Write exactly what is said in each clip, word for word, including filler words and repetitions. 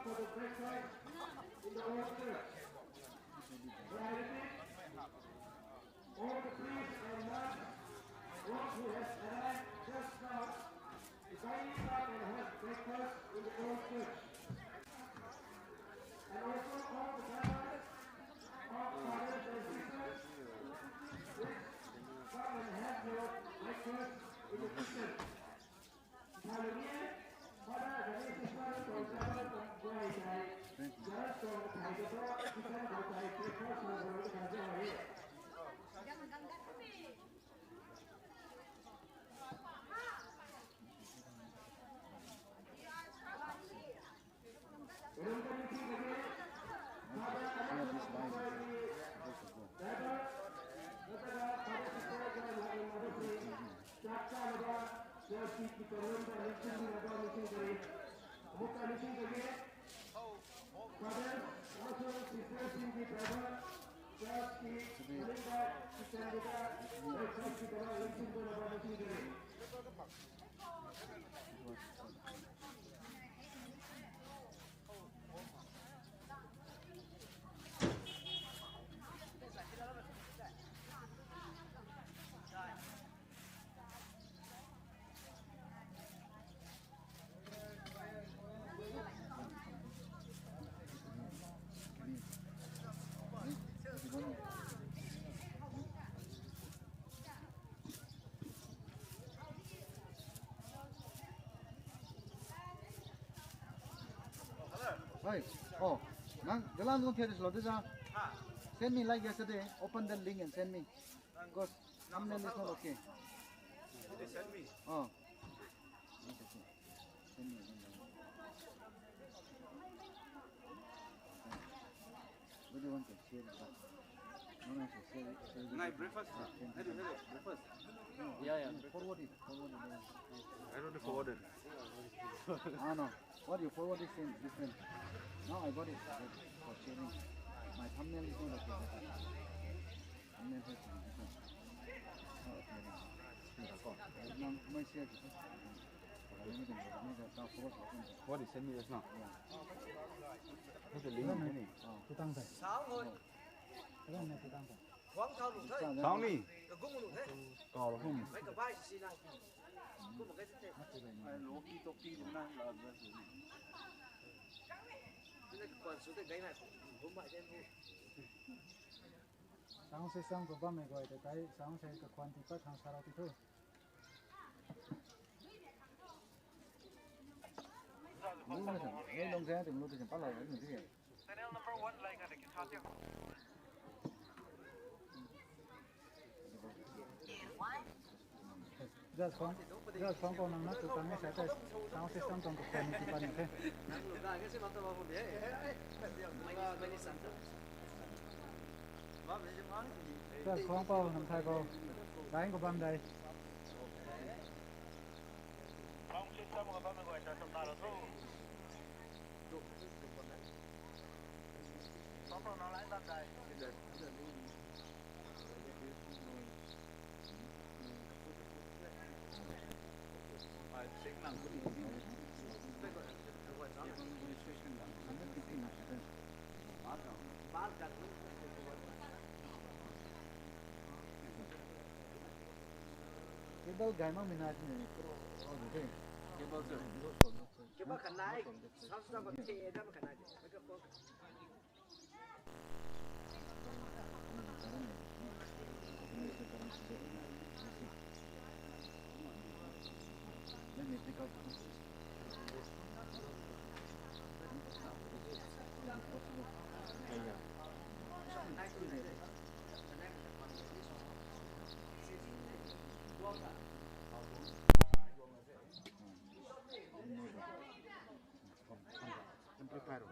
for the breakfast in the old church. May I repeat? All the priests and nuns, those who have arrived just now, kindly come and have breakfast in the old church. And also all the brothers, all fathers and sisters, please come and have your breakfast in the kitchen. Hey, oh, nang, jalan nung theatre lo de ja. Send me like yesterday. Open the link and send me. Because thumbnail is not okay. Send me. Oh. Send me. What do you want to share? No, no, share, share, share. Ngai breakfast. Hello, hello, breakfast. Yeah, yeah. Forward it, forward it. I don't forward it. Ah, no. What you forward is same, different. Now I got it for sharing. My thumbnail is not okay. Thumbnail has to be different. Not okay. Now, my share. What is send me just now? What's the link? Tutang the. Tutang the. Thau ni. Kau hum. Loki toki na la. Sound system khou bammei guay ta tei sound se kakhuan tii pat khang sa rau ti thu. Lu na sa, lu lung sa, lu tu sa, pa la, lu tu sa. Channel number one lai nga na ki sa tiu. Just phone, just phone khou nang na tu tang e sa tei sound system tuang kakhuan tii pat ni the. Just phone khou nang thai khou. Dai khou bam dai. Cable gay makmei na twmei. Cable sir. Cable khat nai. Sound system khou the dam khat nai. Microphone. Amplifier.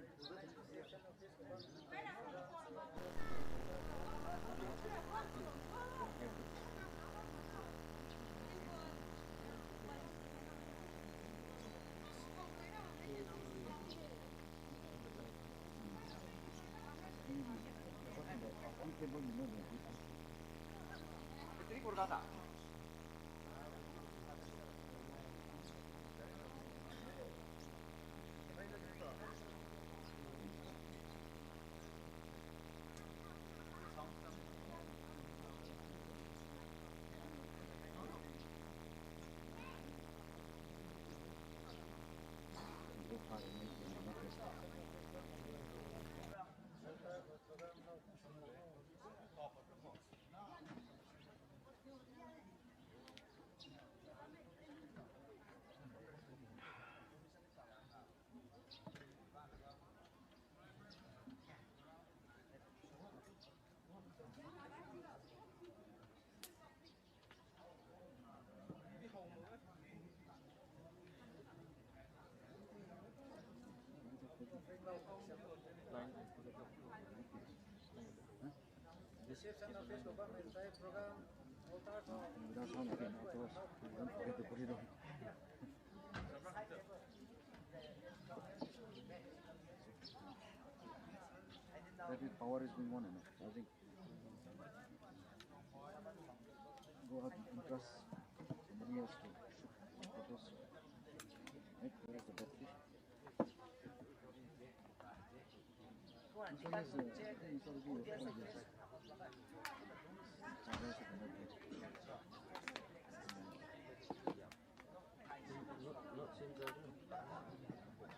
Reception office ko bam e, program altar ko. Don't forget to put it on. That is power is going on, you know, charging. Go out and trust somebody else to shoot photos. Right, where is the battery? This one is, uh, I think it's already, yes. Charger is connected.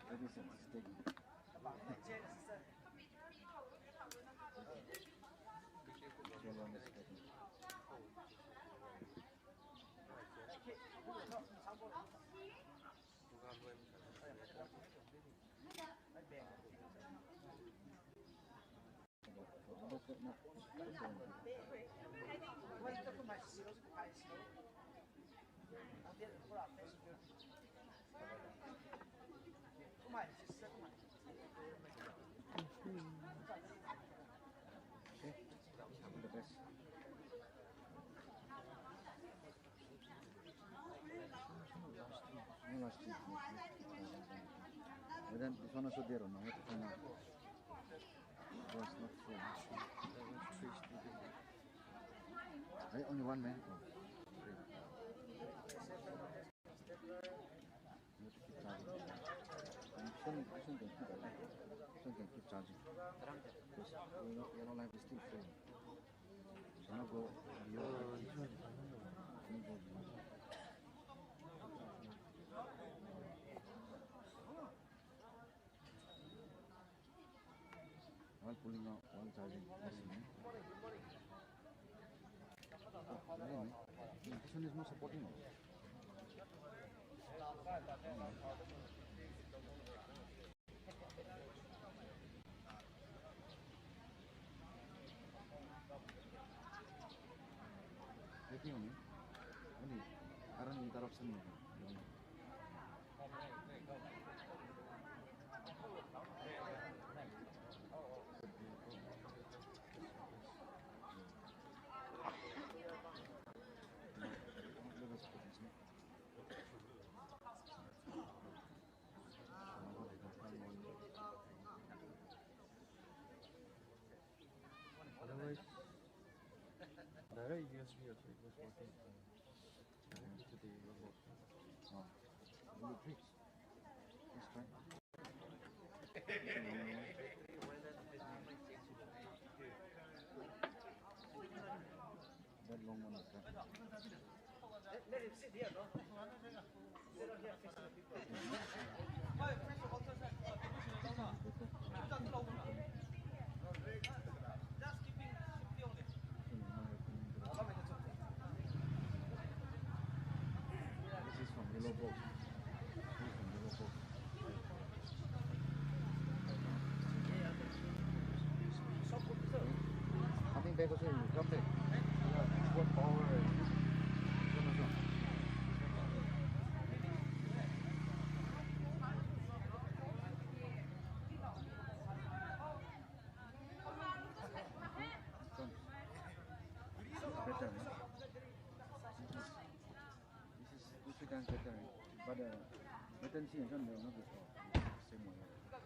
That is it, it's taking. Okay. The best. Last week. But then this one also there, no? It was not full. Hey, only one man. Oh, three. You have to keep charging. And this one, this one can keep, this one can keep charging. Because yellow, yellow light is still full. Cannot go beyond. Cannot go beyond. While pulling out, while charging. Yes, man. Oh, really, man? This one is not supporting, no? Getting on it? Only current interruption. Otherwise, direct U S B also it was working. Directly to the robot. Oh. Will it fix? Let's try. That long one is done. Let, let him sit here, no? Sit down here, face the people. Just keeping, keeping on it. This is from Yellow Box. This is from Yellow Box. Coming back also, you come back. What power? Better, no? This is, this is, this is better, but, uh, latency and something not before. Same way. It's, uh,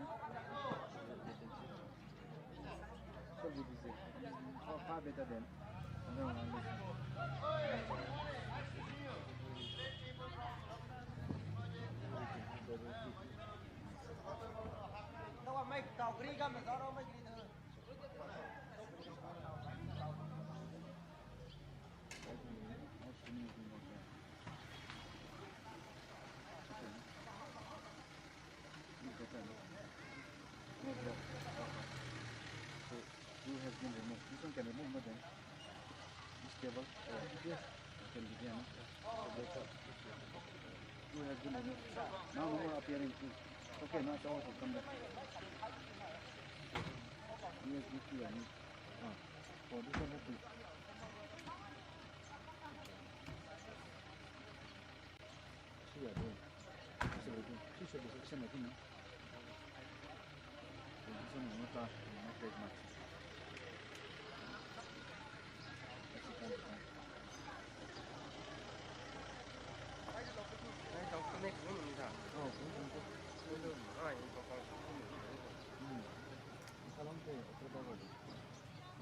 huh? Latency. So good is it? Oh, far better than. I don't know. So, two has been removed. This one can remove, but then this cable, uh, yes, it can be there, no? Two has been removed. Now no more appearing two. Okay, now it's all come back. U S B two, I need. Ah, oh, this one has been. See, I do. This is working. Section na kina. Position na ta, na take match. Ai, doctor ni kung ni ta. Oh, kung kung kung. Ai, doctor ni kung ni. Hmm. Salon te, doctor ba.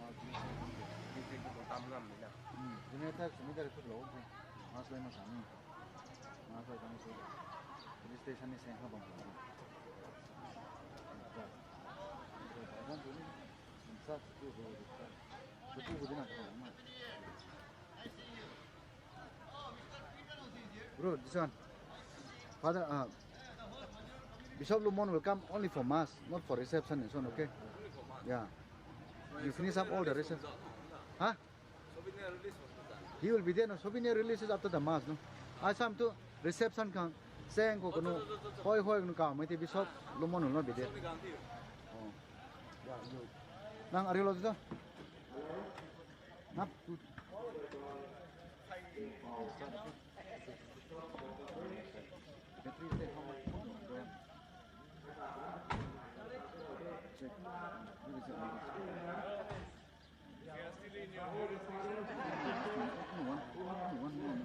Ah, di se, di se, di se, tam ngam ni na. Hmm. Di ne ta, sumi dari kut lo. Mas lai mas ni. Mas lai tam se. Police station ni seng ha bam. Bro, this one. Father, uh, Bishop Lumon will come only for mass, not for reception and so on, okay? Yeah. You finish up all the reception. Huh? He will be there, no? Souvenir release is after the mass, no? I sam tu reception khang sang khou kanu. Hoi hoi kanu ka, mei te Bishop Lumon will not be there. Oh. Yeah, you. Nang ari lo tu. Nap tu. Battery say how much? Check. What is it? One, one, one, one.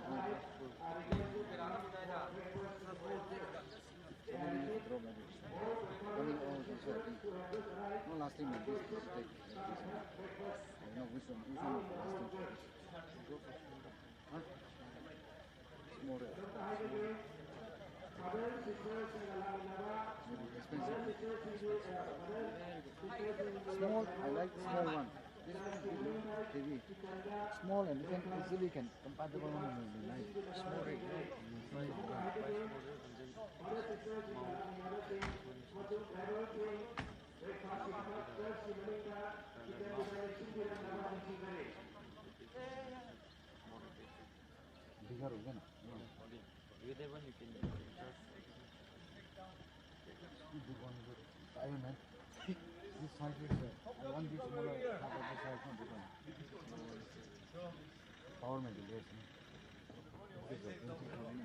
Seven minutes to drop like this. Coming out also, I think. No, last time like this, this take like this. I don't know which one, which one is the last time. Huh? Small, small. Maybe expensive. Small, I like small one. This one is big, heavy. Small and then easily can compatible one will be nice. Small rig, no? Small rig, yeah. Buy small rig and then mount. Bigger again. Yeah. With that one you can just. This big one is tired, man. This size is, uh, I want this smaller, half of this size, not this one. Power may be less, no? This is a twenty thousand.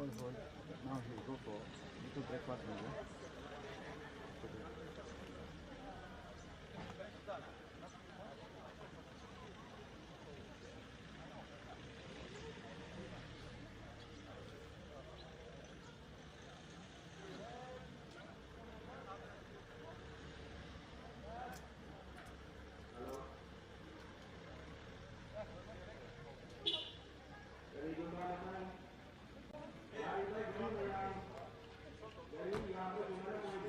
Hoi, hoi. Now he go for little breakfast, maybe.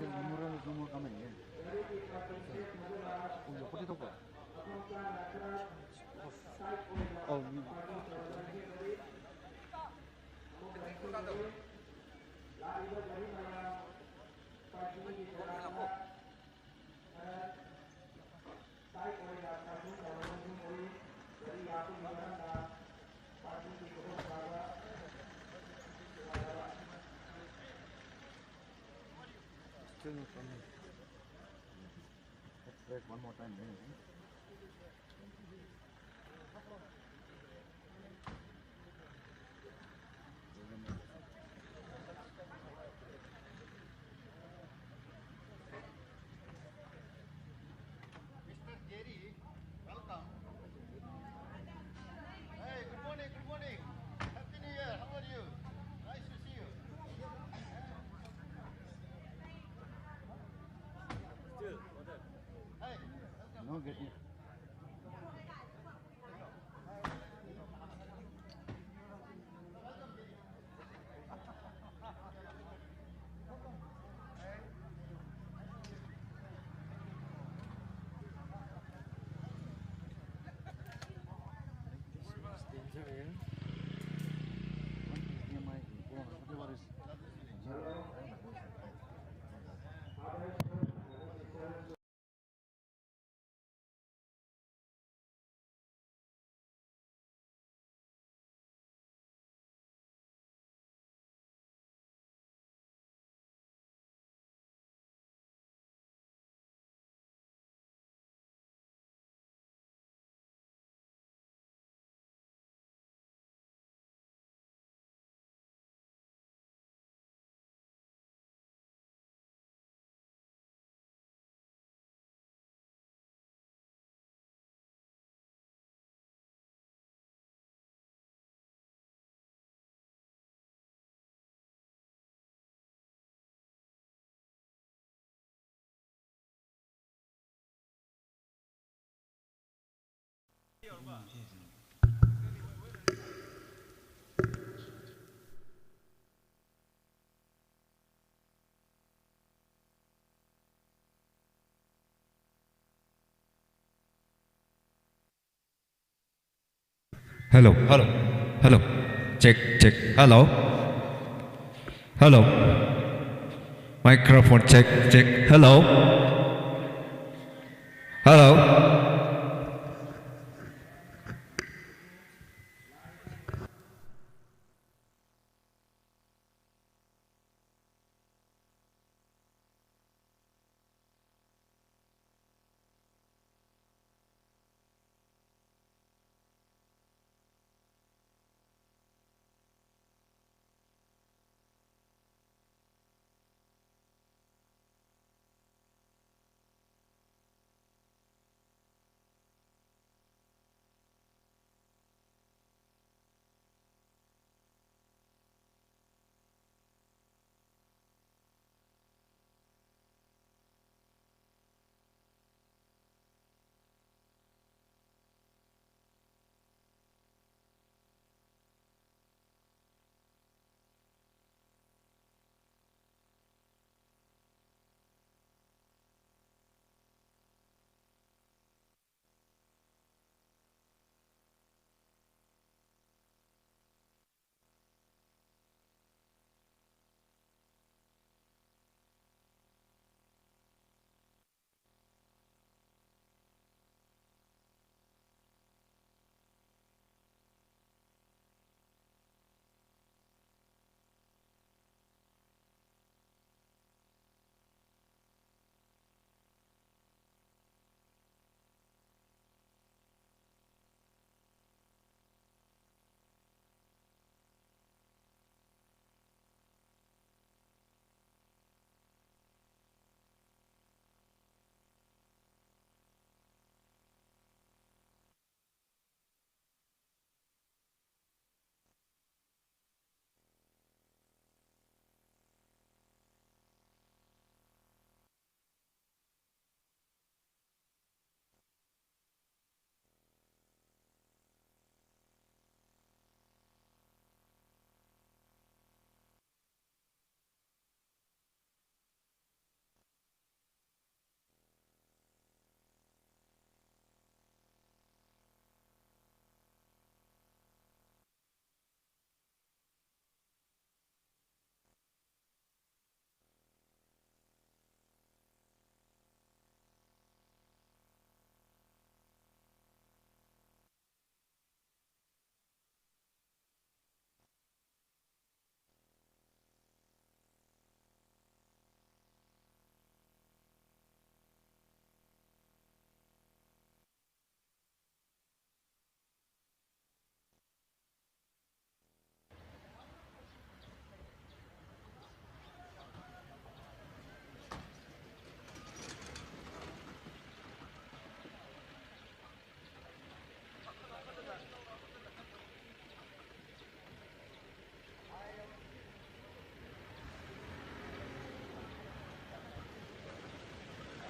Memorial is no more coming in. Oh, you put it over. Oh, me. Still not coming. Let's press one more time, then. Mister Jerry, welcome. Hey, good morning, good morning. Happy New Year, how are you? Nice to see you. Still, what up? Hey, welcome. No getting Hello, hello, hello. Check, check. Hello. Hello. Microphone check, check. Hello. Hello.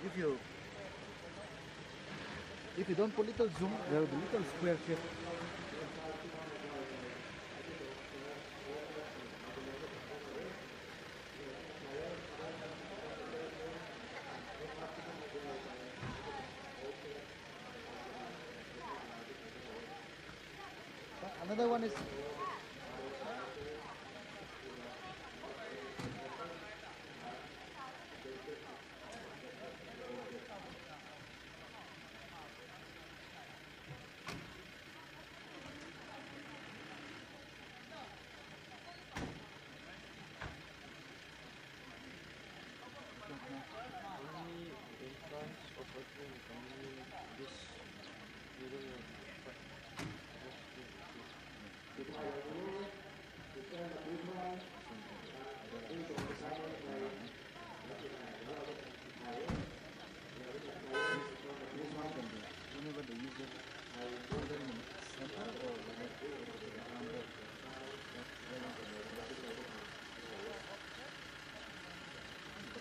If you if you don't put little zoom, there will be little square shape. Another one is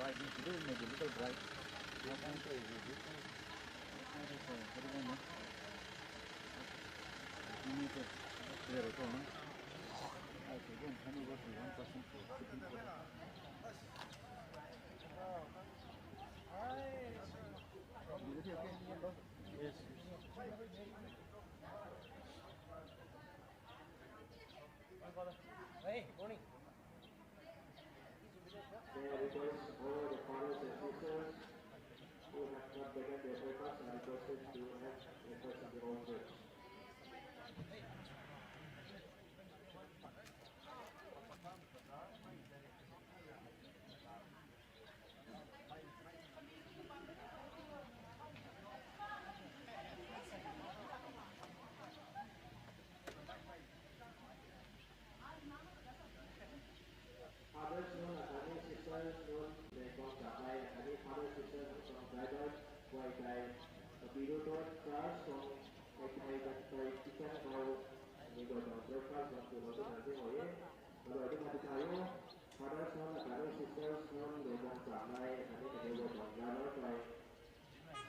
Bright, maybe a little bright. What kind of is this? What kind of, uh, what do you know? Hey, morning. May I request all the fathers and sisters who have not taken their breakfast are requested to have breakfast in the hall, please. Father Sung akhatni Sister Sung, Lengkuang Chamei akhatni Father Sister Sung driver, guay tei, Kapiru Road Church tuang, kai kai kat tei kitchen khou, ni guay tuang breakfast tuang tu lou tu kan ti mak e. Guay tu kan ti thay o. Father Sung akhatni Sister Sung, Lengkuang Chamei akhatni Kapiru Road tuang driver tei,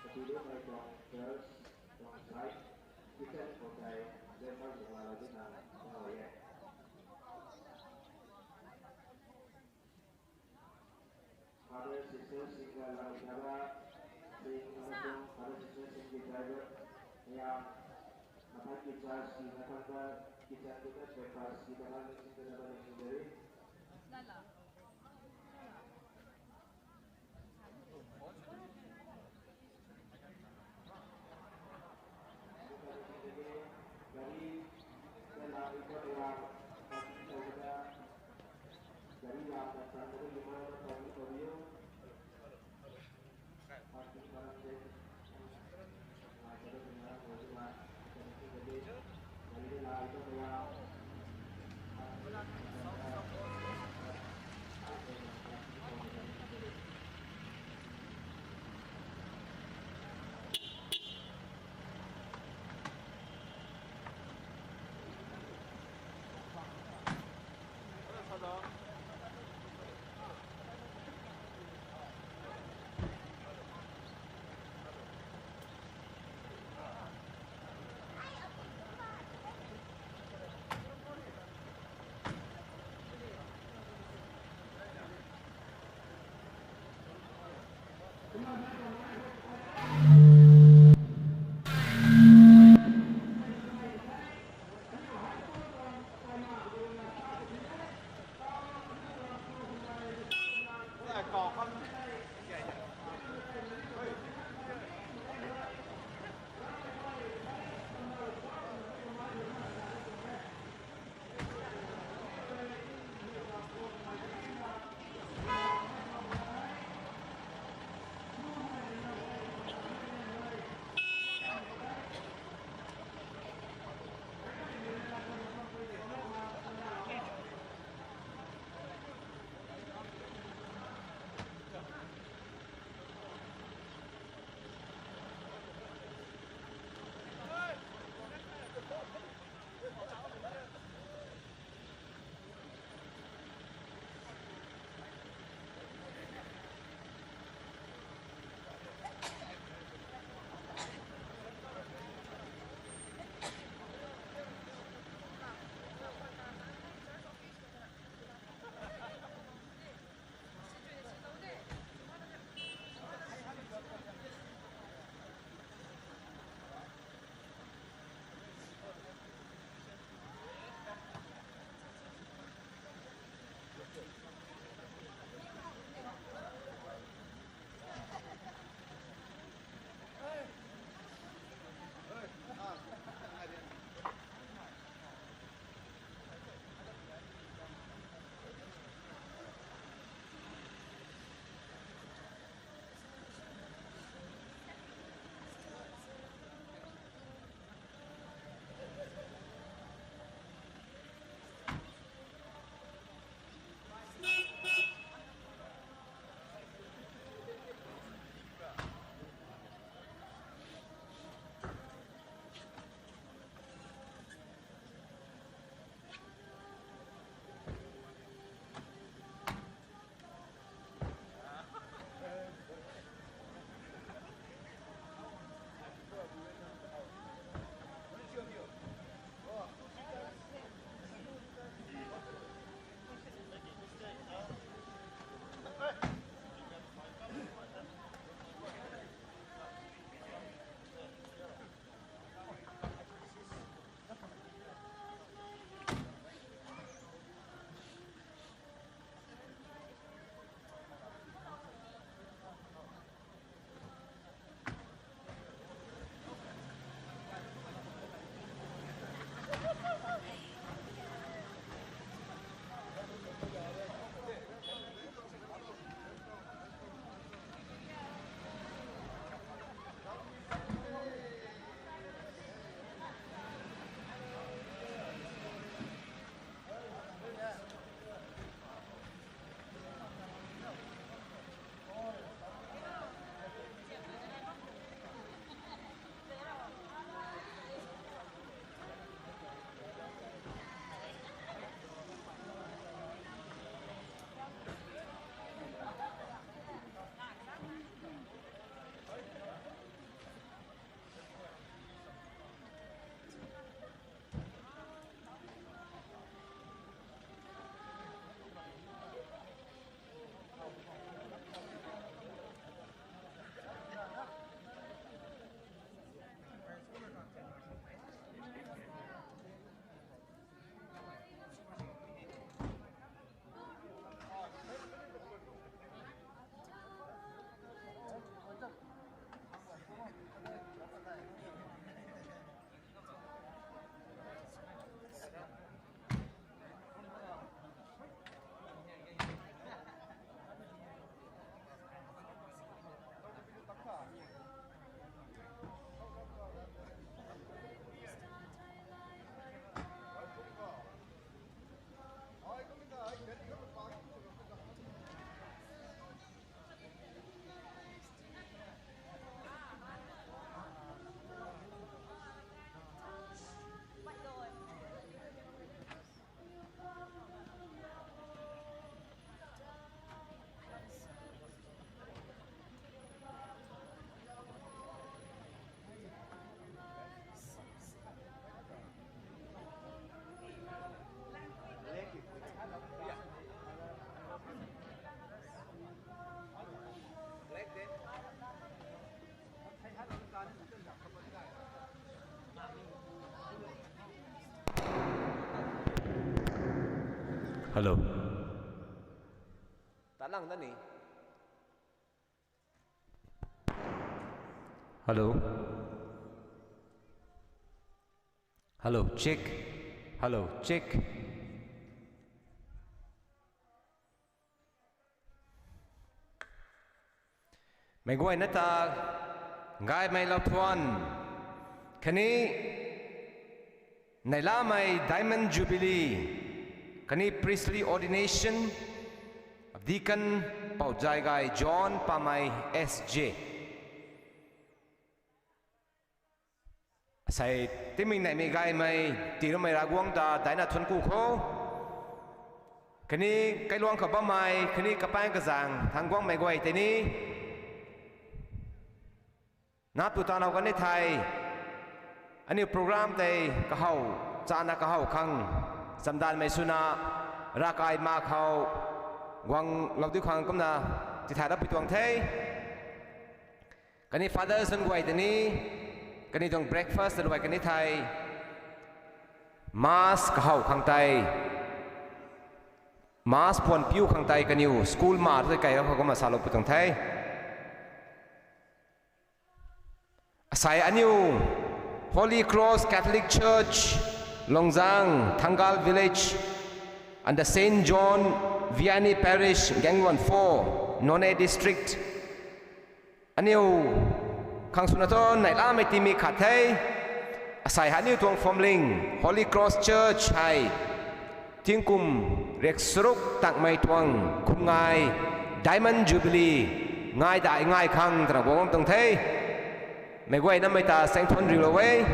Kapiru Road tuang church tuang side kitchen khou tei breakfast tuang lou tu kan ti mak e. Father, Sister, Singh ka lau dara, Singh, Father, Sister, Singh ki driver, ya, mathai ki church ki mathai ka, kitchen ki breakfast ki mathai ka, Singh ka lau dara, Singh ka lau. Hello. Talang da ni. Hello. Hello, check. Hello, check. Meic guayna ta gaymei lou thuan khatni neihlamei Diamond Jubilee khatni priestly ordination of Deacon Poujai Gay John Pamei S J. Asei timei neihmei gaymei tiiloumei Ravguangc ta daicna thuanc ku kho. Khatni kailuangc khou bammei khatni kapaeng kazang thangc guangmei guay tei ni nap tu tanlou kan ni thei, aniu program tei kahow chana kahow khang chamdanvmei swna ravkai ma khou guanglou diu khang kumna tithay rapui tuang the. Khatni fathers nunc guay tei ni kaniw tuang breakfast ta luai kan ni thei, mass kahow khang tei, mass puan piu khang tei kaniw school ma tei kai ra khou kumna saloupui tuang the. Asei aniu Holy Cross Catholic Church, Longzang, Thangal Village, and the Saint John Vianney Parish, Gangluan four, Noney District, aniu khang swna thu neihlamei timei khat the. Asei hei aniu tuang Phomling Holy Cross Church hei tingkum riak saruk tangmei tuang khumngai Diamond Jubilee ngai dai ngai khang twna guang tuang the. Meic guaynamei ta saengthuan riulou e.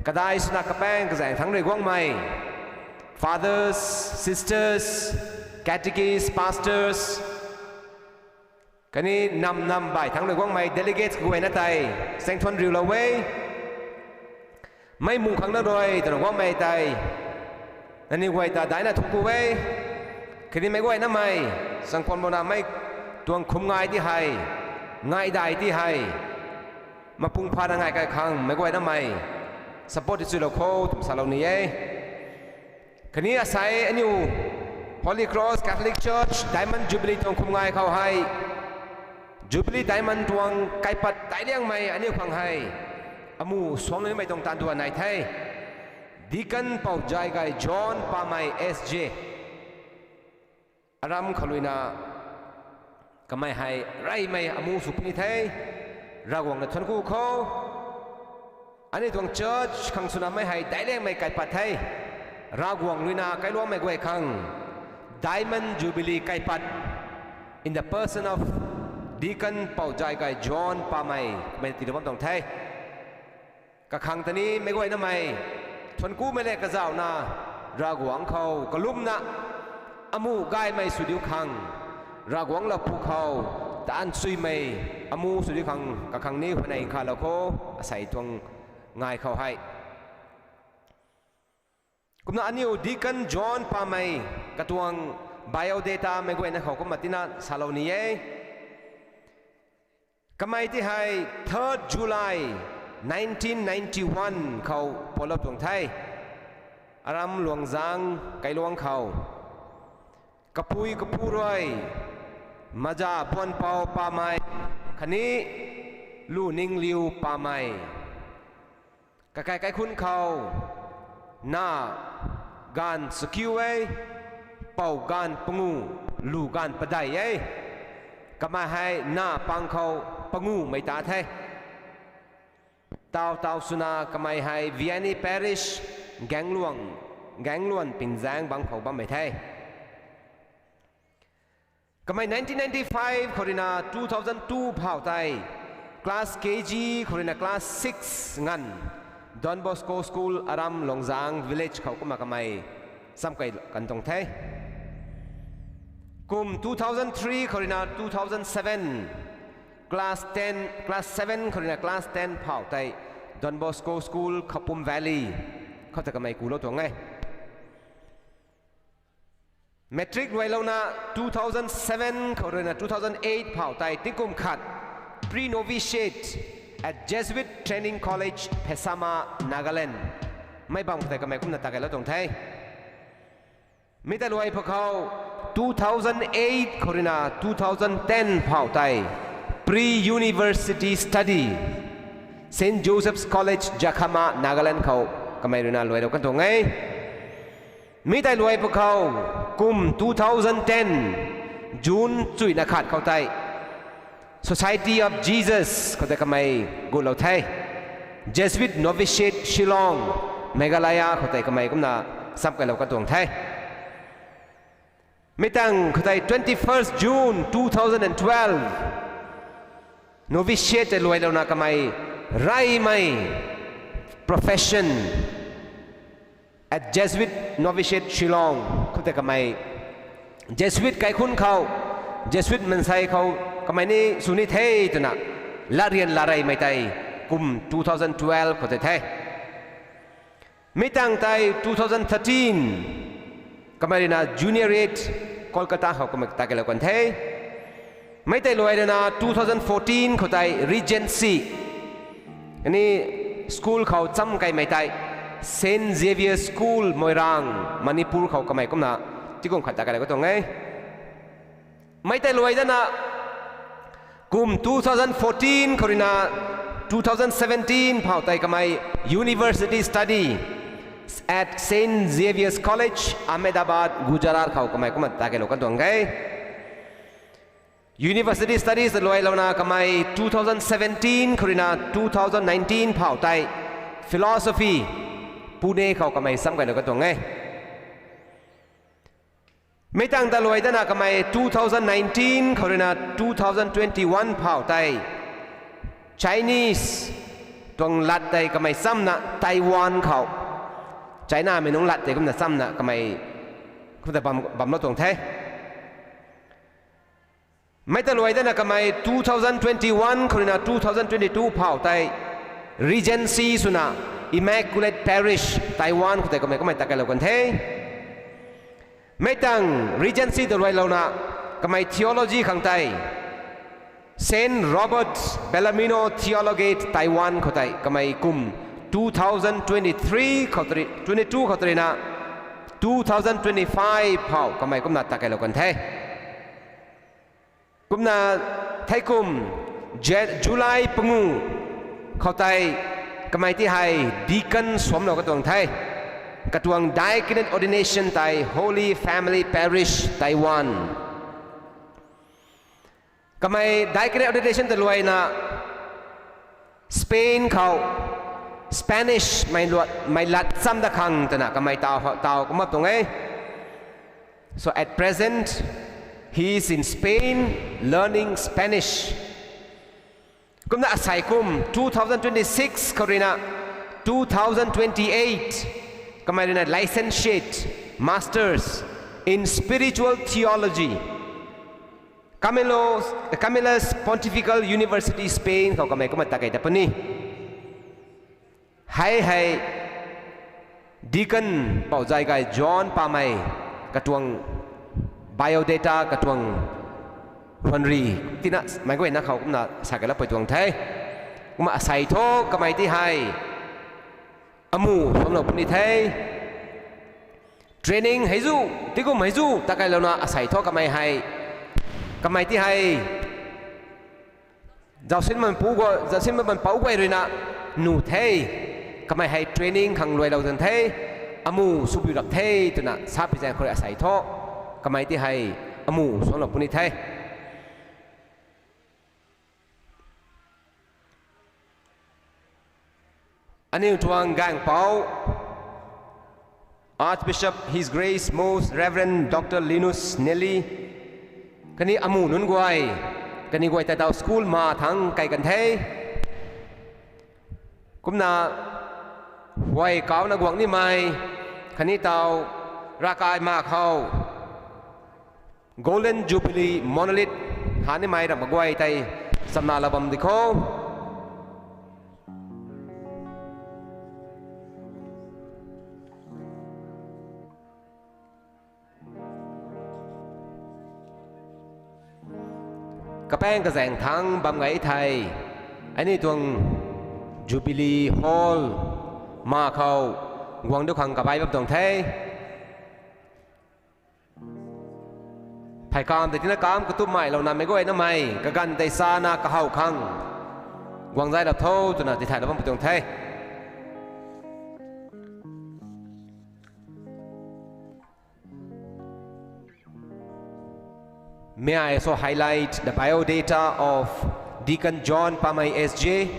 Kadai swna kapaeng kazaeng thangc rui guangmei fathers, sisters, catechists, pastors, khatni nam nam bai thangc rui guangmei delegates kaguayna tei saengthuan riulou e. Mei mung khang na rui twna guangmei tei nangniw guay ta daicna thuanc ku e. Khatni meic guaynamei sangkwan bouna mei tuang khumngai ti hei, ngai dai ti hei mapung phana ngai kai khang meic guaynamei support ti chuilou kho twna salou ni e. Khatni asei aniu Holy Cross Catholic Church Diamond Jubilee tuang khumngai khou hei Jubilee Diamond tuang kaipat daic liangmei aniu khang hei amu suang nimei tuang taanv duan nai the. Deacon Poujai Gay John Pamei S J, aram khou ruina kamei hei reymei amu sw puni the. Ravguangc na thuanc ku kho. Aniu tuang church khang swna mei hei daic liangmei kaipat the. Ravguangc ruina kailuangmei guay khang Diamond Jubilee kaipat in the person of Deacon Poujai Gay John Pamei mei tiilou bam tuang the. Kakhang ta ni meic guaynamei thuanc kumei le kazauhna Ravguangc khou kalumna amu gaymei sw diu khang, Ravguangc lou phu khou taanv suimei amu sw diu khang kakhang ni huayney nkhalou kho. Asei tuang ngai khou hei kumna aniu Deacon John Pamei katuang biodata meic guayna khou kumna tina salou ni e. Kamei ti hei third July nineteen ninety-one khou patlou tuang the. Aram Luangzang kailuang khou. Kapui kapu rui Maza Buanpou Pamei khatni Lu Ningliu Pamei. Kakai kaikhunc khou na gaanv chakiu e, pou gaanv pangu, lu gaanv padeih e. Kamei hei na pang khou pangumei ta the. Taw taw swna kamei hei Vianney Parish, Gangluang, Gangluan Pinzaeng bang khou bammei the. Kamei nineteen ninety-five khou ruina two thousand two phau tei class K G khou ruina class six nganv Don Bosco School, Aram Longzang Village khou kumna kamei cham kei kan tuang the. Kum two thousand three khou ruina two thousand seven, class ten, class seven khou ruina class ten phau tei Don Bosco School, Khapum Valley khou ta kamei kulou tuang e. Matric ruailouna two thousand seven khou ruina two thousand eight phau tei tingkum khat Pre-Novitiate at Jesuit Training College, Phesama, Nagaland mei bam khou tei kamei kumna takeilou tuang the. Mi tei luai pwkhou, two thousand eight khou ruina two thousand ten phau tei pre-university study, Saint Joseph's College, Jakhama, Nagaland khou kamei ruina luailou kan tuang e. Mi tei luai pwkhou, kum two thousand ten June chuina khat khou tei Society of Jesus khou tei kamei gutlou the. Jesuit Novitiate Shillong, Meghalaya khou tei kamei kumna samkailou kan tuang the. Mi tangv khou tei twenty-first June two thousand twelve, novitiate tei luailouna kamei reymei profession at Jesuit Novitiate Shillong khou tei kamei Jesuit kaikhunc khou, Jesuit mansei khou kamei ni sw ni the twna latryan laa reymei tei kum two thousand twelve khou tei the. Mi tangv tei two thousand thirteen kamei ruina Junior Eight Kolkata khou kamei ta kailou kan the. Mi tei luai ruina two thousand fourteen khou tei Regency khatni school khou cham kaimei tei Saint Xavier School, Moirang, Manipur khou kamei kumna tikum khat ta kailou kan tuang e. Mi tei luai dana kum two thousand fourteen khou ruina two thousand seventeen phau tei kamei university study at Saint Xavier's College, Ahmedabad, Gujarat khou kamei kumna ta kailou kan tuang e. University studies tei luailouna kamei two thousand seventeen khou ruina two thousand nineteen phau tei philosophy, Pune khou kamei samkailou kan tuang e. Mi tangv ta luai dana kamei two thousand nineteen khou ruina two thousand twenty-one phau tei Chinese tuang lat tei kamei chamna Taiwan khou, Chinamei nungc lat tei kumna chamna kamei kumta bam, bamlou tuang the. Mi ta luai dana kamei two thousand twenty-one khou ruina two thousand twenty-two phau tei Regency swna Immaculate Parish, Taiwan khou tei kamei kumna ta kailou kan the. Mi tangv Regency ta luailouna kamei theology khang tei Saint Robert Bellarmino Theological Taiwan khou tei kamei kum two thousand twenty-three khou tei, twenty-two khou tei ruina two thousand twenty-five phau kamei kumna ta kailou kan the. Kumna thei kum Jan-, July pangu khou tei kamei ti hei deacon suamclou kan tuang the. Katuang diaconate ordination tei Holy Family Parish, Taiwan. Kamei diaconate ordination ta luaina Spain khou Spanish mei luat, mei lat cham dat khang twna kamei taw, taw kumna tuang e. So at present, he is in Spain learning Spanish. Kumna asei kum two thousand twenty-six khou ruina two thousand twenty-eight kamei ruina Licentiate, Masters in Spiritual Theology, Camilo, Camillus Pontifical University, Spain khou kamei kumna ta kei ta puni. Hei hei Deacon Pouzai Gay John Pamei katuang biodata, katuang huanri tina meic guayna khou kumna sa kei lak pui tuang the. Kumna asei thu kamei ti hei amu suamclou puni the. Training hei zu, tikum hei zu ta kailouna asei thu kamei hei, kamei ti hei zausinmei pu guay, zausinmei bam pou guay ruina nuh the. Kamei hei training khang luailou zan the, amu swbiu rap the twna sa pi zaeng khou rui asei thu kamei ti hei amu suamclou puni the. Aniu tuang gaengpouc Archbishop His Grace Most Reverend Doctor Linus Nelly khatni amu nunc guay, kaniw guay tei taw school ma thangc kai kan the. Kumna huay kauna guang nimei khatni taw ravkai ma khou Golden Jubilee Monolith ha nimei ramh kaguay tei chamna laa bam di kho. Kapaeng kazaeng thangc bam gay thei, aniu tuang Jubilee Hall ma khou guang du khang kabai bam tuang the. Thei kam tei tina kam katup mei louna meic guay namei kaganv tei sana kahaw khang guang zay lap tho twna tithaylou bam pu tuang the. May I also highlight the biodata of Deacon John Pamei S J?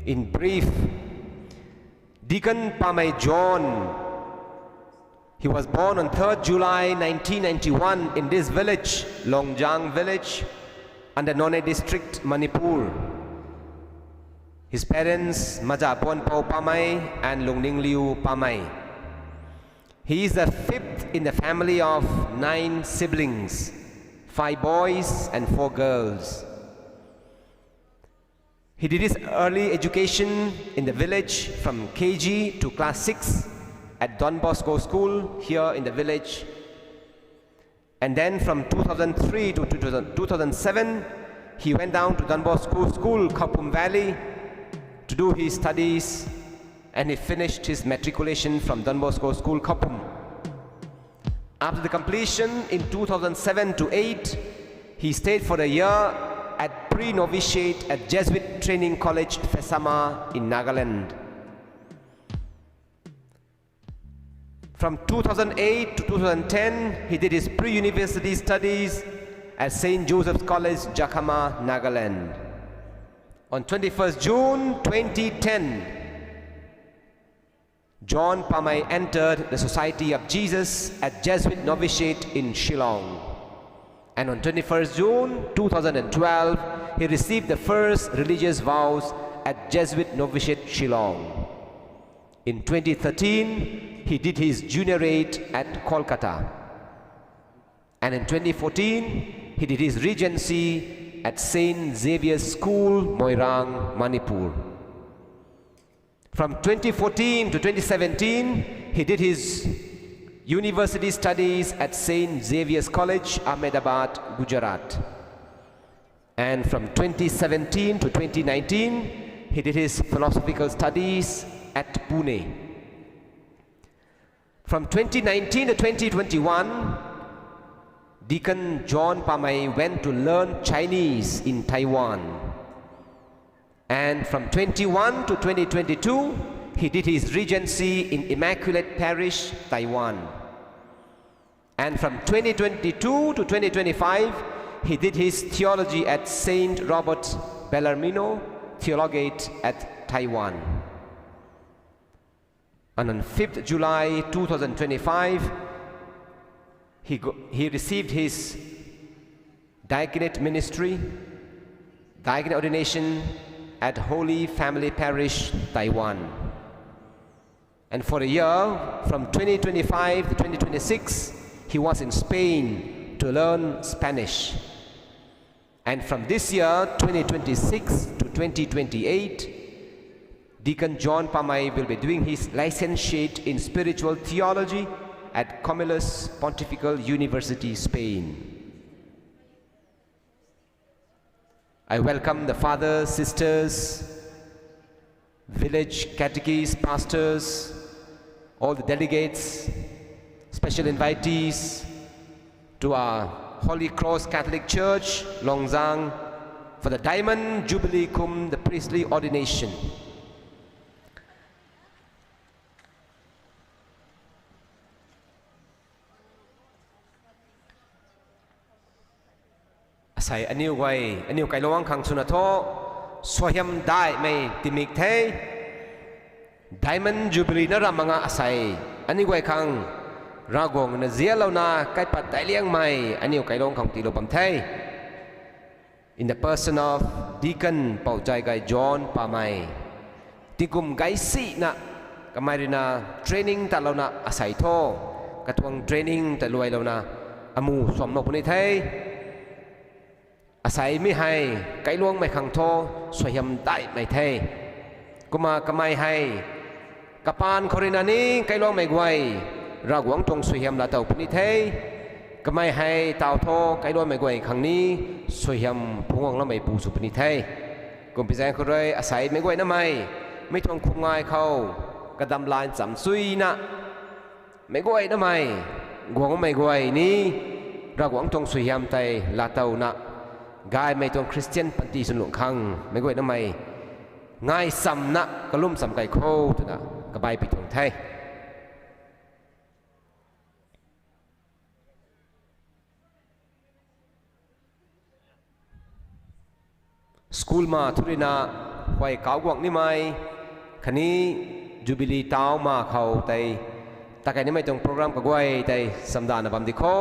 In brief, Deacon Pamei John, he was born on third July nineteen ninety-one in this village, Longjang village, under Noney district, Manipur. His parents, Mazapuanpou Pamei and Lungningliu Pamei. He is the fifth in the family of nine siblings, five boys and four girls. He did his early education in the village from K G to class six at Don Bosco School here in the village. And then from two thousand three to two thousand, two thousand seven, he went down to Don Bosco School, Khapum Valley, to do his studies, and he finished his matriculation from Don Bosco School, Khapum. After the completion in two thousand seven to eight, he stayed for a year at pre-novitiate at Jesuit Training College, Phesama in Nagaland. From two thousand eight to two thousand ten, he did his pre-university studies at Saint Joseph's College, Jakhama, Nagaland. On twenty-first June twenty ten, John Pamei entered the Society of Jesus at Jesuit Novitiate in Shillong. And on twenty-first June two thousand and twelve, he received the first religious vows at Jesuit Novitiate Shillong. In twenty thirteen, he did his juniorate at Kolkata. And in twenty fourteen, he did his regency at Saint Xavier's School, Moirang, Manipur. From twenty fourteen to twenty seventeen, he did his university studies at Saint Xavier's College, Ahmedabad, Gujarat. And from twenty seventeen to twenty nineteen, he did his philosophical studies at Pune. From twenty nineteen to twenty twenty-one, Deacon John Pamei went to learn Chinese in Taiwan. And from twenty-one to twenty twenty-two, he did his regency in Immaculate Parish, Taiwan. And from twenty twenty-two to twenty twenty-five, he did his theology at Saint Robert Bellarmino Theologate at Taiwan. And on fifth July two thousand twenty-five, he, go, he received his diaconate ministry, diaconate ordination at Holy Family Parish, Taiwan. And for a year, from twenty twenty-five to twenty twenty-six, he was in Spain to learn Spanish. And from this year, twenty twenty-six to twenty twenty-eight, Deacon John Pamei will be doing his licentiate in spiritual theology at Comillas Pontifical University, Spain. I welcome the fathers, sisters, village catechists, pastors, all the delegates, special invitees to our Holy Cross Catholic Church, Longzang, for the Diamond Jubilee cum the priestly ordination. Asei aniu guay, aniu kailuang khang swna thu, suaihiam daihmei timik the. Diamond Jubilee na ram manga asei, aniu guay khang, Ravguangc na zianlouna kaipat daic liangmei aniu kailuang khang tiilou bam the. In the person of Deacon Pouzaygay John Pamei. Tingkum gay sina, kamei ruina training tatlouna asei thu, katuang training ta luailouna, amu suamlou puni the. Asei mi hei, kailuangmei khang thu, suaihiam daihmei the. Kumna kamei hei, kapaan khou ruina ni kailuangmei guay, Ravguangc tuang suaihiam laatow puni the. Kamei hei taw thu kailuangmei guay khang ni, suaihiam phungc guangloumeipu sw puni the. Kumpi zaeng khou rui aseimei guay namei, mi tuang khumngai khou, kadam lan cham suina, meic guay namei, guangmei guay ni, Ravguangc tuang suaihiam tei laatowna, gaymei tuang Christian panty swn lungh khang meic guaynamei ngai chamna kalum cham kai kho twna kabai pi tuang the. School ma thu ruina huay kau guang nimei khatni Jubilee tau ma khou tei takei nimei tuang program kaguay tei chamdana bam di kho.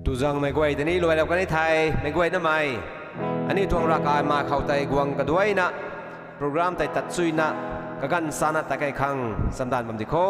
Tuzangmei guay tei ni luailou kan e thei, meic guaynamei. Aniu tuang ravkai ma khou tei guang kaduaina, program tei tat chuyna, kaganv sana takei khang chamdan bam di kho.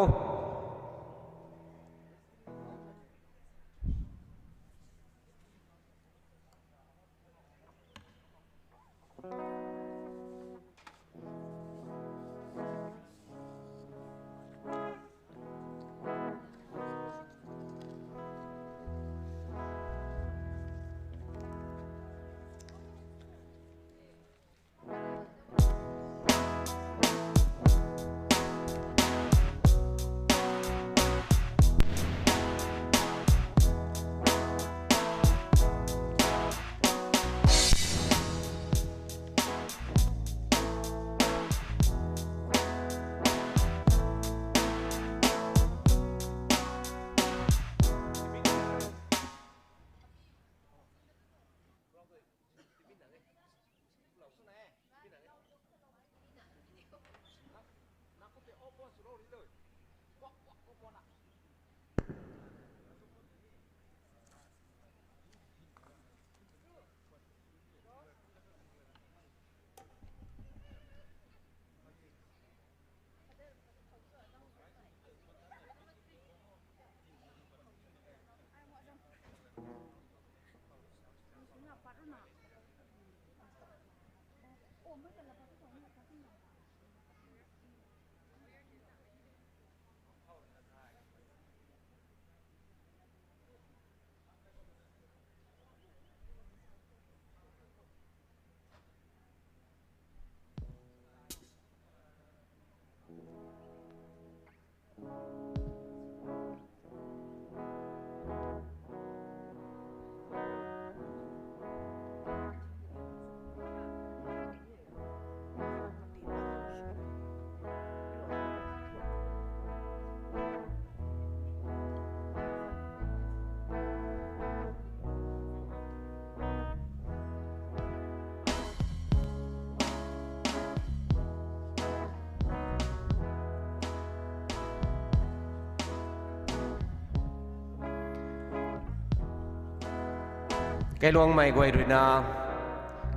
Kailuangmei guay ruina,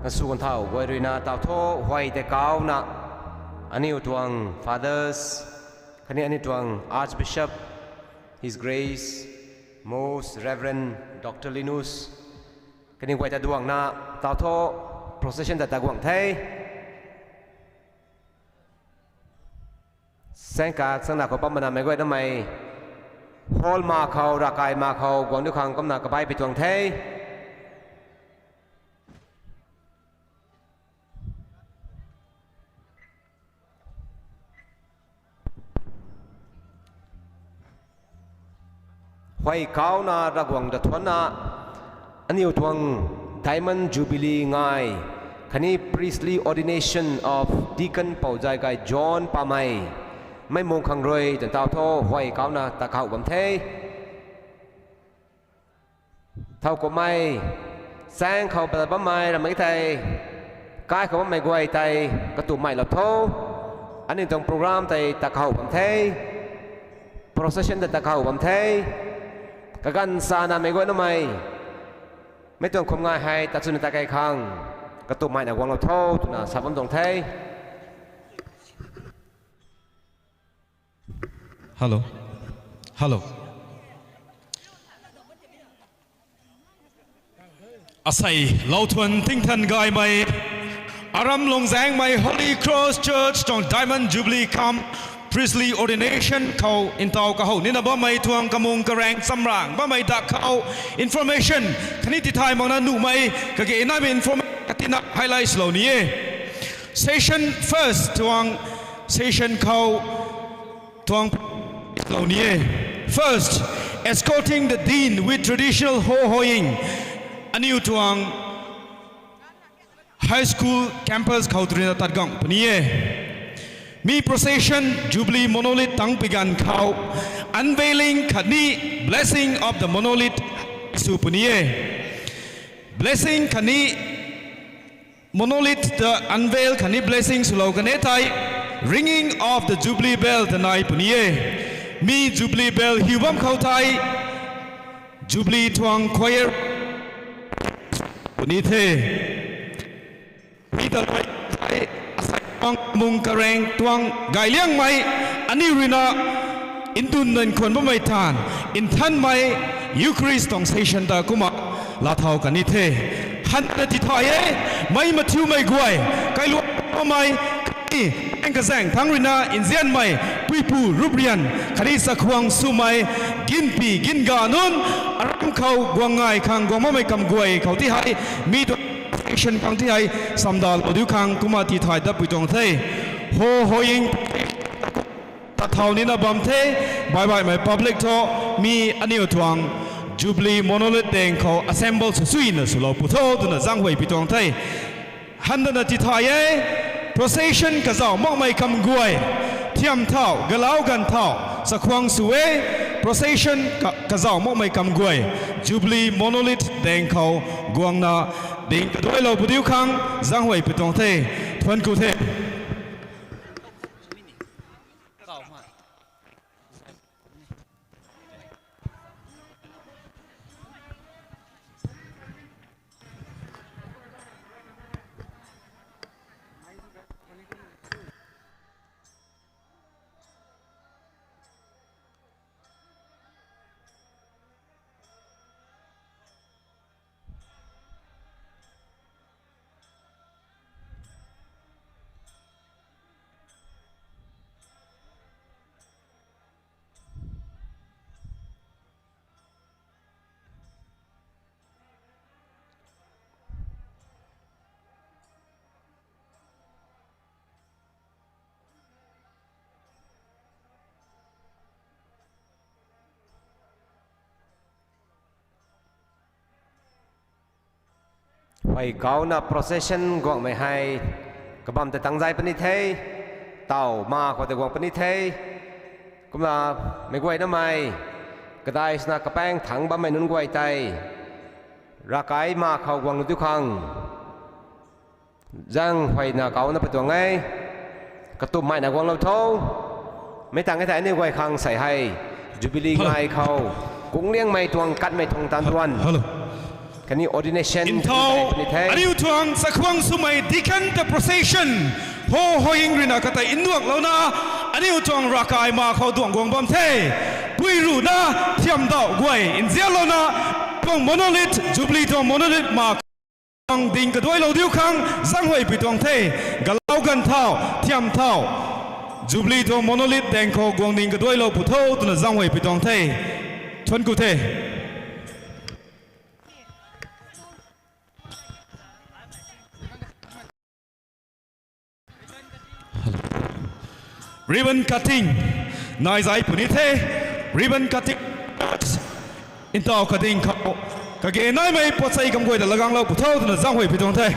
kasu kanthau guay ruina, tau tho huay tei kauna, aniu tuang fathers, khatni aniu tuang Archbishop, His Grace, Most Reverend Doctor Linus, kaniw guay ta duangna, tau tho procession ta ta guang the. Sangka sangna khou pam mana meic guaynamei, hall ma khou, ravkai ma khou guang diu khang kumna kabai pi tuang the. Huay kauna Ravguangc ta thuanna, aniu tuang Diamond Jubilee ngai, khatni Priestly Ordination of Deacon Pouzai Gay John Pamei, mei mung khang rui twna tau tho huay kauna ta kahouh bam the. Thowkumhmei, Chaeng khou bal bammei ramei tei, kai khou bammei guay tei, katummei lou tho. Aniu tuang program tei ta kahow bam the. Procession tei ta kahow bam the. Kaganv sana mei guay namei, mei tuang khum ngai hei ta chuna ta kai khang, katummei na guang lou tho twna sa bam tuang the. Hello. Hello. Asei lou thuan tingthan gaymei, aram Lungzaengmei Holy Cross Church tuang Diamond Jubilee cum Priestly Ordination khou ntaw kahow nina bammei tuang kamung karaeng chamrang bammei dak khou information khatni tithay makna nuhmei kage naimei information katina highlight swlou ni e. Session first tuang session khou tuang lou ni e. First, escorting the Dean with traditional ho hoing. Aniu tuang high school campus khou tw ruina tat gang puni e. Mi procession Jubilee monolith tang pi ganv khou unveiling khatni blessing of the monolith sw puni e. Blessing khatni monolith ta unveil khatni blessing swlou kan e thei, ringing of the Jubilee bell ta nai puni e. Mi Jubilee bell hiu bam khou thei, Jubilee tuang choir puni the. Mi ta lai thei, asei tuang mung karaeng tuang gayliangmei, aniu ruina ndun nan khwan bammei than, nthanmei Eucharist tuang session ta kumna laa thau kan ni the. Hanna tithay e, mei mathiumei guay, kailuangmei, khatni kazaeng thangc ruina nzianmei puipu ruprian khatni chakhwang swmei ginpi ginga nunc, aram khou guang ngai khang guang makmei kam guay khou ti hei, mi tuang session khang ti hei, samdalou diu khang kumna tithay dat pui tuang the. Ho hoing ta thau nina bam the, baihbaihmei public thu, mi aniu tuang Jubilee monolith daeng khou assemble sw suina swlou pu tho twna zaenghuay pi tuang the. Handana tithay e, procession kazauh makmei kam guay, thiam thau, galau ganv thau, chakhwang sw e, procession ka-, kazauh makmei kam guay, Jubilee monolith daeng khou guangna ding kaduailou pu diu khang zaenghuay pi tuang the, thuanc ku the. Huay kauna procession guangmei hei kabam ta tangzay puni the, taw ma khou tei guang puni the. Kumna meic guayna mei kadai swna kapaeng thangc bammei nunc guay tei ravkai ma khou guang lu diu khang zaenghuayna kauna pui tuang e. Katummei na guanglou tho. Mei tang e thei aniu guay khang sei hei Jubilee ngai khou kungliangmei tuang katmei tuang tan tuan khatni ordination Nthau, puni the. Aniu tuang chakhwang swmei deacon ta procession ho hoing ruina katei nduaklouna aniu tuang ravkai ma khou duang guang bam the. Pui runa thiam dauh guay nzianlouna tuang monolith, Jubilee tuang monolith ma khang ding kaduailou diu khang zaenghuay pi tuang the. Galau ganv thau, thiam thau, Jubilee tuang monolith daeng khou guang ding kaduailou pu tho twna zaenghuay pi tuang the. Thuanc ku the. Ribbon cutting nai zay puni the. Ribbon cutting ntaw kading khou kage naimei puatsei kam guay ta laganglou pu tho twna zaenghuay pi tuang the.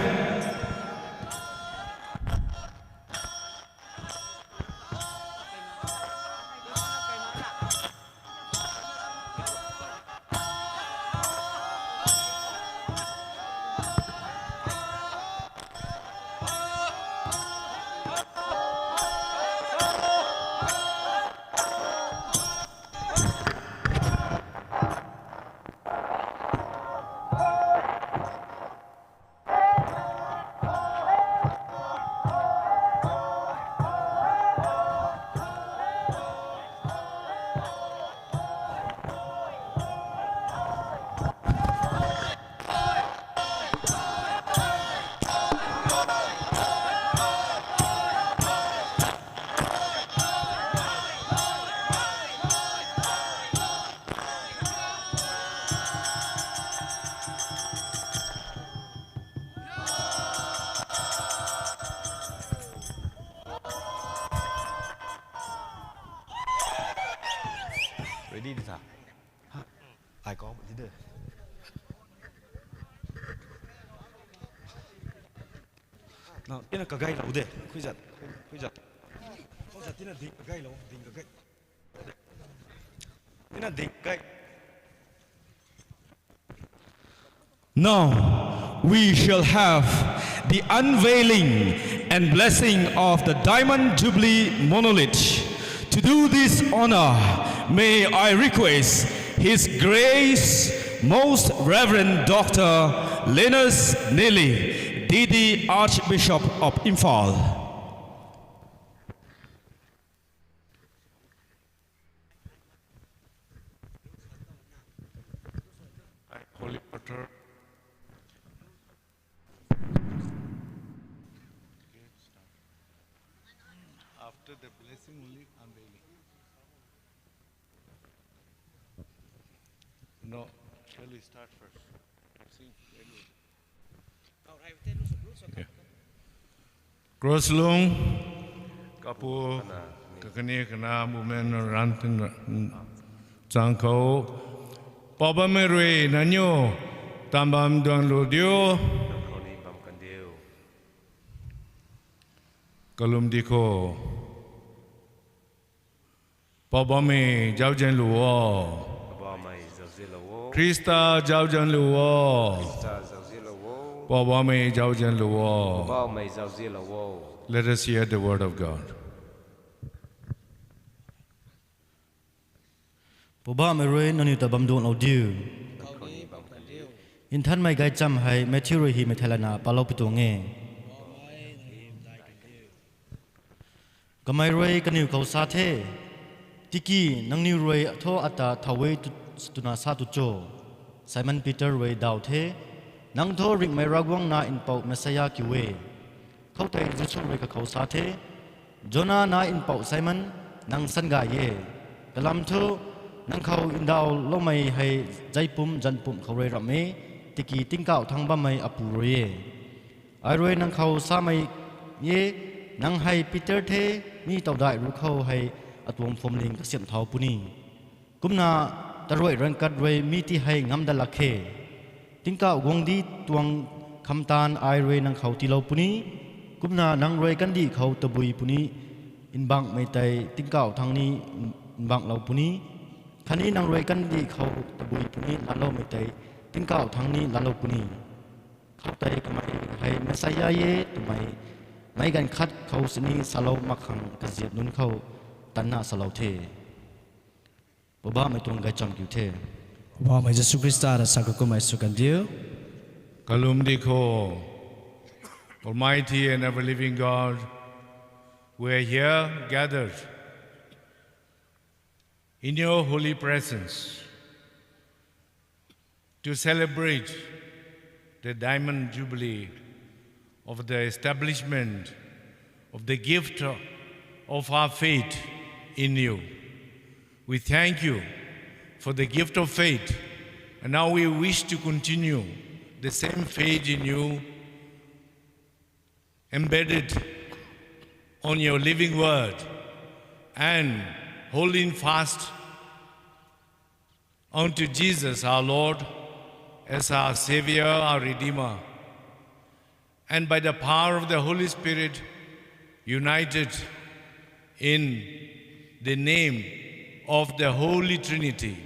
Now, tina kagay lou de. Khuizat. Khuizat. Khuizat tina ding kagay lou. Ding kagay. Tina ding kagay. Now, we shall have the unveiling and blessing of the Diamond Jubilee monolith. To do this honor, may I request His Grace Most Reverend Doctor Linus Nili, D D Archbishop of Imphal. Holy water. After the blessing, only unveiling. No, shall we start first? Sing, very good. Cross lung, kapu, kakani kana, bumen ran tin chang khou, Poubauhmei rui nangniw taanv bam duang lu diu. Kalum di kho. Poubauhmei zauzian lu o. Poubauhmei zauzian lu o. Khrista zauzian lu o. Khrista zauzian lu o. Poubauhmei zauzian lu o. Poubauhmei zauzian lu o. Let us hear the word of God. Poubauhmei rui nangniw ta bam duang lou diu. Nthanmei gaychamv hei Matthew rui hymei thei lana palou pi tuang e. Kamei rui kaniw khou sa the, tiki nangniw rui thu ata thow e tu, twna sa tu cho? Simon Peter rui daw the, nang thu ringhmei Ravguangc Nac Mpouh Messiah kiu e. Khoutei Jisu rui kakhou sa the, Jona nac mpouh Simon, nang sangay e. Kalam thu, nang khou ndauhloumei hei zeipumc zanc pumc khou rui ramh e, tiki tingkauh thangc bammei Apu rui e. Ai rui nang khou samei e, nang hei Peter the, mi towdaih ruc khou hei atuang phuamling kasiamh thau puni. Kumna taruai ranv kat rui mi ti hei ngam dat lak khe. Tingkauh guangcdic tuang khamtaanv ai rui nang khou tiilou puni. Kumna nang rui kandih khou tabui puni, mbangmei tei tingkauh thangc ni mbanglou puni. Khatni nang rui kandih khou tabui puni laaloumei tei tingkauh thangc ni laalou puni. Khoutei kamei hei Messiah e twmei meic ganv khat khou sini salou mak khang kaziap nunc khou tanna salou the. Poubauhmei tuang gaychamv kiu the. Poubauhmei Jisu Khrista na sa kakummei sw kan diu. Kalum di kho. Almighty and ever-living God, we are here gathered in your holy presence to celebrate the Diamond Jubilee of the establishment of the gift of our faith in you. We thank you for the gift of faith, and now we wish to continue the same faith in you, embedded on your living word and holding fast unto Jesus our Lord as our Savior, our Redeemer, and by the power of the Holy Spirit, united in the name of the Holy Trinity.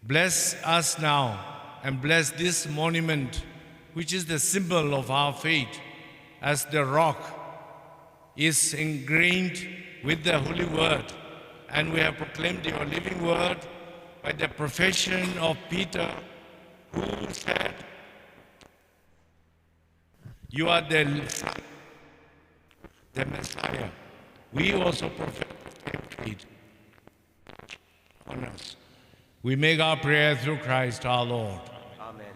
Bless us now and bless this monument, which is the symbol of our faith, as the rock is ingrained with the holy word, and we have proclaimed your living word by the profession of Peter, who said, "You are the Son, the Messiah." We also profess the same faith on us. We make our prayer through Christ our Lord. Amen.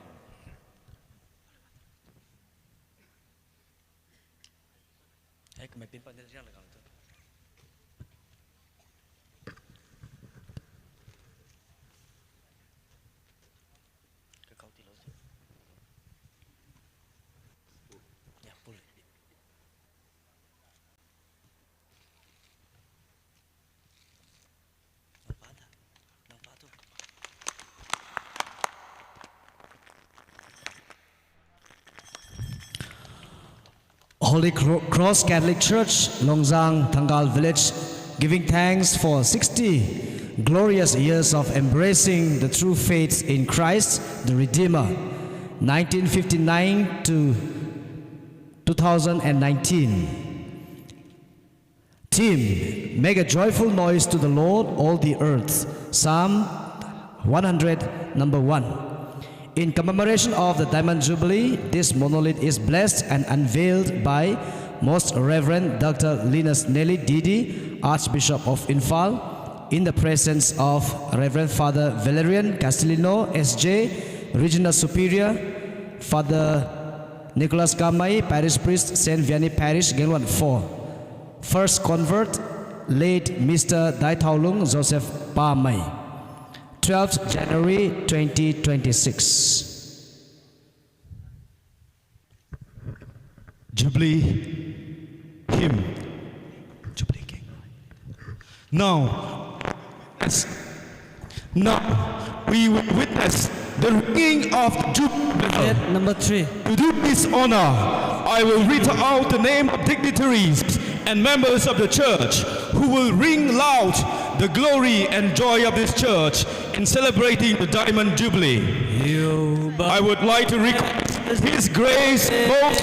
Holy Cro- Cross Catholic Church, Longzang, Thangal Village, giving thanks for sixty glorious years of embracing the true faith in Christ, the Redeemer, nineteen fifty-nine to two thousand and nineteen. Theme: Make a joyful noise to the Lord, all the earth. Psalm one hundred, number one. In commemoration of the Diamond Jubilee, this monolith is blessed and unveiled by Most Reverend Doctor Linus Nelly D D, Archbishop of Imphal, in the presence of Reverend Father Valerian Castellino S J, Regional Superior, Father Nicholas Kamei, Parish Priest, Saint Vianney Parish, Gangluan four. First convert, late Mister Daithaulung Joseph Pamei. Twelfth January twenty twenty-six. Jubilee hymn. Jubilee king. Now, as Now, we will witness the ringing of the jubilee bell. Number three. To do this honor, I will read out the name of dignitaries and members of the church who will ring loud the glory and joy of this church in celebrating the Diamond Jubilee. I would like to request His Grace Most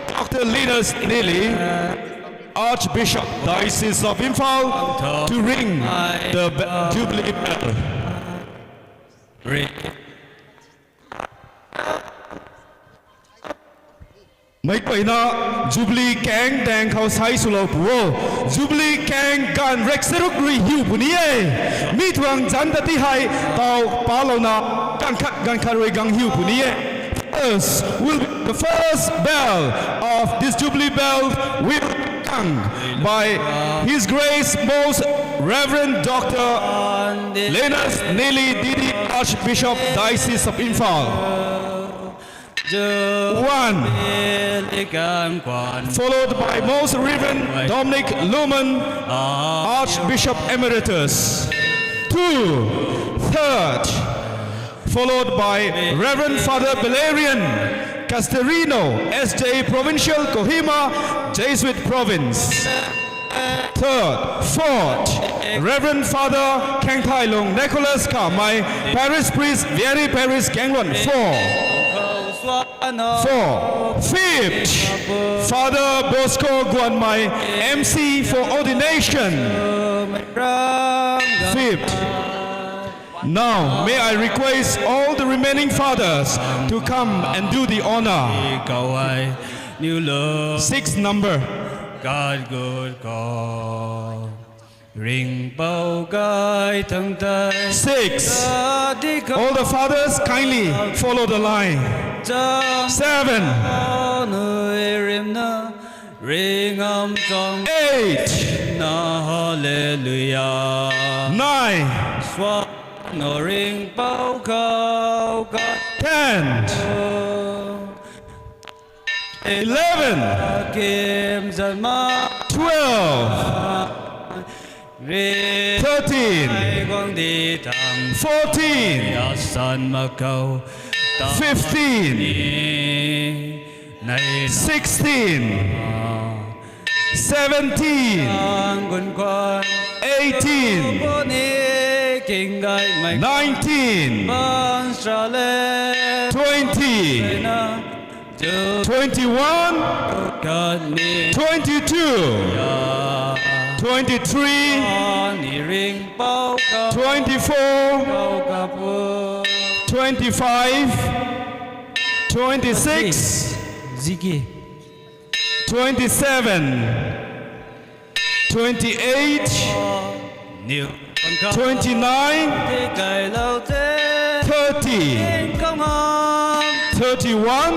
Doctor Linus Nelly, Archbishop, Diocese of Imphal, to ring the be- Jubilee bell. Meic guayna Jubilee kaeng daeng khou sai swlou pu o. Jubilee kaeng ganv rek charuk rui hiu puni e. Mi tuang zanc ta ti hei tau palouna ganv khat ganv khat rui gang hiu puni e. First will be the first bell of this Jubilee bell will be rung by His Grace Most Reverend Doctor Linus Nelly D D, Archbishop, Diocese of Imphal. One, followed by Most Reverend Dominic Lumen, Archbishop Emeritus. Two, third, followed by Reverend Father Valerian Casterino, S J Provincial, Kohima, Jesuit Province. Third, fourth, Reverend Father Khengthailung Nicholas Kamei, Parish Priest, Vianney Parish, Gangluan four. Four. Fifth, Father Bosco Guanmei, M C for ordination. Fifth. Now, may I request all the remaining fathers to come and do the honor. Sixth number. Six. All the fathers kindly follow the line. Seven. Eight. Nine. Ten. Eleven. Twelve. Thirteen. Fourteen. Fifteen. Sixteen. Seventeen. Eighteen. Nineteen. Twenty. Twenty-one. Twenty-two. Twenty-three. Twenty-four. Twenty-five. Twenty-six. Twenty-seven. Twenty-eight. Twenty-nine. Thirty. Thirty-one.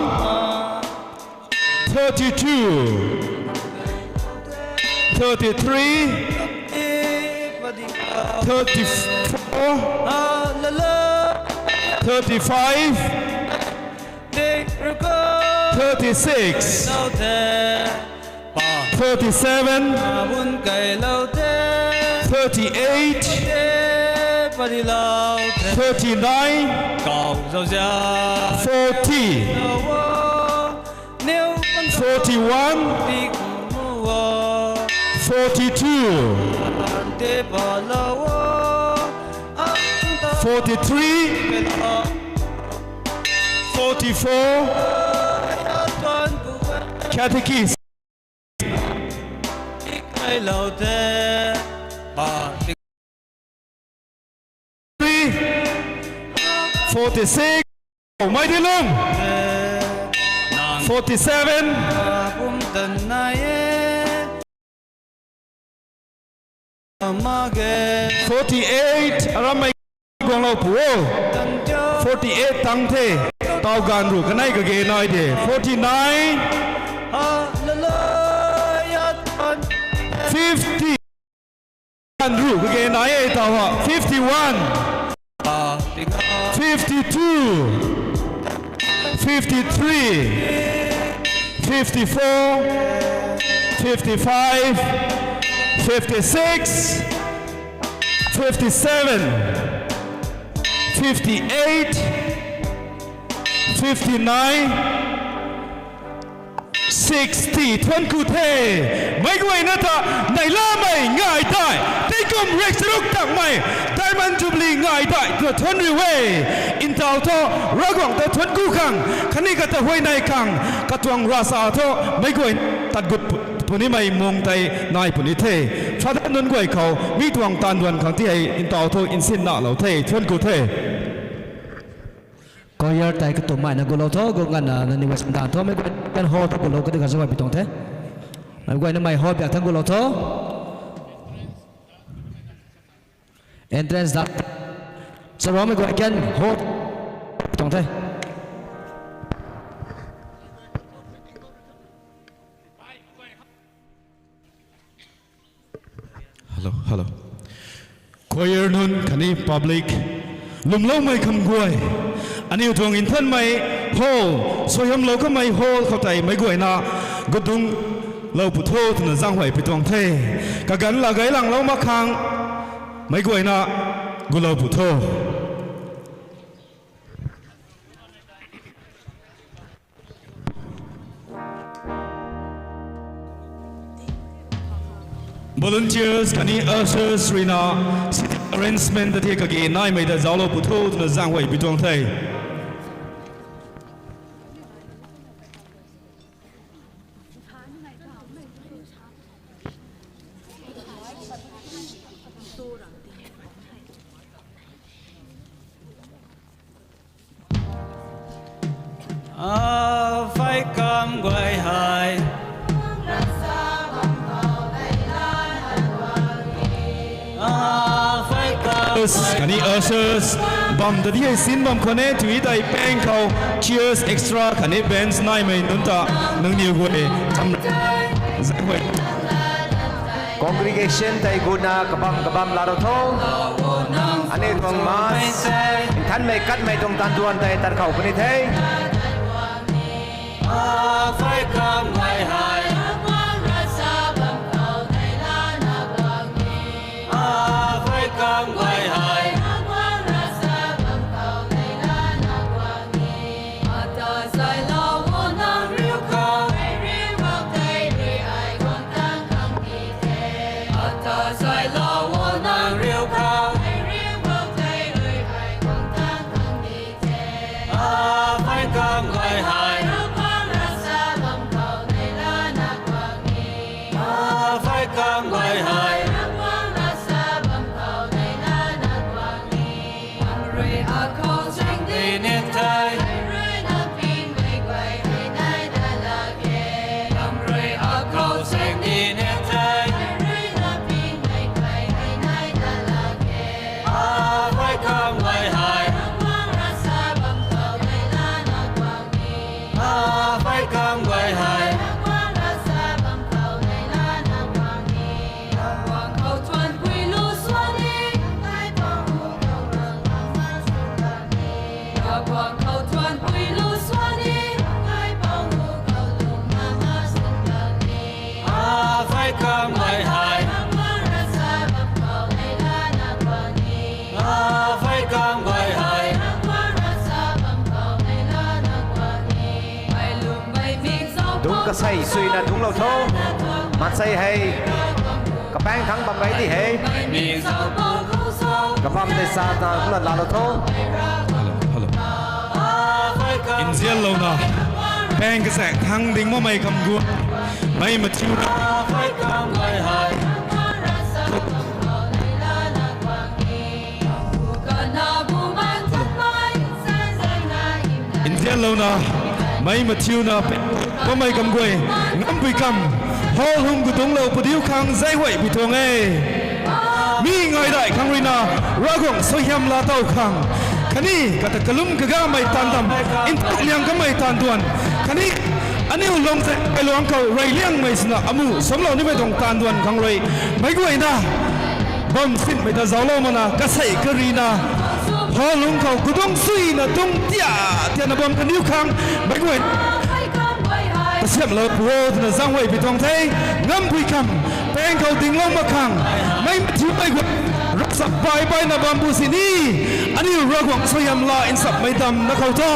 Thirty-two. Thirty-three. Thirty-four. Thirty-five. Thirty-six. Thirty-seven. Thirty-eight. Thirty-nine. Forty. Forty-one, forty-two, forty-three, forty-four, catechist. Forty-six. Oh, Maidilung. Forty-seven. Forty-eight. Aram mei guanglou pu o. Forty-eight tang the. Tau ganv ru kanei kage nai de. Forty-nine. Fifty. Ganv ru kage nai e tau ha. Fifty-one. Fifty-two. Fifty-three. Fifty-four. Fifty-five. Fifty-six. Fifty-seven. Fifty-eight. Fifty-nine. Sixty. Thuanc ku the. Meic guayna ta neihlamei ngai dai, tingkum rek charuk takmei Diamond Jubilee ngai dai twna thuanc riu e. Ntaw thu Ravguangc ta thuanc ku khang khatni kata huayney khang katuang ravsa thu meic guay tat gut pu- punimei mung tei nai puni the. Father nunc guay khou mi tuang taanv duan khang ti hei ntaw thu nsin nalou the. Thuanc ku the. Choir tei katummeina gulou tho, gu nganvna nangniw guay sandaan tho, meic guay kan hall ta gulou kadi kazauh pi tuang the. Meic guayna mei hall biak thang gulou tho. Entrance da. Charomei guay kan hall tuang the. Hello, hello. Choir nunc khatni public, lwmloumei kham guay, aniu tuang nthanmei hall, suaihiamlou kamei hall khou tei meic guayna gut dungclou pu tho twna zaenghuay pi tuang the. Kaganv la gaylanglou mak khang meic guayna gulou pu tho. Volunteers khatni ushers ruina seating arrangement ta thei kage naimei ta zauclou pu tho twna zaenghuay pi tuang the. Phay kam guay hei. Khatni ushers bam ta di hei sin bam khwan e, tui tei pang khou chairs extra khatni bench naimei nunc ta nangniw guay cham zaenghuay. Congregation tei gutna kabam kabam laalou tho. Aniu tuang mass nthanmei katmei tuang taanv duan tei tat khou puni the. Phay kam guay hei. Phay kam guay hei. Ata zaylou o nang riu khou. Ata zaylou o nang riu khou. Phay kam guay hei. Phay kam guay hei. Rui akhou cheng di ni the. Rui na ping mei guay hei nai da lak ge. Ram rui akhou cheng di ni the. Rui na ping mei guay hei nai da lak ge. Phay kam guay hei. Ram guang rasa bam khou nai lana guang ni. Phay kam guay hei. Ram guang rasa bam khou nai lana guang ni. Ram guang khou thuan pui lu suan ni. Ram kai pang hu khou ram guang rasa bam ni. Ram guang khou thuan pui lu suan ni. Ram kai pang hu khou lung mama sun bam ni. Phay kam guay hei. Ram guang rasa bam khou nai lana guang ni. Phay kam guay hei. Ram guang rasa bam khou nai lana guang ni. Mei lung mei mik zau dung Kasei suina dungclou tho. Maansei hei kapaeng thangc bam gay di he. Kapam tei sa ta kumna laalou tho. Hello, hello. Nzianlouna, paeng kazaek thangc ding makmei kam guay, mei mathiuna nzianlouna, mei mathiuna, bammei kam guay, ngampui kam, hall hung kadungclou padiu khang zai huay pi tuang e. Mi ngai dai khang ruina, Ravguangc suaihiam laa tow khang, khatni kata kalum kagamei taanv dam, ntak liang kamei taanv duan, khatni aniu lungc zai kailuangc khou rey liangmei swna amu samlou nimei tuang taanv duan khang rui, meic guayna bam sinmei ta zauclou makna kasei karina, hall lungc khou kadungc suina dungc tia tiana bam kaniw khang, meic guay kasiamhlou pu o twna zaenghuay pi tuang the. Ngampui kam, paeng khou dinglou mak khang, mei mathiumei guay, ravchap bai baina bam bu sini, aniu Ravguangc suaihiam laa nsapmei damna khou thu,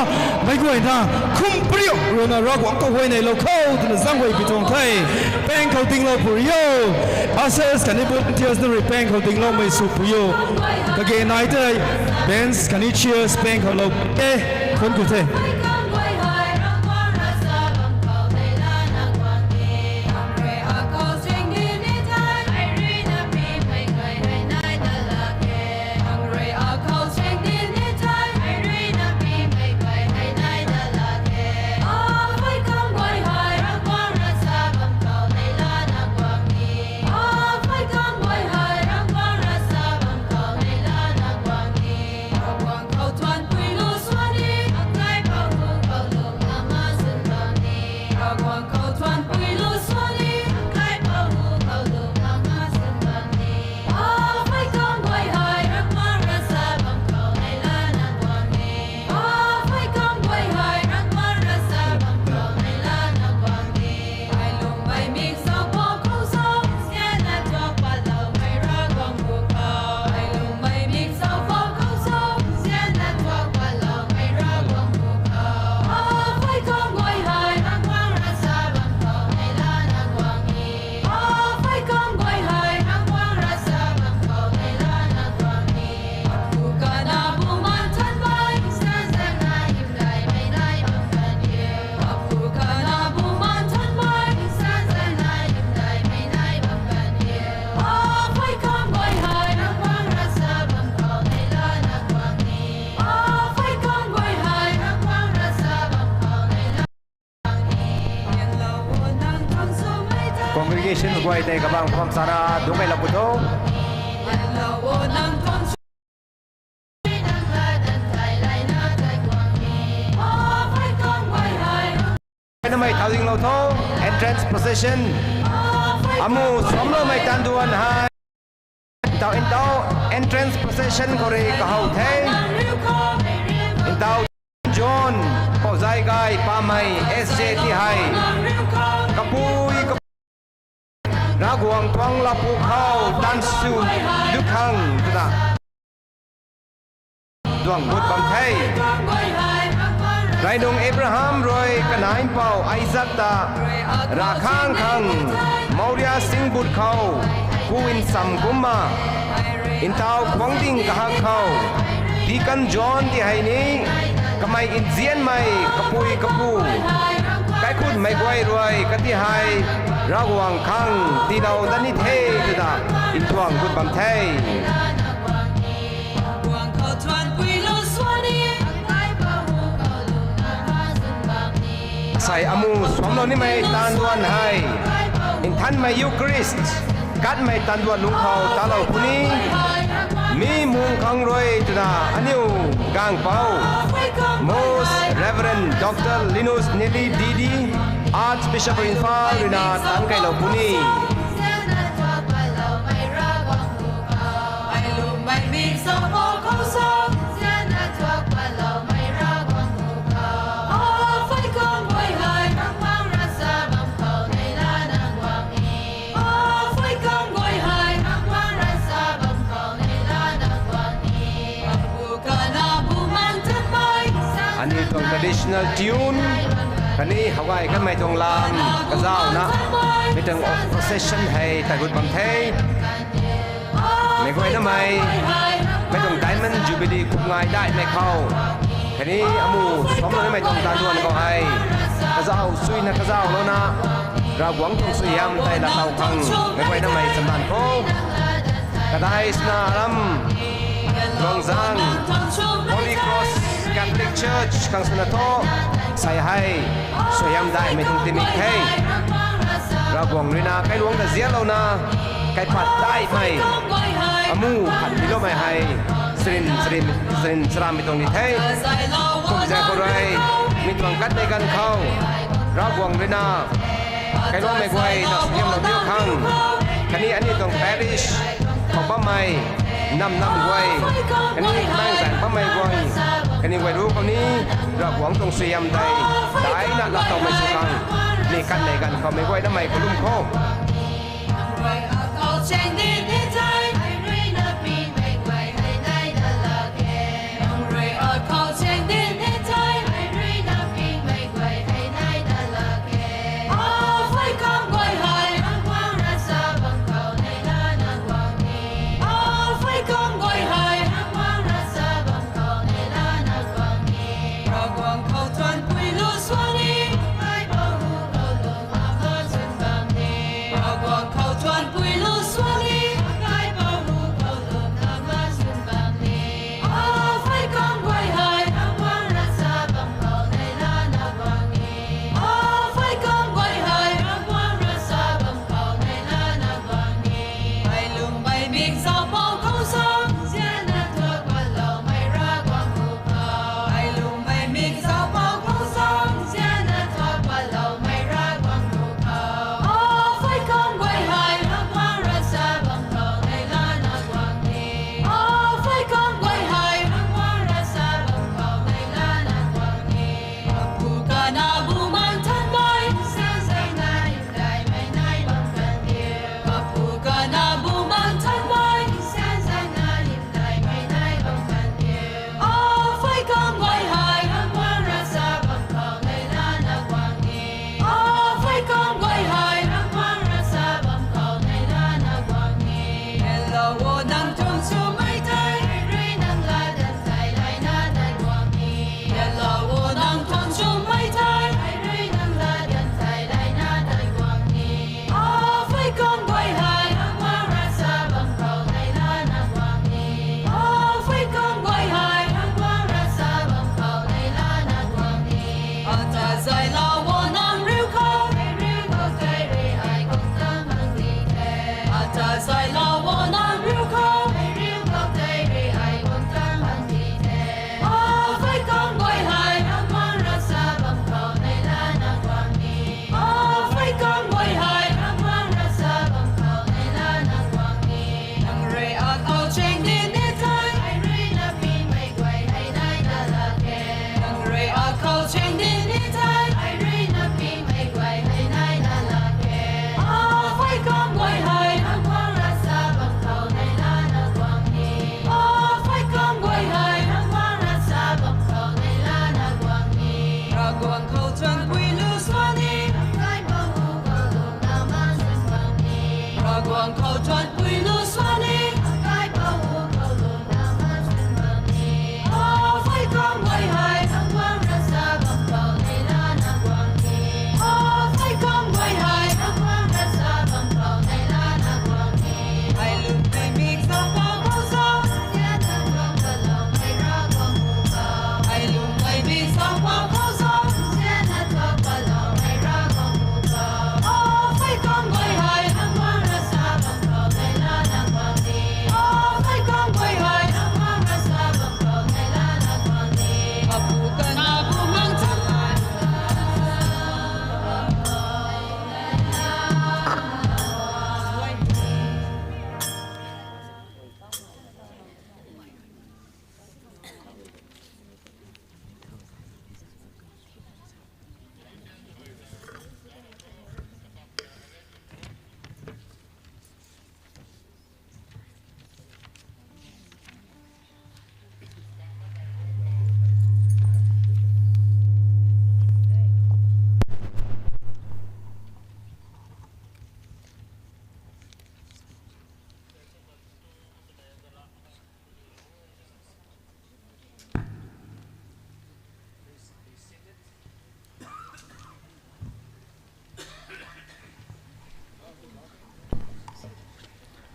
meic guayna, khum pariu ruina Ravguangc kahuay neilou khou twna zaenghuay pi tuang the. Paeng khou dinglou pu rio. Ushers khatni volunteers na rui paeng khou dingloumei sw pu rio. Kage nai tei, bench khatni chairs paeng khou lou e. Khun ku the. Congregation guay tei kabang pam sana dungc ei lak pu tho. Namei thau dinglou tho, entrance procession. Amu samloumei taanv duan hei. Ntau, ntau entrance procession khou rui kahow the. Ntau John, Pouzai Gay, Pamei, S J ti hei. Kapui, kap-, Ravguangc tuang lapu khou, taanv sw, lu khang, twna duang gut bam the. Rey nung Abraham rui kanac mpouh Isaac ta rav khang khang Moria singbut khou ku nsam kumna, ntau khuang ding kahak khou, Deacon John ti hei ni, kamei nzianmei kapui kapu, kaikhutmei guay rui kati hei, Ravguangc khang tiilou dat ni the twna nduang gut bam the. Sei amu suamlou nimei taanv duan hei, Nthanmei Eucharist katmei taanv duan lungc khou talou puni. Mi mung khang rui twna aniu gaengpouc Most Reverend Doctor Linus Nelly D D, Archbishop of Imphal ruina taanc keylou puni. Aniu tuang traditional tune, Khatni howgay kanmei tuang lam kazauhna, mi tuang procession hei tagut bam the. Meic guaynamei, mi tuang Diamond Jubilee kum ngai daihmei khou, khatni amu suangcloumei tuang tanduan khou hei, kazauh suina kazauhlouna, Ravguangc tuang suaihiam tei laa tow khang, meic guaynamei chamdan khou. Kadai swna ram, Tuangzang, Holy Cross Catholic Church khang swna thu, sei hei, suaihiam daihmei tuang tingmik the. Ravguangc ruina kailuangc ta zianlouna, kaipat daihmei, amu khat tiiloumei hei, sarin, sarin, sarin charammei tuang ni the. Kum zaeng khou rui, mi tuang katmei ganv khou, Ravguangc ruina, kailuangmei guay ta suaihiamlou diu khang, khatni aniu tuang parish khou bammei, nam nam guay, khatni maengzaeng bammei guay, khatni guay ru khou ni, Ravguangc tuang suaihiam tei, daina laa towmei sw khang, mi katmei ganv khou meic guaynamei kalum khou.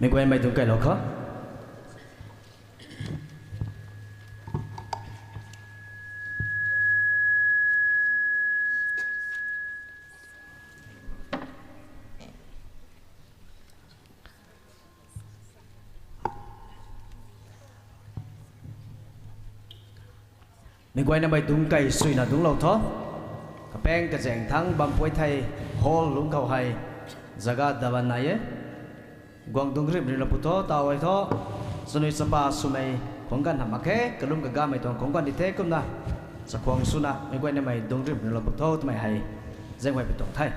Meic guaynamei dungc kailou kho. Meic guaynamei dungc kai suina dungclou tho. Kapaeng kazaeng thangc bam puay thei hall lungc khou hei jaga daban nai e. Guang dungc rimh rimlou pu tho, taw e tho. Chanui chapa swmei khwang ganv hamh mak khe, kalum kagamei tuang khwang ganv di the kumna. Chakhwang swna meic guaynamei dungc rimh rimlou pu tho twmei hei zaenghuay pi tuang the.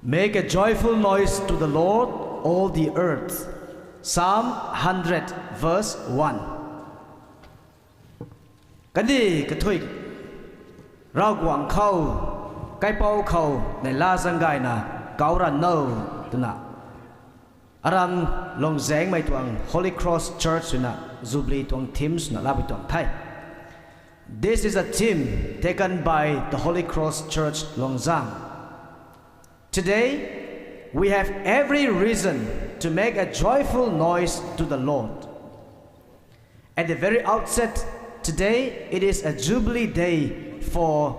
Make a joyful noise to the Lord, all the earth. Psalm hundred, verse one. Kandih kathuic Ravguangc khou, kaipouc khou neihla zaeng gayna kau ran no, twna aram Lungzaengmei tuang Holy Cross Church swna Jubilee tuang theme swna laa pi tuang the. This is a theme taken by the Holy Cross Church Lungzang. Today, we have every reason to make a joyful noise to the Lord. At the very outset, today it is a jubilee day for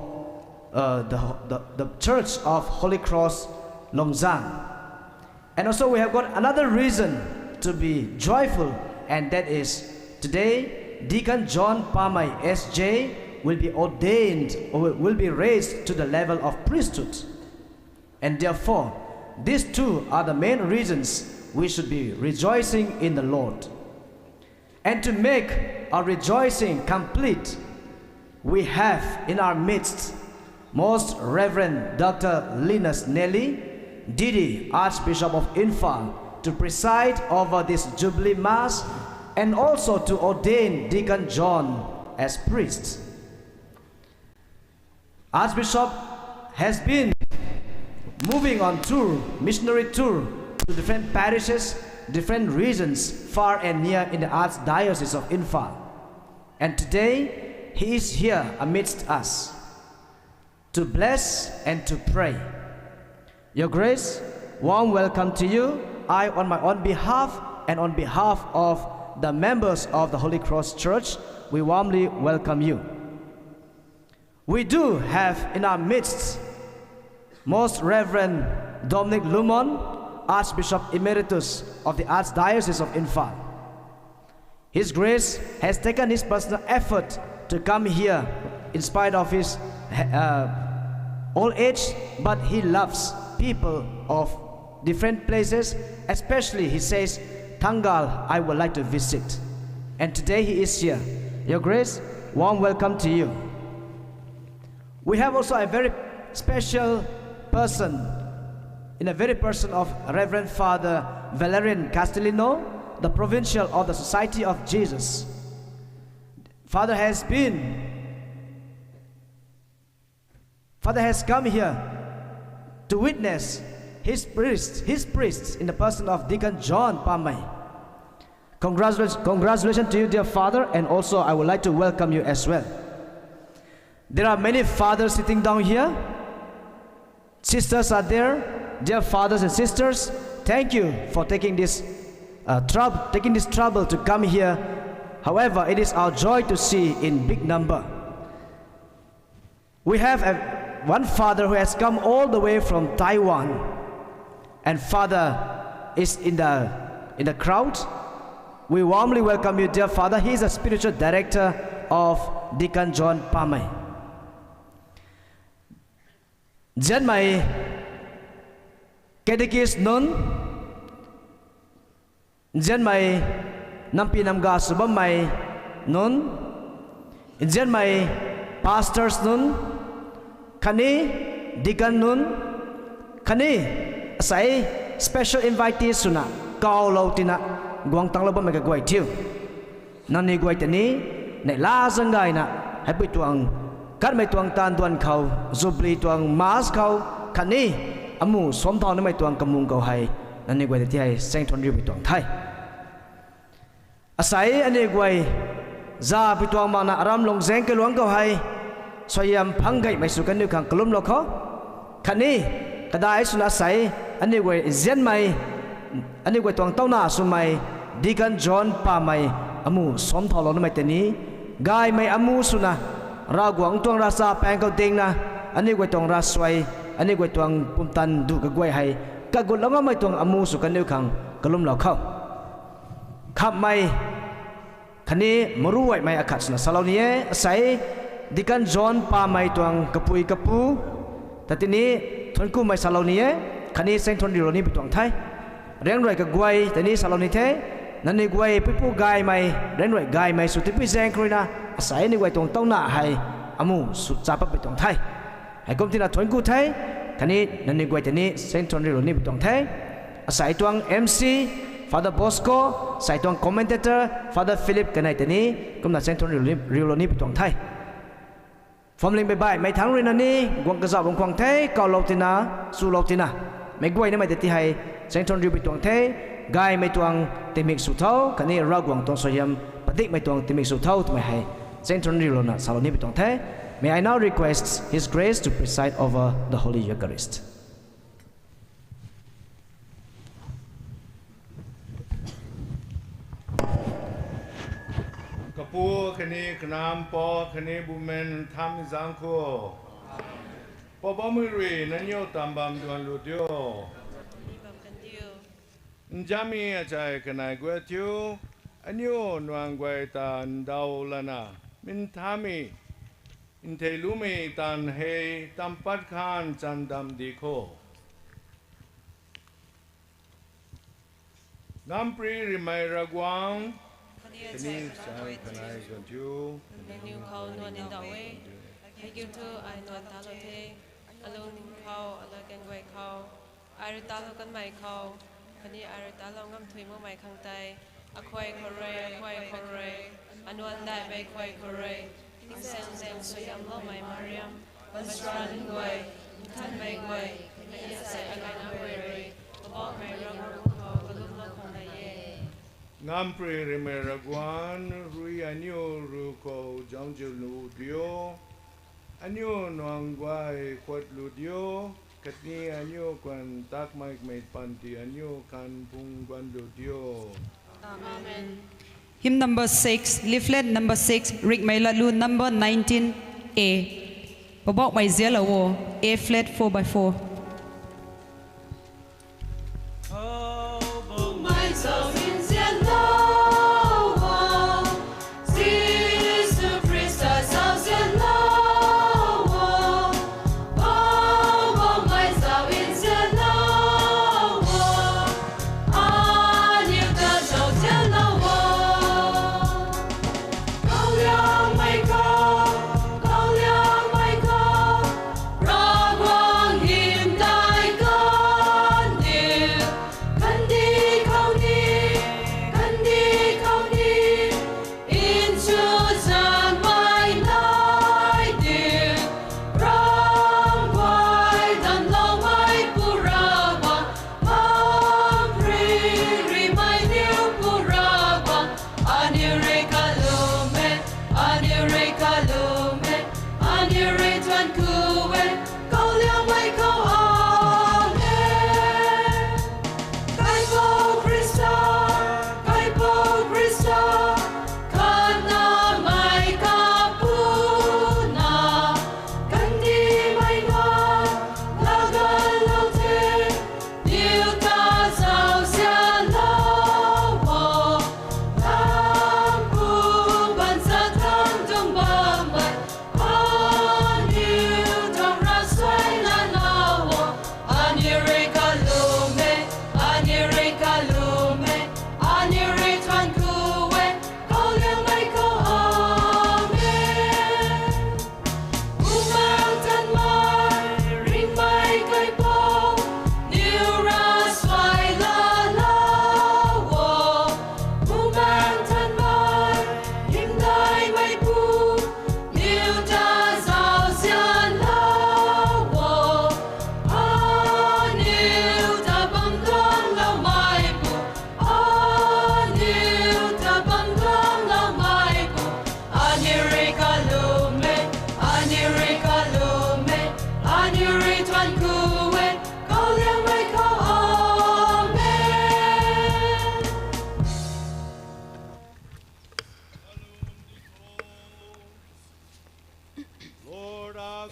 uh, the, the, the Church of Holy Cross Lungzang. And also, we have got another reason to be joyful, and that is today, Deacon John Pamei S J will be ordained or will be raised to the level of priesthood. And therefore, these two are the main reasons we should be rejoicing in the Lord. And to make our rejoicing complete, we have in our midst Most Reverend Doctor Linus Nelly, D D, Archbishop of Imphal, to preside over this Jubilee Mass and also to ordain Deacon John as priest. Archbishop has been moving on tour, missionary tour, to different parishes, different regions, far and near in the Archdiocese of Imphal. And today, he is here amidst us to bless and to pray. Your Grace, warm welcome to you. I, on my own behalf and on behalf of the members of the Holy Cross Church, we warmly welcome you. We do have in our midst Most Reverend Dominic Lumon, Archbishop Emeritus of the Archdiocese of Imphal. His Grace has taken his personal effort to come here in spite of his uh, old age, but he loves people of different places, especially he says, Thangal, I would like to visit. And today he is here. Your Grace, warm welcome to you. We have also a very special person in a very person of Reverend Father Valerian Castellino, the provincial of the Society of Jesus. Father has been, Father has come here to witness his priests, his priests in the person of Deacon John Pamei. Congratulations, congratulations to you, dear Father, and also I would like to welcome you as well. There are many fathers sitting down here. Sisters are there. Dear fathers and sisters, thank you for taking this uh, trouble, taking this trouble to come here. However, it is our joy to see in big number. We have a, one father who has come all the way from Taiwan, and father is in the in the crowd. We warmly welcome you, dear father. He is a spiritual director of Deacon John Pamei. Nzianmei catechist nunc, nzianmei nampi namga sw bammei nunc, nzianmei pastors nunc, khatni deacon nunc, khatni asei special invitees swna kawlou tina guang tanglou bammei kaguay thiu. Nangniw guay ta ni neihla zaeng gayna, heipui tuang katmei tuang taanv duan khou, Jubilee tuang Mass khou, khatni amu suam thau nimei tuang kamung khou hei, nangniw guay ta ti hei saengthuan riupui tuang the. Asei aniw guay, zapui tuang makna aram Lungzaeng kailuangc khou hei, suaihiam phang gaymei sw kaniw khang kalumlou kho. Khatni, kadai swna asei, Aniu guay nzianmei, aniu guay tuang tauna swmei, Deacon John Pamei amu sam thaulounamei tei ni, gaymei amu swna, Ravguangc tuang ravchapang khou dingna, aniu guay tuang ravsuai, aniu guay tuang pumtan duh kaguay hei, kagutlou ngammei tuang amu sw kaniw khang kalumlou khou. Khammei, khatni maruaihmei akhat swna salou ni e, asei, Deacon John Pamei tuang kapui kapu, ta tini, thuanc kumei salou ni e, khatni saengthuanc riulou ni pui tuang the. Riangruai kaguay tei ni salou ni the, nangniw guay puipu gaymei, riangruai gaymei sw tipui zaeng khou ruina, asei aniu guay tuang tauna hei, amu sw chapatpui tuang the. Heikum tina thuanc ku the, khatni nangniw guay tei ni saengthuanc riulou ni pui tuang the. Asei tuang M C, Father Bosco, asei tuang commentator, Father Philip kanei tei ni, kumna saengthuanc riulou ni, riulou ni pui tuang the. Phuamling beibaihmei thangc ruina ni, guang kazauh bam khwang the, kaulou tina, chulou tina. Meic guaynamei tei ti hei, saengthuanc riu pui tuang the, gaymei tuang tingmik sw tho, khatni Ravguangc tuang suaihiam, padikmei tuang tingmik sw tho, twmei hei, saengthuanc riulouna salou ni pui tuang the. May I now request His Grace to preside over the Holy Eucharist. Kapu khatni Kanac Mpouh khatni Bumaengh Nthanmei zaeng khou, Poubauhmei rui nangniw tam bam duanlu dio. Nzianmei achei kanei guay thiu, aniu nuang guay ta ndauh lana, mi nthanmei, ntheiloumei taanv hei tam pat khang chan damc di kho. Ngampri rimei Ravguangc, khatni sa kanei guay thiu, nangniw khou nuan ndauh e, heikiu thu ai nuan talou the, alung khou, alakang guay khou, ai rui talou kanmei khou, khatni ai rui talou ngam thuy makmei khang tei, akhuay khou rui, akhuay khou rui, anuan daihmei khuay khou rui, tingsaengzaeng suaihiamloumei Mariam, bansra nunc guay, nthanmei guay, khatni asei agayna guay rui, Poubauhmei Ravguangc khou kalumlou khang nai e. Ngampri rimei Ravguangc, rui aniu ru khou zauziu lu dio, aniu nuang guay khuat lu dio, khatni aniu khwan takmeimei panty aniu khang phung guan lu dio. Amen. Hymn number six, leaflet number six, Ringcmei Latlu number nineteen A. Poubauhmei nzianlou o, A flat four by four.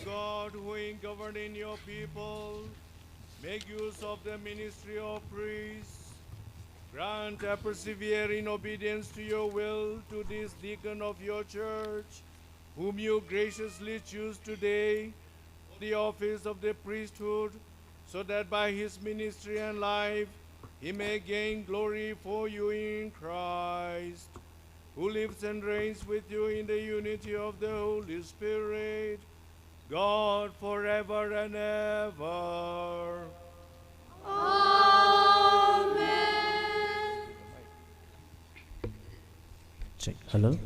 God, who in governing your people make use of the ministry of priests, grant that, persevere in obedience to your will, to this deacon of your church, whom you graciously choose today for the office of the priesthood, so that by his ministry and life he may gain glory for you in Christ, who lives and reigns with you in the unity of the Holy Spirit, God, forever and ever. Amen. Check. Hello.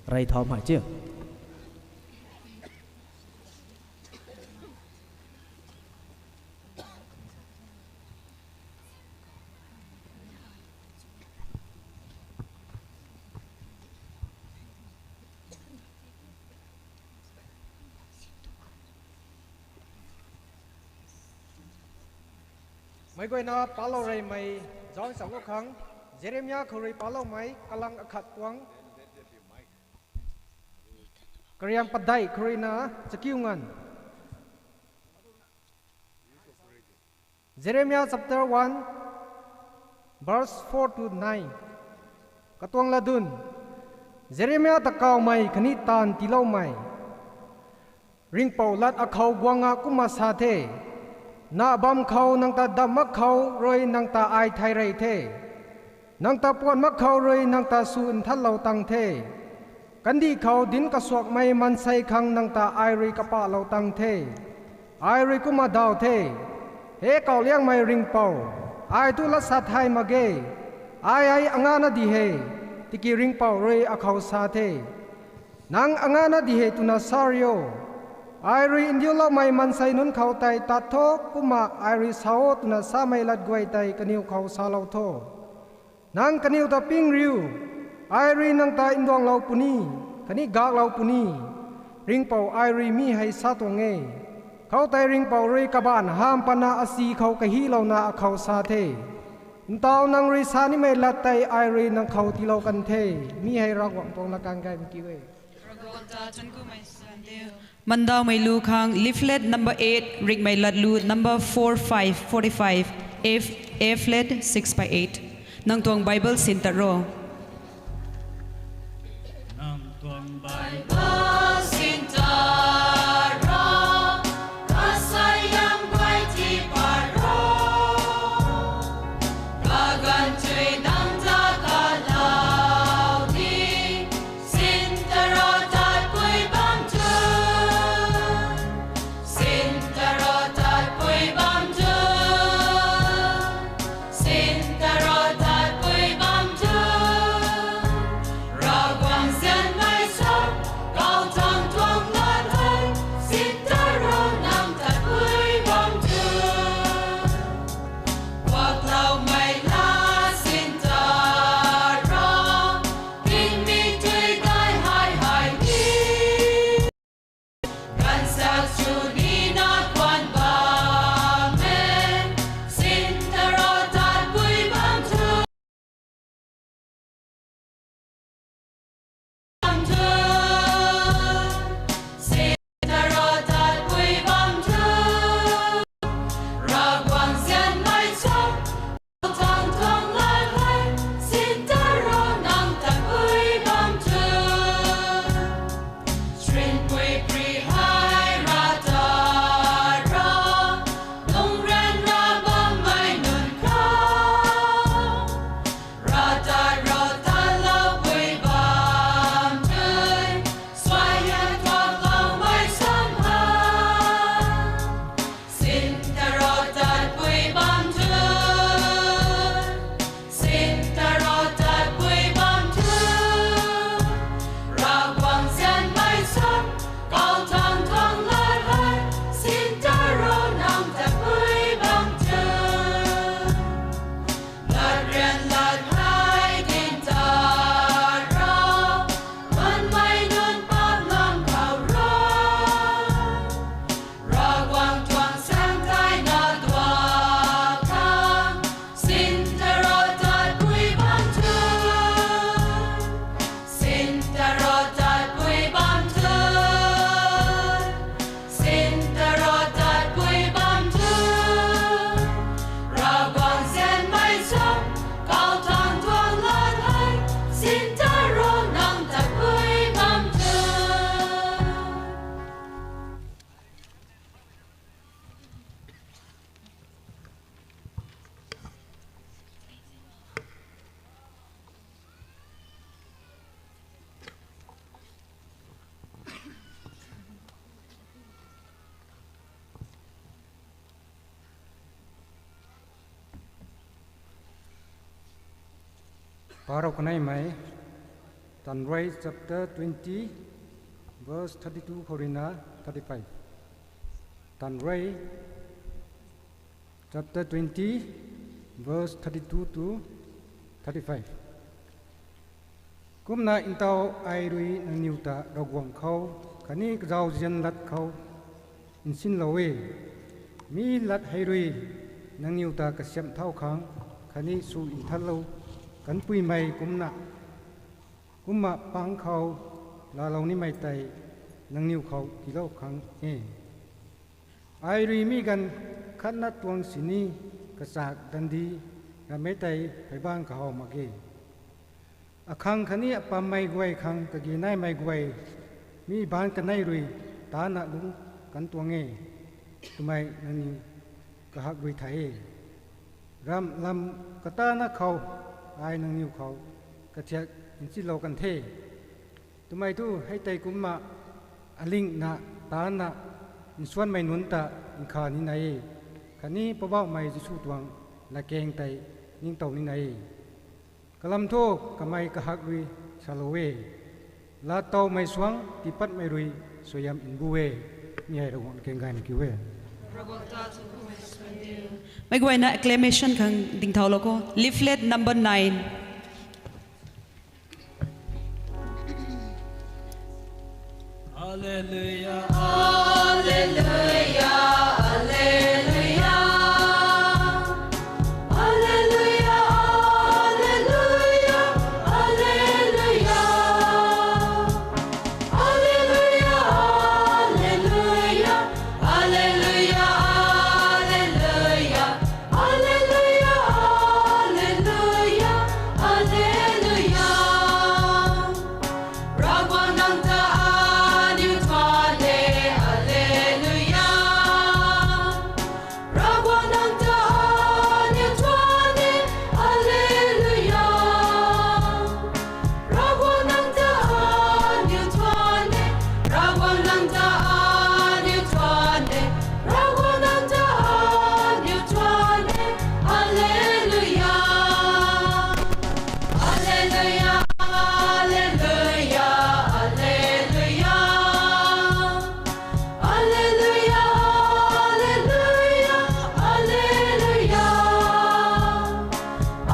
Rey thau mai chiu. Meic guayna palou reymei zauc nchamlou khang, Jeremia khou rui paloumei kalang akhat tuang, kariang padeih khou rui na chakiu nganv. Jeremia chapter one, verse four to nine. Katuang latdyn: Jeremia ta kawmei khatni taanv tiiloumei. Ringhpouc lat akhou guang a kumna sa the: Na bam khou nang ta damh mak khou rui nang ta ai thay rey the. Nang ta puan mak khou rui nang ta sw nthanlou tang the. Kandih khou dinc kasuakmei maansei khang nang ta ai rui kapahlou tang the. Ai rui kumna daw the: He kawliangmei Ringhpouc, ai tu lat sa thay mak ge. Ai hei angana di he, tiki Ringhpouc rui akhou sa the: Nang angana di he twna sa rio. Ai rui ndiuloumei maansei nunc khou tei tat tho, kumna ai rui sa o twna samei lat guay tei kaniw khou salou tho. Nang kaniw ta ping riu, ai rui nang ta nduanglou puni, khatni gaklou puni, Ringhpouc ai rui mi hei sa tuang e. Khoutei Ringhpouc rui kabaanc hamh patna asi khou kahilouna akhou sa the: Ntaw nang rui sa nimei lat tei ai rui nang khou tiilou kan the. Mi hei Ravguangc tuang latkaeng gaymei kiu e. Mandaumei lu khang leaflet number eight, ringhmei latlu number four five, forty-five, F, A flat, six by eight. Nang tuang Bible sintat ro. Nang tuang Bible sintat ro, kasayam guay tii pat ro. Kaganv tui nang ta kalau ni, sinta ro tatpui bam tu. Sinta ro tatpui bam tu. Sinta ro tatpui bam tu. Ravguangc nzianmei sap Arau kaneimei, Tanrei chapter twenty, verse thirty-two khou ruina thirty-five. Tanrei chapter twenty, verse thirty-two to thirty-five. Kumna ntau ai rui nangniw ta Ravguangc khou khatni kazauzian lat khou nsinlou e. Mi lat hei rui nangniw ta kasiamh thau khang khatni sw nthanlou kanpuimei kumna, kumna pang khou laalou nimei tei nangniw khou tiilou khang e. Ai rui mi ganv khatna tuang sini kachak dandi ramei tei pheybaanv kahaw mak ge. Akhang khatni apammei guay khang kage naimei guay mi baanc kanei rui tana lungc kan tuang e twmei nangniw kahak rui thay e. Ramh lam katana khou ai nangniw khou kathiak nchilou kan the twmei thu hei tei kumna alingna tana nsuanmei nunc ta nkha nina e, khatni Poubauhmei Jisu tuang latkaeng tei ningtow nina e. Kalam thu kamei kahak rui salou e, laatowmei suangc tiipatmei rui suaihiam nbu e. Mi hei Ravguangc kaeng gayna kiu e. Meic guayna acclamation khang dingthaulou kho. Leaflet number nine. Alleluia, alleluia, alleluia. Alleluia, alleluia, alleluia. Alleluia, alleluia, alleluia. Alleluia, alleluia, alleluia. Alleluia, alleluia. Ravguangc nang ta aniu thuan e. Alleluia. Ravguangc nang ta aniu thuan e. Alleluia. Ravguangc nang ta aniu thuan e. Ravguangc nang ta aniu thuan e. Ravguangc nang ta aniu thuan e. Alleluia. Alleluia, alleluia, alleluia. Alleluia, alleluia, alleluia.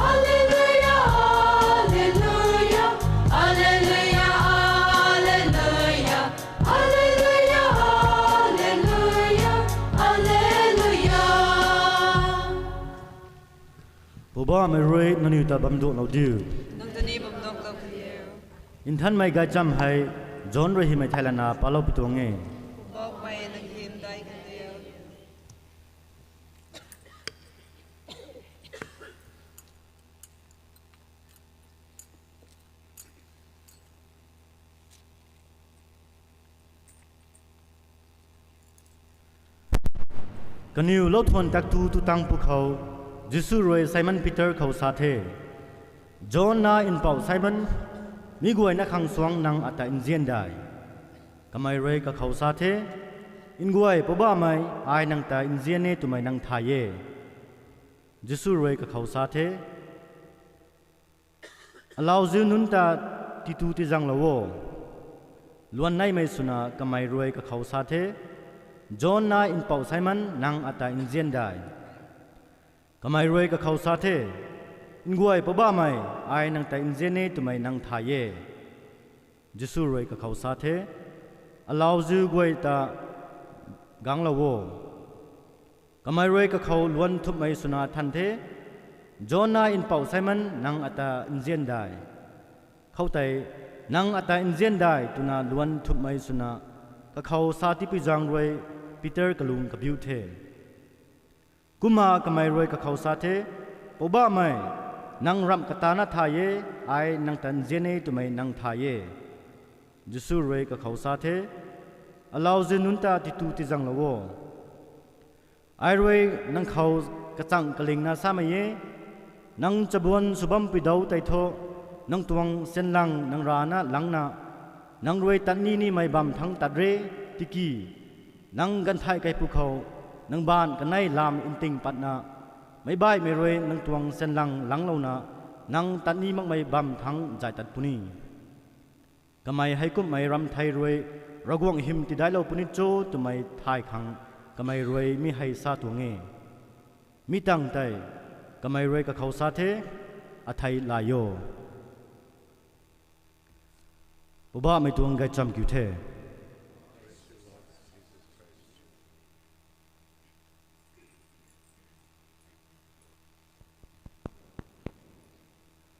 Alleluia, alleluia, alleluia, alleluia. Alleluia, alleluia, alleluia. Poubauhmei rui nangniw ta bam duanglou diu. Nang ta ni bam duanglou kan diu. Nthanmei gaychamv hei John rui hymei thei lana palou pi tuang e. Poubauhmei, nang hym dai kan diu. Kaniw lou thuan taktu tu tang pwkhou, Jisu rui Simon Peter khou sa the, John na mpouh Simon, mi guayna khang suangc nang ata nzian dai? Kamei rui kakhou sa the, Nguay Poubauhmei, ai nang ta nzian e twmei nang thay e. Jisu rui kakhou sa the, Alauziu nunc ta titu tizanglou o. Luan neimei swna kamei rui kakhou sa the, John na mpouh Simon, nang ata nzian dai? Kamei rui kakhou sa the, Nguay Poubauhmei, ai nang ta nzian e twmei nang thay e. Jisu rui kakhou sa the, Alauziu guay ta ganglou o. Kamei rui kakhou luan thumhmei swna than the, John na mpouh Simon, nang ata nzian dai? Khoutei, Nang ata nzian dai, twna luan thumhmei swna kakhou sa tipui zaeng rui Peter kalung kabiu the. Kumna kamei rui kakhou sa the, Poubauhmei, nang ramh katana thay e, ai nang ta nzian e twmei nang thay e. Jisu rui kakhou sa the, Alauziu nunc ta titu tizanglou o. Ai rui nang khou kachang kalingna samei e, nang chabuan sw bam pui dou tei thu, nang tuang sianlang nang rana langna, nang rui tat ni nimei bam thangc tat re, tiki nang ganvthay kaipu khou, nang baanc kanei lam nting patna, meic baihmei rui nang tuang sianlang langlouna, nang tat ni makmei bam thangc zay tat puni. Kamei hei kumhmei ramthei rui Ravguangc hym tidailou puni cho twmei thay khang kamei rui mi hei sa tuang e. Mi tangv tei kamei rui kakhou sa the, athei lay o. Poubauhmei tuang gaychamv kiu the.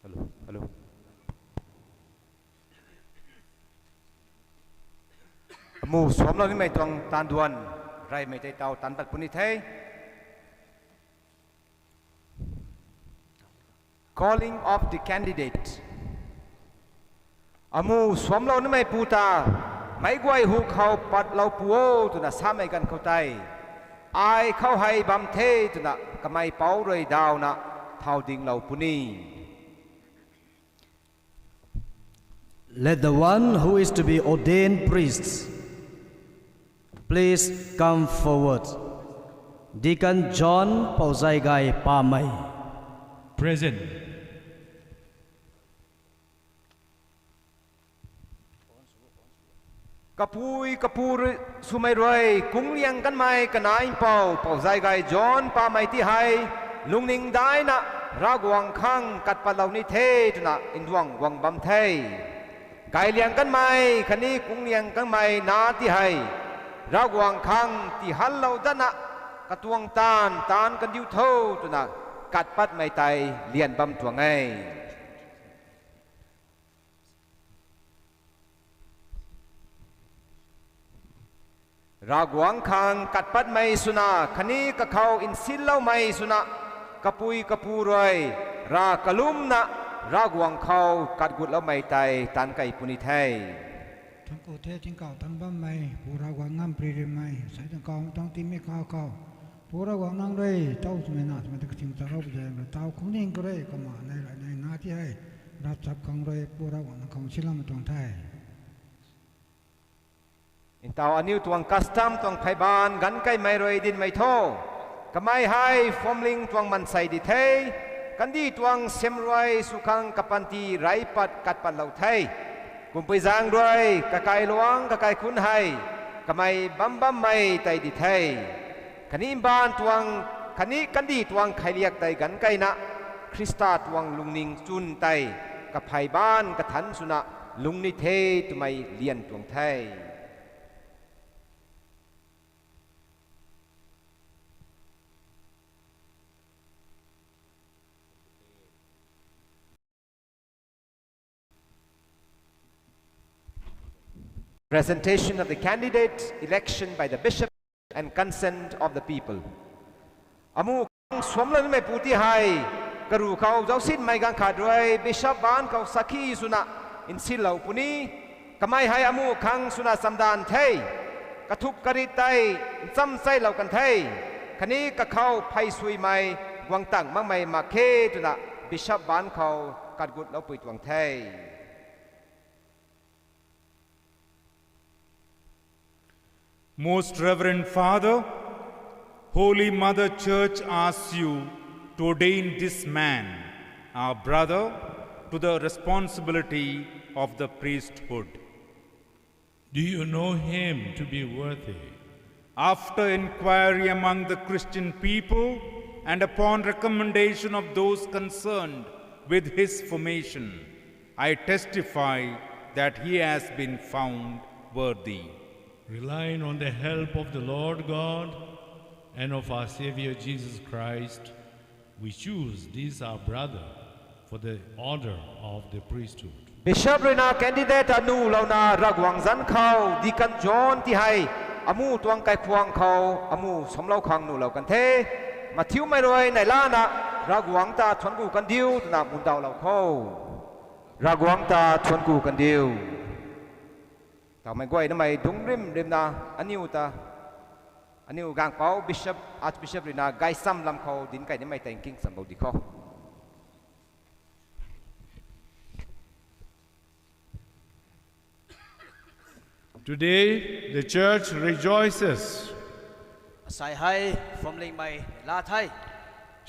Hello, hello. Amu suamclou nimei tuang taanv duan, reymei tei taw taanc pat puni the. Calling of the candidate. Amu suamclou nimei pu ta, meic guay hu khou patlou pu o twna samei ganv khou tei, ai khou hei bam the twna kamei pouc rui dawna thau dinglou puni. Let the one who is to be ordained priests please come forward. Deacon John Pouzaigai Pamei. Present. Kapui kapu rui, swmei rui, kungliang kanmei kanei mpouh Pouzaigai John Pamei ti hei, lungning daina, Ravguangc khang kat patlou ni the twna nduang guang bam the. Gayliang kanmei khatni kungliang kanmei nac ti hei, Ravguangc khang tihallou datna, katuang taanv taanc kandiu tho twna kat patmei tei lian bam tuang e. Ravguangc khang kat patmei swna khatni kakhou nsinloumei swna, kapui kapu rui, rav kalumna, Ravguangc khou kat gutloumei tei taanc key puni the. Thangc ku the, tingkauh thangc bammei Pu Ravguangc ngamparymei sei tangv kau tuang timei kau khou, Pu Ravguangc nang rui tow twmei na twmei ta kathing charou zaeng rui taw khang ning khou rui kumna nei rui nei nac ti hei, ravchap khang rui Pu Ravguangc nang khou nsinloumei tuang the. Ntaw aniu tuang custom tuang pheybaanv ganv keymei rui dinmei tho. Kamei hei phuamling tuang maansei di the. Kandih tuang siamruai sw khang kapanty rey pat kat patlou the. Kumpui zaeng rui kakailuangc kakaikhunc hei kamei bam bammei tei di the. Khatni mbaanv tuang, khatni kandih tuang kheiliak tei ganv keyna, Khrista tuang lungning chwn tei kaphey baanc kathanc swna lungc ni the twmei lian tuang the. Presentation of the candidate, election by the bishop and consent of the people. Amu khang suamclou nimei pu ti hei, karu khou zausinmei ganv khat rui bishop baanc khou sakhi swna nsinlou puni. Kamei hei amu khang swna chamdanv the. Kathuk karit tei ncham chailou kan the. Khatni kakhou phey suimei guang tang makmei mak khe twna bishop baanc khou kat gutloupui tuang the. Most Reverend Father, Holy Mother Church asks you to ordain this man, our brother, to the responsibility of the priesthood. Do you know him to be worthy? After inquiry among the Christian people and upon recommendation of those concerned with his formation, I testify that he has been found worthy. Relying on the help of the Lord God and of our Saviour Jesus Christ, we choose this our brother for the order of the priesthood. Bishop ruina candidate ta nuhlouna Ravguangc zanc khou Deacon John ti hei amu tuang kaikhwang khou amu suamclou khang nuhlou kan the. Mathiumei rui neihlana Ravguangc ta thuanc ku kandiu twna mundawlou kho. Ravguangc ta thuanc ku kandiu. Tawmei guay namei dungc rimrimna aniu ta, aniu gangpouc Bishop, Archbishop ruina gaychamv lam khou dinc key nimei tei nking cham bou di kho. Today, the church rejoices Asei hei phuamlingmei laa the.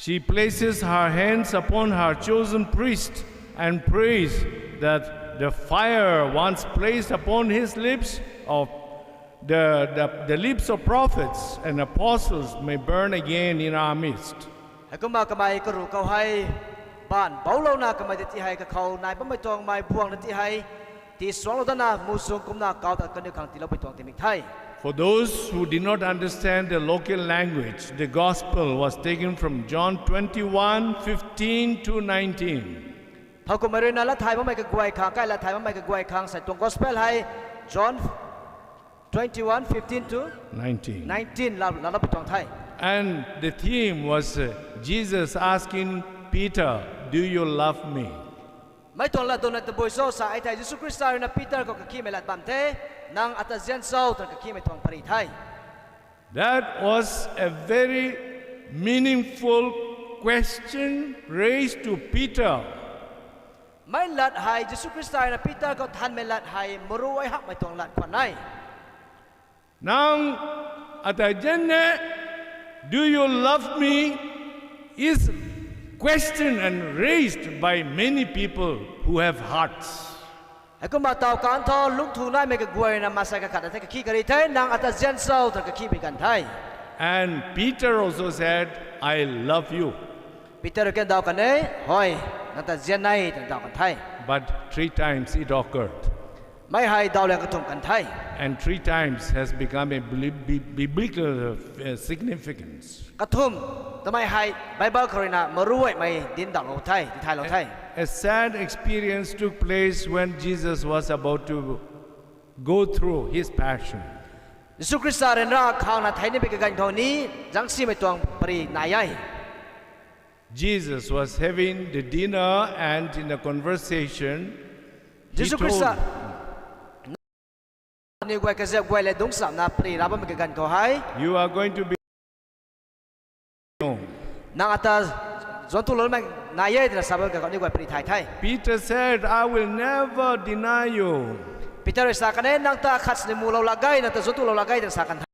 She places her hands upon her chosen priest and prays that the fire once placed upon his lips of the, the, the lips of prophets and apostles may burn again in our midst. Heikumna kamei karuh khou hei, baanv boulouna kamei ta ti hei kakhou nai bammei tuang mei buang na ti hei, tii suanglou datna muhzwng kumna kau ta kaniw khang tiiloupui tuang tingmik the. For those who did not understand the local language, the gospel was taken from John twenty-one fifteen to nineteen. Thowkumhmei ruina lat thay bammei kaguay khang, kai lat thay bammei kaguay khang sei tuang gospel hei John twenty-one fifteen to nineteen. Nineteen la, laloupui tuang the. And the theme was, uh, Jesus asking Peter, "Do you love me?" Mei tuang latduna tabui cho sa e thei Jisu Khrista ruina Peter khou kakhimei lat bam the, nang ata zian cho twna kakhimei tuang pary the. That was a very meaningful question raised to Peter. Mei lat hei Jisu Khrista ruina Peter khou thanmei lat hei maruai hakmei tuang lat khwan e. Nang ata zian e, "Do you love me?" is questioned and raised by many people who have hearts. Heikumna taw kan tho lungthu naimei kaguay ruina maansei kakhatna the kakhi kari the, nang ata zian cho twna kakhimei ganv the. And Peter also said, "I love you." Peter rui ken daw kan e, hoi, nang ta zian e twna daw kan the. But three times it occurred. Mei hei dawliang kathumh kan the. And three times has become a bibli-, bi-, biblical, uh, significance. Kathumh twmei hei Bible khou ruina maruaimei dinc daulou the, tithaylou the. A sad experience took place when Jesus was about to go through his passion. Jisu Khrista ryanra khangna thei nimei kaganv khou ni zangsimei tuang pary nai e. Jesus was having the dinner and in a conversation, he Jisu Khrista told, aniw guay kaziap guay le dungcsamna pary ra bammei kaganv khou hei, You are going to be Nang ata zuanc tuloumei nai e twna sa bam kakhou aniw guay pary thay the. Peter said, I will never deny you. Peter rui sa kan e, nang ta khat sini mulou lak ge, nang ta zuanc tulou lak ge twna sa kan the.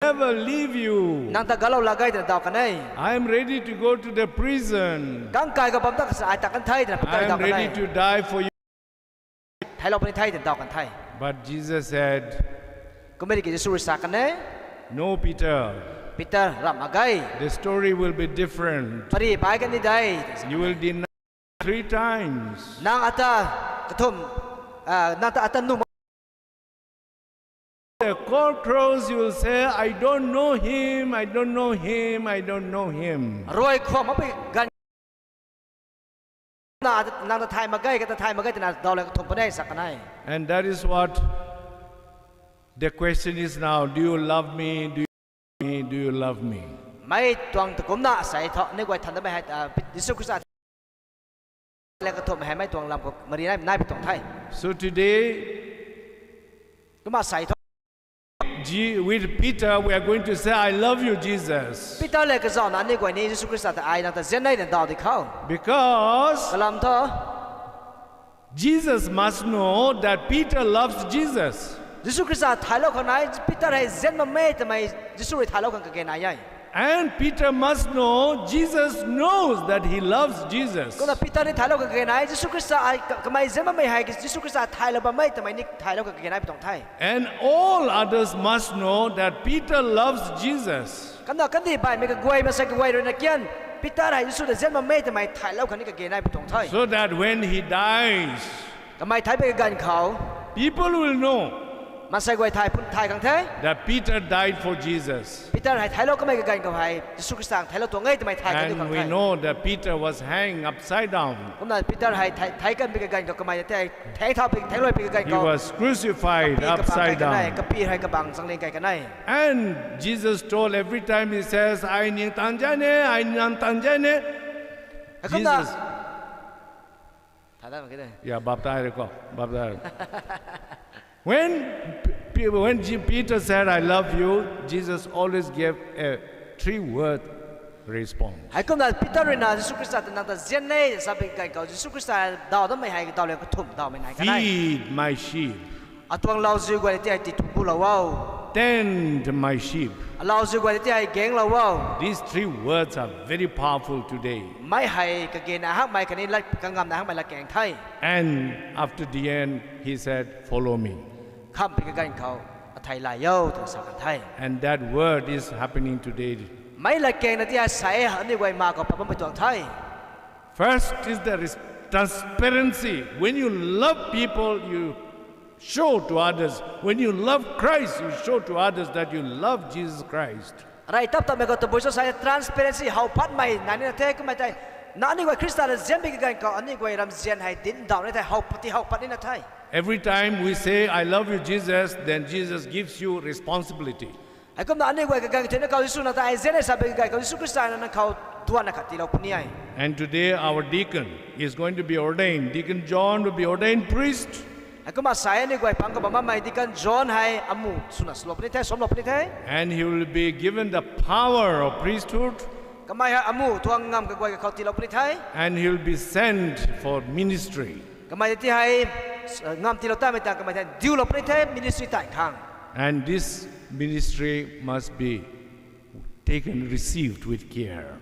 Never leave you. Nang ta galou lak ge twna daw kan e. I am ready to go to the prison. Kangkai khou bam ta kasa ai ta kan the twna Peter daw kan e. I am ready to die for you. Thaylou puni the twna daw kan the. But Jesus said, Kummei ki Jisu rui sa kan e, No, Peter. Peter, ramh mak ge. The story will be different. Pary pai kan ni de. You will deny three times. Nang ata kathumh, ah, nang ta ata nuh mak. The cock crows, you will say, I don't know him, I don't know him, I don't know him. Ruai khwang mak pui ganv na, nang ta thay mak ge, kata thay mak ge twna daw le kathumh puni sa kan e. And that is what the question is now. Do you love me? Do you love me? Do you love me? Mei tuang ta kumna sei thu, aniw guay than damei hei, ah, Jisu Khrista le kathumh hei mei tuang lam khou mari nai, nai pui tuang the. So today, kumna sei thu, Je-, with Peter, we are going to say, I love you, Jesus. Peter le kazauhna aniw guay ni Jisu Khrista ta ai nang ta zian e twna daw di khou. Because kalam thu, Jesus must know that Peter loves Jesus. Jisu Khrista thaylou khang nai, Peter hei zian bammei twmei Jisu rui thaylou khang kage nai e. And Peter must know Jesus knows that he loves Jesus. Kumna Peter ni thaylou khang kage nai, Jisu Khrista ai ka-, kamei zian bammei hei, Jisu Khrista thaylou bammei twmei ni thaylou khang kage nai pui tuang the. And all others must know that Peter loves Jesus. Kumna kandih baihmei kaguay, maansei kaguay ruina kian, Peter hei Jisu ta zian bammei twmei thaylou khang ni kage nai pui tuang the. So that when he dies, kamei thei pui kaganv khou, people will know maansei guay thay pun thay khang the, that Peter died for Jesus. Peter hei thaylou kamei kaganv khou hei Jisu Khrista thaylou tuang e twmei thay kan diu khang the. And we know that Peter was hanged upside down. Kumna Peter hei thei, thei kan pui kaganv khou kamei ta thei, thei thau pui, thei luai pui kaganv khou, He was crucified upside down. Kapy hei kabang zangling kai kan e. And Jesus told, every time he says, I ning tan zian e, I ning tan zian e. Kumna Jesus. Thay dat mak ge de. Yeah, baptize ko, baptize. When P-, when Je-, Peter said, I love you, Jesus always gave a three-word response. Heikumna Peter ruina Jisu Khrista ta nang ta zian e sa pui kaganv khou, Jisu Khrista daw dammei hei daw le kathumh dawmei nai kan e. Feed my sheep. Atuang lauziu guay ti hei tii tu kulou o. Tend my sheep. Alauziu guay ta ti hei genglou o. These three words are very powerful today. Mei hei kagena hakmei khatni lat kangamna hakmei latkaeng the. And after the end, he said, "Follow me." Khampi kaganv khou, athei lay o twna sa kan the. And that word is happening today. Mei latkaengna ti hei sa e, aniu guay ma khou pat bammei tuang the. First is the res-, transparency. When you love people, you show to others. When you love Christ, you show to others that you love Jesus Christ. Rey tap tatmei khou tabui cho sa e, transparency, how patmei nai nina the, kummei tei, na aniu guay Khrista na nzianmei kaganv khou aniu guay ramzian hei dinc daw ni the, how pat ti how pat nina the. Every time we say, "I love you, Jesus," then Jesus gives you responsibility. Heikumna aniu guay kaganv khatni kau Jisu nang ta ai nzian e sa pei kaganv khou Jisu Khrista na nang khou duanna khat tiilou puni e. And today our deacon is going to be ordained. Deacon John will be ordained priest. Heikumna sa e aniu guay pang khou bam bammei Deacon John hei amu swna swlou puni the, suamlou puni the. And he will be given the power of priesthood. Kamei hei amu tuang ngam kaguay kakhou tiilou puni the. And he will be sent for ministry. Kamei ti hei, ngam tiilou tamei ta kamei ta diulou puni the ministry tei khang. And this ministry must be taken, received with care.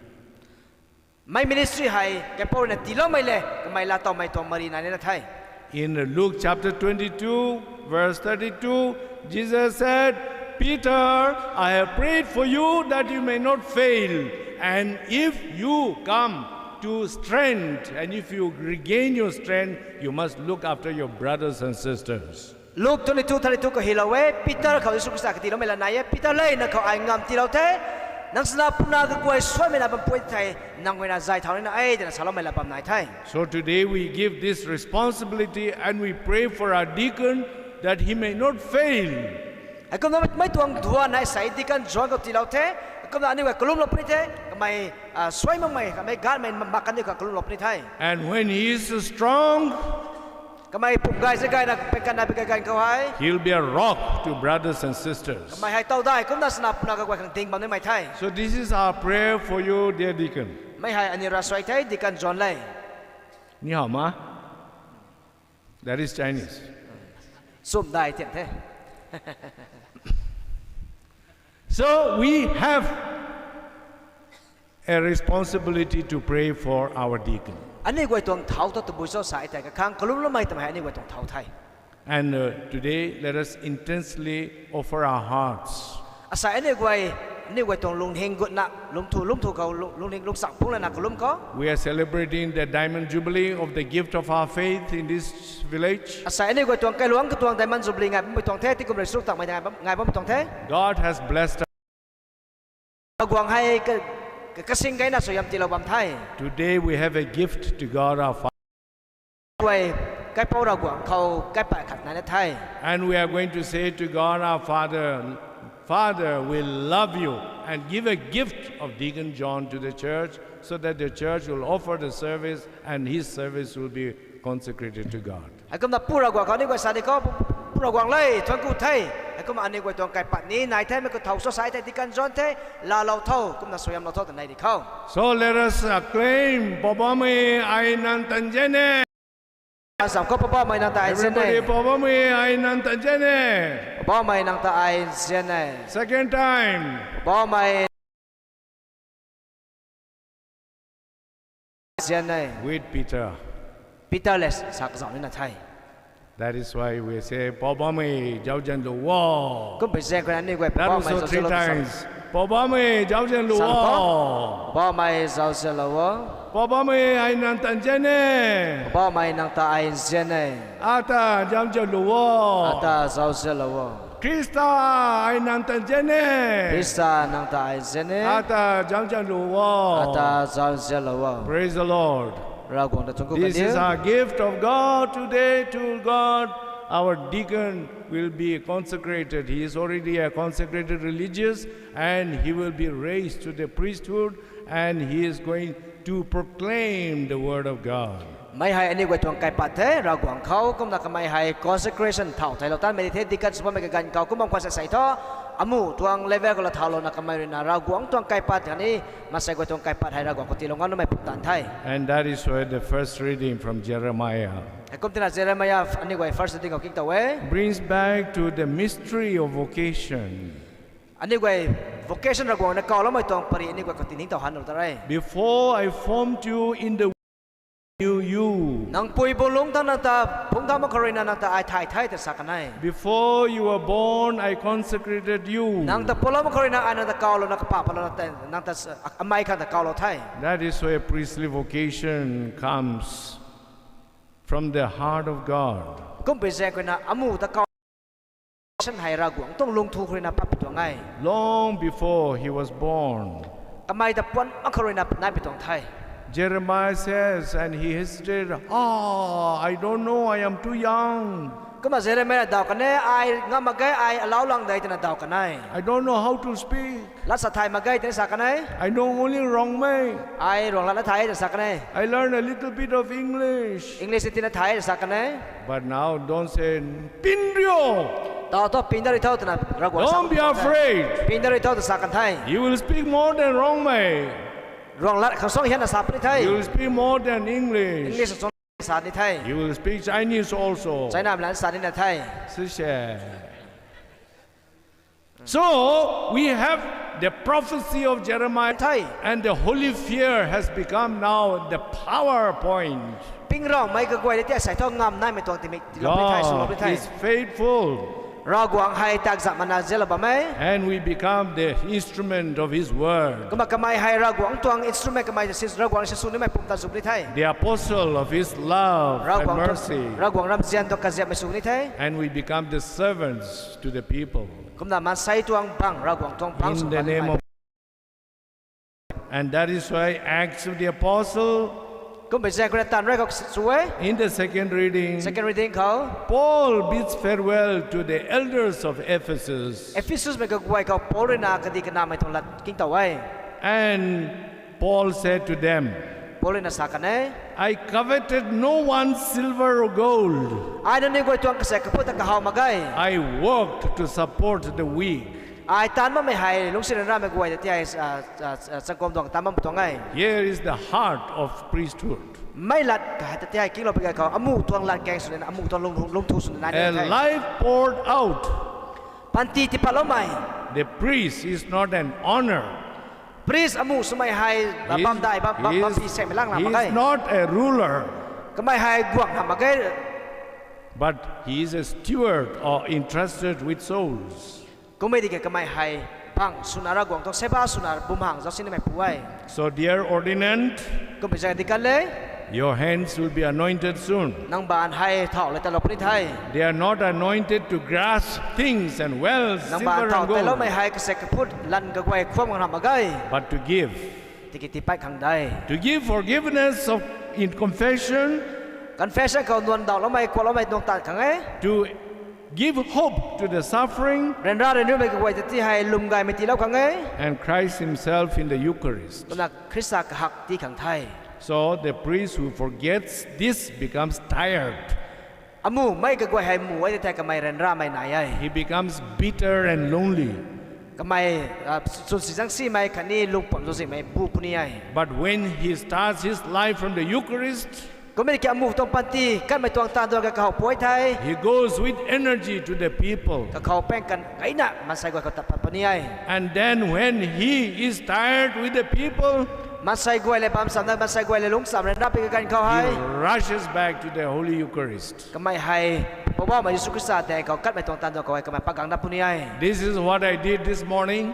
Mei ministry hei kaipouc rui na tiiloumei le kamei laatowmei tuang mari nai nina the. In Luke chapter twenty-two, verse thirty-two, Jesus said, "Peter, I have prayed for you that you may not fail. And if you come to strength, and if you regain your strength, you must look after your brothers and sisters." Luke twenty-two thirty-two khou hylou e, Peter khou Jisu Khrista katiiloumei la nai e, Peter le, nang khou ai ngam tiilou the, nang chana puna kaguay suaimei na bampui thei, nang guay na zay thau nina e, twna saloumei la bam nai the. So today we give this responsibility and we pray for our deacon that he may not fail. Heikumna mei tuang duan hei sa e Deacon John khou tiilou the, heikumna aniu guay kalumlou puni the, kamei, suai makmei, kamei ganhmei mak kaniw khang kalumlou puni the. And when he is strong, kamei pum gay se gayna pei kanna pei gay gan khou hei, he'll be a rock to brothers and sisters. Kamei hei tau dai kumna chana puna kaguay khang ding bam nimei the. So this is our prayer for you, dear deacon. Mei hei aniu ravsuai the Deacon John le. 你好吗? That is Chinese. Sumdai tian the. So we have a responsibility to pray for our deacon. Aniu guay tuang thau ta tabui cho sa e thei kakhang kalumloumei twmei hei aniu guay tuang thau the. And today let us intensely offer our hearts. Asei aniu guay, aniu guay tuang lungning gutna lungthu lungthu khou lungning lungchang phungc lana kalum khou, we are celebrating the diamond jubilee of the gift of our faith in this village. Asei aniu guay tuang kailuangc katuang diamond jubilee ngai bammei tuang the, tingkum rei suk takmei ngai bammei tuang the. God has blessed us. Ravguangc hei kasing gayna suaihiam tiilou bam the. Today we have a gift to God our Father. Guay kaipouc Ravguangc khou kaipat khat nai na the. And we are going to say to God our Father, Father, we love you, and give a gift of Deacon John to the church, so that the church will offer the service and his service will be consecrated to God. Heikumna Pu Ravguangc khou aniu guay sa di khou, Pu Ravguangc le, thuanc ku the. Heikumna aniu guay tuang kaipat ni nai the, mei khou thau cho sa e thei Deacon John the, laalou tho, kumna suaihiamlou tho twna nei di khou. So let us acclaim Poubauhmei ai nang ta nzian e. Azam khou Poubauhmei nang ta ai nzian e. Everybody, Poubauhmei ai nang ta nzian e. Poubauhmei nang ta ai nzian e. Second time. Poubauhmei nzian e. With Peter. Peter le sa kazauh nina the. That is why we say, Poubauhmei zauzianlou o. Kumpi zaeng khou aniu guay Poubauhmei zauzianlou o. Poubauhmei zauzianlou o. Poubauhmei zauzianlou o. Poubauhmei ai nang ta nzian e. Poubauhmei nang ta ai nzian e. Ata zauzianlou o. Ata zauzianlou o. Khrista ai nang ta nzian e. Khrista nang ta ai nzian e. Ata zauzianlou o. Ata zauzianlou o. Praise the Lord. Ravguangc ta thuanc ku kaniw. This is our gift of God today to God. Our deacon will be consecrated. He is already a consecrated religious, and he will be raised to the priesthood, and he is going to proclaim the word of God. Mei hei aniu guay tuang kaipat the, Ravguangc khou kumna kamei hei consecration thau theilou tanmei di the, deacon sw bammei kaganv khou kum bam khwan sa sei tho. Amu tuang level khou la thaulouna kamei ruina Ravguangc tuang kaipat khatni maansei guay tuang kaipat hei Ravguangc khou tiilou ngam namei pumtan the. And that is why the first reading from Jeremiah Heikum tina Jeremiah aniu guay first reading khou king tow e. Brings back to the mystery of vocation. Aniu guay vocation Ravguangc na kawloumei tuang pary aniu guay khou tiningtow hanlou ta re. Before I formed you in the womb, I knew you. Nang pui bu lungc thangc nang ta phungc thangc mak khou ruina nang ta ai thay the twna sa kan e. Before you were born, I consecrated you. Nang ta pulou mak khou ruina ai nang ta kawlouna kapa palouna tei nang ta amei khang ta kawlou the. That is why priestly vocation comes from the heart of God. Kumpui zaeng khou ruina amu ta kaw vocation hei Ravguangc tuang lungthu khou ruina patpui tuang e. Long before he was born. Kamei ta puan mak khou ruina naipui tuang the. Jeremiah says, and he hesitated, Ah, I don't know, I am too young. Kumna Jeremiah daw kan e, ai ngam mak ge, ai alau lang de twna daw kan e. I don't know how to speak. Lat sa thay mak ge twna sa kan e. I know only Rongmei. Ai Ruanglat na thay twna sa kan e. I learn a little bit of English. English tina thay twna sa kan e. But now don't say, Pinrio! Taw thu pingda rui tho twna Ravguangc sa Don't be afraid. Pingda rui tho twna sa kan the. You will speak more than Rongmei. Ruanglat khang suang hianna sa puni the. You will speak more than English. English khang suang sa ni the. You will speak Chinese also. Chinamei lan sa nina the. Sise. So, we have the prophecy of Jeremiah, the, and the holy fear has become now the power point. Ping raumei kaguay le ti asei thu ngam naimei tuang timik tilou puni the, swlou puni the. God is faithful. Ravguangc hei tak zam mana zialou bam e. And we become the instrument of his word. Kumna kamei hei Ravguangc tuang instrument kamei, Ravguangc sinsw nimei pumtan sw puni the. The apostle of his love and mercy. Ravguangc ramzian tuang kaziapmei sw puni the. And we become the servants to the people. Kumna maansei tuang bang, Ravguangc tuang bang sw puni the. And that is why Acts of the Apostle, Kumpui zaeng khou ruina Taanv Rey khou sw e. In the second reading, second reading khou, Paul bids farewell to the elders of Ephesus. Ephesusmei kaguay khou Paul ruina kadi kanamei tuang lat king tow e. And Paul said to them, Paul ruina sa kan e, I coveted no one's silver or gold. Ai nangniw guay tuang kasaek kaphut ta kahaw mak ge. I worked to support the weak. Ai taanv bammei hei lungcsi ryanramei guay ta ti hei changkuam tuang taanv bam tuang e. Here is the heart of priesthood. Mei lat kahei ta ti hei kinglou pi gay khou amu tuang lat kaeng swna amu tuang lungthu swna nai the. A life poured out. Panty tipatloumei. The priest is not an honor. Priest amu swmei hei bam dai bam bam bam pi saekmei lang na mak ge. He is not a ruler. Kamei hei guangh na mak ge. But he is a steward or entrusted with souls. Kummei tiki kamei hei bang swna Ravguangc tuang seba swna bumhang zauc sinimei pu e. So, dear ordinand, Kumpui zaeng deacon le, your hands will be anointed soon. Nang baanv hei thau le talou puni the. They are not anointed to grasp things and wealth, silver and gold. Nang baanv thau taloumei hei kasaek kaphut lan kaguay khuam khang na mak ge. But to give. Tiki tipat khang de. To give forgiveness of, in confession. Confession khou nuan dauhloumei, kuakloumei nuang tat khang e. To give hope to the suffering. Ryanra ryanriumei kaguay ta ti hei lwm gaymei tiilou khang e. And Christ himself in the Eucharist. Kumna Khrista kahak tii khang the. So the priest who forgets this becomes tired. Amu mei kaguay hei mu e tei thei kamei ryanramei nai e. He becomes bitter and lonely. Kamei chwn si zang simei khatni lungpuam zauczihmei bu puni e. But when he starts his life from the Eucharist, Kummei tiki amu tuang panty kanmei tuang taanv duan ka kahaw pui the. He goes with energy to the people. Kakhou paeng kan gayna maansei guay khou tat pat puni e. And then when he is tired with the people, Maansei guay le bam chamna, maansei guay le lungc cham ryanra pi kaganv khou hei, he rushes back to the Holy Eucharist. Kamei hei Poubauhmei Jisu Khrista daeng khou kanmei tuang taanv duan khou hei kamei pat gang dat puni e. This is what I did this morning.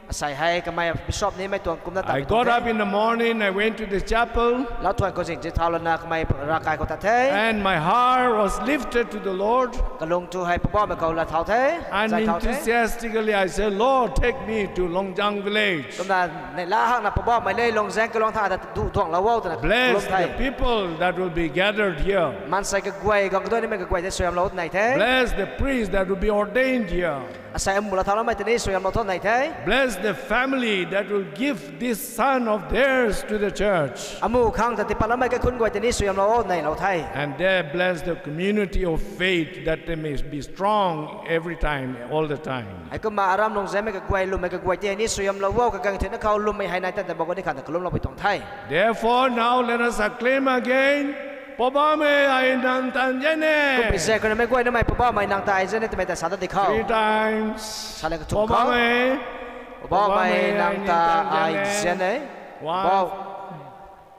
Asei hei kamei bishop nimei tuang kumna ta I got up in the morning, I went to the chapel. Lauthuan khou zing ti thau lana kamei ravkai khou tat the. And my heart was lifted to the Lord. Kalung thu hei Poubauhmei khou lat thau the. And enthusiastically I said, Lord, take me to Longjang village. Kumna neihla hakna Poubauhmei le Longzaeng kaluang tha ta duh duanglou o twna kalum the. Bless the people that will be gathered here. Maansei kaguay gang kaduai nimei kaguay tei suaihiamlou nai the. Bless the priests that will be ordained here. Asei amu la thau lamei tei ni suaihiamlou tho nei the. Bless the family that will give this son of theirs to the church. Amu khang ta tipat lamei kaikhun guay tei ni suaihiamlou o neilou the. And they bless the community of faith that they may be strong every time, all the time. Heikumna aram lungzaymei kaguay, lwmmei kaguay tei ni suaihiamlou o, kagang thuina khou lwmmei hei nai tan ta bak ni khang ta kalumloupui tuang the. Therefore, now let us acclaim again. Poubauhmei ai nang ta nzian e. Kumpui zay khou namei guay namei Poubauhmei nang ta ai nzian e twmei ta sa ta di khou. Three times. Sa le kathumh khou. Poubauhmei. Poubauhmei nang ta ai nzian e. Poubauh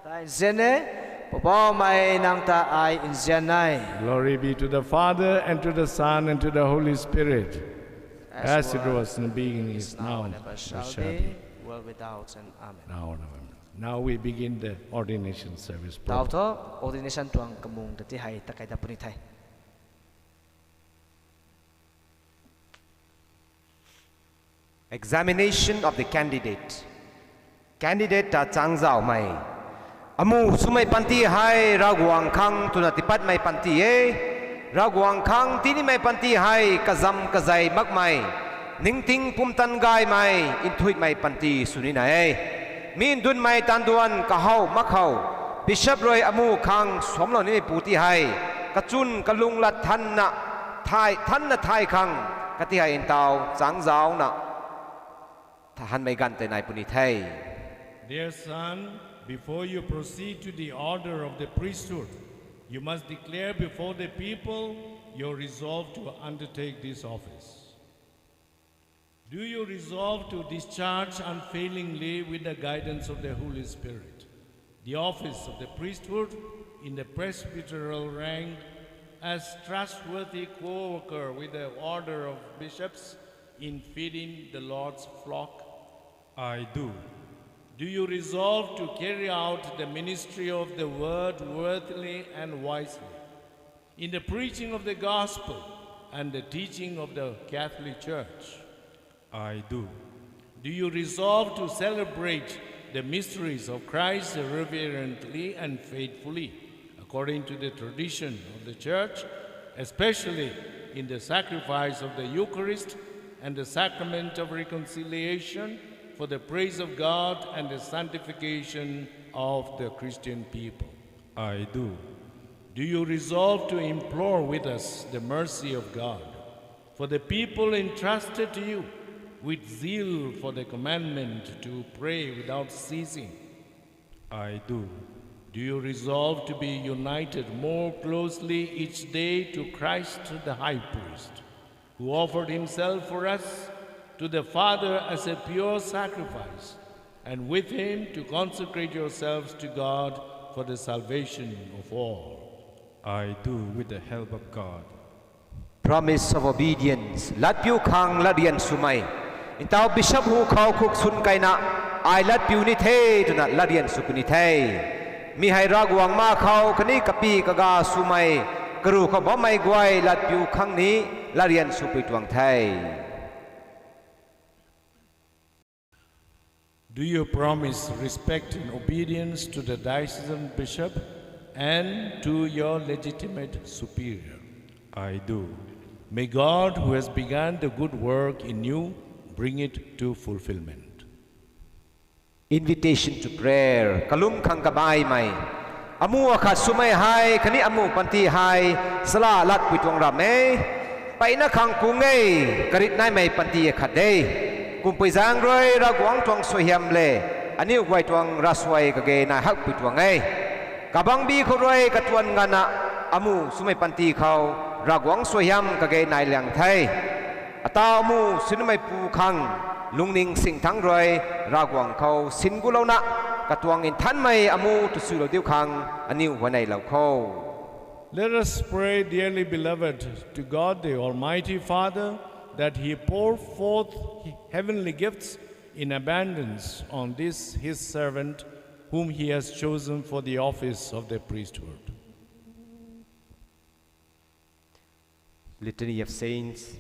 ta ai nzian e. Poubauhmei nang ta ai nzian e. Glory be to the Father, and to the Son, and to the Holy Spirit. As it was in the beginning, is now, and ever shall be, world without end. Amen. Now, Now we begin the ordination service program. Tau tho, ordination tuang kamung ta ti hei takai ta puni the. Examination of the candidate. Candidate ta changzaumei. Amu swmei panty hei Ravguangc khang twna tipatmei panty e. Ravguangc khang tinimei panty hei kazam kazei makmei, ningting pumtan gaymei, nthuihmei panty sw nina e. Mi ndunmei taanduan kahaw mak khou, bishop rui amu khang suamclou nimeipu ti hei, kachwn kalung lat thanna, thay, thanna thay khang, kati hei ntau changzauna, thahanmei ganv tei nai puni the. Dear son, before you proceed to the order of the priesthood, you must declare before the people your resolve to undertake this office. Do you resolve to discharge unfailingly, with the guidance of the Holy Spirit, the office of the priesthood in the presbyteral rank as trustworthy co-worker with the order of bishops in feeding the Lord's flock? I do. Do you resolve to carry out the ministry of the word worthily and wisely, in the preaching of the gospel and the teaching of the Catholic Church? I do. Do you resolve to celebrate the mysteries of Christ reverently and faithfully, according to the tradition of the Church, especially in the sacrifice of the Eucharist and the sacrament of reconciliation, for the praise of God and the sanctification of the Christian people? I do. Do you resolve to implore with us the mercy of God for the people entrusted to you, with zeal for the commandment to pray without ceasing? I do. Do you resolve to be united more closely each day to Christ the High Priest, who offered himself for us to the Father as a pure sacrifice, and with him to consecrate yourselves to God for the salvation of all? I do, with the help of God. Promise of obedience. Latpiu khang latryan swmei. Ntau bishop hu khou khuk swn kaina, ai latpiu ni the twna latryan sw puni the. Mi hei Ravguangc ma khou khatni kapy kaga swmei, karu khou bammei guay latpiu khang ni latryan swpui tuang the. Do you promise respect and obedience to the diocesan bishop and to your legitimate superior? I do. May God, who has begun the good work in you, bring it to fulfillment. Invitation to prayer. Kalum khang kabaimei. Amu akhat swmei hei khatni amu panty hei sala latpui tuang ram e. Mpeyna khang kung e, karit naimei panty akhat de. Kumpui zaeng rui Ravguangc tuang suaihiam le aniu guay tuang ravsuai kage nai hakpui tuang e. Kabangbi khou rui katuan nganvna amu swmei panty khou Ravguangc suaihiam kage nai liang the. Atau amu sinmeipu khang lungning singthangc rui Ravguangc khou sin gulouna katuang nthanmei amu tu swlou diu khang aniu huayneylou kho. Let us pray, dearly beloved, to God the Almighty Father, that He pour forth heavenly gifts in abundance on this His servant, whom He has chosen for the office of the priesthood. Litany of Saints.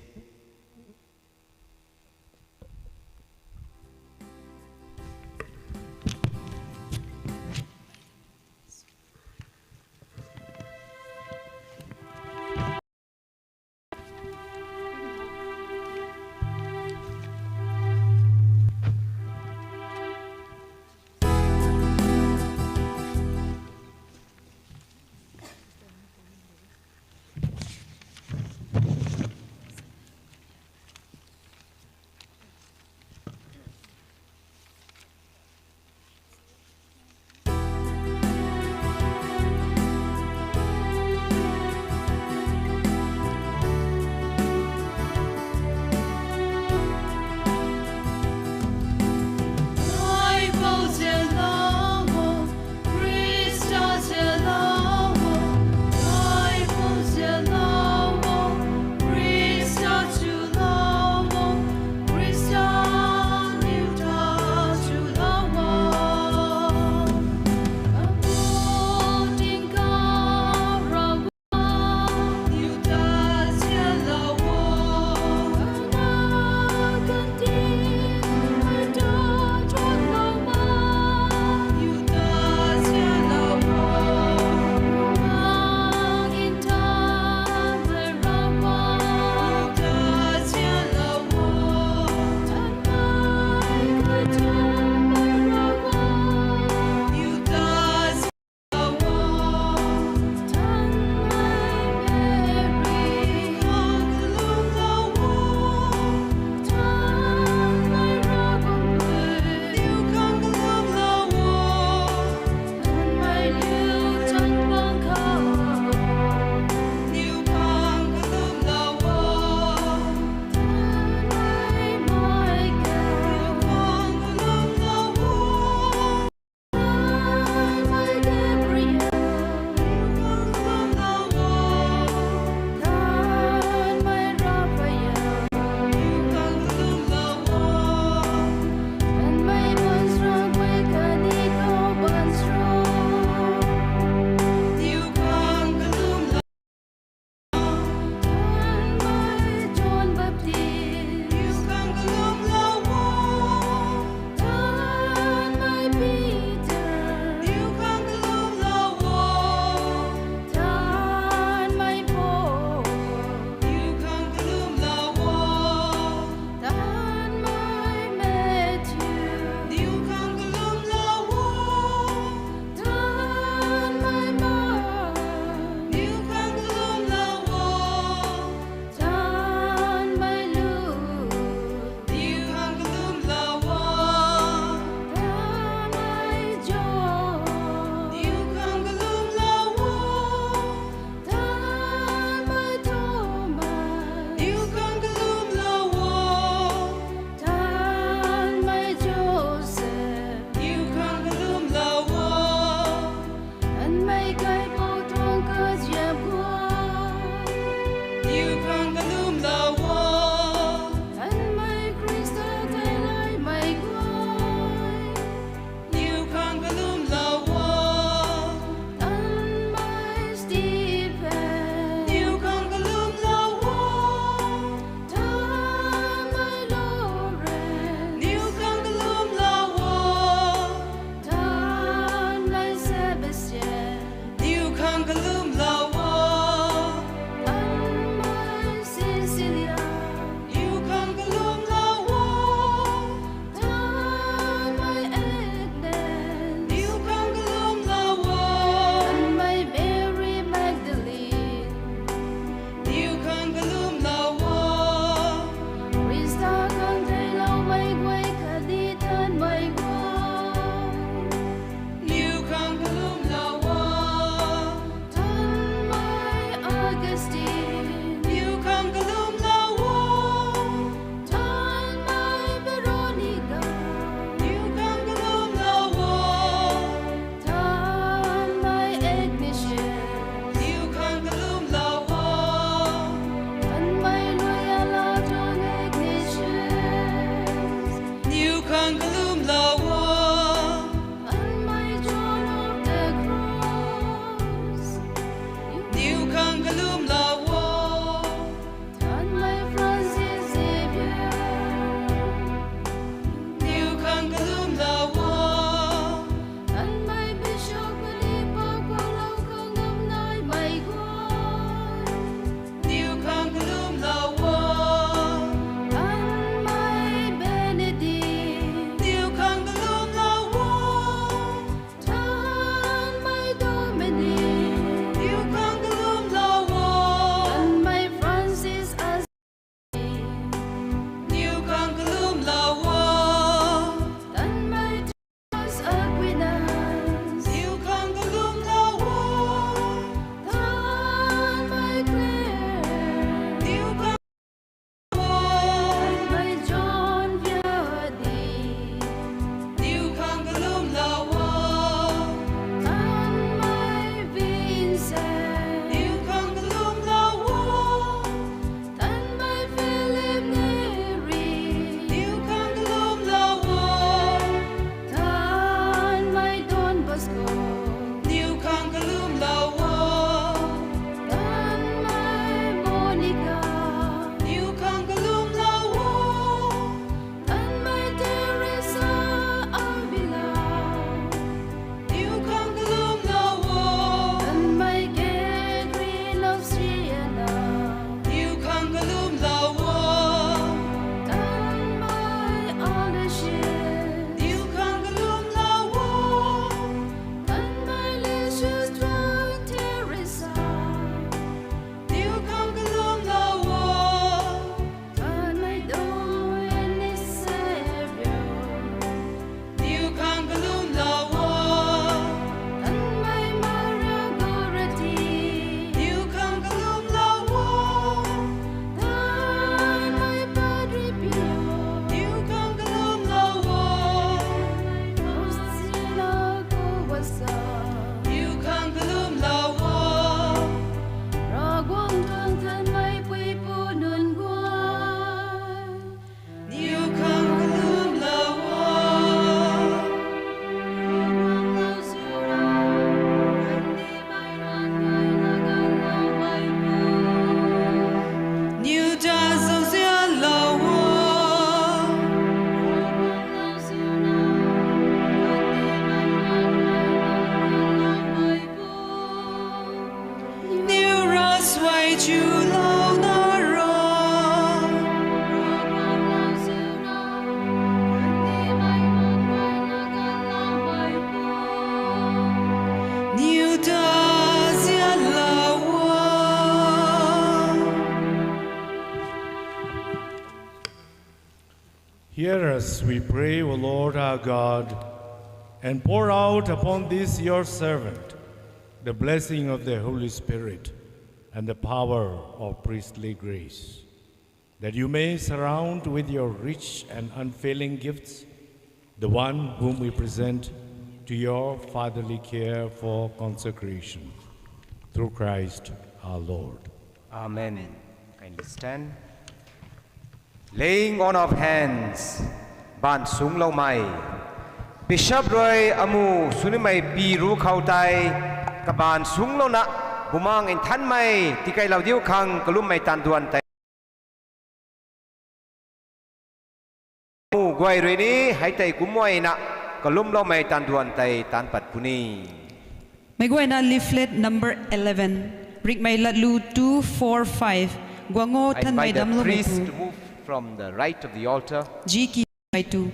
khang kalumlou o. Tanmei John of the Cross, niw khang kalumlou o. Tanmei Francis Xavier, niw khang kalumlou o. Tanmei Bishop Philip Paul Paulou khang ngam naimei guay, niw khang kalumlou o. Tanmei Benedict, niw khang kalumlou o. Tanmei Dominic, niw khang kalumlou o. Tanmei Francis Assisi, niw khang kalumlou o. Tanmei Thomas Aquinas, niw khang kalumlou o. Tanmei Clare, niw khang Tanmei John Vianney, niw khang kalumlou o. Tanmei Vincent, niw khang kalumlou o. Tanmei Philip Neri, niw khang kalumlou o. Tanmei Don Bosco, niw khang kalumlou o. Tanmei Monica, niw khang kalumlou o. Tanmei Teresa Avila, niw khang kalumlou o. Tanmei Catherine of Siena, niw khang kalumlou o. Tanmei Aloysius, niw khang kalumlou o. Tanmei Lucius Tuang Teresa, niw khang kalumlou o. Tanmei Dominic Xavier, niw khang kalumlou o. Tanmei Maria Goretti, niw khang kalumlou o. Tanmei Padre Pio, niw khang kalumlou o. Faustina Kobasa, niw khang kalumlou o. Ravguangc tuang tanmei puipu nunc guay, niw khang kalumlou o. Niw ta zauzianlou o. Niw ravsuai chulouna ro. Niw ta zianlou o. Hear us, we pray, O Lord our God, and pour out upon this your servant the blessing of the Holy Spirit and the power of priestly grace, that you may surround with your rich and unfailing gifts the one whom we present to your fatherly care for consecration. Through Christ our Lord. Amen. Kindly stand. Laying on of hands, baanv sungcloumei. Bishop rui amu swnimei pi ru khou tei, kabaanv sungclouna, Bumaengh Nthanmei tikeilou diu khang kalummei taanv duan tei. Amu guay rui ni hei tei kumna kalumloumei taanv duan tei taanc pat puni. Meic guayna leaflet number eleven, Rikmei Latlu two four five, Guang o Thanmei Damcloumeipu. I invite the priest to move from the right of the altar. G K by two.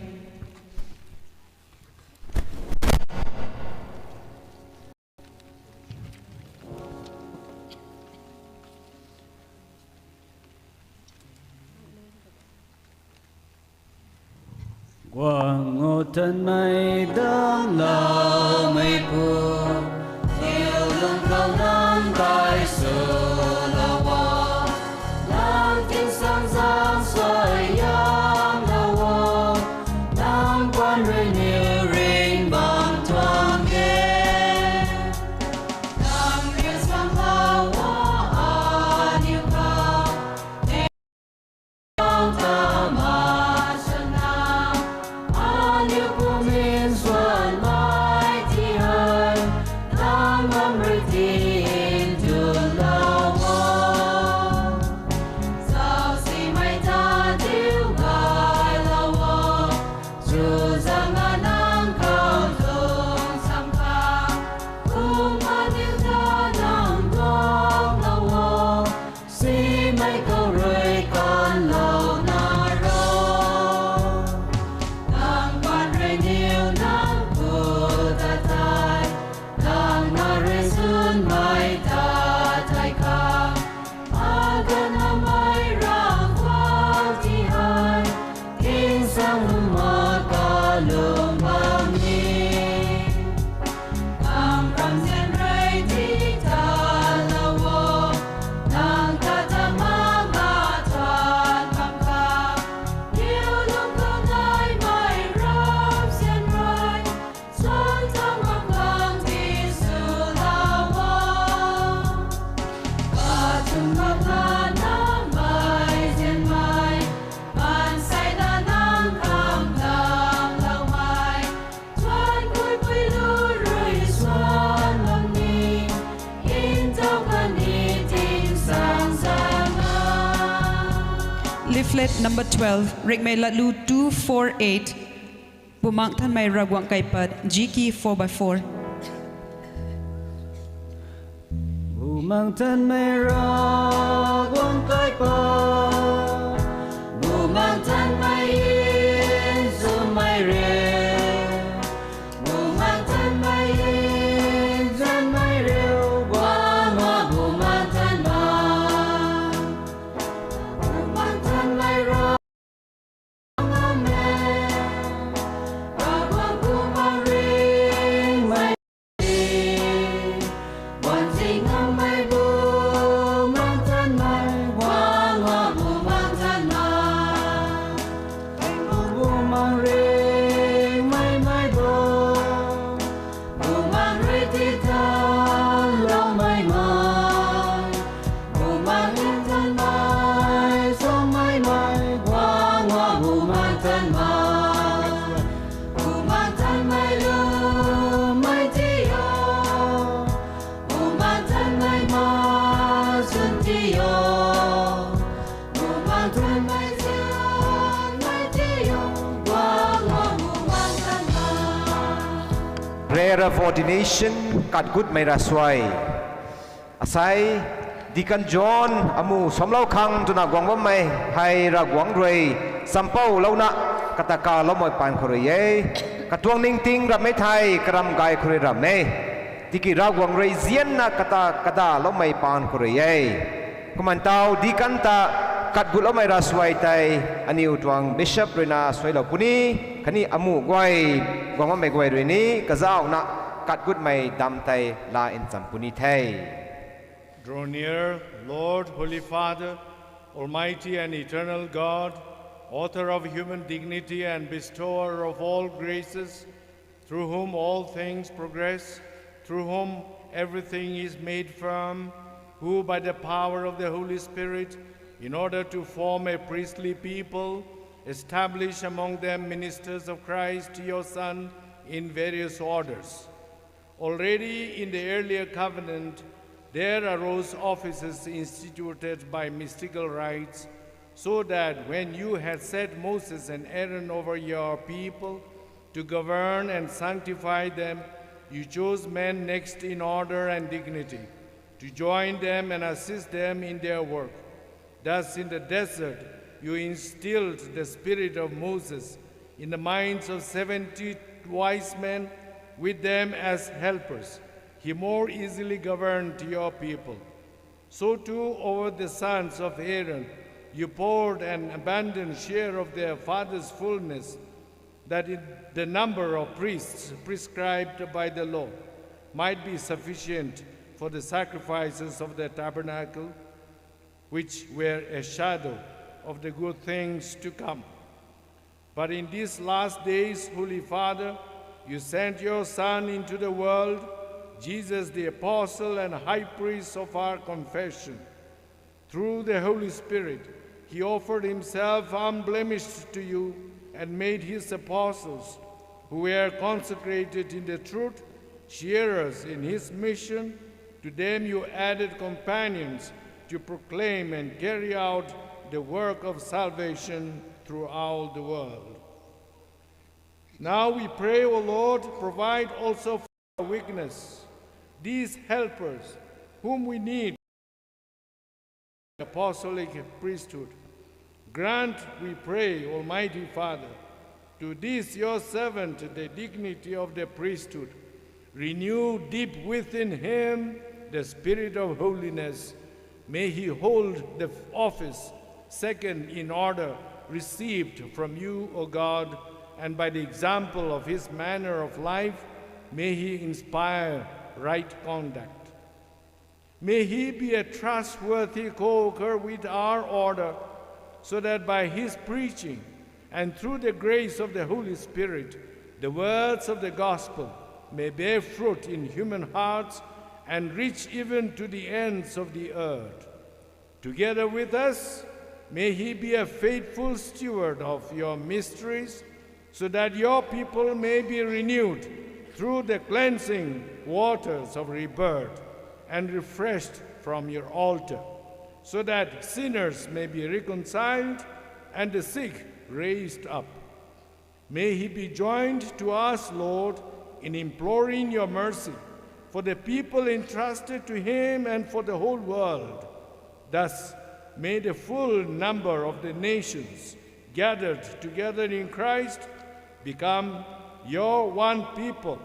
Guang o Thanmei Damcloumeipu, niw lungc khou nang kai swlou o, nang tingsaengzaeng suaihiamlou o, nang puanc rui niw ringh bam tuang e. Nang ryanramlou o, aniw khou, nang ta ma swna, Number twelve, Rikmei Latlu two four eight, Bumaengh Nthanmei Ravguangc Kaipat, G key four by four. Bumaengh Nthanmei Ravguangc Kaipat, Bumaengh Nthanmei Nzanmei Riu, Bumaengh Nthanmei Nzanmei Riu, Guangc Bumaengh Nthanmei, Bumaengh Nthanmei Ravguangc Nthanmei, Ravguangc Bumaengh Nthanmei, Bumaengh Nthanmei, Bumaengh Nthanmei, Guangc Bumaengh Nthanmei, Bumaengh Nthanmei, Bumaengh Nthanmei, Bumaengh Nthanmei, Bumaengh Nthanmei, Bumaengh Nthanmei, Bumaengh Nthanmei, Bumaengh Nthanmei, Bumaengh Nthanmei, Bumaengh Nthanmei, Bumaengh Nthanmei, Bumaengh Nthanmei, Bumaengh Nthanmei, Prayer of ordination, Katgutmei Ravsuai. Asei, Deacon John Amu Samlou Khang twna guang bammei hei Ravguangc rui champoulouna kata kaloumei paan khou rui e. Katuang ningting rammei thei karam gay khou rui ram e. Tiki Ravguangc rui zianna kata kadaloumei paan khou rui e. Kumna tau deacon ta katgutloumei ravsuai tei aniw tuang bishop ruina suailou puni, khatni amu guay, guang bammei guay rui ni kazauhna katgutmei dam tei laa ncham puni the. Draw near, Lord, Holy Father, Almighty and eternal God, author of human dignity and bestower of all graces, through whom all things progress, through whom everything is made firm, who by the power of the Holy Spirit, in order to form a priestly people, establish among them ministers of Christ, your Son, in various orders. Already in the earlier covenant, there arose offices instituted by mystical rites, so that when you had set Moses and Aaron over your people to govern and sanctify them, you chose men next in order and dignity to join them and assist them in their work. Thus, in the desert, you instilled the spirit of Moses in the minds of seventy wise men, with them as helpers. He more easily governed your people. So too, over the sons of Aaron, you poured an abundant share of their father's fullness, that it, the number of priests prescribed by the law might be sufficient for the sacrifices of the tabernacle, which were a shadow of the good things to come. But in these last days, Holy Father, you sent your Son into the world, Jesus, the Apostle and High Priest of our confession. Through the Holy Spirit, he offered himself unblemished to you and made his apostles, who were consecrated in the truth, sharers in his mission. To them you added companions to proclaim and carry out the work of salvation throughout the world. Now we pray, O Lord, provide also for our weakness these helpers whom we need apostolic priesthood. Grant, we pray, Almighty Father, to this your servant the dignity of the priesthood. Renew deep within him the spirit of holiness. May he hold the office second in order received from you, O God, and by the example of his manner of life, may he inspire right conduct. May he be a trustworthy co-worker with our order, so that by his preaching and through the grace of the Holy Spirit, the words of the gospel may bear fruit in human hearts and reach even to the ends of the earth. Together with us, may he be a faithful steward of your mysteries, so that your people may be renewed through the cleansing waters of rebirth and refreshed from your altar, so that sinners may be reconciled and the sick raised up. May he be joined to us, Lord, in imploring your mercy for the people entrusted to him and for the whole world. Thus, may the full number of the nations gathered together in Christ become your one people,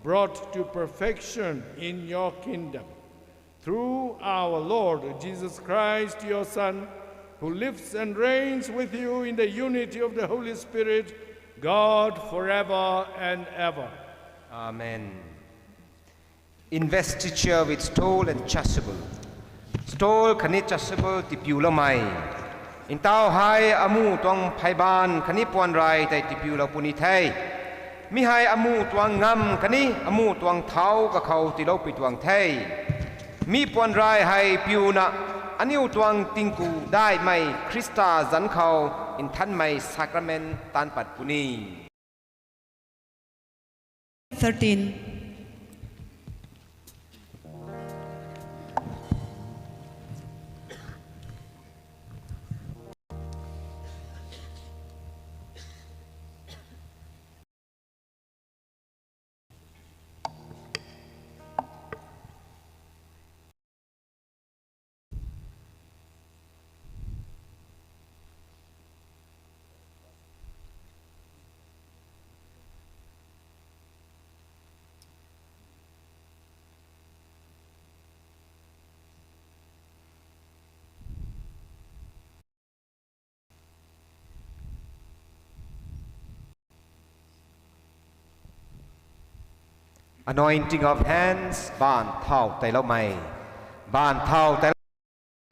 brought to perfection in your kingdom. Through our Lord Jesus Christ, your Son, who lives and reigns with you in the unity of the Holy Spirit, God, forever and ever. Amen. Investiture with stole and chasuble. Stole khatni chasuble tipiuloumei. Ntaw hei amuh tuang pheybaanv khatni puanrey tei tipiulou puni the. Mi hei amuh tuang ngamv khatni amuh tuang thau kakhou tiiloupui tuang the. Mi puanrey hei piuna aniu tuang tingku daihmei Khrista zanc khou nthanmei sacrament taanc pat puni. Thirteen. Anointing of hands, baanv thau teiloumei. Baanv thau tei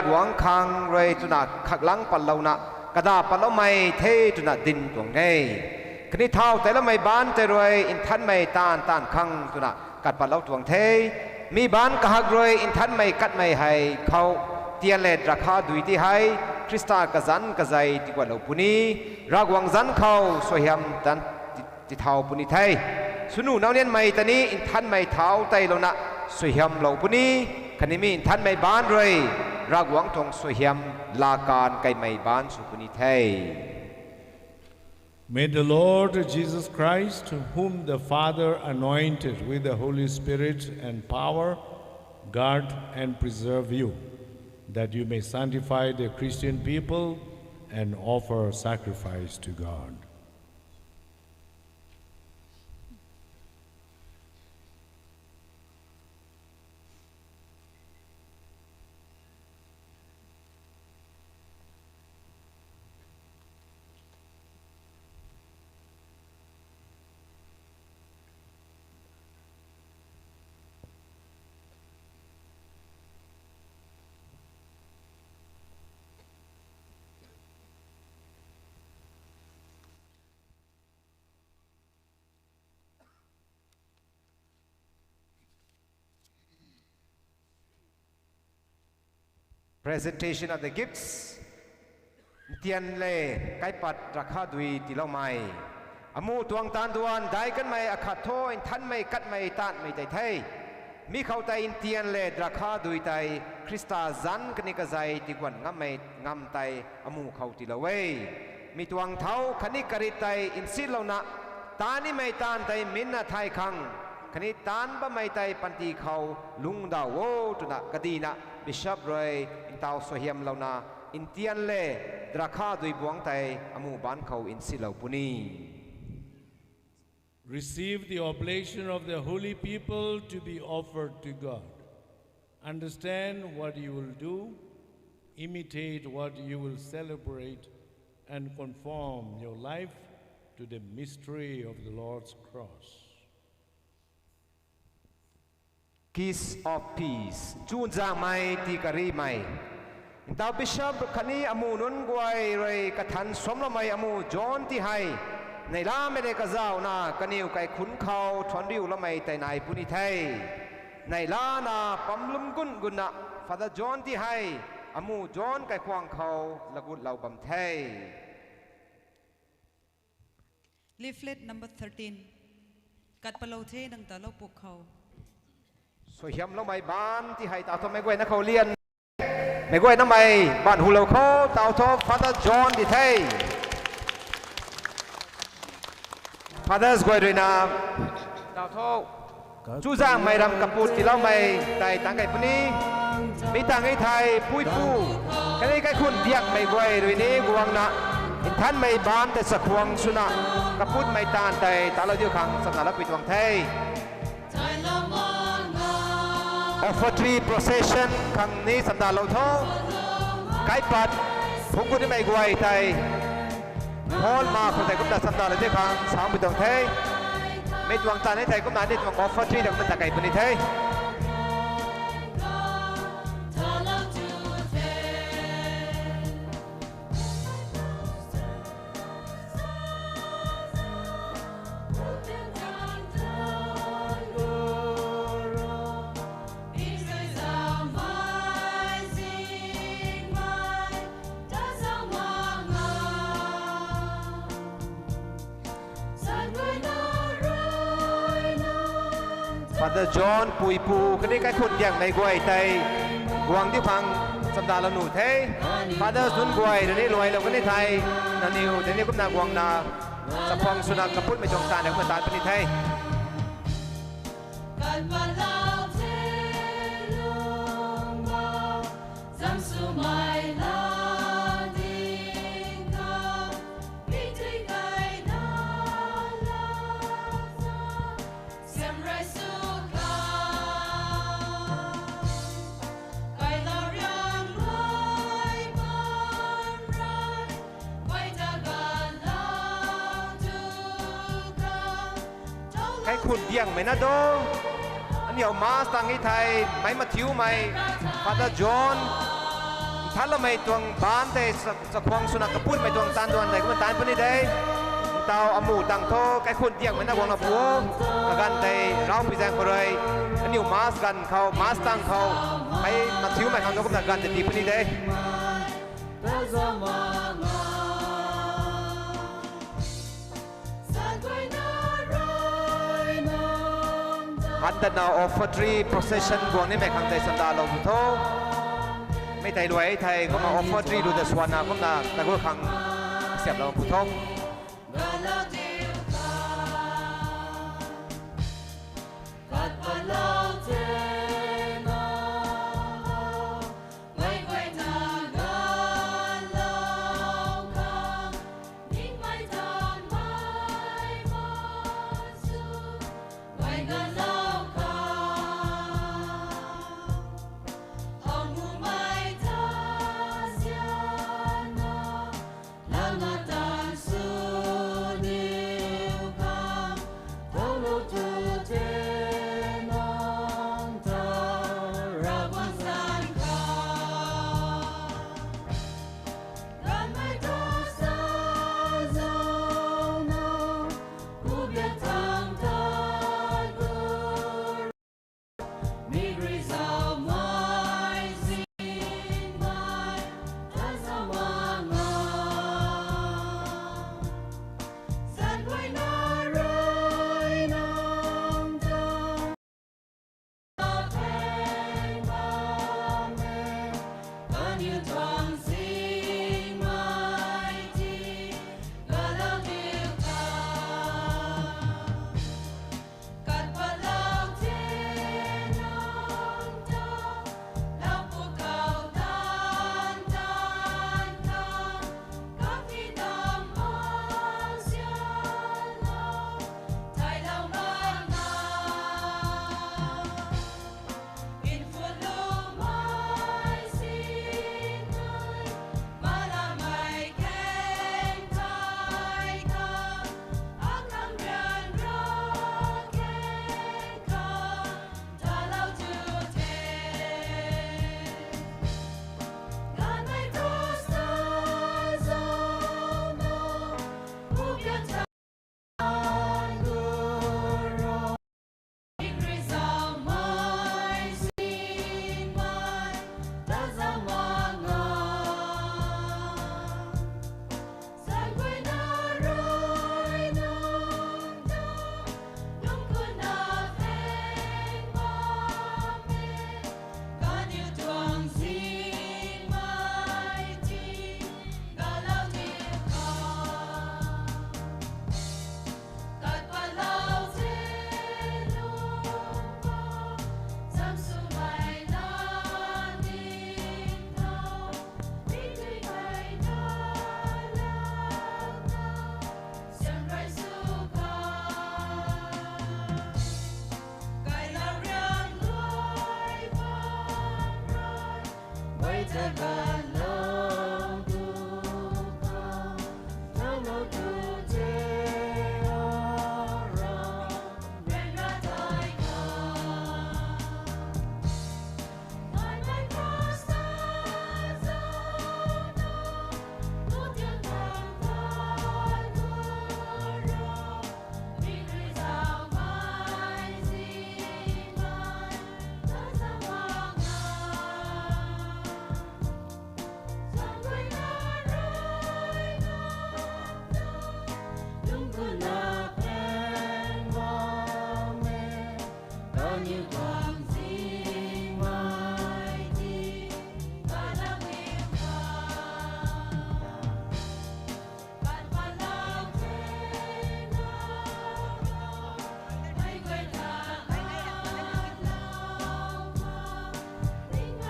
guangc khang rui twna khaklang patlouna, kada patloumei the twna dinc tuang e. Khatni thau teiloumei baanc tei rui nthanmei taanv taanv khang twna kat patlou tuang the. Mi baanc kahak rui nthanmei katmei hei khou tian le drakha dui ti hei Khrista kazanc kazei tiguatlou puni, Ravguangc zanc khou suaihiam tan ti, tithau puni the. Swnu naunianmei ta ni nthanmei thau teilouna suaihiamlou puni, khatni mi nthanmei baanc rui Ravguangc tuang suaihiam laakan kaimei baanc sw puni the. May the Lord Jesus Christ, whom the Father anointed with the Holy Spirit and power, guard and preserve you, that you may sanctify the Christian people and offer sacrifice to God. Presentation of the gifts. Ntian le kaipat drakha dui tiiloumei. Amuh tuang taanv duan daic kanmei akhat thu nthanmei katmei taanmei tei the. Mi khou tei ntian le drakha dui tei Khrista zanc khatni kazei tiguan ngammei ngamv tei amuh khou tiilou e. Mi tuang thau khatni karit tei nsilouna, taan nimei taanv tei minna thay khang, khatni taanc bammei tei panty khou lungcdauh o twna kadihna bishop rui ntaw suaihiamlouna, ntian le drakha dui buangc tei amuh baanc khou nsilou puni. Receive the oblation of the holy people to be offered to God. Understand what you will do, imitate what you will celebrate, and conform your life to the mystery of the Lord's cross. Kiss of peace. Chuzaenghmei tii karimei. Ntaw bishop khatni amuh nunc guay rui kathan suamcloumei amuh John ti hei, neihlamei le kazauhna kaniw kaikhunc khou thuanriuloumei tei nai puni the. Neihlana pamlum gun gunna Father John ti hei amuh John kaikhwang khou lagutlou bam the. Leaflet number thirteen. Kat palou the nang ta lou puk khou. Suaihiamloumei baanc ti hei taw thu meic guayna khou lian. Meic guaynamei baanc hulou khou taw thu Father John di the. Fathers guay ruina, tau tho. Chuzaenghmei ram kaput tiiloumei tei tang kei puni. Mi tang e thei puipu, khatni kaikhunc diakmei guay rui ni guangna, nthanmei baanc tei chakhwang swna, kaputmei taanv tei talou diu khang chamdaloupui tuang the. Offertory procession khang ni chamdalou tho. Kaipat phungc gut nimei guay tei, hall ma khou tei kumna chamdalou di khang samei tuang the. Mi tuang taanv e thei kumna ni tuang offertory ta kumna ta kei puni the. Father John puipu khatni kaikhunc diakmei guay tei guang diu khang chamdalou nuh the. Father nunc guay rui ni luailou kani thei, nangniw tei ni kumna guangna, chakhwang swna kaputmei tuang taanv tei kumna taan puni the. Kaikhunc diakmei na do. Aniu mass tang e thei, meic mathiumei, Father John, nthanloumei tuang baanc tei chakhwang swna kaputmei tuang taanv duan tei kumna taan puni de. Ntau amu tang tho, kaikhunc diakmei na guangna pu o. Aganv tei raupui zaeng khou rui, aniu mass ganv khou, mass tang khou, meic mathiumei khang tu kumna ganv tei tii puni de. Handatna offertory procession guang nimei khang tei chamdalou pu tho. Mi tei luai thei kumna offertory lu ta swanna kumna tagut khang siamlou pu tho.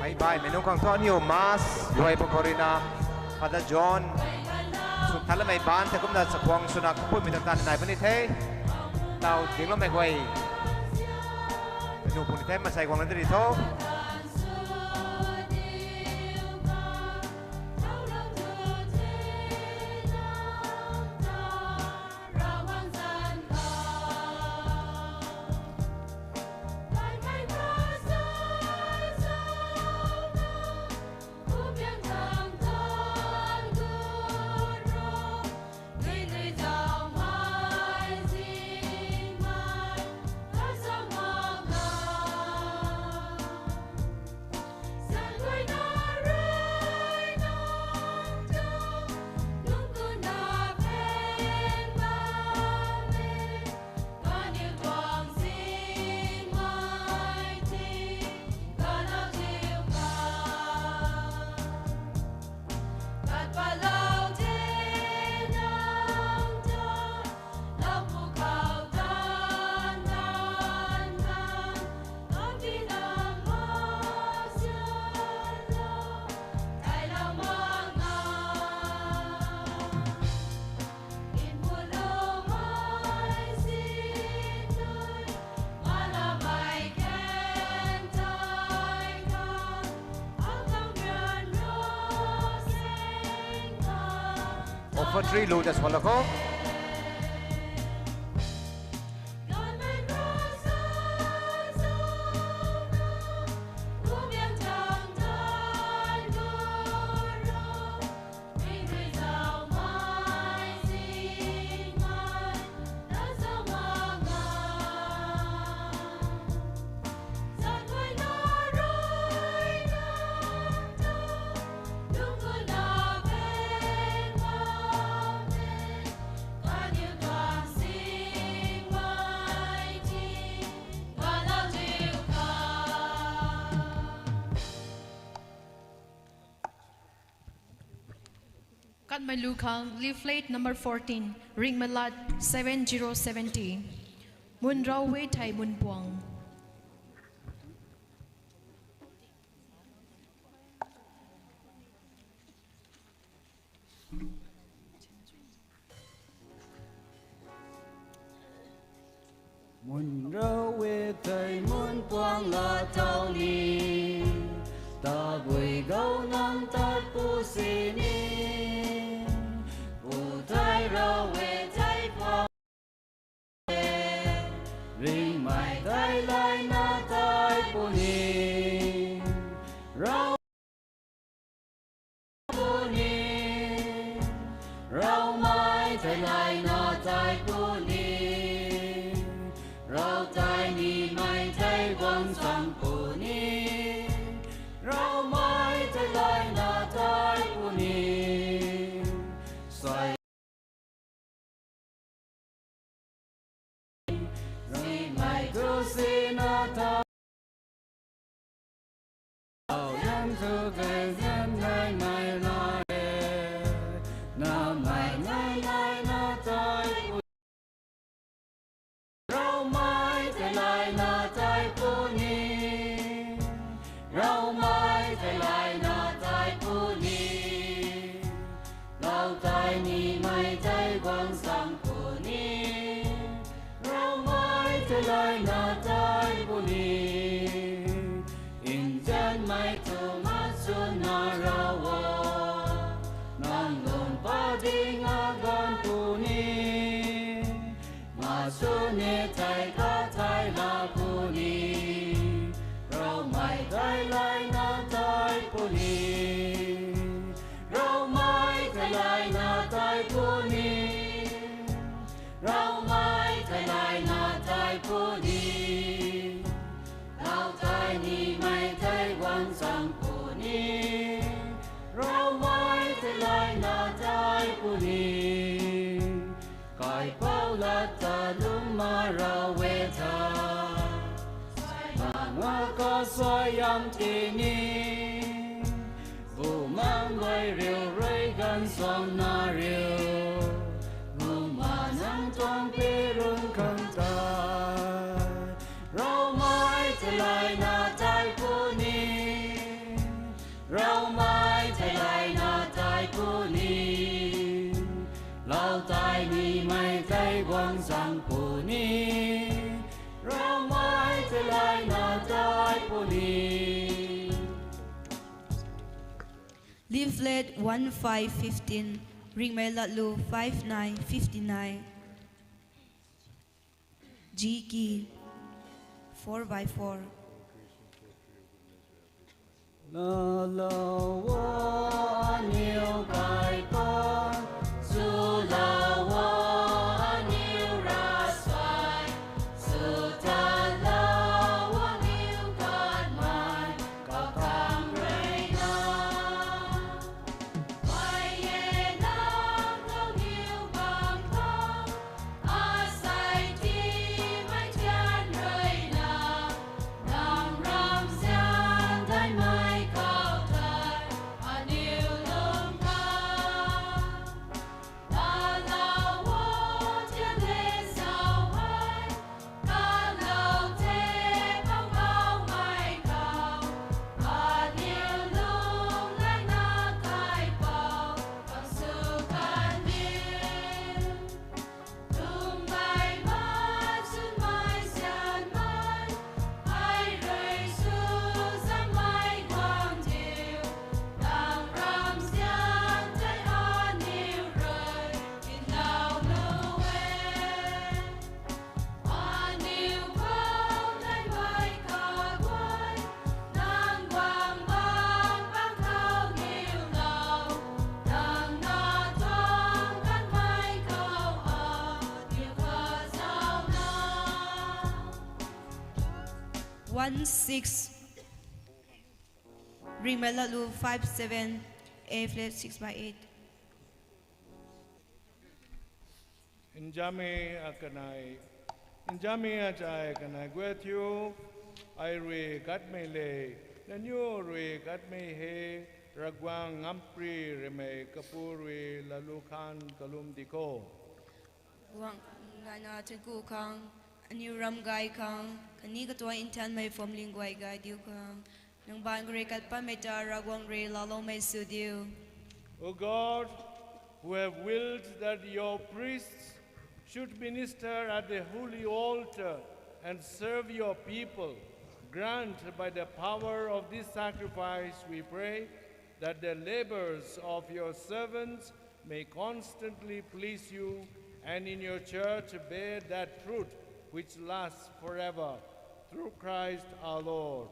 Mei baihmei nunc khang thu aniu mass luai pa khou ruina, Father John, sw thalamei baan tei kumna chakhwang swna kapuimei ta tan nai puni the. Tau dingloumei guay, nu puni the, masei guangna diri tho. Offertory lu ta swalou kho. Katmei lu khang leaflet number fourteen, Ringmalat seven zero seventy. Mun rau e thei mun puang. Mun rau e thei mun puang la tau ni, tabui gou nang tat pu sini, pu thei rau e thei puang, ringmei thei layna tei puni, rau puni, raumei thei layna tei puni, rau tei nimei thei guang chang puni, raumei thei layna tei puni, sai Rimei tu sina tha. Au yan tu tei zan nai nai na e. Na mai nai nai na tei puni. Raumei thei layna tei puni. Raumei thei layna tei puni. Rau tei nimei thei guang chang puni. Raumei thei layna tei puni. Nzianmei tu ma chuna Suni tei kathai la puni, Raumei tei layna tei puni, Raumei tei layna tei puni, Raumei tei layna tei puni, Lau tei nimei tei guang chang puni, Raumei tei layna tei puni. Kaipouc lat ta lum ma rau e tha, Saimang a kasuaihiam tini, Bumaengh guay riu rui ganv suangna riu, Bumaengh nang tuang pirun khang tei, Raumei tei layna tei puni, Raumei tei layna tei puni, Lau tei nimei tei guang chang puni, Raumei tei layna tei puni. Leaflet one five fifteen, Ringhmei Latlu five nine fifty nine, G key, four by four. Laalou o, aniu Kaipu, swlou o, aniu ravsuai, sw talou o, aniu kanmei kakhang rui na. Mei e nang khou niw bam khou, asei tiimei thian rui na, nang ramzian daihmei khou tei, aniu lung khang. Laalou o, thian le zauc hei, kanlou the pang gaumei khou, aniu lung layna Kaipouc khang sw kan diu. Lwmmei ma chwnmei sianmei, ai rui sw zammei guang diu, nang ramzian tei aniw rui ndauh nu e. Aniw khou naimei kaguay, nang guang bam bang khou niwlou, nang na tuang kanmei khou aniw kazauhna. One six, Ringhmei Latlu five seven, A flat six by eight. Nzammi akanei, nzammi achai kanei guay thiu, ai rui katmei le, nangniw rui katmei he, Ravguangc ngampri rimei kapu rui latlu khang kalum di kho. Guang, nana thunku khang, aniw ram gay khang, khatni katuang nthanmei phuamling guay gay diu khang, nang baanc khou rui kat patmei ta Ravguangc rui laaloumei sw diu. O God, who have willed that your priests should minister at the holy altar and serve your people, grant by the power of this sacrifice, we pray, that the labors of your servants may constantly please you, and in your church bear that fruit which lasts forever. Through Christ our Lord.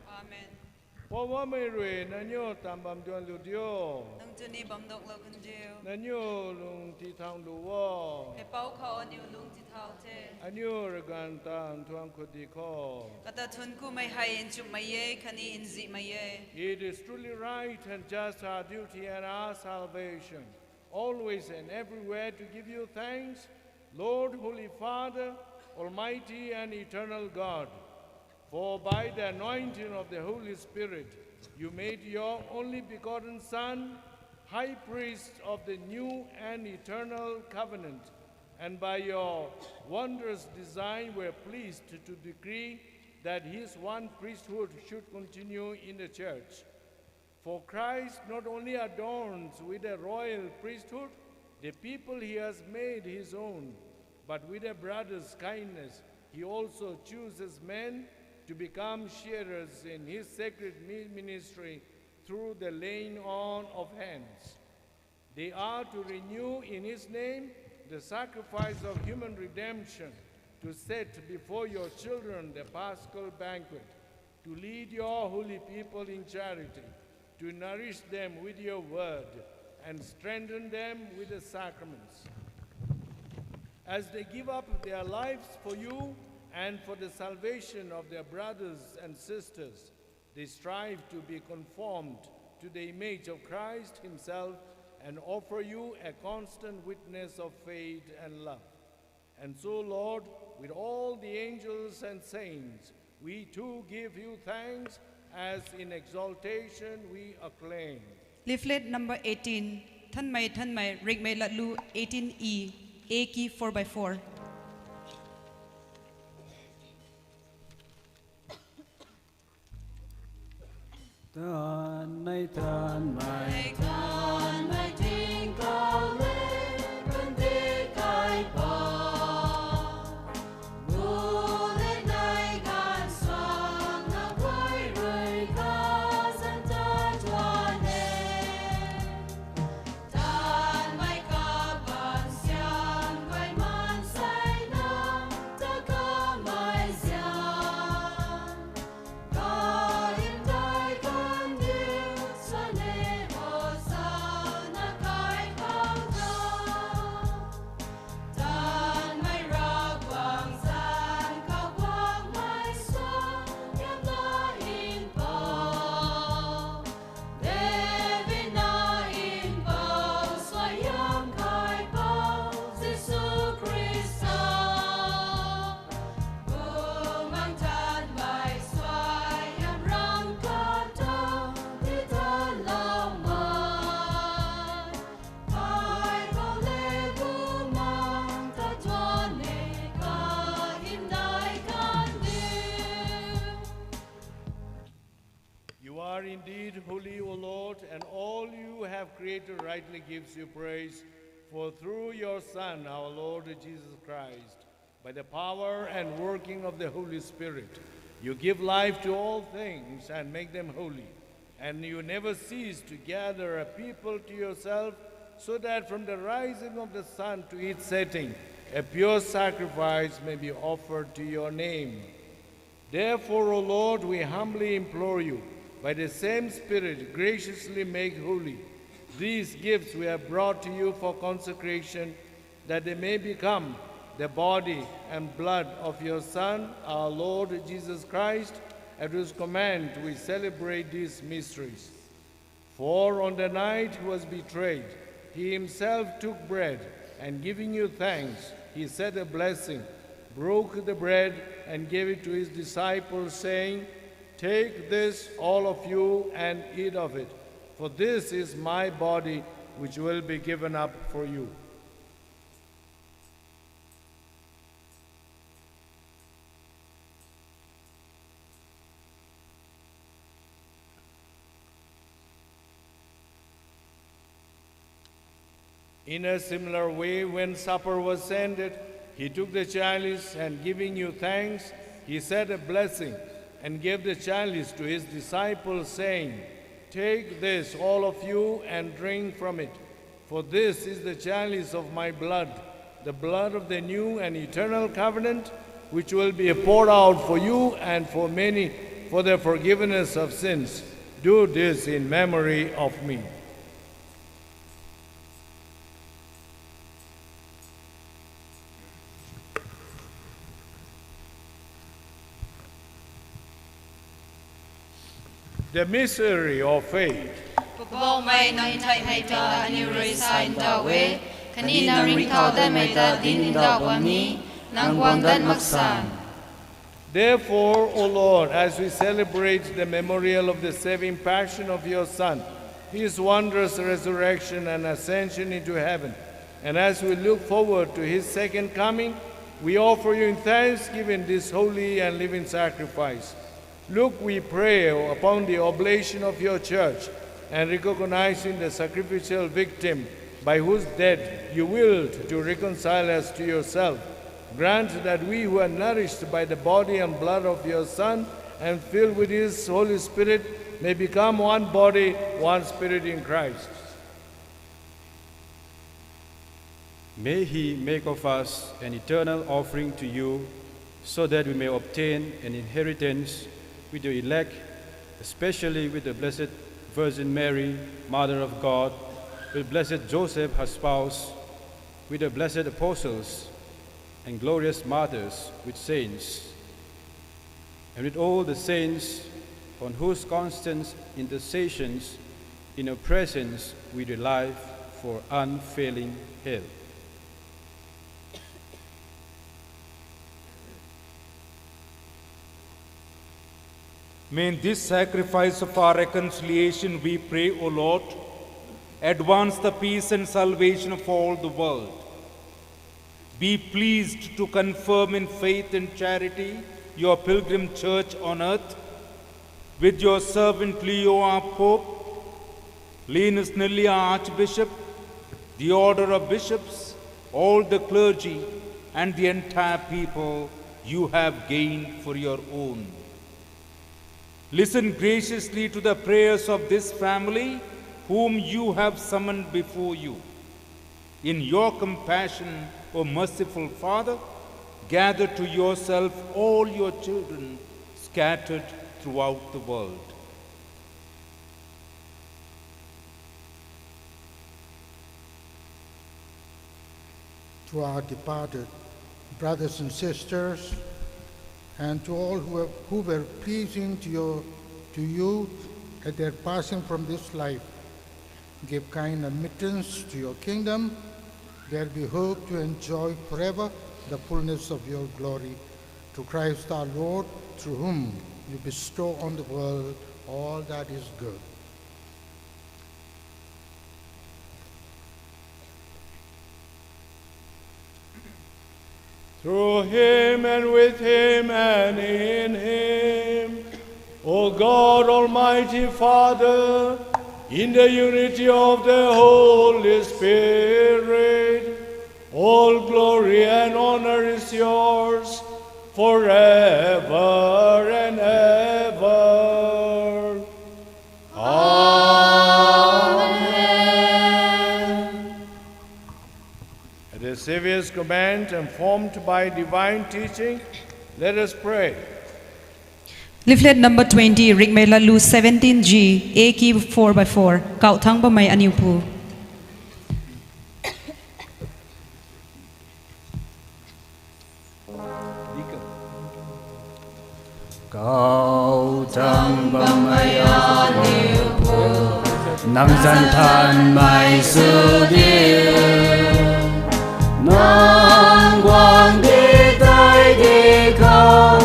Amen. Poubauhmei rui nangniw tam bam duan lu dio. Nang tuni bam duaklou kan diu. Nangniw lung tithau lu o. Hei pou khou aniw lung tithau the. Aniw ravganv ta nthuang khou di kho. Kata thunkumei hei nchumhmei e, khatni nzihmei e. It is truly right and just, our duty and our salvation, always and everywhere to give you thanks, Lord, Holy Father, Almighty and Eternal God. For by the anointing of the Holy Spirit, you made your only begotten Son High Priest of the new and eternal covenant, and by your wondrous design were pleased to decree that his one priesthood should continue in the church. For Christ not only adorns with a royal priesthood the people he has made his own, but with a brother's kindness he also chooses men to become sharers in his sacred mi-, ministry through the laying on of hands. They are to renew in his name the sacrifice of human redemption, to set before your children the Paschal banquet, to lead your holy people in charity, to nourish them with your word, and strengthen them with the sacraments. As they give up their lives for you and for the salvation of their brothers and sisters, they strive to be conformed to the image of Christ himself and offer you a constant witness of faith and love. And so, Lord, with all the angels and saints, we too give you thanks as in exaltation we acclaim. Leaflet number eighteen, Thanmei Thanmei Ringhmei Latlu, eighteen E, A key four by four. Thanmei, thanmei, thanmei tingkauh le, Panty Kaipouc. Bu le nei ganv suangna guay rui kazanc tat tuang e. Thanmei kapaan siam guay maansei na, ta kamei zian. Kahymdai kandih swan e, Hosanna Kaipouc ta. Thanmei Ravguangc zanc khou guangmei suaihiamna Mpouh, David na Mpouh, Suaihiam Kaipouc Jisu Khrista. Bumaengh Thanmei suaihiam ram kata tithanloumei, Kaipouc le Bumaengh ta tuang e, kahymdai kandih. You are indeed holy, O Lord, and all you have created rightly gives you praise. For through your Son, our Lord Jesus Christ, by the power and working of the Holy Spirit, you give life to all things and make them holy. And you never cease to gather a people to yourself, so that from the rising of the sun to its setting, a pure sacrifice may be offered to your name. Therefore, O Lord, we humbly implore you, by the same Spirit, graciously make holy these gifts we have brought to you for consecration, that they may become the body and blood of your Son, our Lord Jesus Christ, at whose command we celebrate these mysteries. For on the night he was betrayed, he himself took bread, and giving you thanks, he said a blessing, broke the bread, and gave it to his disciples, saying, "Take this, all of you, and eat of it, for this is my body, which will be given up for you." In a similar way, when supper was ended, he took the chalice, and giving you thanks, he said a blessing, and gave the chalice to his disciples, saying, "Take this, all of you, and drink from it. For this is the chalice of my blood, the blood of the new and eternal covenant, which will be poured out for you and for many for the forgiveness of sins. Do this in memory of me." The mystery of faith. Poubauhmei, nang theihmei ta aniu rui sa ndauh e, khatni nang ringcthau datmei ta dinc ndauh bam ni, nang guang dat maksan. Therefore, O Lord, as we celebrate the memorial of the saving passion of your Son, his wondrous resurrection and ascension into heaven, and as we look forward to his second coming, we offer you in thanksgiving this holy and living sacrifice. Look, we pray, upon the oblation of your church, and recognizing the sacrificial victim by whose death you willed to reconcile us to yourself, grant that we who are nourished by the body and blood of your Son and filled with his Holy Spirit may become one body, one spirit in Christ. May he make of us an eternal offering to you, so that we may obtain an inheritance with your elect, especially with the Blessed Virgin Mary, Mother of God, with Blessed Joseph, her spouse, with the blessed apostles and glorious martyrs, with saints, and with all the saints on whose constant intercessions in your presence we rely for unfailing help. May in this sacrifice of our reconciliation, we pray, O Lord, advance the peace and salvation of all the world. Be pleased to confirm in faith and charity your pilgrim church on earth, with your servant Leo, our Pope, Linus Nilli, our Archbishop, the order of bishops, all the clergy, and the entire people you have gained for your own. Listen graciously to the prayers of this family, whom you have summoned before you. In your compassion, O merciful Father, gather to yourself all your children scattered throughout the world. To our departed brothers and sisters, and to all who, have, who were pleasing to, your, to you at their passing from this life, give kind admittance to your kingdom, that we hope to enjoy forever the fullness of your glory. Through Christ our Lord, through whom you bestow on the world all that is good. Through him, and with him, and in him, O God, Almighty Father, in the unity of the Holy Spirit, all glory and honor is yours forever and ever. Amen. At the Saviour's command and formed by divine teaching, let us pray. Leaflet number twenty, Ringmei Latlu seventeen G, A key four by four, Kauthang Bammei Aniu Pu. Kauthang Bammei Aniu Pu, nang zanc thanmei sw diu. Nang guang di tei di khou,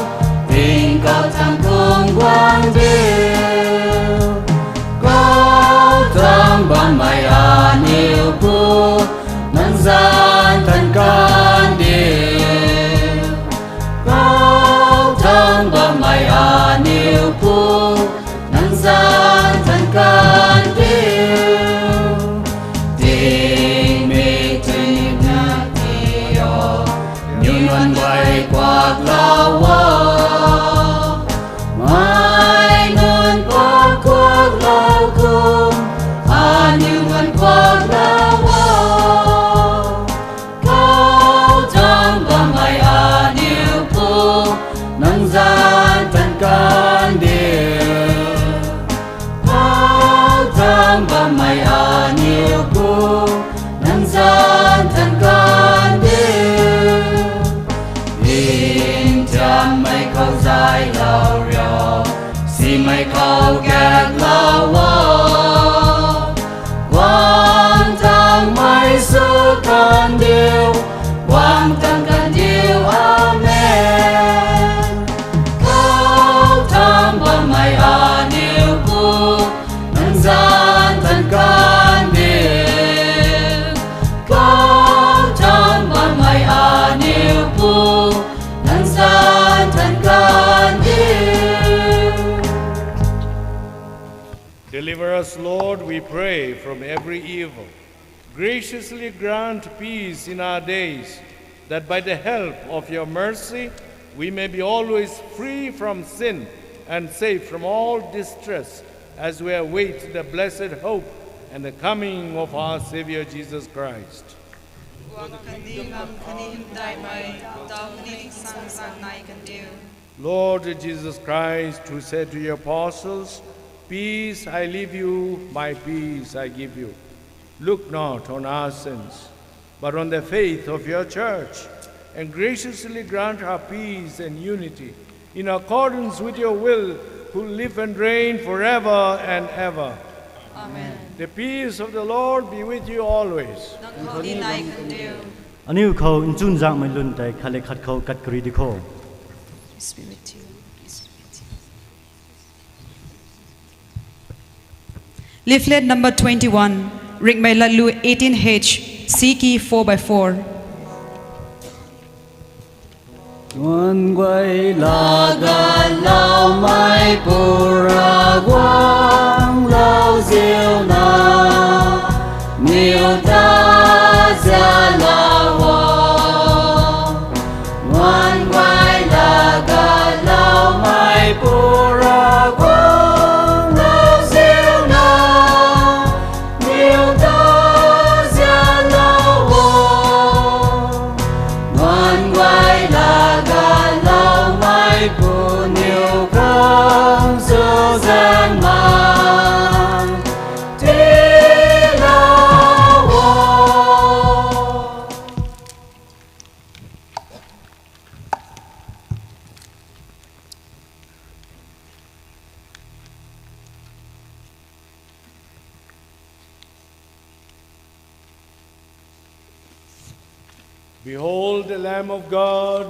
tingkauh thangc khou guang diu. Kauthang Bammei Aniu Pu, nang zanc thanc kan diu. Kauthang Bammei Aniu Pu, nang zanc thanc kan diu. Tingmik tingmik na ti o, aniu nunc guay kuaklou o. Mei nunc guay kuaklou kum, aniu nunc kuaklou o. Kauthang Bammei Aniu Pu, nang zanc thanc kan diu. Kauthang Bammei Aniu Pu, nang zanc thanc kan diu. Nthiammei khou zaylou rio, simei khou katlou o. Guang tangmei sw kan diu, guang tang kan diu, amen. Kauthang Bammei Aniu Pu, nang zanc thanc kan diu. Kauthang Bammei Aniu Pu, nang zanc thanc kan diu. Deliver us, Lord, we pray, from every evil. Graciously grant peace in our days, that by the help of your mercy we may be always free from sin and safe from all distress, as we await the blessed hope and the coming of our Saviour Jesus Christ. Guang kandi ngam khatni hymdaihmei, tau khatni sang zang nai kandiu. Lord Jesus Christ, who said to your apostles, "Peace I leave you, my peace I give you," look not on our sins, but on the faith of your church, and graciously grant her peace and unity, in accordance with your will, who live and reign forever and ever. Amen. The peace of the Lord be with you always. Nang khou ni nai kandiu. Aniu khou nchun zangmei lun tei khat le khat khou kat kari di kho. Peace be with you. Peace be with you. Leaflet number twenty-one, Ringmei Latlu eighteen H, C key four by four. Tuan guay laga laumei pura guang lau ziu na, niu ta zia lau o. Tuan guay laga laumei pura guang lau ziu na, niu ta zia lau o. Tuan guay laga laumei pu niu khang sw zan man ti lau o. Behold the Lamb of God.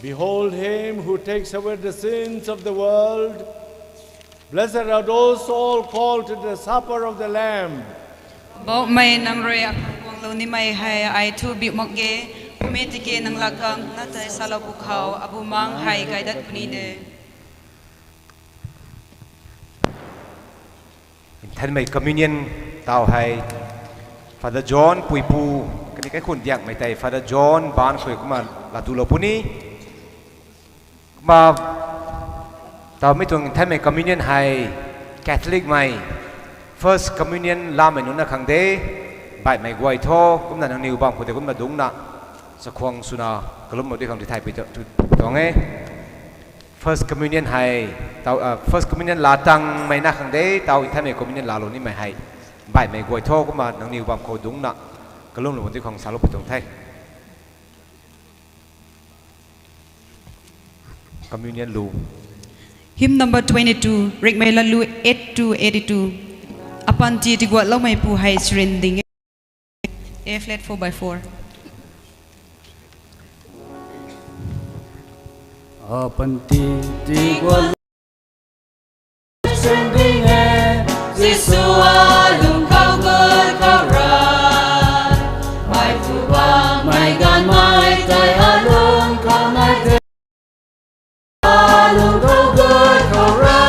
Behold him who takes away the sins of the world. Blessed are those all called to the supper of the Lamb. Poubauhmei, nang rui akhang guanglou nimei hei ai thu biu mak ge. Kum e tiki nang lakang na tei salou pwkhou abu mang hei gaydat puni de. Nthanmei communion tau hei Father John Puipu, kani kaikhun diakmei tei Father John Bankhui kumna latulou puni. Kumna tau mi tuang nthanmei communion hei Catholicmei first communion lamei nunc na khang de, baihmei guay tho, kumna nangniw bam khou de kumna dungcna chakhwang swna kalumlou di khang di thay pui tuang e. First communion hei tau, first communion laa tangmei na khang de, tau nthanmei communion laalou nimei hei baihmei guay tho, kumna nangniw bam khou dungcna kalumlou di khang salou pui tuang the. Communion lu. Hymn number twenty-two, Ringmei Latlu eight two eighty-two. Apanty tiguatloumeipu hei charin ding e. A flat four by four. Apanty tiguat Jisu alung khou gut khou rui, mei phu bammei ganvmei tei alung khou nai the. Alung khou gut khou rui,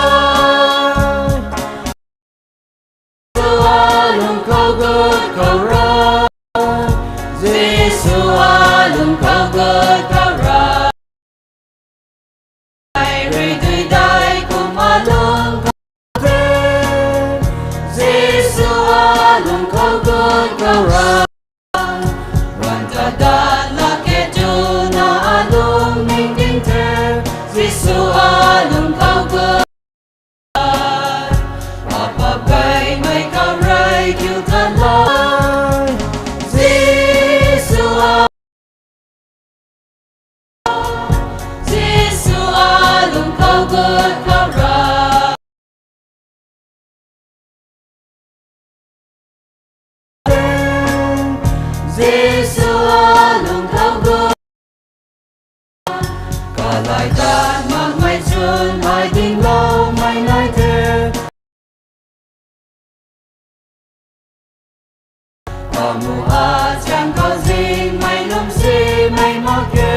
Jisu alung khou gut khou rui, Jisu alung khou gut khou rui. Rui dui dai kum alung khou the, Jisu alung khou gut khou rui. Wan ta dat lak khe twna alung ning ding the, Jisu alung khou gut. Apa baihmei khou rui kiu ta lai, Jisu a Jisu alung khou gut khou rui. Jisu alung khou gut. Kalai tan makmei chwn hei dingloumei nai the. Amu a chang khou zingmei lwmsimei mak khe.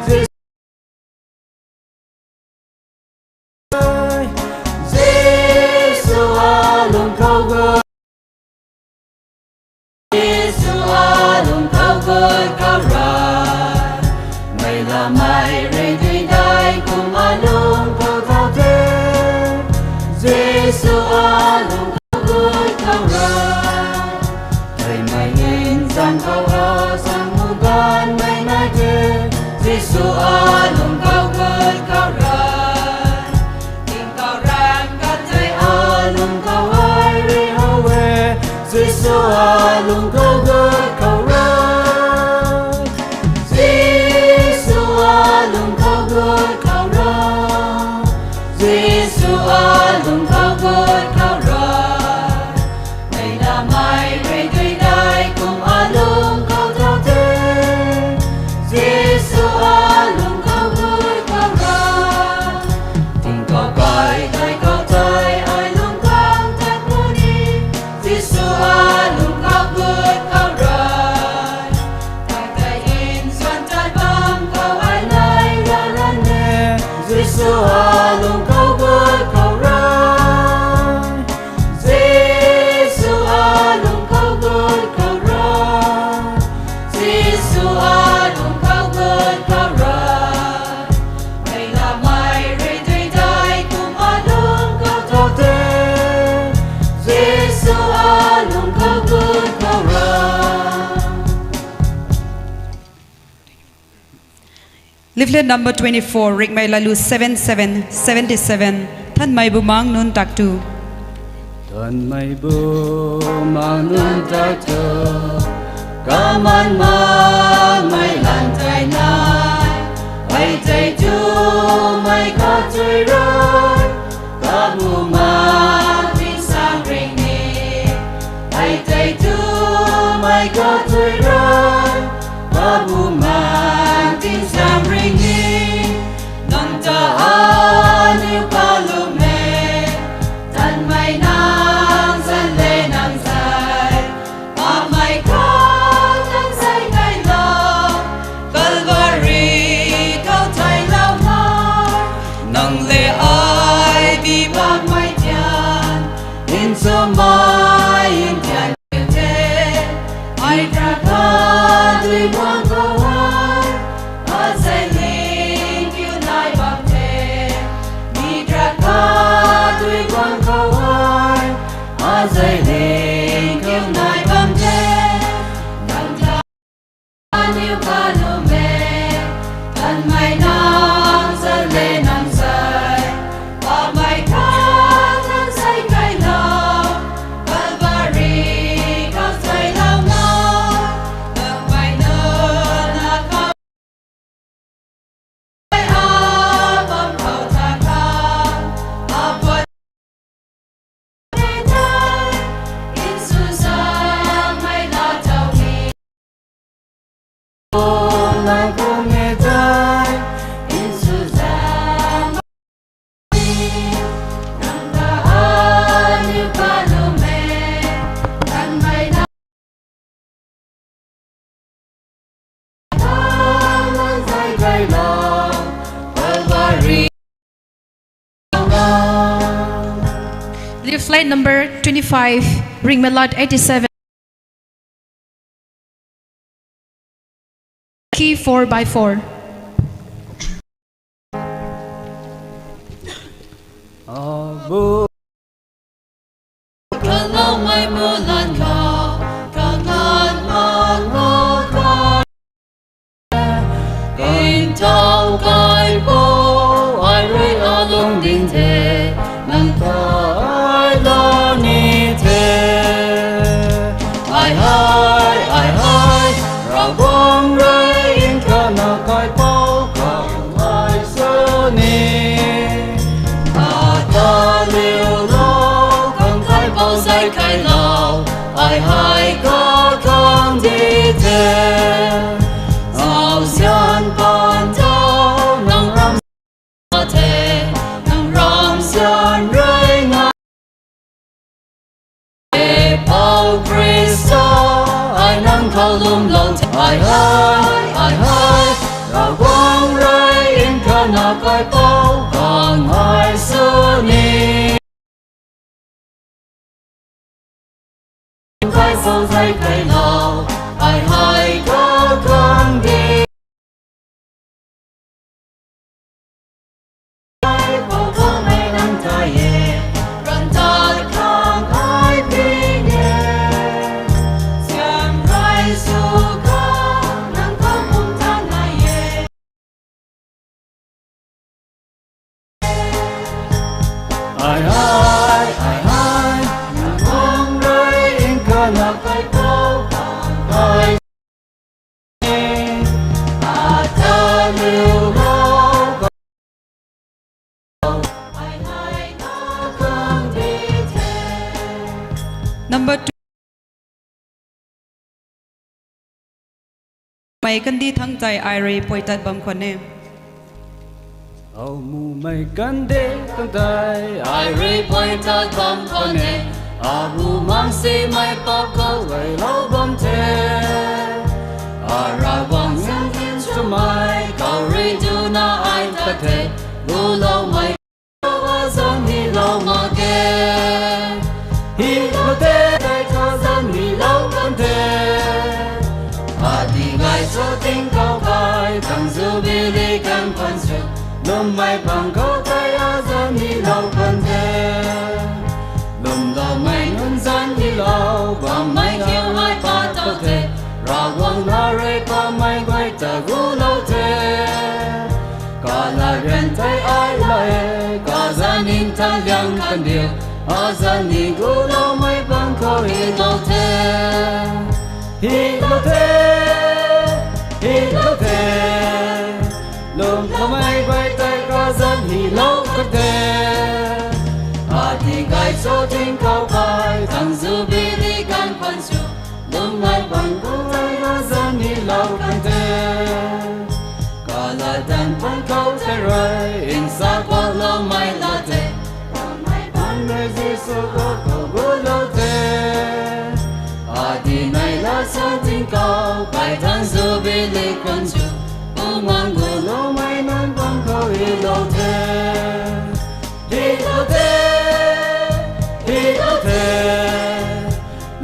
Jisu, Jisu alung khou gut. Jisu alung khou gut khou rui. Mei lamei rui dui dai kum alung khou thau the. Jisu alung khou gut khou rui. Theimei nzan khou rui sang Alung khou gut khou ra, Jisu alung khou gut khou ra, Jisu alung khou gut khou ra. Mei lamei rui dui dai kum alung khou thau the, Jisu alung khou gut khou ra. Tingkauh kai, kai khou tei ai lung khang tat puni, Jisu alung khou gut khou ra. Kai tei nsuan tat bam khou ai nai ra ran e, Jisu alung khou gut khou ra. Jisu alung khou gut khou ra, Jisu alung khou gut khou ra. Mei lamei rui dui dai kum alung khou thau the, Jisu alung khou gut khou ra. Leaflet number twenty-four, Ringmei Latlu seven seven, seventy-seven. Thanmei Bumaengh nunc tak tu. Thanmei Bumaengh nunc tak tu. Kaman makmei lan tei nai, ai tei tumei khat tui rui, Kabumaengh tingsaeng ring ni, ai tei tumei khat tui rui, Kabumaengh tingsaeng ring ni, nang ta aniu kalum e, tanmei nang zan le nang zai, Amei kha nang zai kailou, Calvary khou theilou na, nang le ai di bammei tian, nchumhmei ntian te, ai drakha dui guang khou ai, azei ling kiu nai bam the, mi drakha dui guang khou ai, azei ling kiu nai bam the, nang ta aniu kalum e, tanmei nang zan le nang zai, Amei kha nang zai kailou, Calvary khou theilou na, tanmei nunc na khou Leaflet number twenty-five, Ringmei Lat eighty-seven. Key four by four. Abu. Kaloumei mulan kha, kaganv mak mak kha. Ntau kaipouc, ai rui alung ding the, nang ta ai la ni the. Ai hei, ai hei, Ravguangc rui nkhatna kaipouc khang ai sw ni. Ata liu lou, khang kaipouc zai kailou, ai hei kakhang di the. Zauzian pan thau nang ram sa the, nang ram sian rui nga. E Pou Khrista, ai nang khou lwmlou the, ai hei, ai hei, Ravguangc rui nkhatna kaipouc khang ai sw ni. Kaipouc zai kailou, ai hei kakhang di. Kaipouc khang ai nang tai e, ranv tat khang ai ping e. Siam rai sw khang nang khang pum tan nai e. Ai hei, ai hei, nang rui nkhatna kai Number two. Mei kandi thang tei ai rui pui tat bam khwan e. Au mumei kandi thang tei ai rui pui tat bam khwan e. Abu mang si mei pap khou ai lou bam the. Ara bang zang tin chumei kau rui duna ai tat the. Gu lou mei Azan ni lou mak ge. Hi lou the, tei kazan ni lou kan the. Adi gay cho ting kau kai, tang zubili kan pan sw. Lum mei pang kau kai azan ni lou kan the. Lum lou mei nunc zan ni lou, bam mei kiu ai pa tau the. Ravguangc na rui pa mei guay ta gu lou the. Kala ran tei ai lai, kazan nin tan liang kan diu, azan ni gu lou mei bang khou hi lou the. Hi lou the, hi lou the. Lum lou mei guay tei kazan hi lou kan the. Adi gay cho ting kau kai, tang zubili kan pan sw. Lum mei bang khou tei azan ni lou kan the. Kala tan pan khou tei rui, insa kuak lou mei la the. Pan rui Jisu kuak khou gu lou the. Adi nai la sa ting kau, kai tan zubili kan sw. Umang gu lou mei nunc bang khou hi lou the. Hi lou the, hi lou the.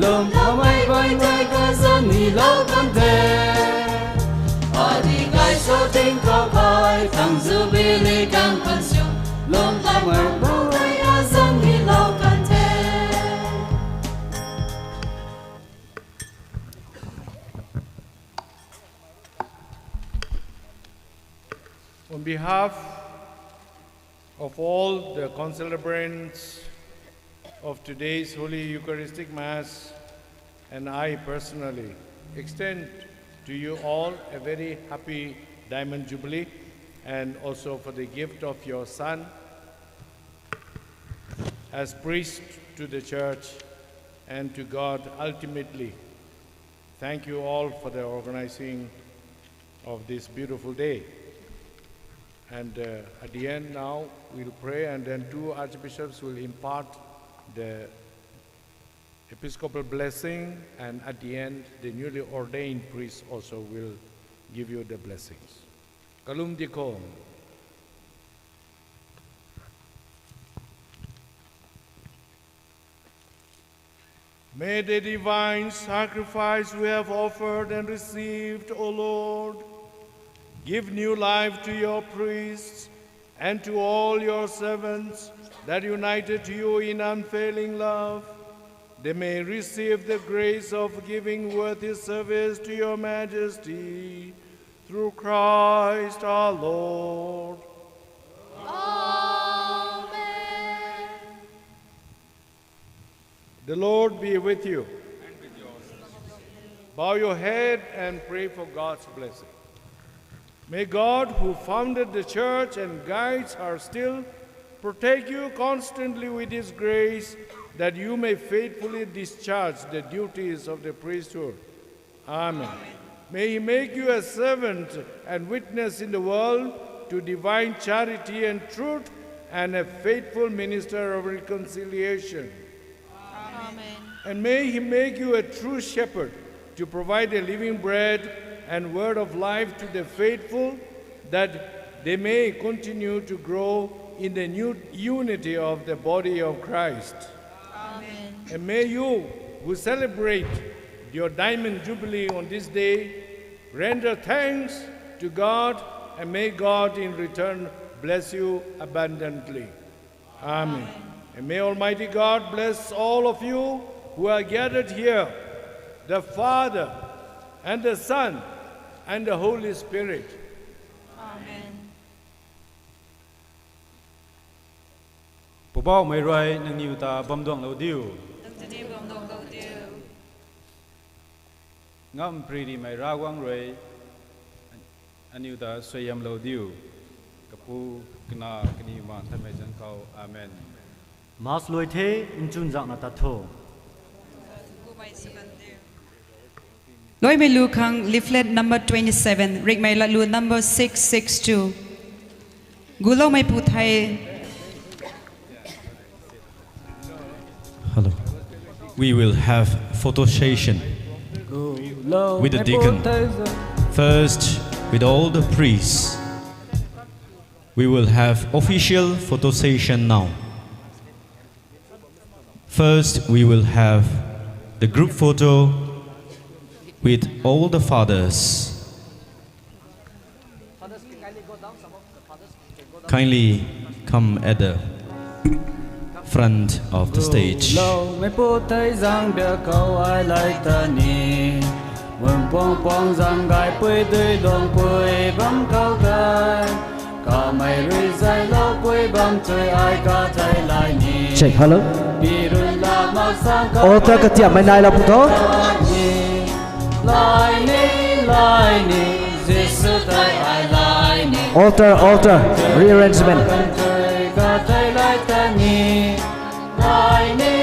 Lum lou mei guay tei kazan ni lou kan the. Adi gay cho ting kau kai, tang zubili kan pan sw. Lum lou mei bang khou tei azan ni lou kan the. On behalf of all the concelebrants of today's Holy Eucharistic Mass, and I personally extend to you all a very happy Diamond Jubilee, and also for the gift of your son as priest to the church and to God ultimately. Thank you all for the organizing of this beautiful day. And, uh, at the end now, we'll pray, and then two archbishops will impart the episcopal blessing, and at the end, the newly ordained priest also will give you the blessings. Kalum di khou. May the divine sacrifice we have offered and received, O Lord, give new life to your priests and to all your servants that united to you in unfailing love, they may receive the grace of giving worthy service to your majesty through Christ our Lord. Amen. The Lord be with you. Bow your head and pray for God's blessing. May God, who founded the church and guides her still, protect you constantly with his grace, that you may faithfully discharge the duties of the priesthood. Amen. May he make you a servant and witness in the world to divine charity and truth, and a faithful minister of reconciliation. Amen. And may he make you a true shepherd to provide a living bread and word of life to the faithful, that they may continue to grow in the new unity of the body of Christ. Amen. And may you, who celebrate your diamond jubilee on this day, render thanks to God, and may God in return bless you abundantly. Amen. And may Almighty God bless all of you who are gathered here, the Father, and the Son, and the Holy Spirit. Amen. Poubauhmei rui nangniw ta bamduanglou diu. Nang ta ni bamduanglou diu. Ngam priri mei Ravguangc rui aniw ta suaihiamlou diu. Kapu, Kanac, Kaniw Nthanmei zanc khou. Amen. Mass lui the, nchun zangna tat tho. Loimei lu khang leaflet number twenty-seven, rikmei latlu number six six two. Guloumei pu thei. Hello. We will have photo session with the deacon. First, with all the priests. We will have official photo session now. First, we will have the group photo with all the fathers. Kindly come at the front of the stage. Mei pu tei zang bia khou ai lai ta ni. Mun puang puang zang gay pui dui luang pui bam khou tei. Kamei rui zai lou pui bam tui ai ka tei lai ni. Check, hello. Pi rui la mak sang ka Altar katiamhmei nai lou pu tho. Lai ni, lai ni, Jisu tei ai lai ni. Altar, altar, rearrangement. Tui ka tei lai ta ni. Lai ni,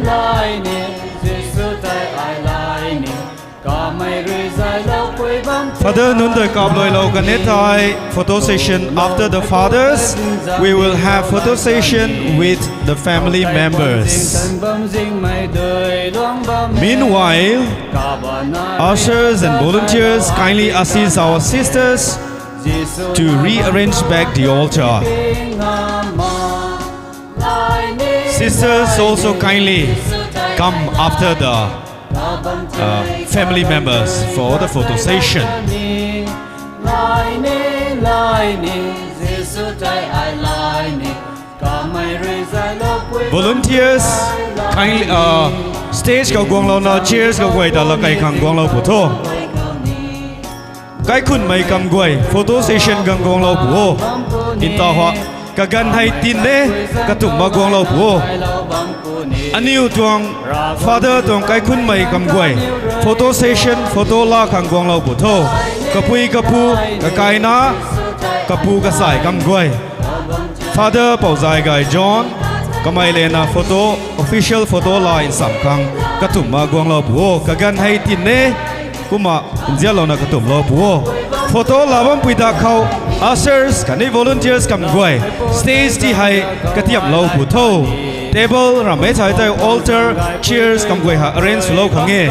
lai ni, Jisu tei ai lai ni. Kamei rui zai lou pui bam Father nunc tei kapluailou kan e thei, photo session after the fathers, we will have photo session with the family members. Meanwhile, ushers and volunteers, kindly assist our sisters to rearrange back the altar. Sisters, also kindly come after the uh, family members for the photo session. Volunteers, kindly, uh, stage khou guanglouna chairs khou guay ta lakai khang guanglou pu tho. Kaikhunmei kam guay photo session khang guanglou pu o. Ntaw ha, kaganv hei tin e, katumhna guanglou pu o. Aniu tuang father tuang kaikhunmei kam guay photo session, photo la khang guanglou pu tho. Kapui kapu, kakaina, kapu kasai kam guay. Father Pouzai Gay John, kamei lena photo, official photo la nsam khang katumhna guanglou pu o. Kaganv hei tin e, kumna nzianlouna katumhlou pu o. Photo la bampui dak khou, ushers khatni volunteers kam guay stage ti hei katiamhlou pu tho. Table rammei thai tei altar, chairs kam guay ha arrange swlou khang e.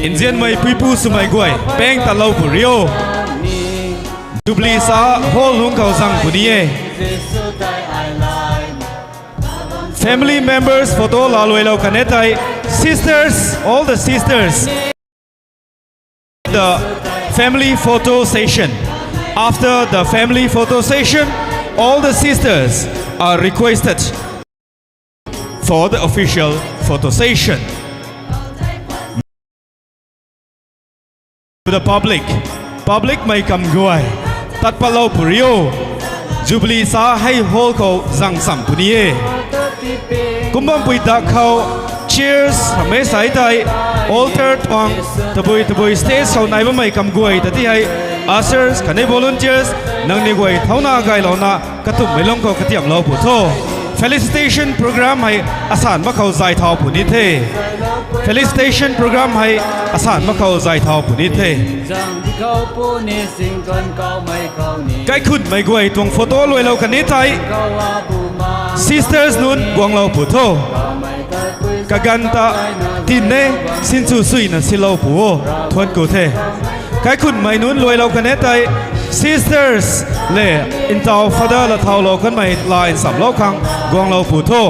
Nzianmei puipu swmei guay paeng tatlou pu rio. Jubilee sa hall lungc khou zang puni e. Family members photo laaluailou kan e tei, sisters, all the sisters. The family photo session. After the family photo session, all the sisters are requested for the official photo session. To the public, public mei kam guay, tat patlou pu rio. Jubilee sa hei hall khou zang sam puni e. Kum bampui dak khou chairs hamei sai tei, altar tuang, tabui tabui stage khou nai bammei kam guay ta ti hei, ushers khatni volunteers, nangniw guay thauna gaylouna katumhmei lungc khou katiamhlou pu tho. Felicitation program hei asan mak khou zay thau puni the. Felicitation program hei asan mak khou zay thau puni the. Kaikhunmei guay tuang photo luailou kan e thei, sisters nunc guanglou pu tho. Kaganv ta tin e, sinchu suina silou pu o, thuanc ku the. Kaikhunmei nunc luailou kan e tei, sisters le ntaw father la thaulou kanmei la nsamlou khang guanglou pu tho.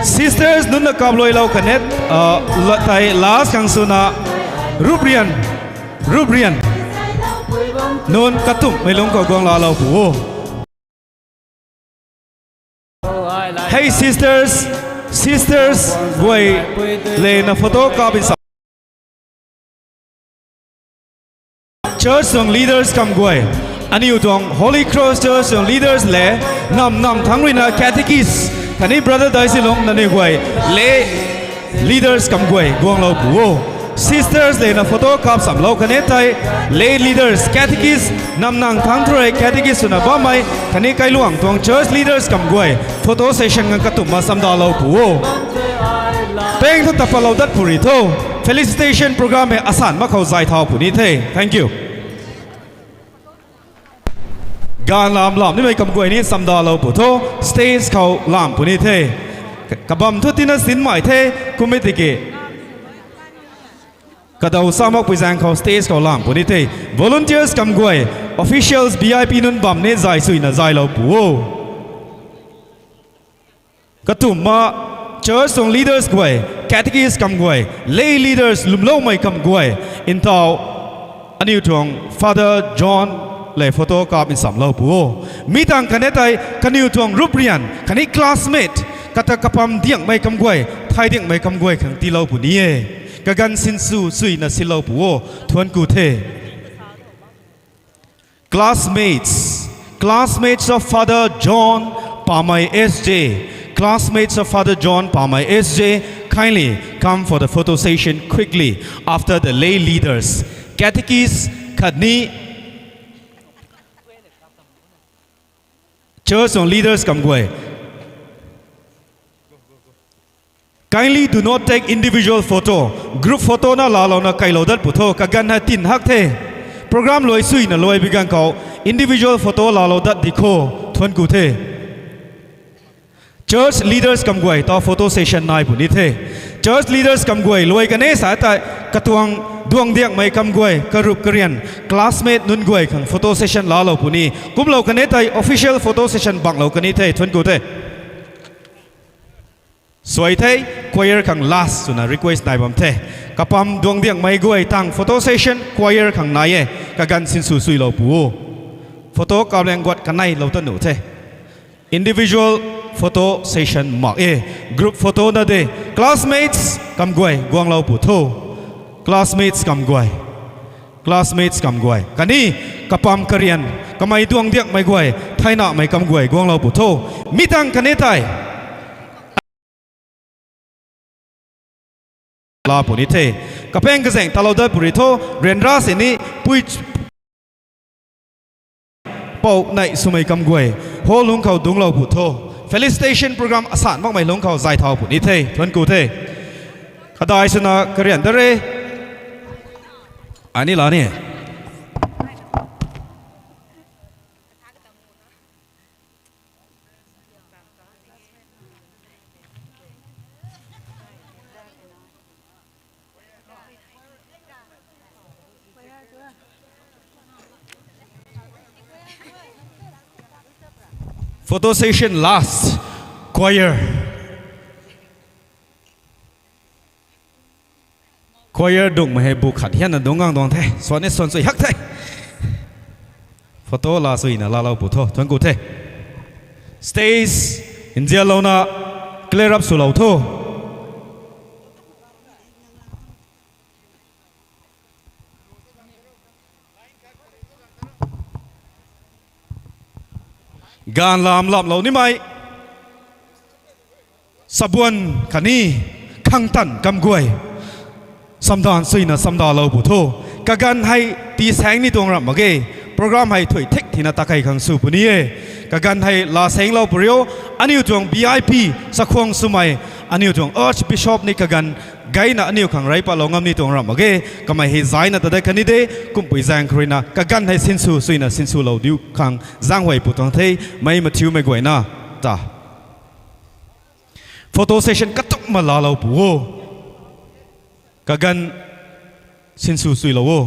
Sisters nunc na kapluailou kan e, tei last khang swna, Ruprian, Ruprian nunc katumhmei lungc khou guang laalou pu o. Hey sisters, sisters guay lena photo kap nsam. Church tuang leaders kam guay, aniu tuang Holy Cross Church tuang leaders le, nam nam thangc ruina catechist khatni brother daisilung nangniw guay le, leaders kam guay guanglou pu o. Sisters lena photo kap samlou khatni tei, lay leaders, catechist, namnang thangc thurei catechist swna bammei khatni kailuang tuang church leaders kam guay photo session ngan katumna samdalou pu o. Peng thu tapalou dat puri tho. Felicitation program hei asan mak khou zay thau puni the. Thank you. Gaanv lam lam nimei kam guay ni samdalou pu tho. Stage khou lam puni the. Kabam thu tina sinmei the. Kum e tiki kadaw sa makpui zaeng khou stage khou lam puni the. Volunteers kam guay, officials, V I P nunc bam ni zay suina zaylou pu o. Katumna church tuang leaders guay, catechist kam guay, lay leaders lwmloumei kam guay, ntauh aniu tuang Father John lev photo kap nsamlou pu o. Mi tangv khatni tei kaniw tuang rup rian khatni classmate, kata kapam diangmei kam guay, thay diangmei kam guay khang tiilou puni e. Kaganv sinsw suina silou pu o. Thuanc ku the. Classmates, classmates of Father John Pamei S J, classmates of Father John Pamei S J, kindly come for the photo session quickly after the lay leaders, catechist khatni church tuang leaders kam guay. Kindly do not take individual photo. Group photo na laalouna kailou dat pu tho. Kaganv hei tin hak the. Program luai suina luai bi ganv khou individual photo laalou dat di kho. Thuanc ku the. Church leaders kam guay ta photo session nai puni the. Church leaders kam guay luai kane sa tei katuang duang diakmei kam guay, karup karian, classmate nunc guay khang photo session laalou puni. Kumlou kane tei official photo session banglou kani the. Thuanc ku the. Suai the, choir khang last swna request nai bam the. Kapam duang diakmei guay tang photo session choir khang nai e. Kaganv sinsw suilou pu o. Photo kap liang guat kaneilou ta nuh the. Individual photo session mak e. Group photo na de. Classmates kam guay guanglou pu tho. Classmates kam guay. Classmates kam guay khatni kapam karian, kamei duang diakmei guay, thaynamei kam guay guanglou pu tho. Mi tangv khatni tei laa puni the. Kapeng kazaeng talou dat puri tho. Ryanra sini pui pou nei swmei kam guay hall lungc khou dungclou pu tho. Felicitation program asan makmei lungc khou zay thau puni the. Thuanc ku the. Kadai swna karian dat re. Ani la ni. Photo session last. Choir. Choir dungmei hei bu khat hianna dungc gang tuang the. Swan ni swan chui hak the. Photo laa suina laalou pu tho. Thuanc ku the. Stage nzianlouna clear up swlou tho. Gaanv lam lamlou nimei sabuan khatni khangtan kam guay samdan suina samdalou pu tho. Kaganv hei tii saeng ni tuang ramh mak ge. Program hei thuy thik thina takei khang sw puni e. Kaganv hei laa saenglou puri o. Aniu tuang V I P chakhwang swmei, aniu tuang Archbishop ni kaganv gayna aniu khang rey patlou ngam ni tuang ramh mak ge. Kamei hei zayna ta dat kani de. Kumpui zaeng khou ruina kaganv hei sinsw suina sinswlou diu khang zaenghuay pu tuang the. Mei mathiumei guayna ta photo session katukma laalou pu o. Kaganv sinsw suilou o.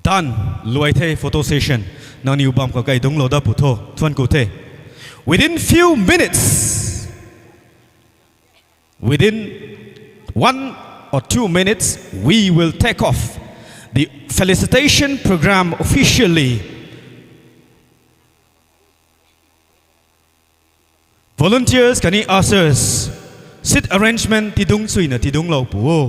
Done. Luai the photo session. Nangniw bam khou kai dungclou dat pu tho. Thuanc ku the. Within few minutes, within one or two minutes, we will take off the felicitation program officially. Volunteers khatni ushers, seat arrangement tidungc suina tidungclou pu o.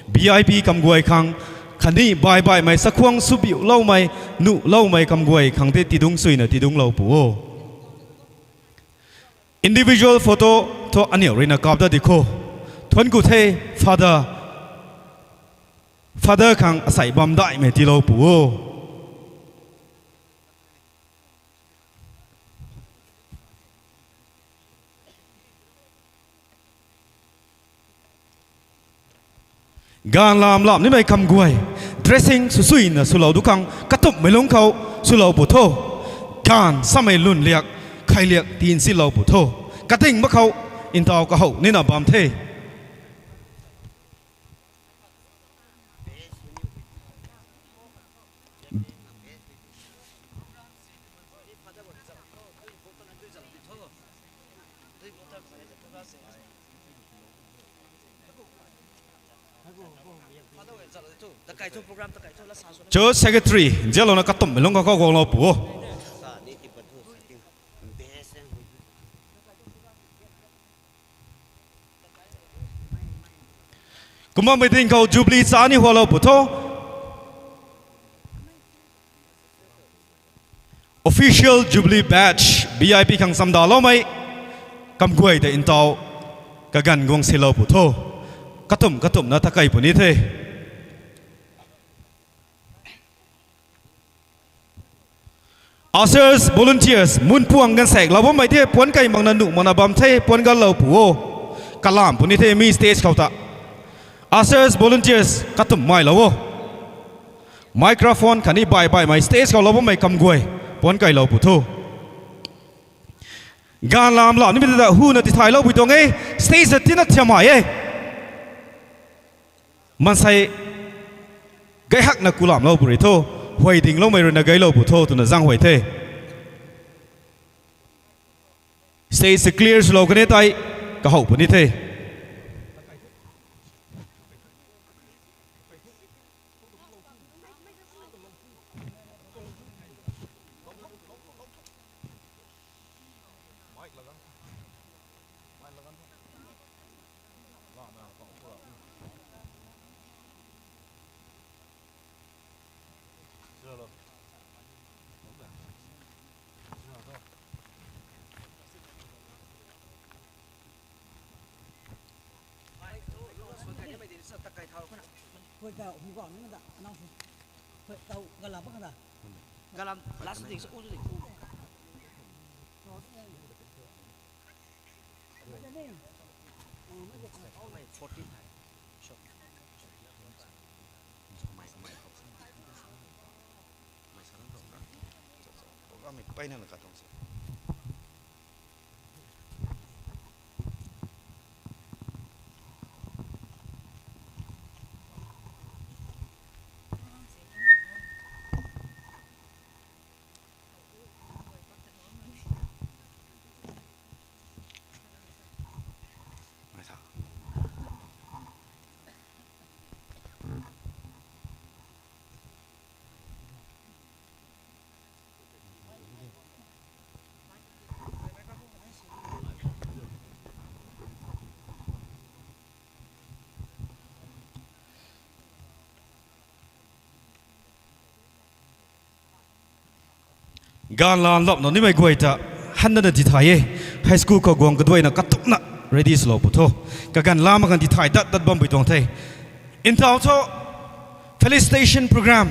V I P kamguay khang khatni baibaihmei chakhwang subiuhloumei, nuhloumei kamguay khang tei tidungc suina tidungclou pu o. Individual photo thu aniu ruina kap dat di kho. Thuanc ku the, Father, Father khang asei bam daihmei tiilou pu o. Gaanv lam lam nimei kamguay, dressing swsuina swlou du khang katumhmei lungc khou swlou pu tho. Gaanv samei lwn liak, khay liak tinsilou pu tho. Kading mak khou ntaw kahouh nina bam the. Church secretary zialouna katumhmei lungc khou khou guanglou pu o. Kumna meeting khou Jubilee cha ni hualou pu tho. Official Jubilee batch V I P khang chamdaloumei kamguay tei ntaw kaganv guang silou pu tho. Katumh katumhna takei puni the. Ushers, volunteers, mun puang ganv saeklou bammei the, puanc kei makna nuh makna bam the, puanc ganlou pu o. Kalam puni the mi stage khou ta. Ushers, volunteers, katumhmeilou o. Microphone khatni baibaihmei stage khou lou bammei kamguay, puanc keilou pu tho. Gaanv lam lam nimei ta huna tithaylou pui tuang e, stage ta tina thiammei e. Maansei gay hakna kulamlou pu rui tho, huay dingloumei ruina gaylou pu tho twna zaenghuay the. Stage clear swlou kan e tei, kahouh puni the. Galam last ding sa u ding. Forty. Gaanv lam lam nimei guay ta handana tithay e. High school khou guang kaduaina katumhna ready swlou pu tho. Kaganv lam khang tithay dat dat bam pui tuang the. Ntaw tho, felicitation program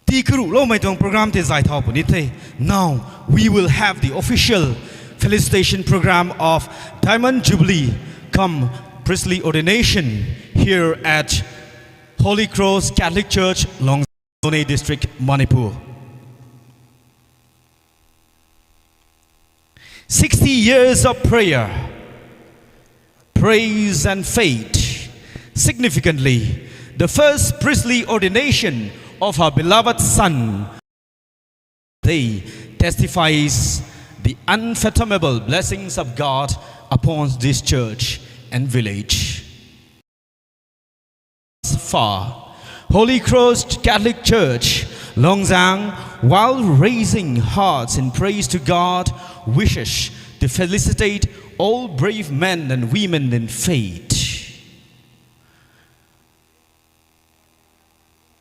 tii karuhloumei tuang program tei zay thau puni the. Now, we will have the official felicitation program of Diamond Jubilee cum priestly ordination here at Holy Cross Catholic Church, Longzang, Noney District, Manipur. Sixty years of prayer, praise and faith. Significantly, the first priestly ordination of our beloved son, they testifies the unfathomable blessings of God upon this church and village. Far. Holy Cross Catholic Church, Longzang, while raising hearts in praise to God, wishes to felicitate all brave men and women in faith.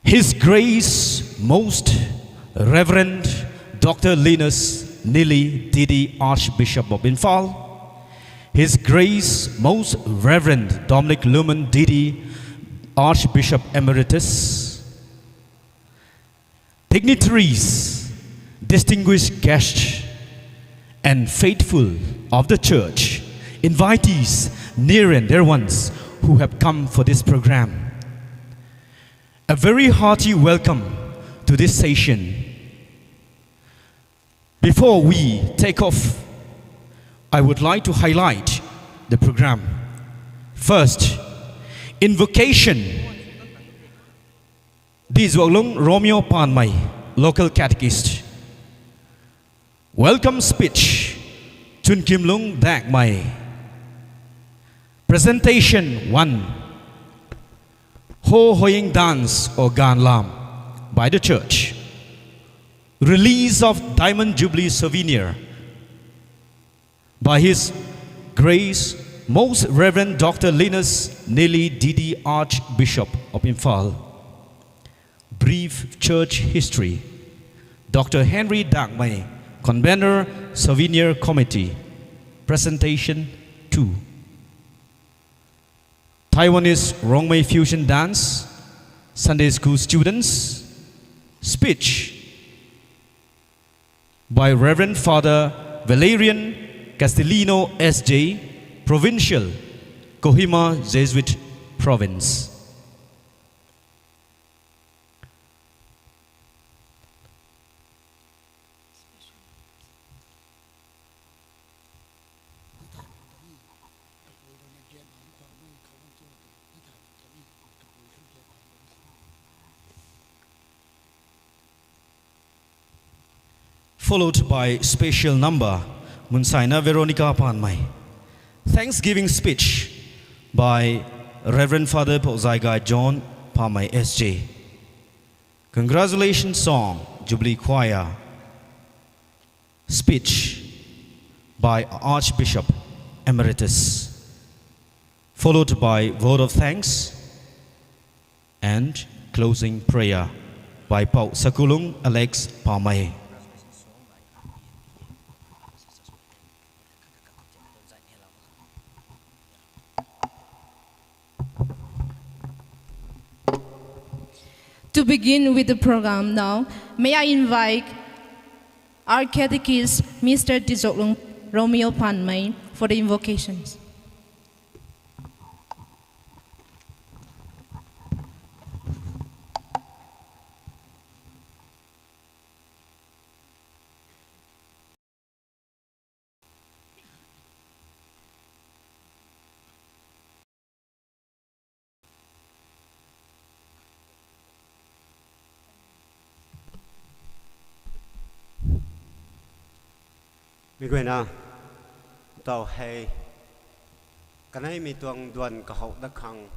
His Grace Most Reverend Doctor Linus Nili Didi, Archbishop of Imphal, His Grace Most Reverend Dominic Lumen Didi, Archbishop Emeritus, dignitaries, distinguished guests, and faithful of the church, invitees, near and dear ones who have come for this program. A very hearty welcome to this session. Before we take off, I would like to highlight the program. First, invocation. Dizuaklung Romeo Panmei, local catechist. Welcome speech, Chunkimlung Dakmei. Presentation one, Ho Hoying Dance or Ganlam by the church. Release of Diamond Jubilee souvenir by His Grace Most Reverend Doctor Linus Nili Didi, Archbishop of Imphal. Brief church history. Doctor Henry Dakmei, convener, Souvenir Committee. Presentation two. Taiwanese Rongmei fusion dance, Sunday school students. Speech by Reverend Father Valerian Castellino S J, Provincial, Kohima Jesuit Province. Followed by special number, Munsaina Veronica Panmei. Thanksgiving speech by Reverend Father Pauzaigai John Panmei S J. Congratulations song, Jubilee Choir. Speech by Archbishop Emeritus, followed by vote of thanks and closing prayer by Pou Sakulung Alex Panmei. To begin with the program now, may I invite our catechist, Mister Dizoklung Romeo Panmei, for the invocations. Mi guayna, taw hei, kaneimei tuang duan kahou dat khang,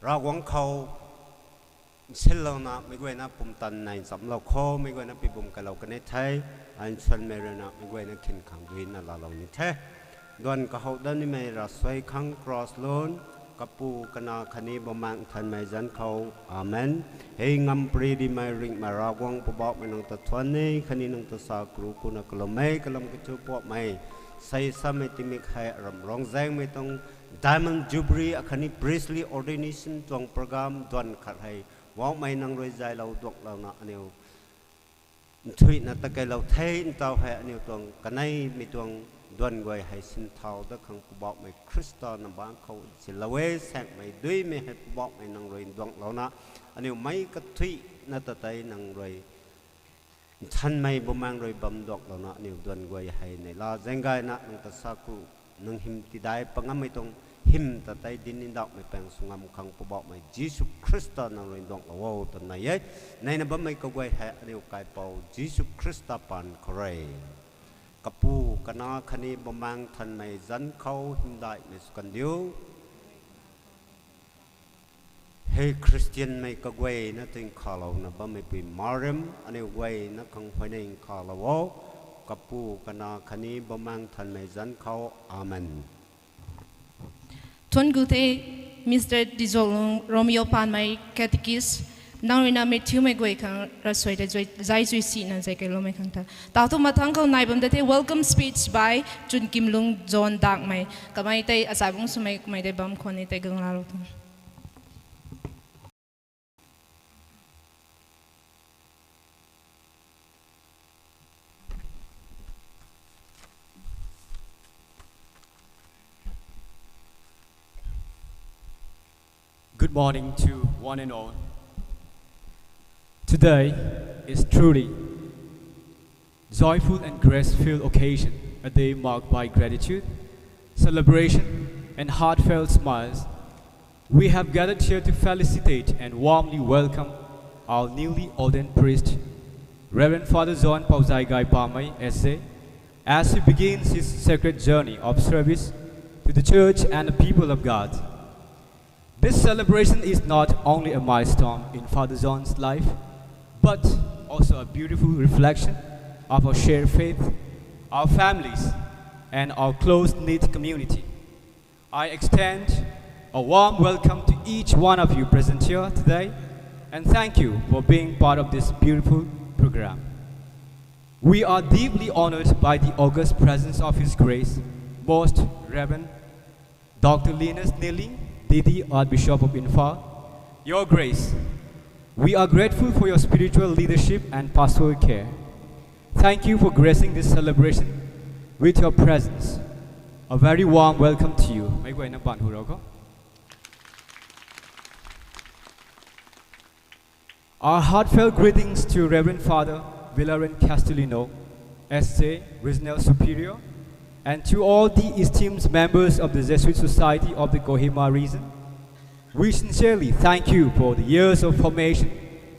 Ravguangc khou nsillouna mi guayna pumtan nai nchamlou khou, mi guayna pibum kalou kanei the, ai nsuanmei ruina mi guayna khin khang duina laalou ni the. Duan kahou dat nimei ravsuai khang cross lun, Kapu, Kanac khatni Bumaengh Nthanmei zanc khou. Amen. Hei ngamparymei ringhmei Ravguangc Poubauhmei nang ta thuan e, khatni nang ta sa kru kuna kalummei, kalam kathu puakmei, sei samei tingmik hei aram rongzaengmei tuang Diamond Jubilee akhatni Priestly Ordination tuang program duan khat hei, Poubauhmei nang rui zaylou duanglouna aniu nthuihna ta keylou the. Ntaw hei aniu tuang kaneimei tuang duan guay hei sinthau dat khang Poubauhmei Khrista na bangc khou nsilou e. Saengmei duimei hei Poubauhmei nang rui duanglouna, aniu meic kathuihna ta tei nang rui nthanmei Bumaengh rui bam duanglouna aniu duan guay hei neihla zaeng gayna nang ta sa kru, nang hym tidai pangammei tuang hym ta tei dinc ndauhmei paeng sw ngam khang Poubauhmei Jisu Khrista nang rui duanglou o twna nai e. Neina bammei kaguay hei aniu Kaipouc Jisu Khrista paan khou rui, Kapu, Kanac khatni Bumaengh Nthanmei zanc khou hymdaihmei sw kandiu. Hei Khristianmei kaguayna tuang khalouna bammei pui Mariam, aniu guayna khang huayney khalou o, Kapu, Kanac khatni Bumaengh Nthanmei zanc khou. Amen. Thuanc ku the, Mister Dizolung Romeo Panmei, Catechist, nang ruina mei thiumei guay khang ravsuai ta zai zui sina zai kailoumei khang ta. Tau thu mathangc khou nai bam da the, welcome speech by Chunkimlung John Dakmei. Kamei tei acha bung swmei, kamei tei bam khwan ni tei gang lalo tho. Good morning to one and all. Today is truly joyful and grace-filled occasion, a day marked by gratitude, celebration, and heartfelt smiles. We have gathered here to felicitate and warmly welcome our newly ordained priest, Reverend Father John Pauzaigai Pamei, S J, as he begins his sacred journey of service to the Church and the people of God. This celebration is not only a milestone in Father John's life, but also a beautiful reflection of our shared faith, our families, and our close-knit community. I extend a warm welcome to each one of you present here today, and thank you for being part of this beautiful program. We are deeply honored by the august presence of His Grace, Most Reverend Doctor Linus Nilling, D D, Archbishop of Imphal. Your Grace, we are grateful for your spiritual leadership and pastoral care. Thank you for gracing this celebration with your presence. A very warm welcome to you. Meic guayna baan hu rau kho. Our heartfelt greetings to Reverend Father Valerian Castellino, S J, Regional Superior, and to all the esteemed members of the Jesuit Society of the Kohima region. We sincerely thank you for the years of formation,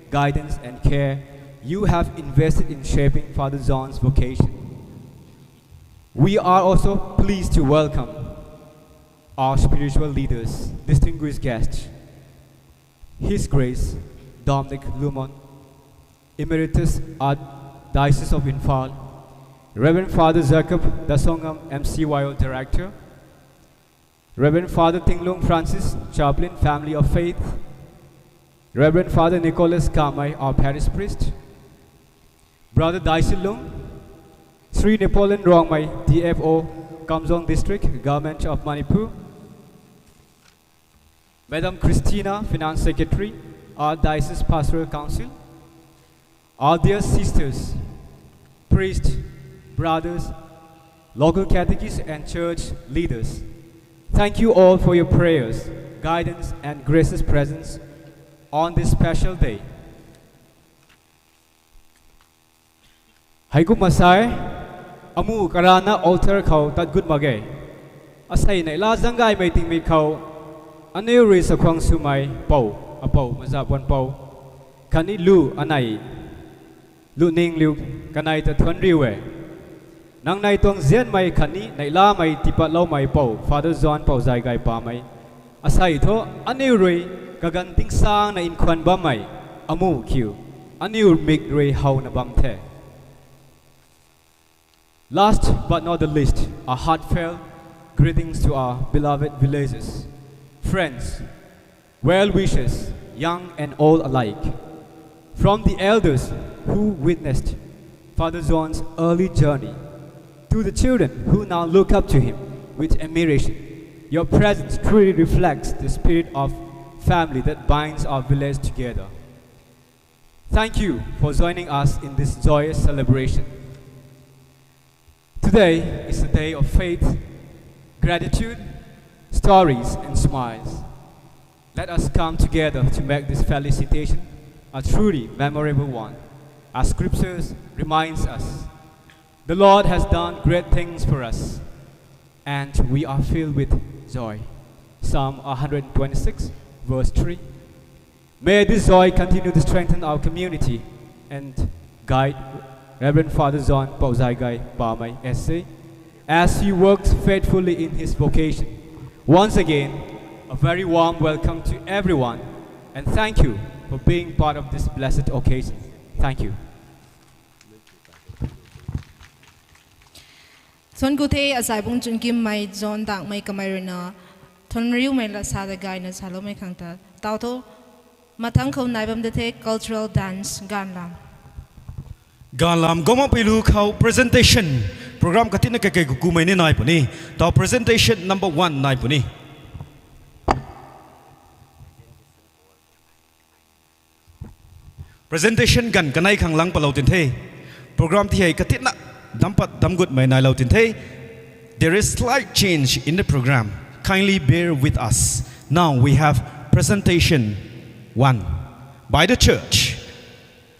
guidance, and care you have invested in shaping Father John's vocation. We are also pleased to welcome our spiritual leaders, distinguished guests, His Grace Dominic Lumon, Emeritus Archdiocese of Imphal, Reverend Father Jacob Dasongam, M C Y O Director, Reverend Father Tinglung Francis, Chaplain, Family of Faith, Reverend Father Nicholas Kamei, our Parish Priest, Brother Daisilung, Sri Napoleon Rongmei, D F O, Kamjong District, Government of Manipur, Madam Christina, Finance Secretary, Archdiocese Pastoral Council, our dear sisters, priests, brothers, local catechists and church leaders, thank you all for your prayers, guidance, and gracious presence on this special day. Heikumna sa e, amu karana altar khou tat gut mak ge. Asei neihla zanggaymei tingmik khou, aniu rui sakhwang swmei pou, apou, maza puan pou, khatni lu anei, lu ning liu kanei ta thuanc riu e. Nang nei tuang zianmei khatni neihlamei tiipatloumei pou, Father John Pou Zai Gay Pamei. Asei thu aniu rui kaganv tingsangna nkhwan bammei amu kiu, aniu mik rui howna bam the. Last but not the least, a heartfelt greetings to our beloved villagers, friends, well-wishers, young and old alike. From the elders who witnessed Father John's early journey, to the children who now look up to him with admiration, your presence truly reflects the spirit of family that binds our village together. Thank you for joining us in this joyous celebration. Today is a day of faith, gratitude, stories, and smiles. Let us come together to make this felicitation a truly memorable one, as scriptures reminds us. The Lord has done great things for us, and we are filled with joy. Psalm one hundred twenty-six, verse three. May this joy continue to strengthen our community and guide Reverend Father John Pou Zai Gay Pamei S C as he works faithfully in his vocation. Once again, a very warm welcome to everyone And thank you for being part of this blessed occasion. Thank you. Thuanc ku the, azai bung chungimmei John Dakmei kamei ruina, thuanc riumei lat sa da gayna saloumei khang ta. Tau tho, mathangc khou nai bam da the cultural dance ganvlam. Ganvlam Goma Peilu khou presentation program katina kakei kukumei ni nai puni. Tau presentation number one nai puni. Presentation ganv kanei khang lang palou tin the. Program ti hei katina dampat damgutmei nailou tin the. There is slight change in the program. Kindly bear with us. Now we have presentation one by the church.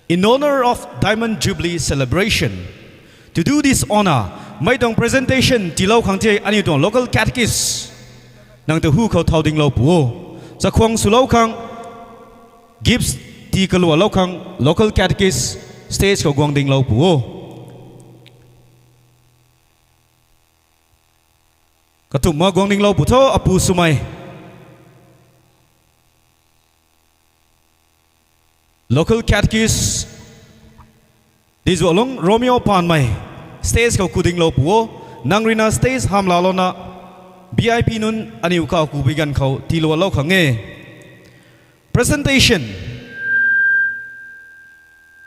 In honor of Diamond Jubilee celebration, to do this honor, mei tuang presentation tiilou khang tei aniu tuang local catechist nang ta hu khou thau dinglou pu o. Chakhwang swlou khang gifts tii kalualou khang local catechist stage khou guang dinglou pu o. Katumna guang dinglou pu tho, apu swmei. Local catechist Dizualung Romeo Panmei, stage khou ku dinglou pu o. Nang ruina stage hamlalouna V I P nunc aniu kaw kubi ganv khou tiilualou khang e. Presentation.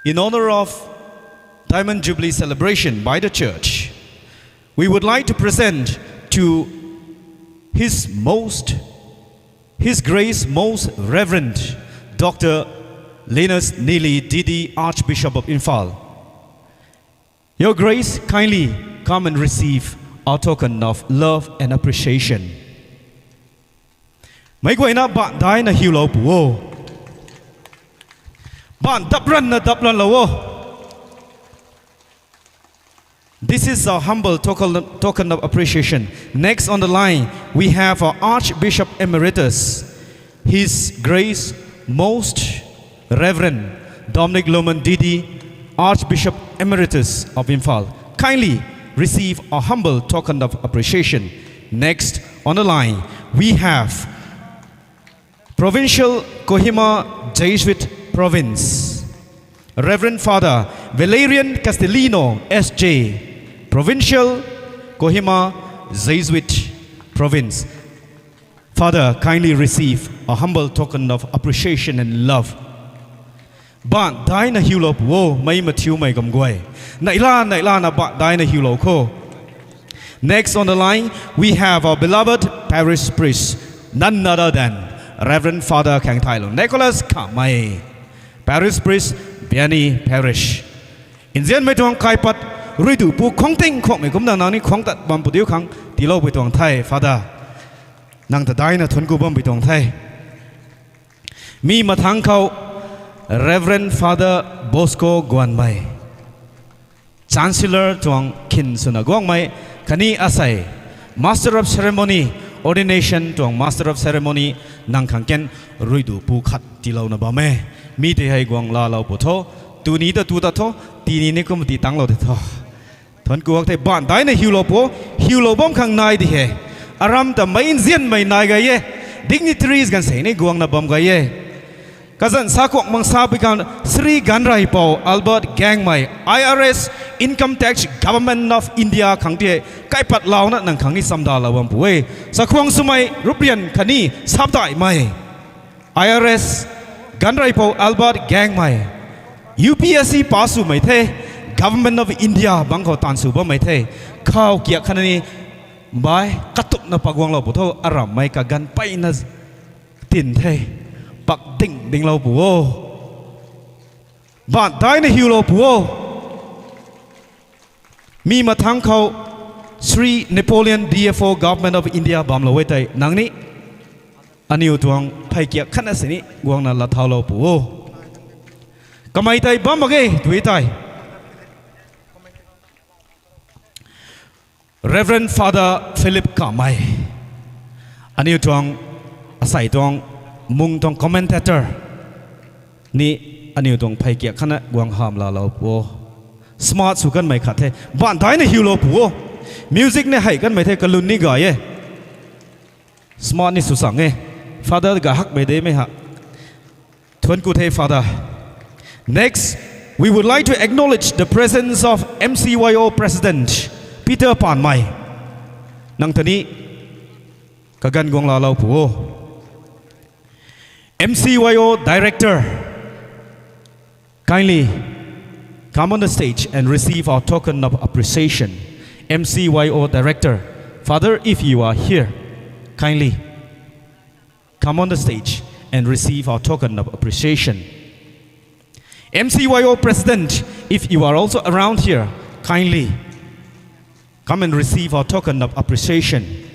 In honor of Diamond Jubilee celebration by the church, we would like to present to His Most, His Grace Most Reverend Doctor Linus Nili D D, Archbishop of Imphal. Your Grace, kindly come and receive our token of love and appreciation. Meic guayna baan daina hiulou pu o. Baan dapranna dapranlou o. This is a humble token, token of appreciation. Next on the line, we have our Archbishop Emeritus, His Grace Most Reverend Dominic Loman D D, Archbishop Emeritus of Imphal. Kindly receive a humble token of appreciation. Next on the line, we have Provincial Kohima Jesuit Province, Reverend Father Valerian Castellino S J, Provincial Kohima Jesuit Province. Father, kindly receive a humble token of appreciation and love. Baan daina hiulou pu o, mei mathiumei kamguay. Neihla, neihlana baan daina hiulou kho. Next on the line, we have our beloved parish priest, none other than Reverend Father Khengthailung Nicholas Kamei, parish priest, Biani Parish. Nzianmei tuang kaipat, ruidu pu khwang ting khwangmei kumna nang ni khwang tat bam pu diu khang tiilou pui tuang the, Father. Nang ta daina thuanc ku bam pui tuang the. Mi mathangc khou Reverend Father Bosco Guanmei, Chancellor tuang khin swna guangmei, khatni asei Master of Ceremony, ordination tuang Master of Ceremony nang khang ken ruidu pu khat tiilouna bam e. Mi tei hei guang laalou pu tho, tuni ta tu ta tho, tini ni kum ti tanglou te tho. Thuanc ku hak the, baan daina hiulou pu, hiulou bam khang nai di he. Aram ta mei nzianmei nai gay e, dignitaries ganv sei ni guangna bam gay e. Kazanc sa kuak mang sa pui kan Shri Ganreipou Albert Gangmei, I R S, Income Tax, Government of India khang ti hei, kaipat launa nang khang ni chamdalou bam pu e. Chakhwang swmei Ruprian khatni Sapdaihmei, I R S, Ganreipou Albert Gangmei, U P S C pass swmei the, Government of India bang khou taanv sw bammei the, khou kiak khatni bai katupna paguanglou pu tho, arammei kaganv peyna tin the, pak ding dinglou pu o. Baan daina hiulou pu o. Mi mathangc khou Shri Napoleon D F O Government of India bamlou e tei nang ni aniu tuang pheykiak khatna sini guangna lathaulou pu o. Kamei tei bam mak ge tui tei. Reverend Father Philip Kamei, aniu tuang asei tuang mung tuang commentator ni aniu tuang pheykiak khatna guang hamlaalou pu o. Smart sw kanmei khat the, baan daina hiulou pu o. Music ni hei kanmei the, kalun ni gay e. Smart ni sw sang e. Father ga hakmei demei ha. Thuanc ku the, Father. Next, we would like to acknowledge the presence of M C Y O President Peter Panmei. Nang ta ni kaganv guang laalou pu o. M C Y O Director, kindly come on the stage and receive our token of appreciation. M C Y O Director, Father, if you are here, kindly come on the stage and receive our token of appreciation. M C Y O President, if you are also around here, kindly come and receive our token of appreciation.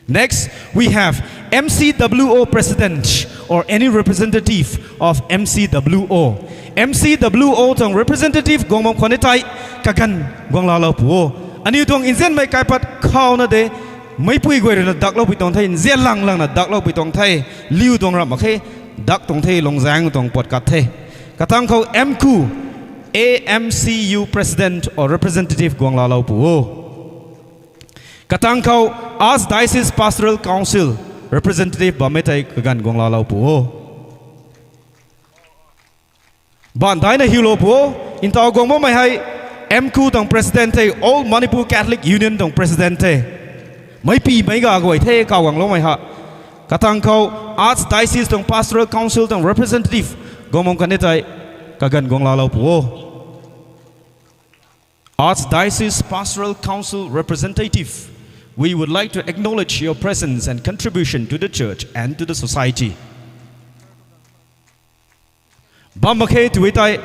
Next, we have M C W O President or any representative of M C W O. M C W O tuang representative guang bam khwan e tei, kaganv guang laalou pu o. Aniu tuang nzianmei kaipat khou na de, meicpui guay rui na daklou pui tuang the, nzian lang lang na daklou pui tuang the, liu tuang ramh mak khe, dak tuang the, lungzaeng tuang puat kat the. Katang khou M C U, A M C U President or representative guang laalou pu o. Katang khou Archdiocese Pastoral Council representative bammei tei kaganv guang laalou pu o. Baanv daina hiulou pu o, ntaw guang bammei hei M C U tuang President the, All Manipur Catholic Union tuang President the. Meicpui meic ga guay the, kaw guangloumei ha. Katang khou Archdiocese tuang Pastoral Council tuang representative guang bam khwan e tei, kaganv guang laalou pu o. Archdiocese Pastoral Council representative, we would like to acknowledge your presence and contribution to the church and to the society. Bam mak khe tw e tei,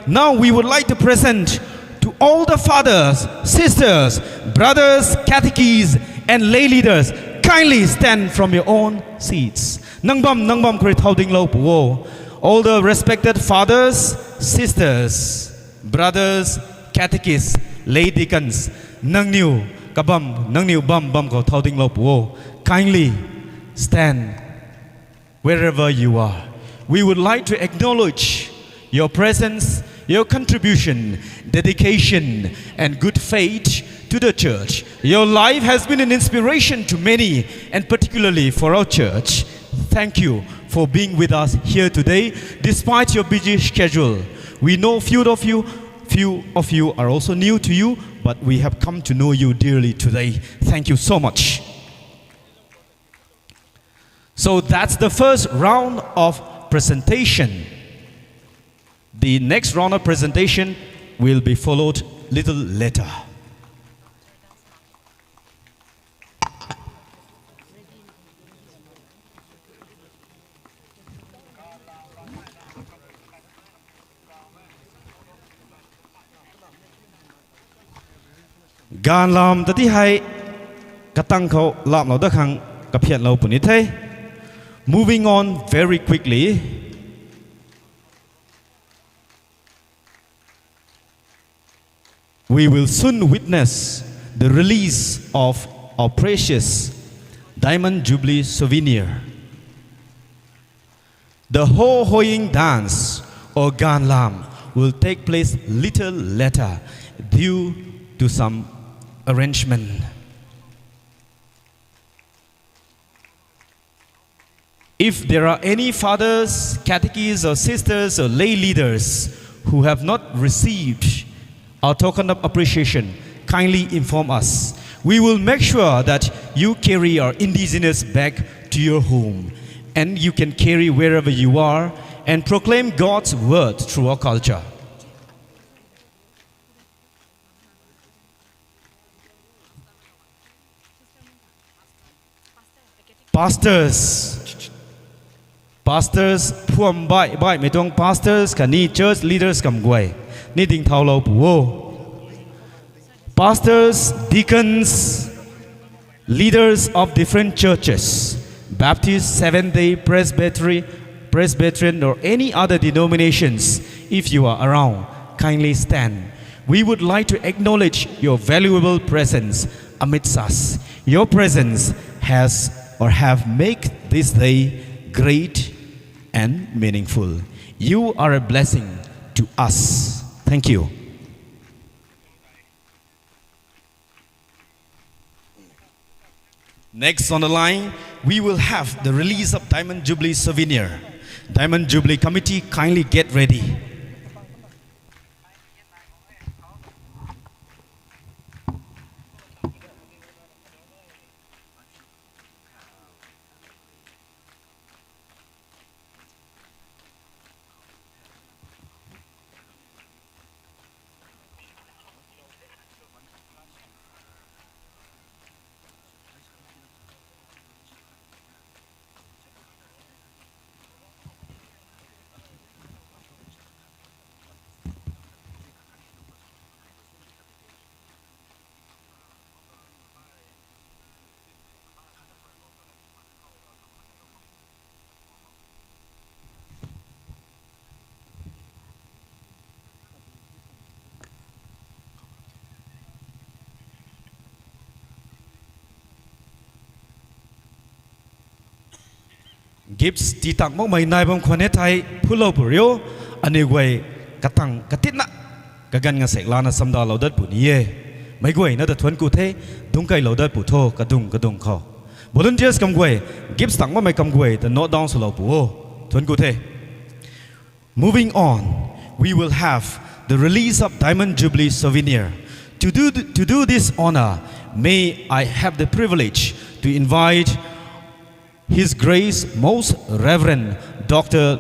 now we would like to present to all the fathers, sisters, brothers, catechists, and lay leaders. Kindly stand from your own seats. Nang bam, nang bam khou rui thau dinglou pu o. All the respected fathers, sisters, brothers, catechists, lay deacons, nangniw kabam, nangniw bam bam khou thau dinglou pu o. Kindly stand wherever you are. We would like to acknowledge your presence, your contribution, dedication, and good faith to the church. Your life has been an inspiration to many, and particularly for our church. Thank you for being with us here today, despite your busy schedule. We know few of you, few of you are also new to you, but we have come to know you dearly today. Thank you so much. So that's the first round of presentation. The next round of presentation will be followed little later. Gaanvlam ta ti hei katang khou lamlou dat khang kaphianlou puni the. Moving on very quickly, we will soon witness the release of our precious Diamond Jubilee souvenir. The Ho Hoying dance or Gaanvlam will take place little later due to some arrangement. If there are any fathers, catechists, or sisters, or lay leaders who have not received our token of appreciation, kindly inform us. We will make sure that you carry our indigenous bag to your home, and you can carry wherever you are and proclaim God's word through our culture. Pastors, pastors phuam baih baihmei tuang pastors khatni church leaders kam guay ni dingthaulou pu o. Pastors, deacons, leaders of different churches, Baptist, Seventh Day, Presbytery, Presbyterian, or any other denominations, if you are around, kindly stand. We would like to acknowledge your valuable presence amidst us. Your presence has or have made this day great and meaningful. You are a blessing to us. Thank you. Next on the line, we will have the release of Diamond Jubilee souvenir. Diamond Jubilee Committee, kindly get ready. Gifts tii tang makmei nai bam khwan e thei phulou pu rio, aniu guay katang katitna kaganv ngasek lana samdalou dat pu ni e. Meic guayna ta thuanc ku the, dungc keylou dat pu tho, kadung kadung khou. Volunteers kam guay, gifts tang makmei kam guay ta note down swlou pu o. Thuanc ku the. Moving on, we will have the release of Diamond Jubilee souvenir. To do, th- to do this honor, may I have the privilege to invite His Grace Most Reverend Doctor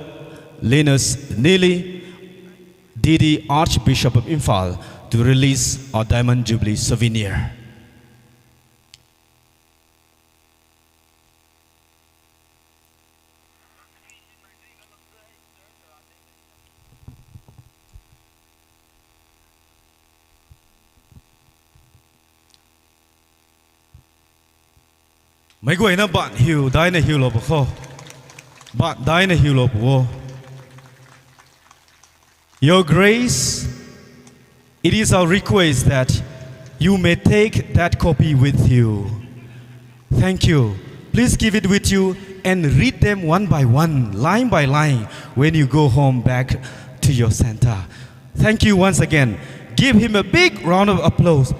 Linus Nili, D D Archbishop of Imphal, to release our Diamond Jubilee souvenir. Meic guayna baan hiu daina hiulou pu kho. Baan daina hiulou pu o. Your Grace, it is our request that you may take that copy with you. Thank you. Please keep it with you and read them one by one, line by line, when you go home back to your center. Thank you once again. Give him a big round of applause.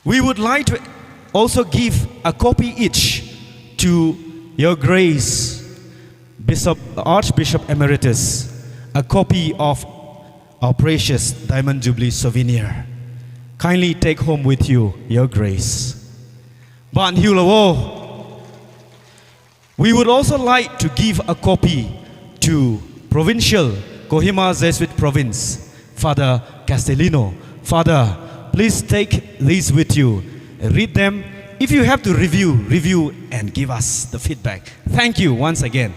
We would like to also give a copy each to Your Grace, Bishop, Archbishop Emeritus, a copy of our precious Diamond Jubilee souvenir. Kindly take home with you, Your Grace. Baan hiulou o. We would also like to give a copy to Provincial, Kohima Jesuit Province, Father Castellino. Father, please take these with you. Read them. If you have to review, review and give us the feedback. Thank you once again.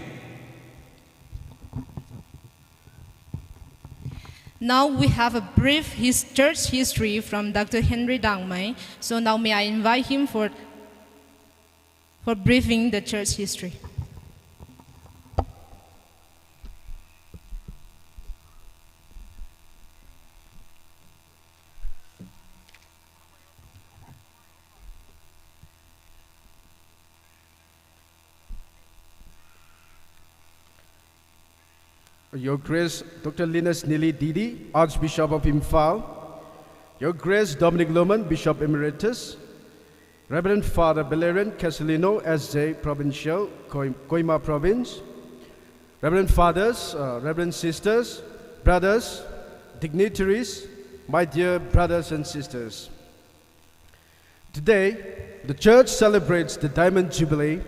Now we have a brief his-, church history from Doctor Henry Dangmei. So now may I invite him for, for briefing the church history. Your Grace, Doctor Linus Nili D D, Archbishop of Imphal, Your Grace Dominic Luman, Bishop Emeritus, Reverend Father Valerian Castellino, S J Provincial, Koi-, Kohima Province, Reverend Fathers, uh, Reverend Sisters, brothers, dignitaries, my dear brothers and sisters. Today, the Church celebrates the Diamond Jubilee,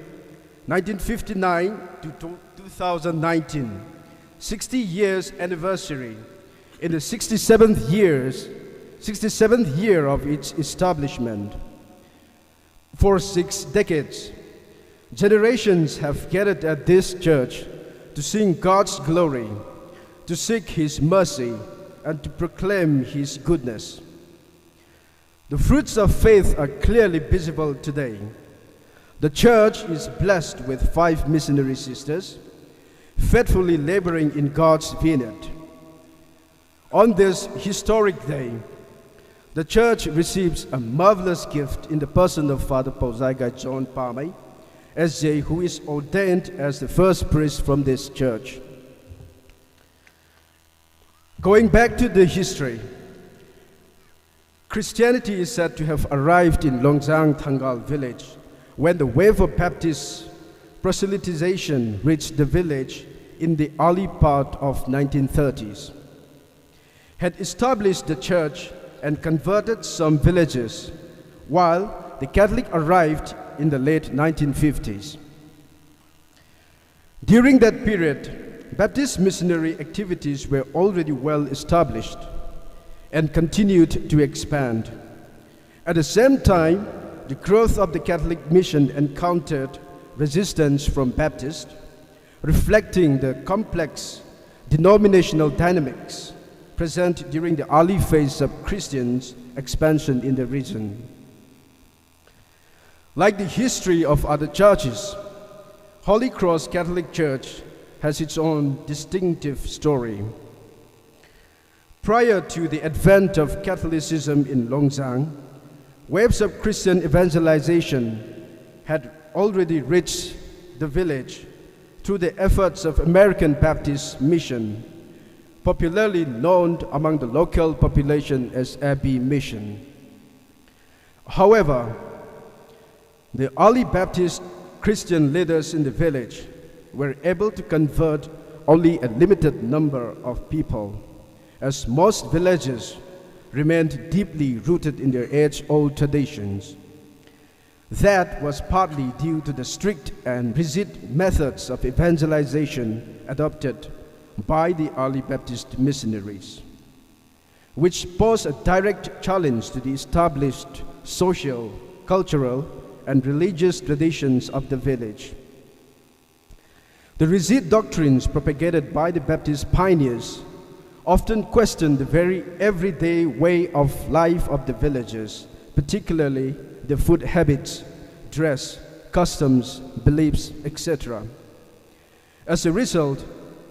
nineteen fifty-nine to two thousand nineteen, sixty years anniversary, in the sixty-seventh years, sixty-seventh year of its establishment. For six decades, generations have gathered at this church to sing God's glory, to seek His mercy, and to proclaim His goodness. The fruits of faith are clearly visible today. The church is blessed with five missionary sisters, faithfully laboring in God's vineyard. On this historic day, the church receives a marvelous gift in the person of Father Pauzaigai John Pamei, S J, who is ordained as the first priest from this church. Going back to the history, Christianity is said to have arrived in Longzang Thangal village when the wave of Baptists proselytization reached the village in the early part of nineteen thirties, had established the church and converted some villages, while the Catholic arrived in the late nineteen fifties. During that period, Baptist missionary activities were already well established and continued to expand. At the same time, the growth of the Catholic mission encountered resistance from Baptists, reflecting the complex denominational dynamics present during the early phase of Christians' expansion in the region. Like the history of other churches, Holy Cross Catholic Church has its own distinctive story. Prior to the advent of Catholicism in Longzang, waves of Christian evangelization had already reached the village through the efforts of American Baptist Mission, popularly known among the local population as Abbey Mission. However, the early Baptist Christian leaders in the village were able to convert only a limited number of people, as most villages remained deeply rooted in their age-old traditions. That was partly due to the strict and rigid methods of evangelization adopted by the early Baptist missionaries, which pose a direct challenge to the established social, cultural, and religious traditions of the village. The rigid doctrines propagated by the Baptist pioneers often questioned the very everyday way of life of the villagers, particularly their food habits, dress, customs, beliefs, et cetera. As a result,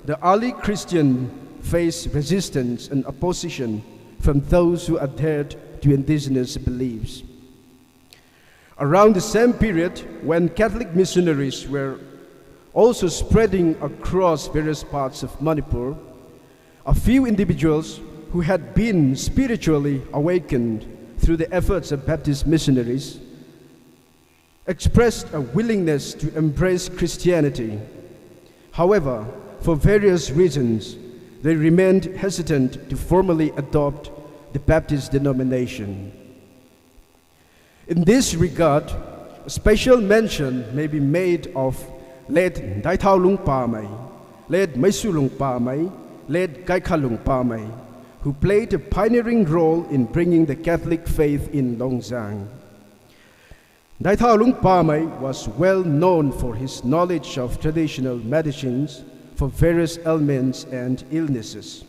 the early Christian faced resistance and opposition from those who adhered to indigenous beliefs. Around the same period, when Catholic missionaries were also spreading across various parts of Manipur, a few individuals who had been spiritually awakened through the efforts of Baptist missionaries expressed a willingness to embrace Christianity. However, for various reasons, they remained hesitant to formally adopt the Baptist denomination. In this regard, special mention may be made of late Daithaolung Pamei, late Meisulung Pamei, late Gaikhalung Pamei, who played a pioneering role in bringing the Catholic faith in Longzang. Daithaolung Pamei was well known for his knowledge of traditional medicines for various ailments and illnesses.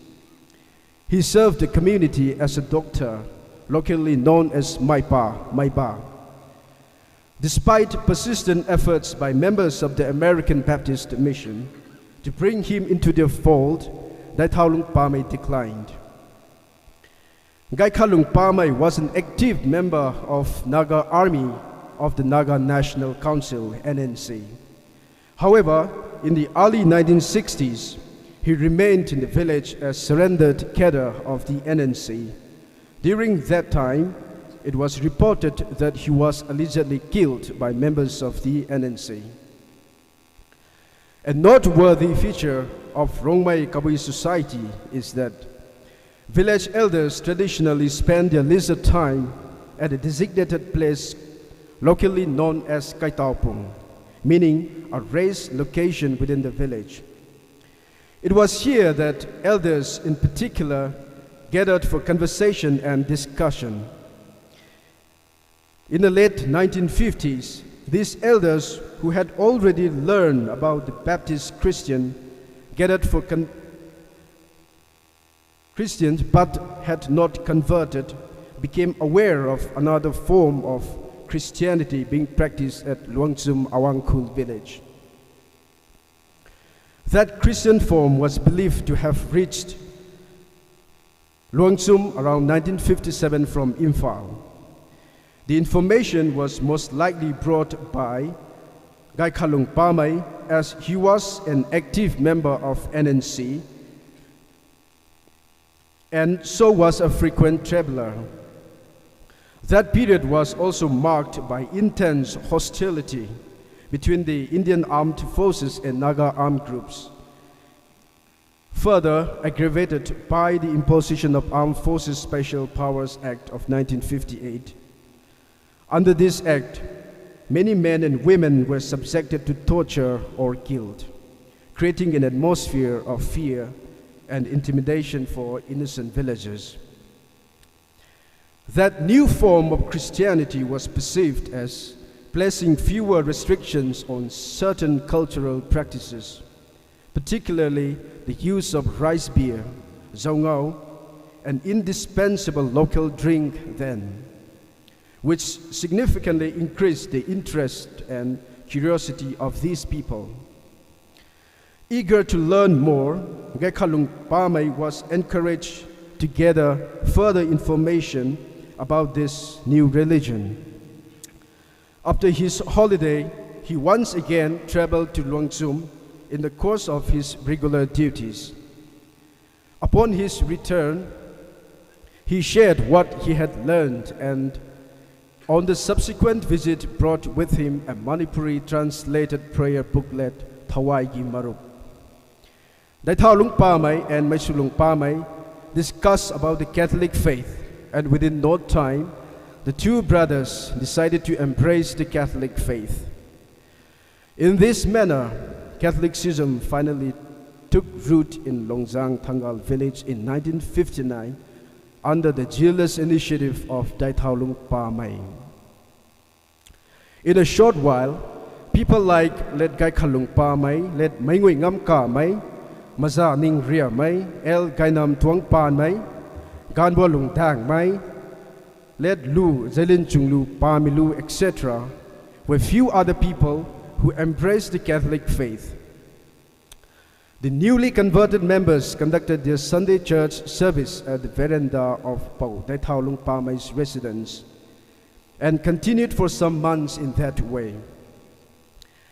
He served the community as a doctor, locally known as Maipa, Maiba. Despite persistent efforts by members of the American Baptist Mission to bring him into their fold, Daithaolung Pamei declined. Gaikhalung Pamei was an active member of Naga Army of the Naga National Council, N N C. However, in the early nineteen sixties, he remained in the village as surrendered cadre of the N N C. During that time, it was reported that he was allegedly killed by members of the N N C. A noteworthy feature of Rongmei Kabui society is that village elders traditionally spend their leisure time at a designated place locally known as Kaitaopung, meaning a raised location within the village. It was here that elders in particular gathered for conversation and discussion. In the late nineteen fifties, these elders who had already learned about the Baptist Christian gathered for con- Christians but had not converted became aware of another form of Christianity being practiced at Luangchum Awangkhul village. That Christian form was believed to have reached Luangchum around nineteen fifty-seven from Imphal. The information was most likely brought by Gaikhalung Pamei, as he was an active member of N N C, and so was a frequent traveler. That period was also marked by intense hostility between the Indian Armed Forces and Naga armed groups, further aggravated by the Imposition of Armed Forces Special Powers Act of nineteen fifty-eight. Under this act, many men and women were subjected to torture or killed, creating an atmosphere of fear and intimidation for innocent villagers. That new form of Christianity was perceived as placing fewer restrictions on certain cultural practices, particularly the use of rice beer, zaungau, an indispensable local drink then, which significantly increased the interest and curiosity of these people. Eager to learn more, Gaikhanlungc Pamei was encouraged to gather further information about this new religion. After his holiday, he once again traveled to Luangchum in the course of his regular duties. Upon his return, he shared what he had learned and, on the subsequent visit, brought with him a Manipuri translated prayer booklet, Thawaigi Marup. Daithaolungc Pamei and Meisulungc Pamei discussed about the Catholic faith, and within no time, the two brothers decided to embrace the Catholic faith. In this manner, Catholicism finally took root in Longzang Thangal village in nineteen fifty-nine under the zealous initiative of Daithaolungc Pamei. In a short while, people like Let Gaikhanlungc Pamei, Let Meingui Ngam Kamei, Maza Ning Riamei, L Gainam Tuang Panmei, Ganbua Lungdangmei, Let Lu Zailin Chunglu Pamilu, et cetera, were few other people who embraced the Catholic faith. The newly converted members conducted their Sunday church service at the veranda of Pou Daithaolungc Pamei's residence and continued for some months in that way.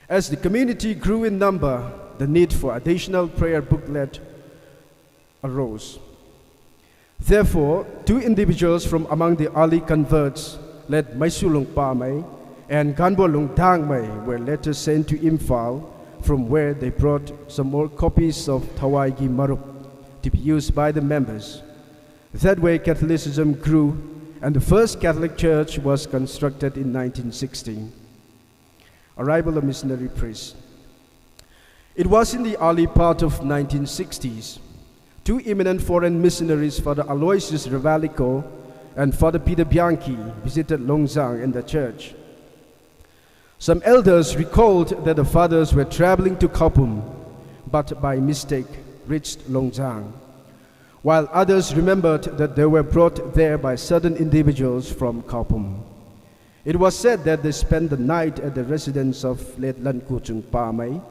As the community grew in number, the need for additional prayer booklet arose. Therefore, two individuals from among the early converts, Let Meisulungc Pamei and Ganbua Lungdangmei, were later sent to Imphal, from where they brought some more copies of Thawaigi Marup to be used by the members. That way, Catholicism grew, and the first Catholic church was constructed in nineteen sixty. Arrival of missionary priests. It was in the early part of nineteen sixties. Two eminent foreign missionaries, Father Aloysius Revaliko and Father Peter Bianchi, visited Longzang and the church. Some elders recalled that the fathers were traveling to Khaopum, but by mistake reached Longzang, while others remembered that they were brought there by certain individuals from Khaopum. It was said that they spent the night at the residence of Let Lankuchung Pamei,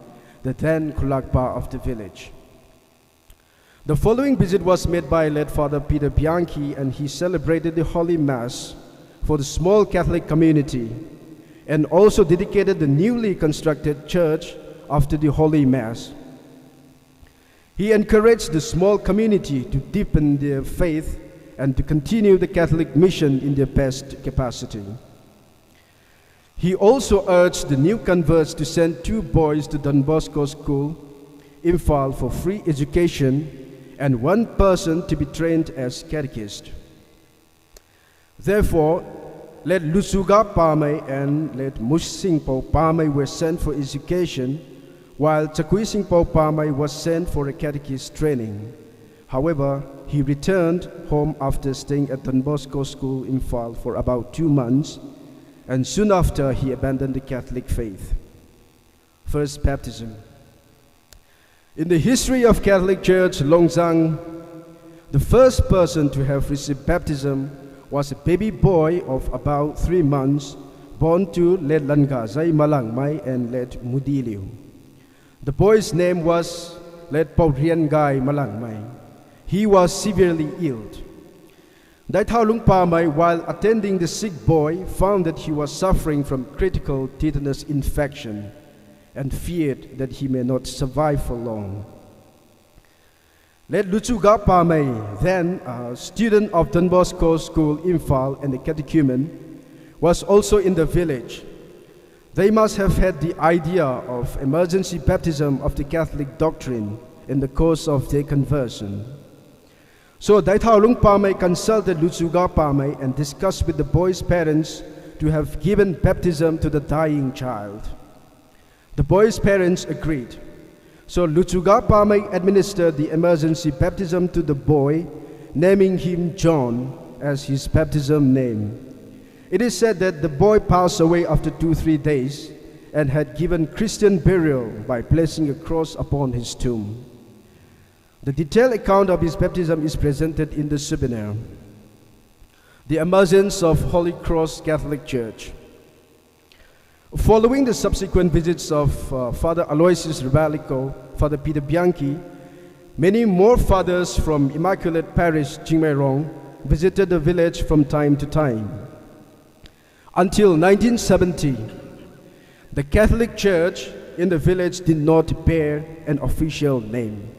the then Khulakpa of the village. The following visit was made by Let Father Peter Bianchi, and he celebrated the Holy Mass for the small Catholic community and also dedicated the newly constructed church after the Holy Mass. He encouraged the small community to deepen their faith and to continue the Catholic mission in their best capacity. He also urged the new converts to send two boys to Don Bosco School, Imphal, for free education and one person to be trained as catechist. Therefore, Let Luchuga Pamei and Let Musingpou Pamei were sent for education, while Chakui Singpou Pamei was sent for a catechist training. However, he returned home after staying at Don Bosco School, Imphal, for about two months, and soon after he abandoned the Catholic faith. First baptism. In the history of Catholic Church, Longzang, the first person to have received baptism was a baby boy of about three months, born to Let Langa Zai Malangmei and Let Mudiliu. The boy's name was Let Paurian Gai Malangmei. He was severely ill. Daithaolung Pamei, while attending the sick boy, found that he was suffering from critical tetanus infection and feared that he may not survive for long. Let Luchuga Pamei, then a student of Don Bosco School, Imphal, and a catechumen, was also in the village. They must have had the idea of emergency baptism of the Catholic doctrine in the course of their conversion. So Daithau Lungpamei consulted Luchuga Pamei and discussed with the boy's parents to have given baptism to the dying child. The boy's parents agreed. So Luchuga Pamei administered the emergency baptism to the boy, naming him John as his baptism name. It is said that the boy passed away after two, three days and had given Christian burial by placing a cross upon his tomb. The detailed account of his baptism is presented in the souvenir. The emergence of Holy Cross Catholic Church. Following the subsequent visits of, uh, Father Aloysius Revalico, Father Peter Bianchi, many more fathers from Immaculate Parish, Chingmeirong, visited the village from time to time. Until nineteen seventy, the Catholic Church in the village did not bear an official name.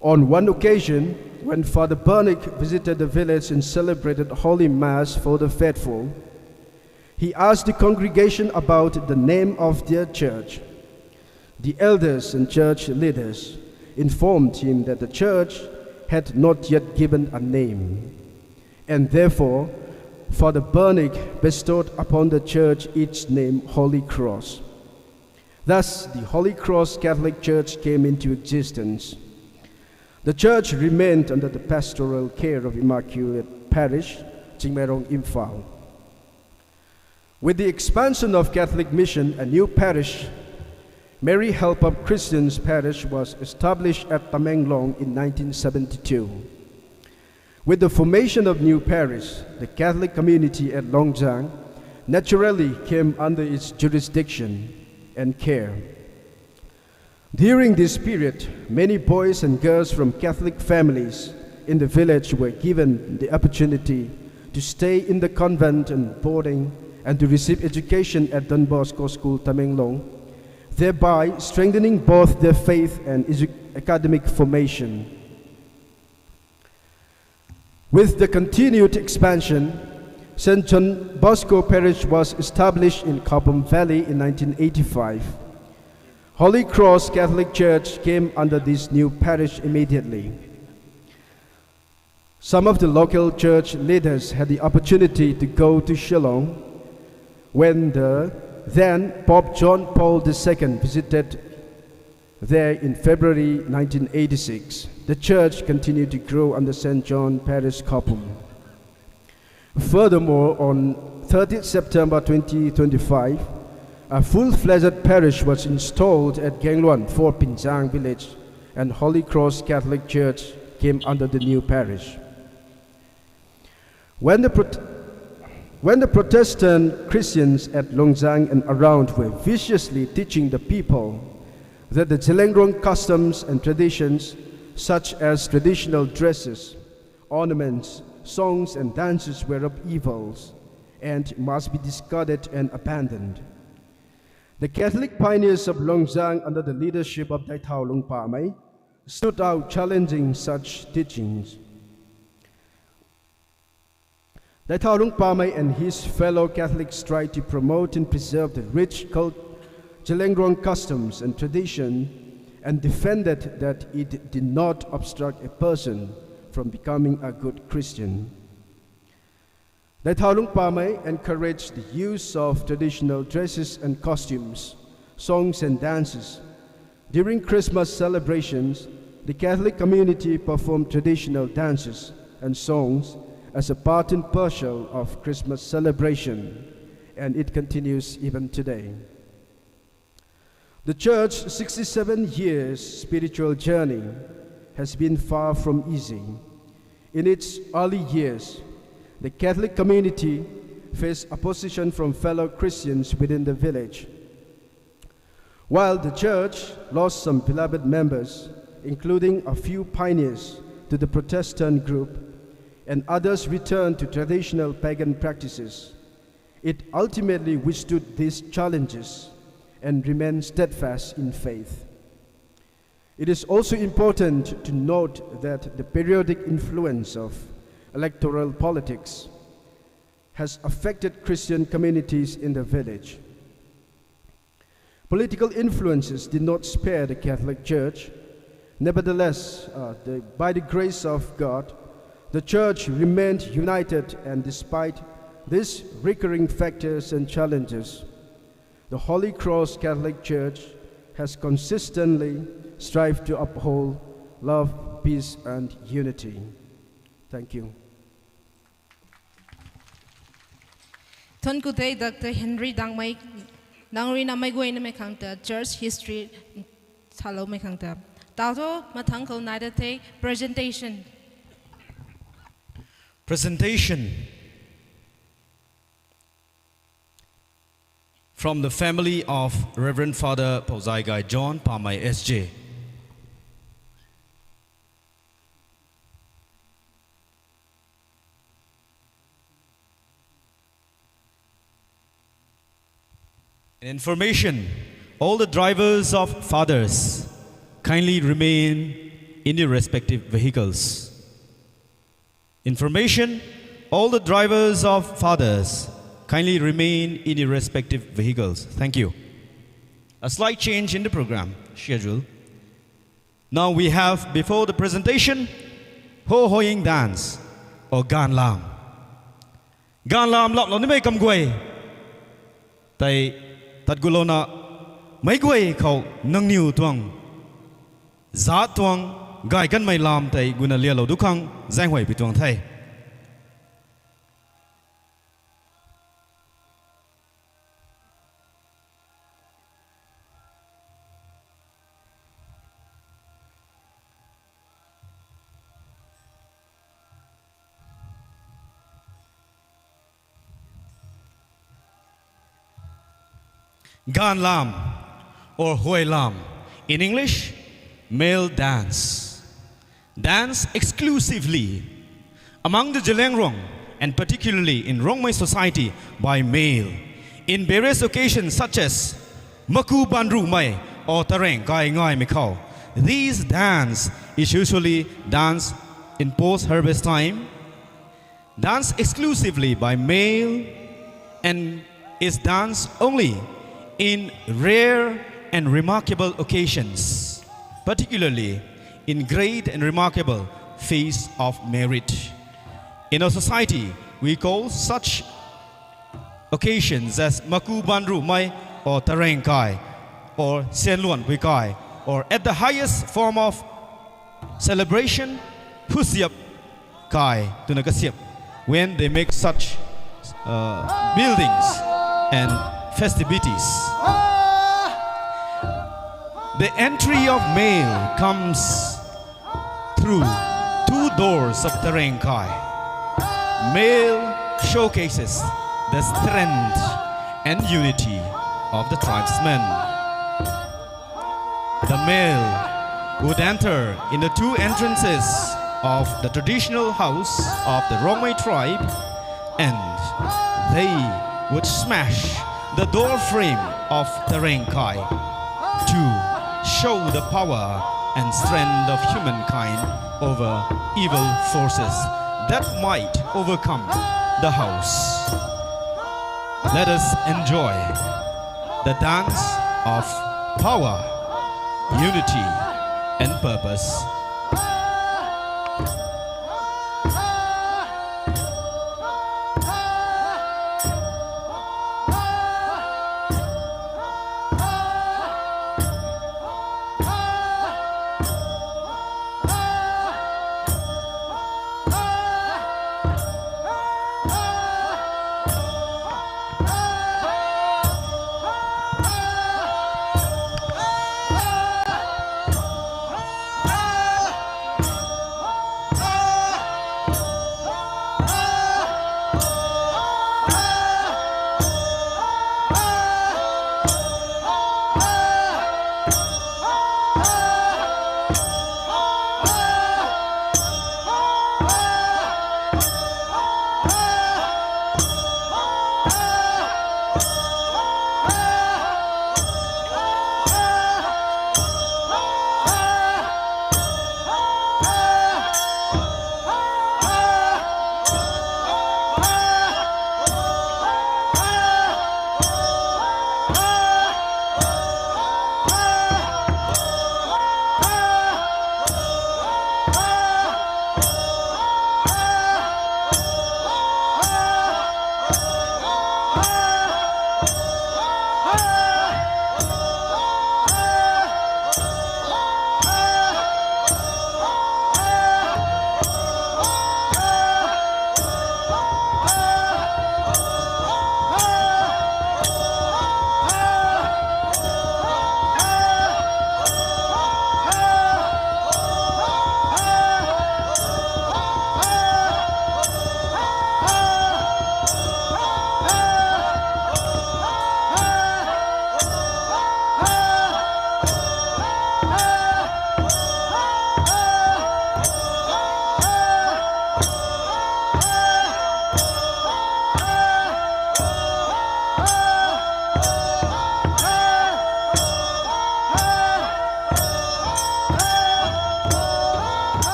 On one occasion, when Father Bernick visited the village and celebrated Holy Mass for the faithful, he asked the congregation about the name of their church. The elders and church leaders informed him that the church had not yet given a name, and therefore Father Bernick bestowed upon the church its name, Holy Cross. Thus, the Holy Cross Catholic Church came into existence. The church remained under the pastoral care of Immaculate Parish, Chingmeirong, Imphal. With the expansion of Catholic mission, a new parish, Mary Help of Christians Parish, was established at Tamenglong in nineteen seventy-two. With the formation of new parish, the Catholic community at Longzang naturally came under its jurisdiction and care. During this period, many boys and girls from Catholic families in the village were given the opportunity to stay in the convent and boarding and to receive education at Don Bosco School, Tamenglong, thereby strengthening both their faith and edu-, academic formation. With the continued expansion, Saint John Bosco Parish was established in Kaubum Valley in nineteen eighty-five. Holy Cross Catholic Church came under this new parish immediately. Some of the local church leaders had the opportunity to go to Shillong when the then Pope John Paul the Second visited there in February nineteen eighty-six. The church continued to grow under Saint John Parish, Kaubum. Furthermore, on thirtieth September twenty twenty-five, a full-fledged parish was installed at Gangluan, Fort Pinzang village, and Holy Cross Catholic Church came under the new parish. When the Prot-, when the Protestant Christians at Longzang and around were viciously teaching the people that the Zeliangrong customs and traditions, such as traditional dresses, ornaments, songs and dances, were of evils and must be discarded and abandoned, the Catholic pioneers of Longzang, under the leadership of Daithau Lungpamei, stood out challenging such teachings. Daithau Lungpamei and his fellow Catholics tried to promote and preserve the rich cult-, Zeliangrong customs and tradition and defended that it did not obstruct a person from becoming a good Christian. Daithau Lungpamei encouraged the use of traditional dresses and costumes, songs and dances. During Christmas celebrations, the Catholic community performed traditional dances and songs as a part and parcel of Christmas celebration, and it continues even today. The church's sixty-seven years spiritual journey has been far from easy. In its early years, the Catholic community faced opposition from fellow Christians within the village. While the church lost some beloved members, including a few pioneers to the Protestant group, and others returned to traditional pagan practices, it ultimately withstood these challenges and remained steadfast in faith. It is also important to note that the periodic influence of electoral politics has affected Christian communities in the village. Political influences did not spare the Catholic Church. Nevertheless, uh, the, by the grace of God, the Church remained united, and despite these recurring factors and challenges, the Holy Cross Catholic Church has consistently strived to uphold love, peace, and unity. Thank you. Thuanc ku tei Doctor Henry Dangmei, nang rui na mei guay na mei khang ta church history saloumei khang ta. Tau thu mathangc khou nai da the presentation. Presentation from the family of Reverend Father Pouzai Gai John Pamei S J. An information, all the drivers of fathers, kindly remain in your respective vehicles. Information, all the drivers of fathers, kindly remain in your respective vehicles. Thank you. A slight change in the program schedule. Now we have before the presentation, Ho Hoying dance, or Ganlam. Ganlam laplou nimei kam guay tei tat gulouna meic guay khou nangniw tuang zaat tuang gay kanmei lam tei guna lialou du khang zaenghuay pi tuang the. Ganlam or Hoilam, in English, male dance. Dance exclusively among the Zeliangrong and particularly in Rongmei society by male in various occasions such as Maku Banrumei or Tareng Kai Ngaimei khou. These dance is usually dance in post-harvest time, dance exclusively by male, and is danced only in rare and remarkable occasions, particularly in great and remarkable feast of marriage. In our society, we call such occasions as Maku Banrumei or Tareng Kai or Senluan Pui Kai, or at the highest form of celebration, Phusiap Kai twna kasiap, when they make such, uh, buildings and festivities. The entry of male comes through two doors of Tareng Kai. Male showcases the strength and unity of the tribesmen. The male would enter in the two entrances of the traditional house of the Rongmei tribe, and they would smash the door frame of Tareng Kai to show the power and strength of humankind over evil forces that might overcome the house. Let us enjoy the dance of power, unity, and purpose.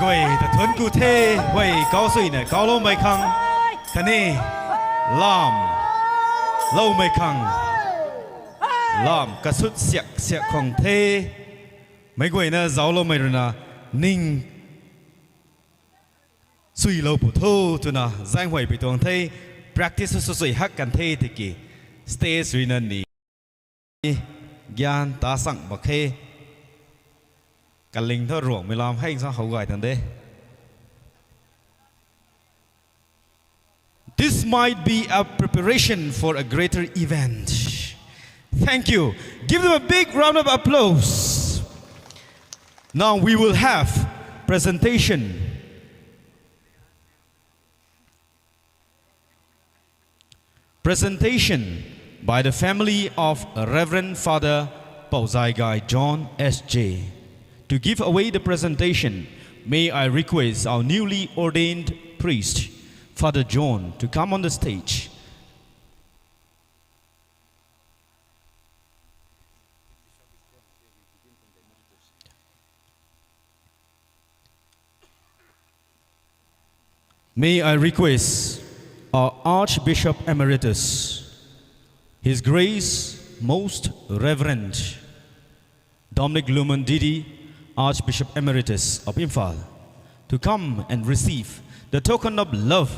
Guay ta thuanc ku the, guay kau suina kauloumei khang, khatni lam loumei khang, lam kasut siak siak khang the. Meic guayna zaucloumei ruina ning suilou pu tho twna zaenghuay pi tuang the. Practice sw sui hak kan the tiki stage ruina ni gyan ta sang mak khe. Kaling tho ruangmei lam hei sa how gay tang de. This might be a preparation for a greater event. Thank you. Give them a big round of applause. Now we will have presentation. Presentation by the family of Reverend Father Pauzaigai John S J. To give away the presentation, may I request our newly ordained priest, Father John, to come on the stage. May I request our Archbishop Emeritus, His Grace Most Reverend Dominic Lumon D D, Archbishop Emeritus of Imphal, to come and receive the token of love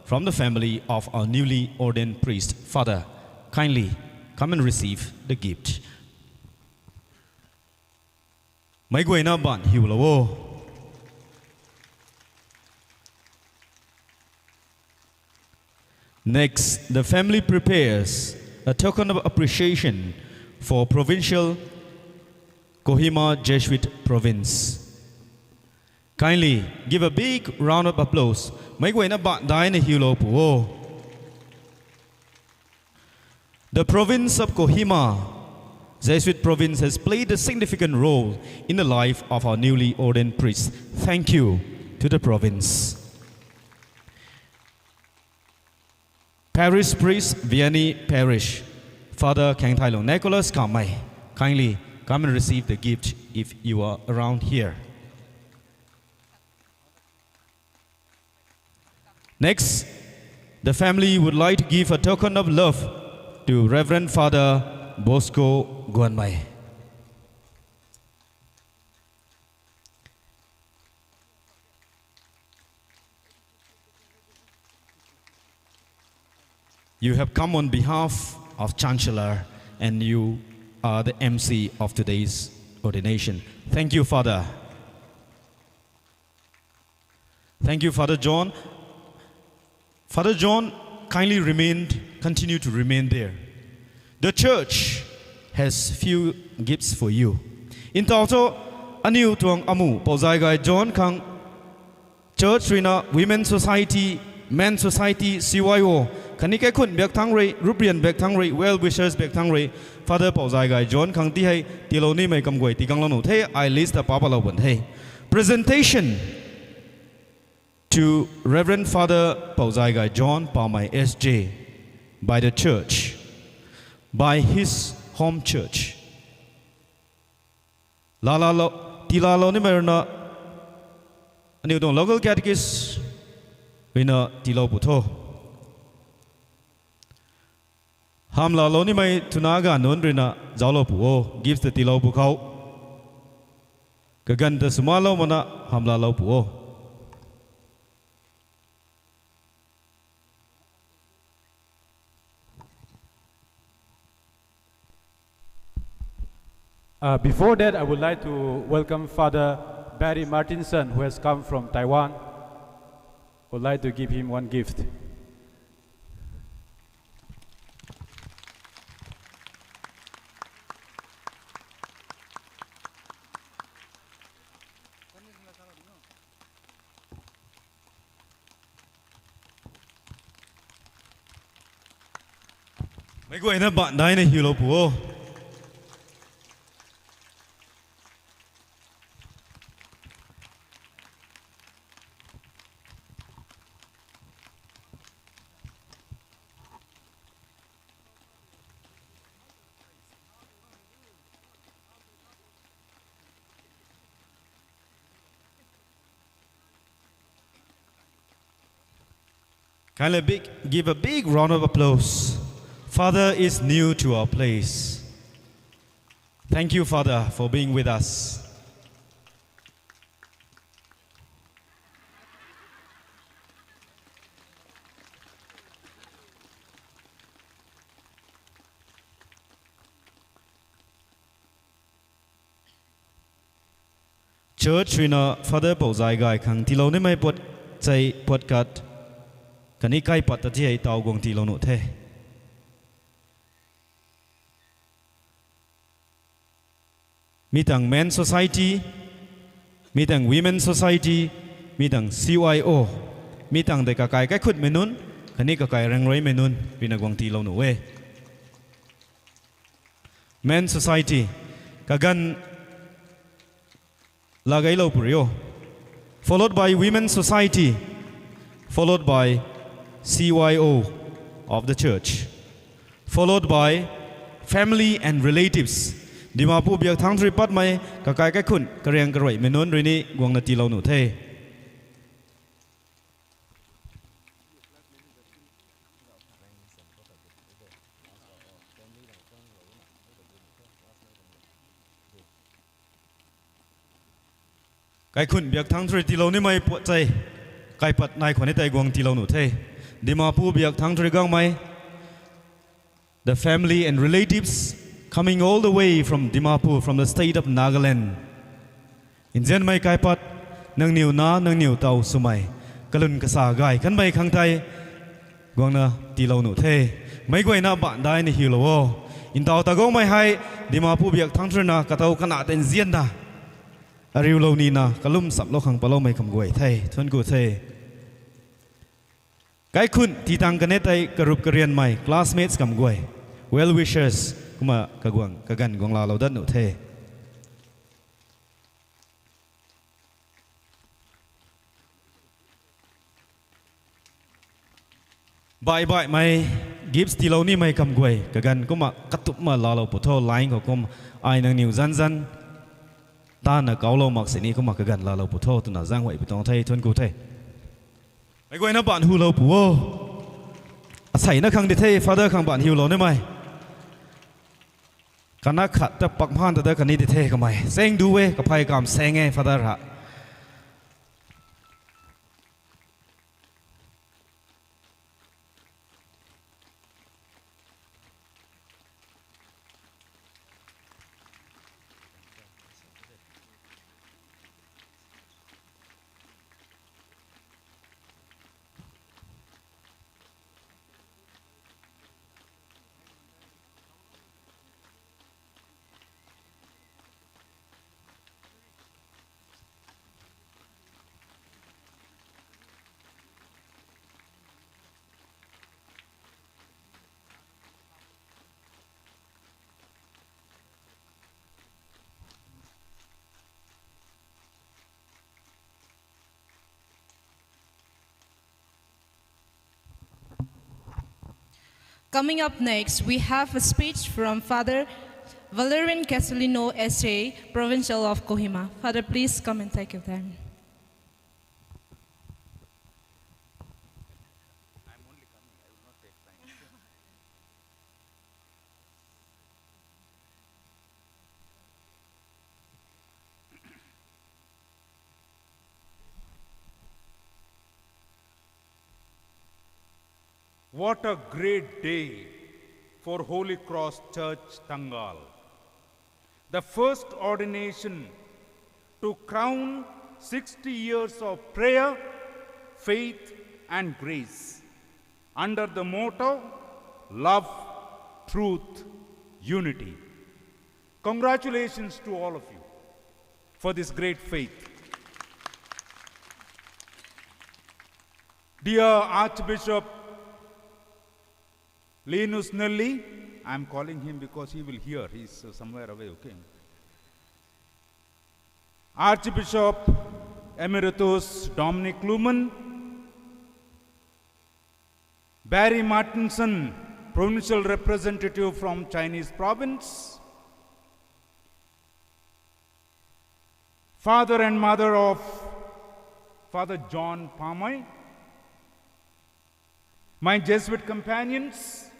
from the family of our newly ordained priest. Father, kindly come and receive the gift. Meic guayna ban hiulou o. Next, the family prepares a token of appreciation for Provincial Kohima Jesuit Province. Kindly give a big round of applause. Meic guayna ban daina hiulou pu o. The province of Kohima Jesuit province has played a significant role in the life of our newly ordained priests. Thank you to the province. Parish priest, Vianney Parish, Father Khengthailung Nicholas Kamei, kindly come and receive the gift if you are around here. Next, the family would like to give a token of love to Reverend Father Bosco Guanmei. You have come on behalf of Chancellor and you are the M C of today's ordination. Thank you, Father. Thank you, Father John. Father John, kindly remain, continue to remain there. The church has few gifts for you. Ntaw cho, aniu tuang amu Pouzaigai John khang church ruina Women Society, Men Society, C Y O, khatni kaikhunc biak thangc rui, ruprian biak thangc rui, well wishers biak thangc rui, Father Pouzaigai John khang ti hei tiilou nimei kam guay tii ganglou nuh the, ai list ta pa palou bun the. Presentation to Reverend Father Pouzaigai John Pamei S J by the church, by his home church. Laalaalou, tiilaalou nimei ruina aniu tuang local catechist ruina tiilou pu tho. Hamlaalou nimei twna ganv nunc ruina zauclou pu o, gifts ta tiilou pu khou. Kaganv ta swmalou mana hamlaalou pu o. Uh, before that, I would like to welcome Father Barry Martinson, who has come from Taiwan. Would like to give him one gift. Meic guayna baan daina hiulou pu o. Kindly big, give a big round of applause. Father is new to our place. Thank you, Father, for being with us. Church ruina Father pou zay gay khang tiilou nimei puat chei puat kat khatni kaipat ta ti hei taw guang tiilou nuh the. Mi tang Men Society, mi tang Women Society, mi tang C Y O, mi tang de kakai kaikhunmei nunc khatni kakai rangruimei nunc ruina guang tiilou nuh e. Men Society, kaganv lageilou puri o, followed by Women Society, followed by C Y O of the church, followed by family and relatives. Dimapur biak thangc thu rui patmei kakai kaikhunc kariang karuaimei nunc rui ni guangna tiilou nuh the. Kaikhunc biak thangc thu rui tiilou nimei puat chei kaipat nai khwan ni tei guang tiilou nuh the. Dimapur biak thangc thu rui guangmei, the family and relatives coming all the way from Dimapur, from the state of Nagaland. Nzianmei kaipat, nangniw na, nangniw taw swmei, kalun kasa gay kanmei khang tei guangna tiilou nuh the. Meic guayna baanc daina hiulou o. Ntaw ta guangmei hei Dimapur biak thangc thu ruina katow kana tei nzianna ariulou nina kalum samlou khang paloumei kam guay the. Thuanc ku the. Kaikhunc tii tang kan e tei karup karianmei classmates kam guay, well wishers kumna kaguang kaganv guang laalou dat nuh the. Baih baihmei gifts tiilou nimei kam guay kaganv kumna katumna laalou pu tho, line khou kum ai nangniw zanc zanc tana kawlou mak sini kumna kaganv laalou pu tho twna zaenghuay pi tuang the. Thuanc ku the. Meic guayna baanc hulou pu o. Aseina khang di the, Father khang baanc hulou nimei. Kana khat ta pakman ta da kani di the kamei. Saeng du e, kaphey kam saeng e, Father ha. Coming up next, we have a speech from Father Valerian Castellino, S A, Provincial of Kohima. Father, please come and take your time. What a great day for Holy Cross Church Tangal. The first ordination to crown sixty years of prayer, faith, and grace under the motto, Love, Truth, Unity. Congratulations to all of you for this great faith. Dear Archbishop Linus Nelli, I'm calling him because he will hear, he's uh, somewhere away, okay? Archbishop Emeritus Dominic Lumen, Barry Martinson, provincial representative from Chinese province, father and mother of Father John Pamei, My Jesuit companions,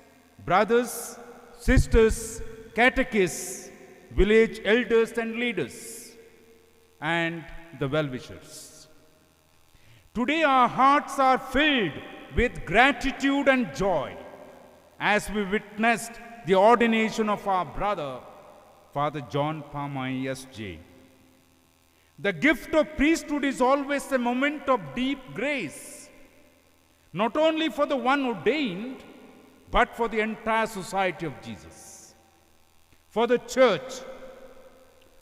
brothers, sisters, catechists, village elders and leaders, and the well-wishers. Today our hearts are filled with gratitude and joy as we witnessed the ordination of our brother, Father John Pamei S J. The gift of priesthood is always a moment of deep grace, not only for the one ordained, but for the entire society of Jesus, for the church,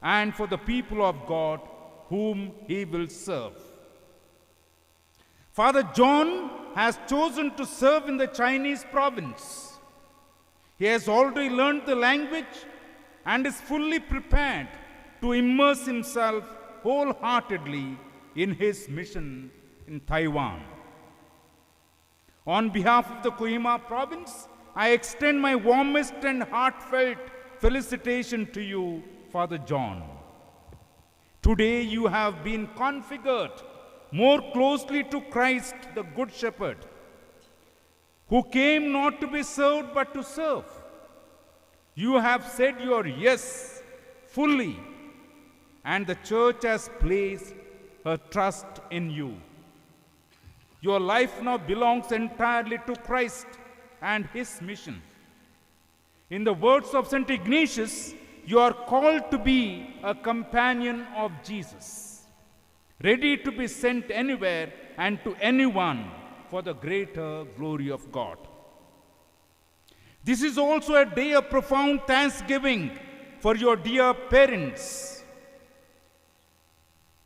and for the people of God whom he will serve. Father John has chosen to serve in the Chinese province. He has already learned the language and is fully prepared to immerse himself wholeheartedly in his mission in Taiwan. On behalf of the Kohima province, I extend my warmest and heartfelt felicitation to you, Father John. Today you have been configured more closely to Christ, the Good Shepherd, who came not to be served but to serve. You have said your yes fully, and the church has placed her trust in you. Your life now belongs entirely to Christ and his mission. In the words of Saint Ignatius, you are called to be a companion of Jesus, ready to be sent anywhere and to anyone for the greater glory of God. This is also a day of profound thanksgiving for your dear parents,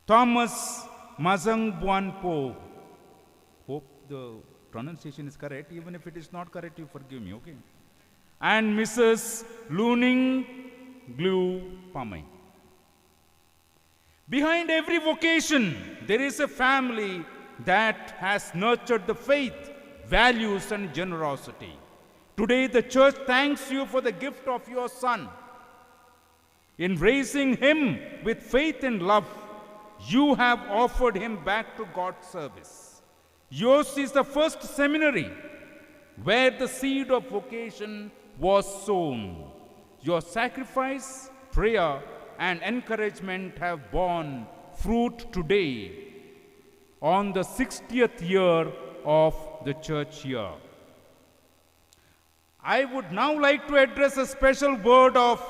Thomas Mazang Buanpo. Hope the pronunciation is correct. Even if it is not correct, you forgive me, okay? And Missus Luning Gliu Pamei. Behind every vocation, there is a family that has nurtured the faith, values, and generosity. Today, the church thanks you for the gift of your son. In raising him with faith and love, you have offered him back to God's service. Yours is the first seminary where the seed of vocation was sown. Your sacrifice, prayer, and encouragement have borne fruit today, on the sixtieth year of the church year. I would now like to address a special word of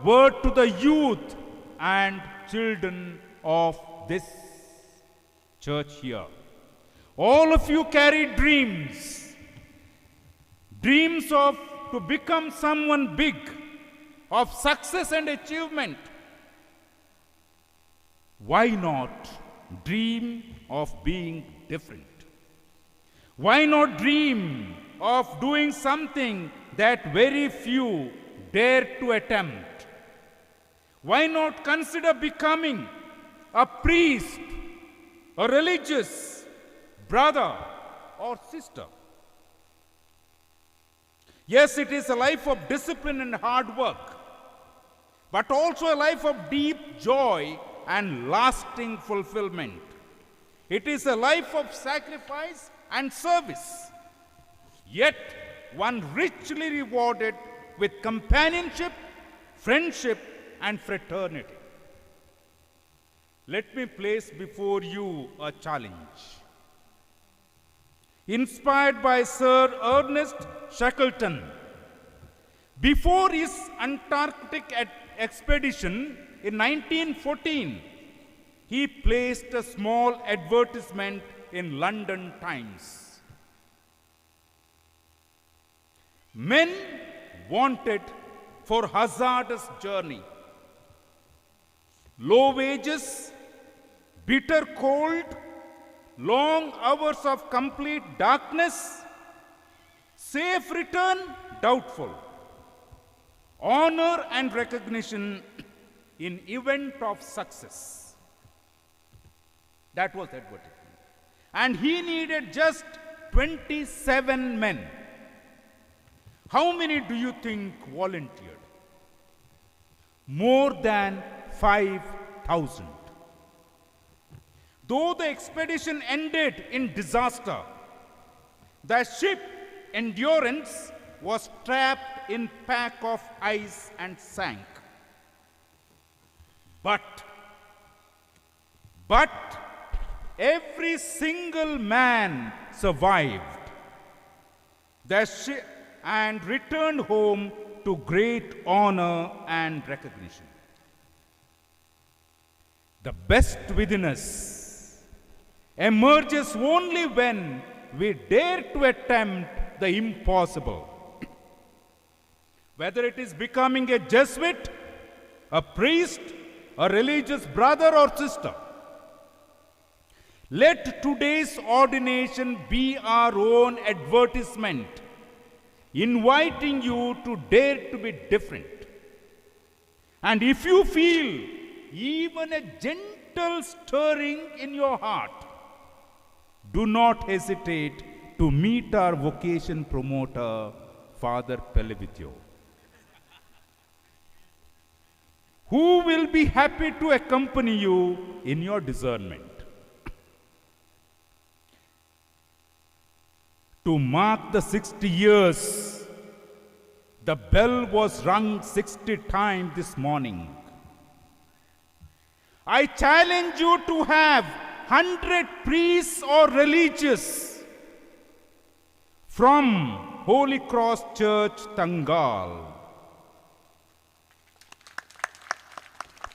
word to the youth and children of this church here. All of you carry dreams, dreams of to become someone big, of success and achievement. Why not dream of being different? Why not dream of doing something that very few dare to attempt? Why not consider becoming a priest, a religious brother or sister? Yes, it is a life of discipline and hard work, but also a life of deep joy and lasting fulfillment. It is a life of sacrifice and service, yet one richly rewarded with companionship, friendship, and fraternity. Let me place before you a challenge. Inspired by Sir Ernest Shackleton, before his Antarctic ad- expedition in nineteen fourteen, he placed a small advertisement in London Times. Men wanted for hazardous journey. Low wages, bitter cold, long hours of complete darkness, safe return doubtful, honor and recognition in event of success. That was advertisement. And he needed just twenty-seven men. How many do you think volunteered? More than five thousand. Though the expedition ended in disaster, the ship Endurance was trapped in pack of ice and sank. But, but every single man survived the shi- and returned home to great honor and recognition. The best within us emerges only when we dare to attempt the impossible. Whether it is becoming a Jesuit, a priest, a religious brother or sister, let today's ordination be our own advertisement, inviting you to dare to be different. And if you feel even a gentle stirring in your heart, do not hesitate to meet our vocation promoter, Father Pelevitio, who will be happy to accompany you in your discernment. To mark the sixty years, the bell was rung sixty times this morning. I challenge you to have hundred priests or religious from Holy Cross Church, Tangal,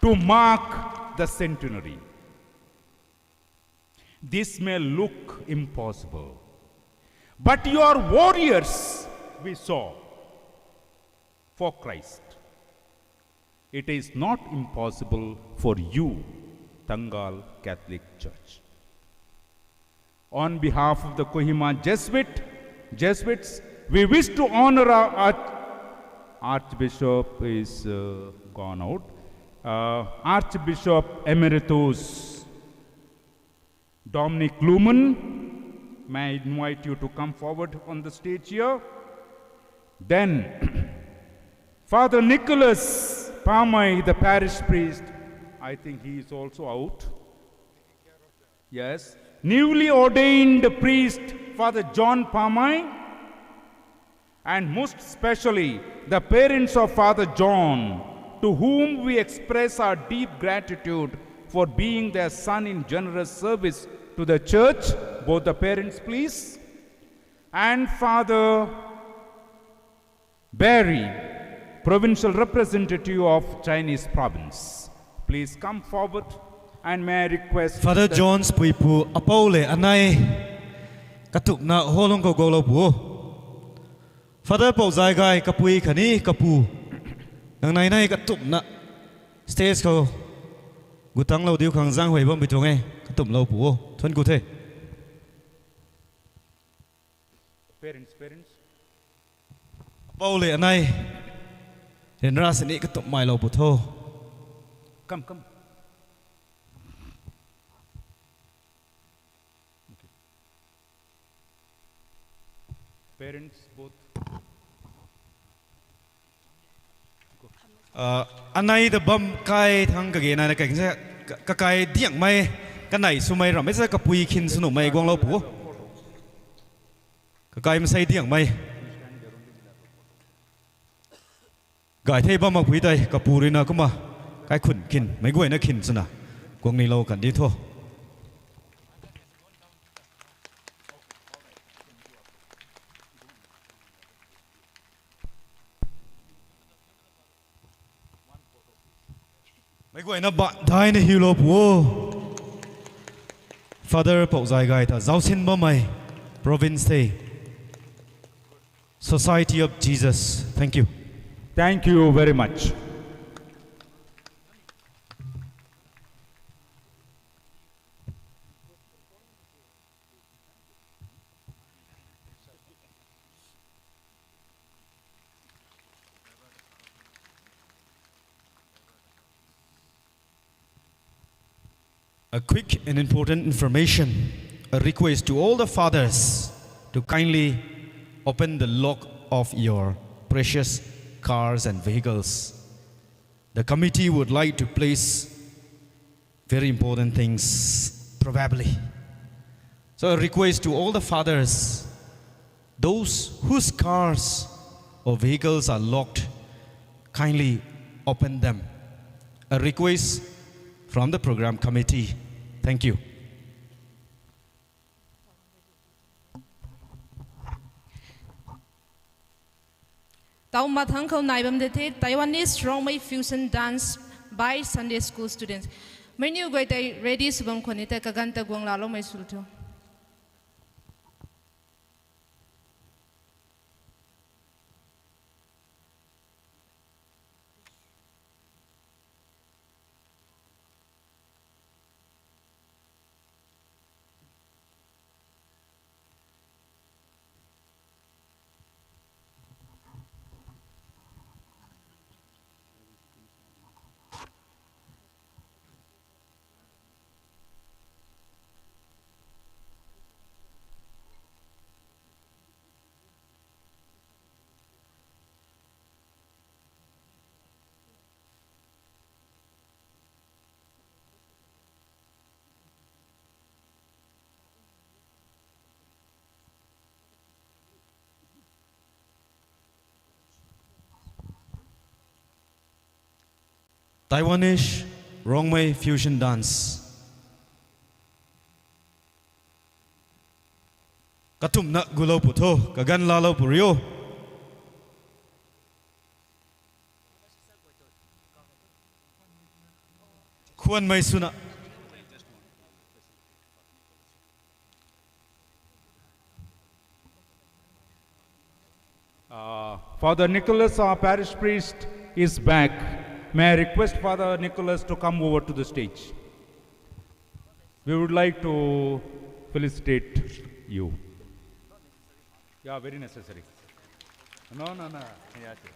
to mark the centenary. This may look impossible, but you are warriors, we saw, for Christ. It is not impossible for you, Tangal Catholic Church. On behalf of the Kohima Jesuit, Jesuits, we wish to honor our Arch- Archbishop is uh, gone out. Uh, Archbishop Emeritus Dominic Lumen, may I invite you to come forward on the stage here. Then, Father Nicholas Pamai, the parish priest, I think he is also out. Yes. Newly ordained priest, Father John Pamai, and most especially the parents of Father John, to whom we express our deep gratitude for being their son in generous service to the church, both the parents, please, and Father Barry, provincial representative of Chinese province. Please come forward and may I request Father that John's puipu apou le anei katumna holung khou guanglou pu. Father Pou Zai Gay kapui khatni kapu nang nei nei katumna stage khou gutanglou diu khang zaenghuay bammei tuang e, katumlou pu o. Thuanc ku the. Parents, parents. Apou le anei ryanra sini katummeilou pu tho. Come, come. Okay. Parents both. Uh, anei ta bam kai thang kage nai na kai sa ka- kakai diangmei kanei swmei rammei sa kapui khin sw nuhmei guanglou pu. Kakai masei diangmei. Gay thei bam makpui tei kapu ruina kumna kaikhun khin meic guayna khin swna guang nilou kan di tho. Meic guayna ba daina hiulou pu o. Father Pou Zai Gay ta zaucsin bammei province the. Society of Jesus. Thank you. Thank you very much. A quick and important information, a request to all the fathers to kindly open the lock of your precious cars and vehicles. The committee would like to place very important things, probably. So a request to all the fathers, Those whose cars or vehicles are locked, kindly open them. A request from the program committee. Thank you. Tau mathang khou nai bam de the Taiwanese Rongmei fusion dance by Sunday school students. Menu guay tei ready sw bam khwan ni tei kaganv ta guang laloumei sw tho. Taiwanese Rongmei fusion dance. Katumna gulou pu tho, kaganv laalou pu rio. Khwanmei swna. Uh, Father Nicholas, our parish priest, is back. May I request Father Nicholas to come over to the stage? We would like to felicitate you. Yeah, very necessary. No, no, no. Yeah, sure.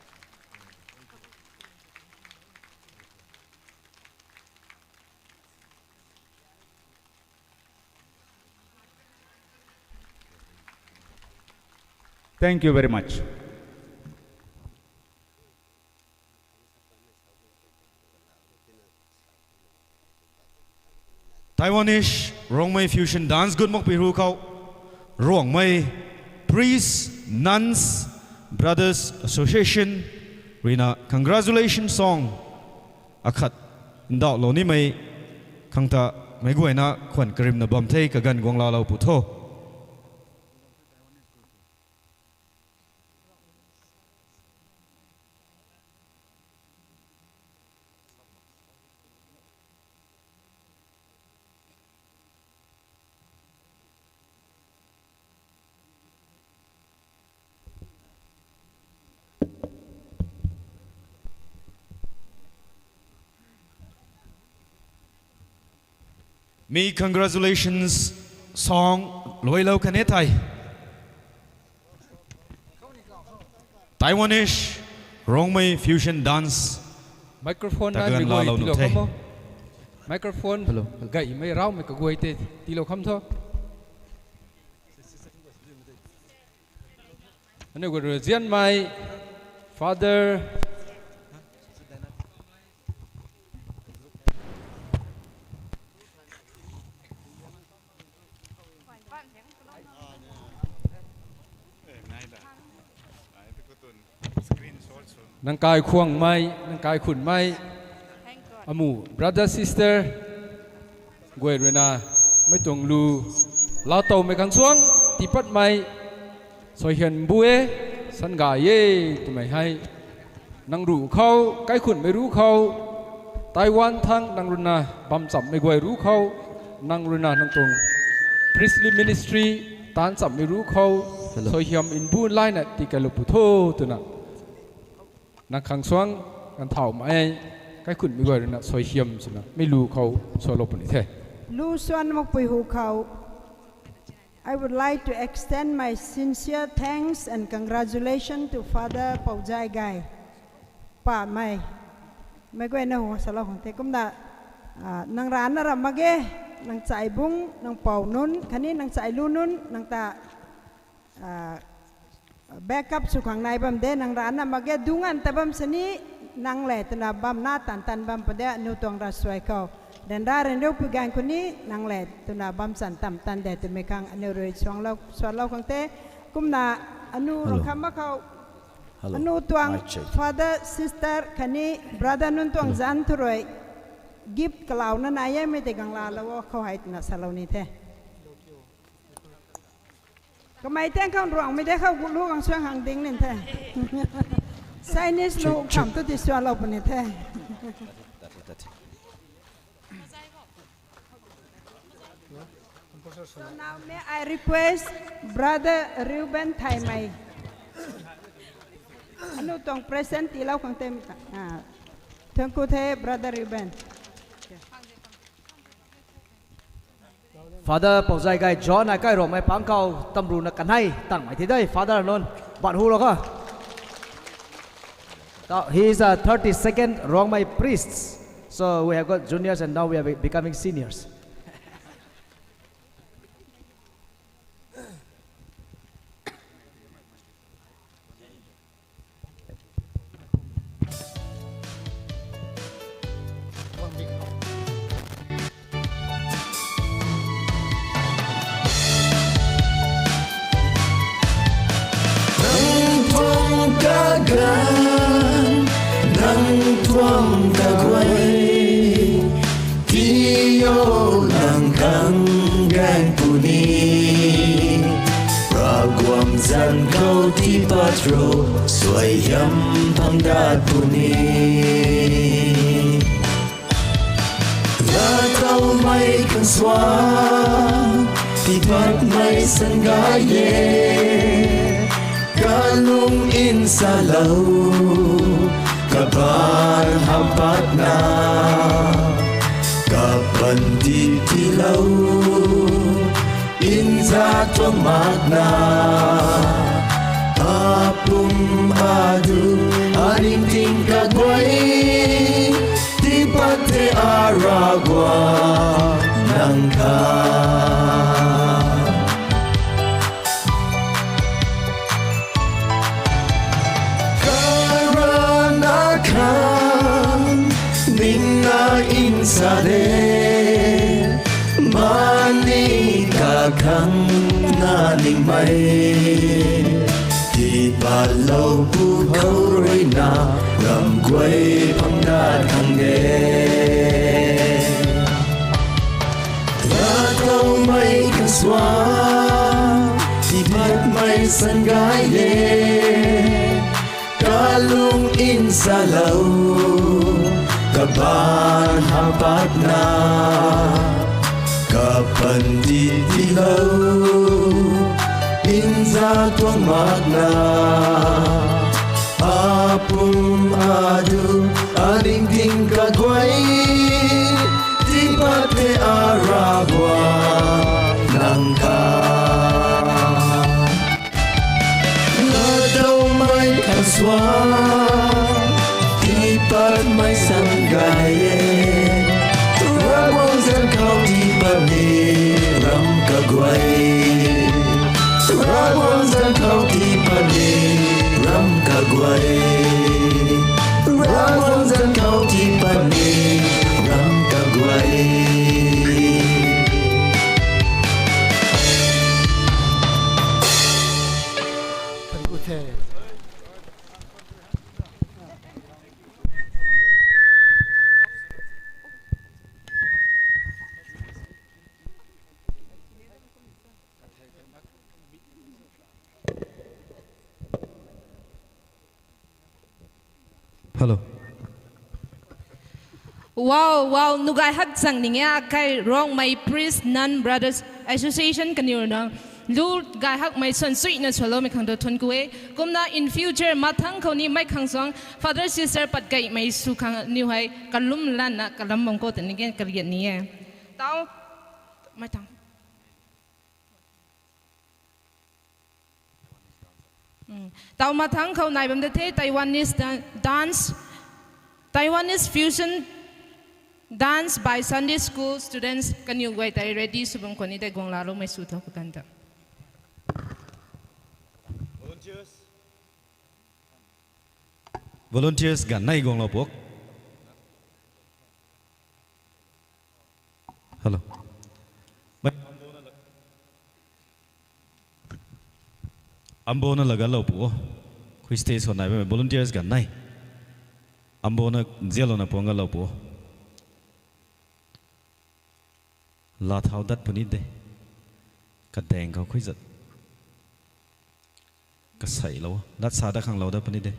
Thank you very much. Taiwanese Rongmei fusion dance gut makpui ru khou, Rongmei Priests, Nuns, Brothers Association ruina congratulation song akhat ndauhlou nimei khang ta meic guayna khwan karimna bam the, kaganv guang laalou pu tho. Mi congratulations song luailou kan e thei. Taiwanese Rongmei fusion dance. Microphone ta nai kaganv mi guay laalou tiilou the. Kham o. Microphone. Hello. Gaymei raumei kaguay tei tiilou kham tho. Aniu guay rui zianmei Father Nang kaikhwangmei, nang kaikhunmei, amu brother sister guay ruina mei tuang lu laatowmei khang suang tiipatmei suaihiam bu e, sangay e twmei hei nang ruc khou, kaikhunmei ruc khou, Taiwan thang nang ruina bam chammei guay ruc khou, nang ruina nang tuang priestly ministry taanc chammei ruc khou, suaihiam mbu laina tiikailou pu tho twna nang khang suang kan thaumei, kaikhunmei guay ruina suaihiam swna mi lu khou sualou puni the. Lu suan makpui hu khou, I would like to extend my sincere thanks and congratulations to Father Poujai Gay. Pamei, meic guayna hu salou khang the kumna, nang rana ra mak ge, nang chai bung, nang pou nunc khatni nang chai lu nunc nang ta backup sw khang nai bam de, nang rana mak ge, dungc an ta bam sini, nang le twna bamna tan tan bam pa de, aniu tuang ravsuai khou ryanra ryanriu pui ganv khou ni nang le twna bam chan tam tan de twmei khang aniu rui sualou khang the. Kumna Anu Hello. Rangkham khou. Hello. Anu tuang Mic check. Father, sister, khatni brother nunc tuang Hello. Zan thu rui gift kalauna nai e, mei tei gang laalou o, khou hei twna salou ni the. Kamei tang khou ruangmei de khou gulu gang suang hang ding ni the. Chinese lu Check, check. Kham tu ti sualou puni the. So now may I request Brother Reuben Thaimei. Anu tuang present tiilou khang tem. Ah. Thank you the, Brother Reuben. Father Pouzai Gay John ai kai Rongmei pang khou tamruna kanei tangmei thi de, Father nunc. Ban hu lo kha. Now, he is a thirty-second Rongmei priest. So we have got juniors and now we are be-, becoming seniors. Nang tuang kaganv, nang tuang kaguay, tii o nang khang gaeng puni. Ravguangc zanc khou tii pat ro, suaihiam phang dat puni. Latoumei khang suang, tii patmei san gay e. Kalung nsalou, kabaanc hamh patna, kapaan tii tiilou, nza tuang makna. Apum adu, aringting kaguay, tii pat the a Ravguangc nang khang. Karana khang ningna nsa de, mani kakhang na ningmei. Tii patlou pwkhou ruina, ram guay phang dat khang de. Latoumei khang suang, tii patmei san gay e. Kalung nsalou, kabaanc hamh patna, kapaan tii tiilou, nza tuang makna. Apum adu, aringting kaguay, tii pat the a Ravguangc nang khang. Latoumei khang suang, tii patmei san gay e. Ravguangc zanc khou tii pat ni ram kaguay. Ravguangc zanc khou tii pat ni ram kaguay. Ravguangc zanc khou tii pat ni ram kaguay. Hello. Wow, wow, nu gay hak chang ning e, akai Rongmei Priest Nun Brothers Association kaniw na lu gay hakmei suan suina swloumei khang tu thuanc ku e. Kumna in future mathangc khou ni mei khang suang father sister pat gaymei sw khang niw hei kalum lanna kalam bam khou ta ni gen karian ni e. Tau, mei thang. Tau mathangc khou nai bam da the Taiwanese dan-, dance, Taiwanese fusion dance by Sunday school students kaniw guay tei ready sw bam khou ni tei guang laaloumei sw tho kakan ta. Volunteers ganv nei guanglou puk. Hello. Ambona laga lou pu o. Khuiste sw nai bammei volunteers ganv nei. Ambona zialouna puang ga lou pu o. Laa thau dat puni de. Kadaeng khou khui zat. Kaseilou. Lat sa dat khang lou dat puni de.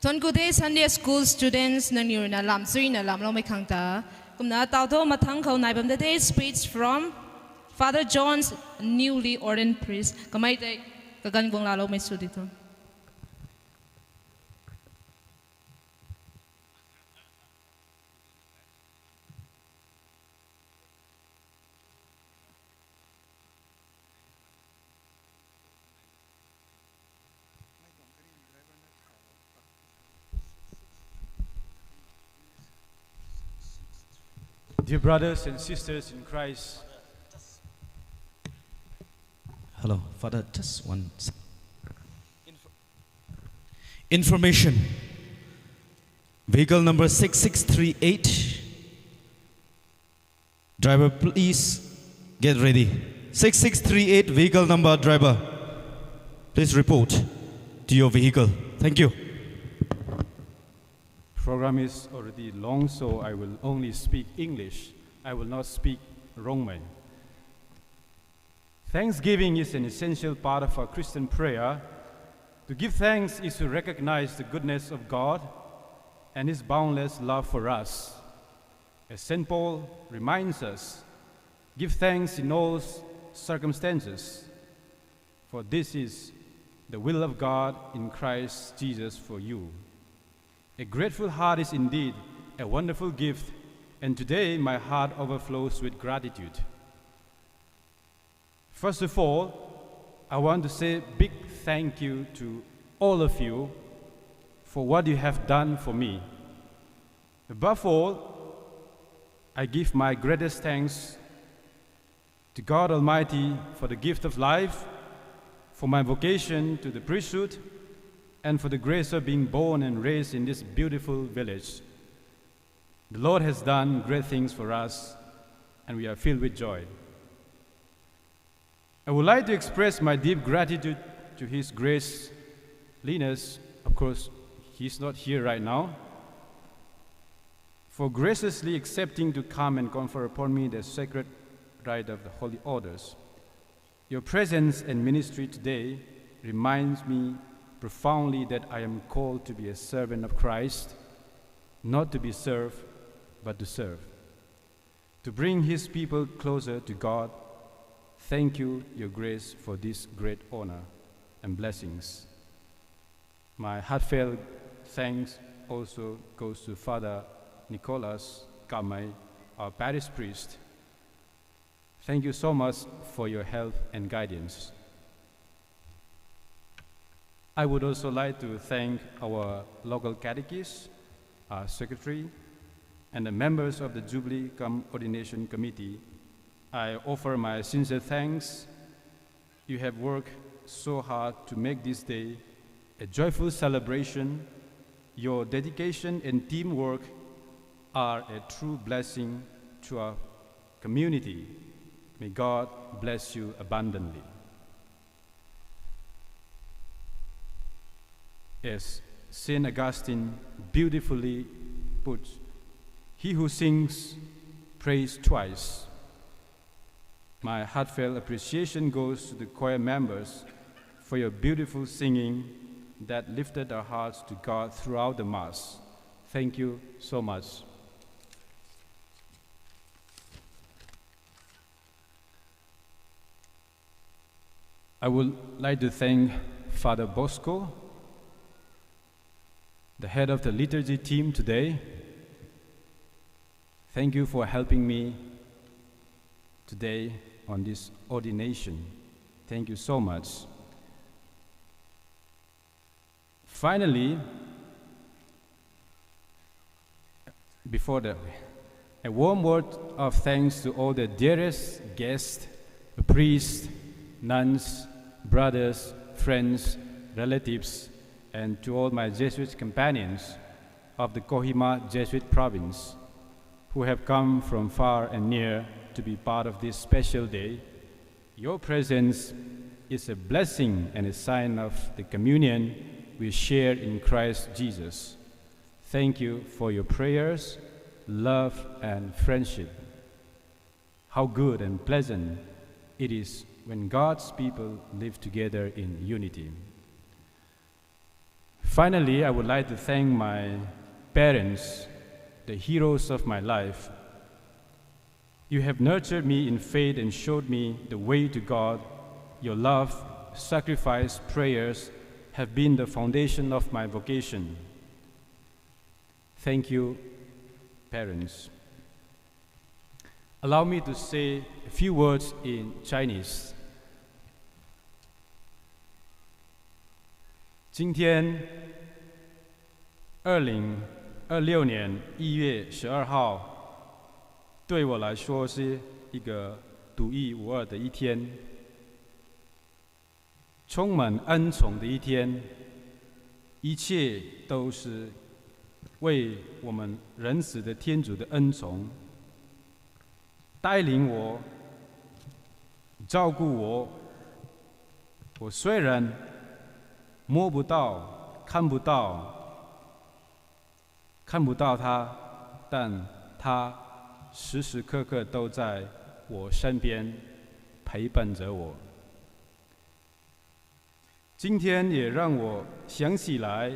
Thuanc ku de Sunday school students, nangniw ruina lam chuina lamloumei khang ta. Kumna taw thu mathangc khou nai bam da de, speech from Father John's newly ordained priest. Kamei tei kaganv guang laaloumei sw di thu. Dear brothers and sisters in Christ, Hello, Father, just one sec. Inf-, information. Vehicle number six six three eight. Driver, please get ready. Six six three eight, vehicle number, driver. Please report to your vehicle. Thank you. Program is already long, so I will only speak English. I will not speak Rongmei. Thanksgiving is an essential part of our Christian prayer. To give thanks is to recognize the goodness of God and His boundless love for us. As Saint Paul reminds us, give thanks in all circumstances, for this is the will of God in Christ Jesus for you. A grateful heart is indeed a wonderful gift, and today my heart overflows with gratitude. First of all, I want to say a big thank you to all of you for what you have done for me. Above all, I give my greatest thanks to God Almighty for the gift of life, for my vocation to the priesthood, and for the grace of being born and raised in this beautiful village. The Lord has done great things for us, and we are filled with joy. I would like to express my deep gratitude to His Grace Linus. Of course, he's not here right now, for graciously accepting to come and confer upon me the sacred rite of the Holy Orders. Your presence and ministry today reminds me profoundly that I am called to be a servant of Christ, not to be served, but to serve, to bring His people closer to God. Thank you, Your Grace, for this great honor and blessings. My heartfelt thanks also goes to Father Nicholas Kamei, our parish priest. Thank you so much for your help and guidance. I would also like to thank our local catechist, our secretary, and the members of the Jubilee cum Ordination Committee. I offer my sincere thanks. You have worked so hard to make this day a joyful celebration. Your dedication and teamwork are a true blessing to our community. May God bless you abundantly. As Saint Augustine beautifully puts, "He who sings prays twice." My heartfelt appreciation goes to the choir members for your beautiful singing that lifted our hearts to God throughout the Mass. Thank you so much. I would like to thank Father Bosco, the head of the liturgy team today. Thank you for helping me today on this ordination. Thank you so much. Finally, before the, a warm word of thanks to all the dearest guests, priests, nuns, brothers, friends, relatives, and to all my Jesuit companions of the Kohima Jesuit province who have come from far and near to be part of this special day. Your presence is a blessing and a sign of the communion we share in Christ Jesus. Thank you for your prayers, love, and friendship. How good and pleasant it is when God's people live together in unity. Finally, I would like to thank my parents, the heroes of my life. You have nurtured me in faith and showed me the way to God. Your love, sacrifice, prayers have been the foundation of my vocation. Thank you, parents. Allow me to say a few words in Chinese. 今天，二零二六年一月十二号，对我来说是一个独一无二的一天。充满恩宠的一天，一切都是为我们仁慈的天主的恩宠，带领我，照顾我。我虽然摸不到、看不到、看不到他，但他时时刻刻都在我身边，陪伴着我。今天也让我想起来，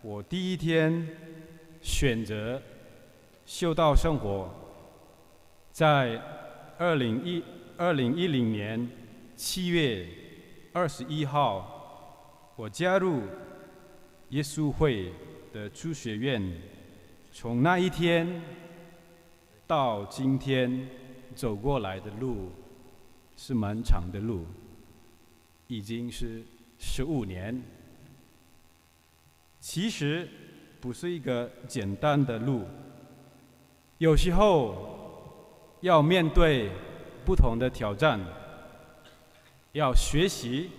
我第一天选择修道生活，在二零一二零一零年七月二十一号，我加入耶稣会的初学院。从那一天到今天，走过来的路是蛮长的路，已经是十五年。其实不是一个简单的路，有时候要面对不同的挑战，要学习，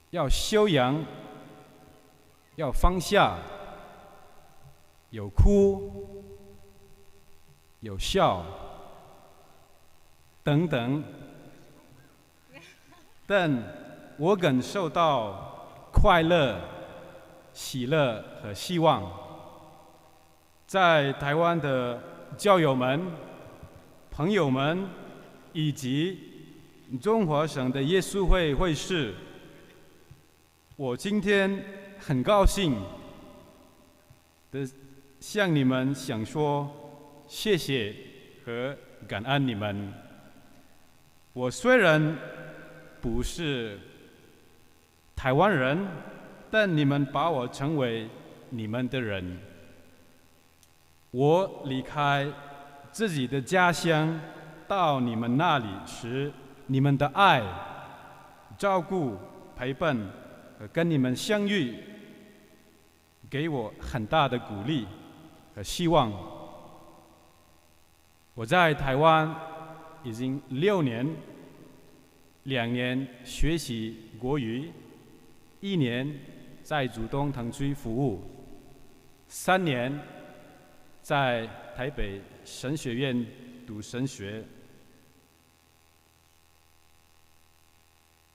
要修养，要放下，有哭，有笑，等等。但我感受到快乐、喜乐和希望。在台湾的教友们、朋友们，以及中华省的耶稣会会士，我今天很高兴的向你们想说谢谢和感恩你们。我虽然不是台湾人，但你们把我成为你们的人。我离开自己的家乡到你们那里时，你们的爱、照顾、陪伴和跟你们相遇，给我很大的鼓励和希望。我在台湾已经六年，两年学习国语，一年在竹东堂区服务，三年在台北神学院读神学。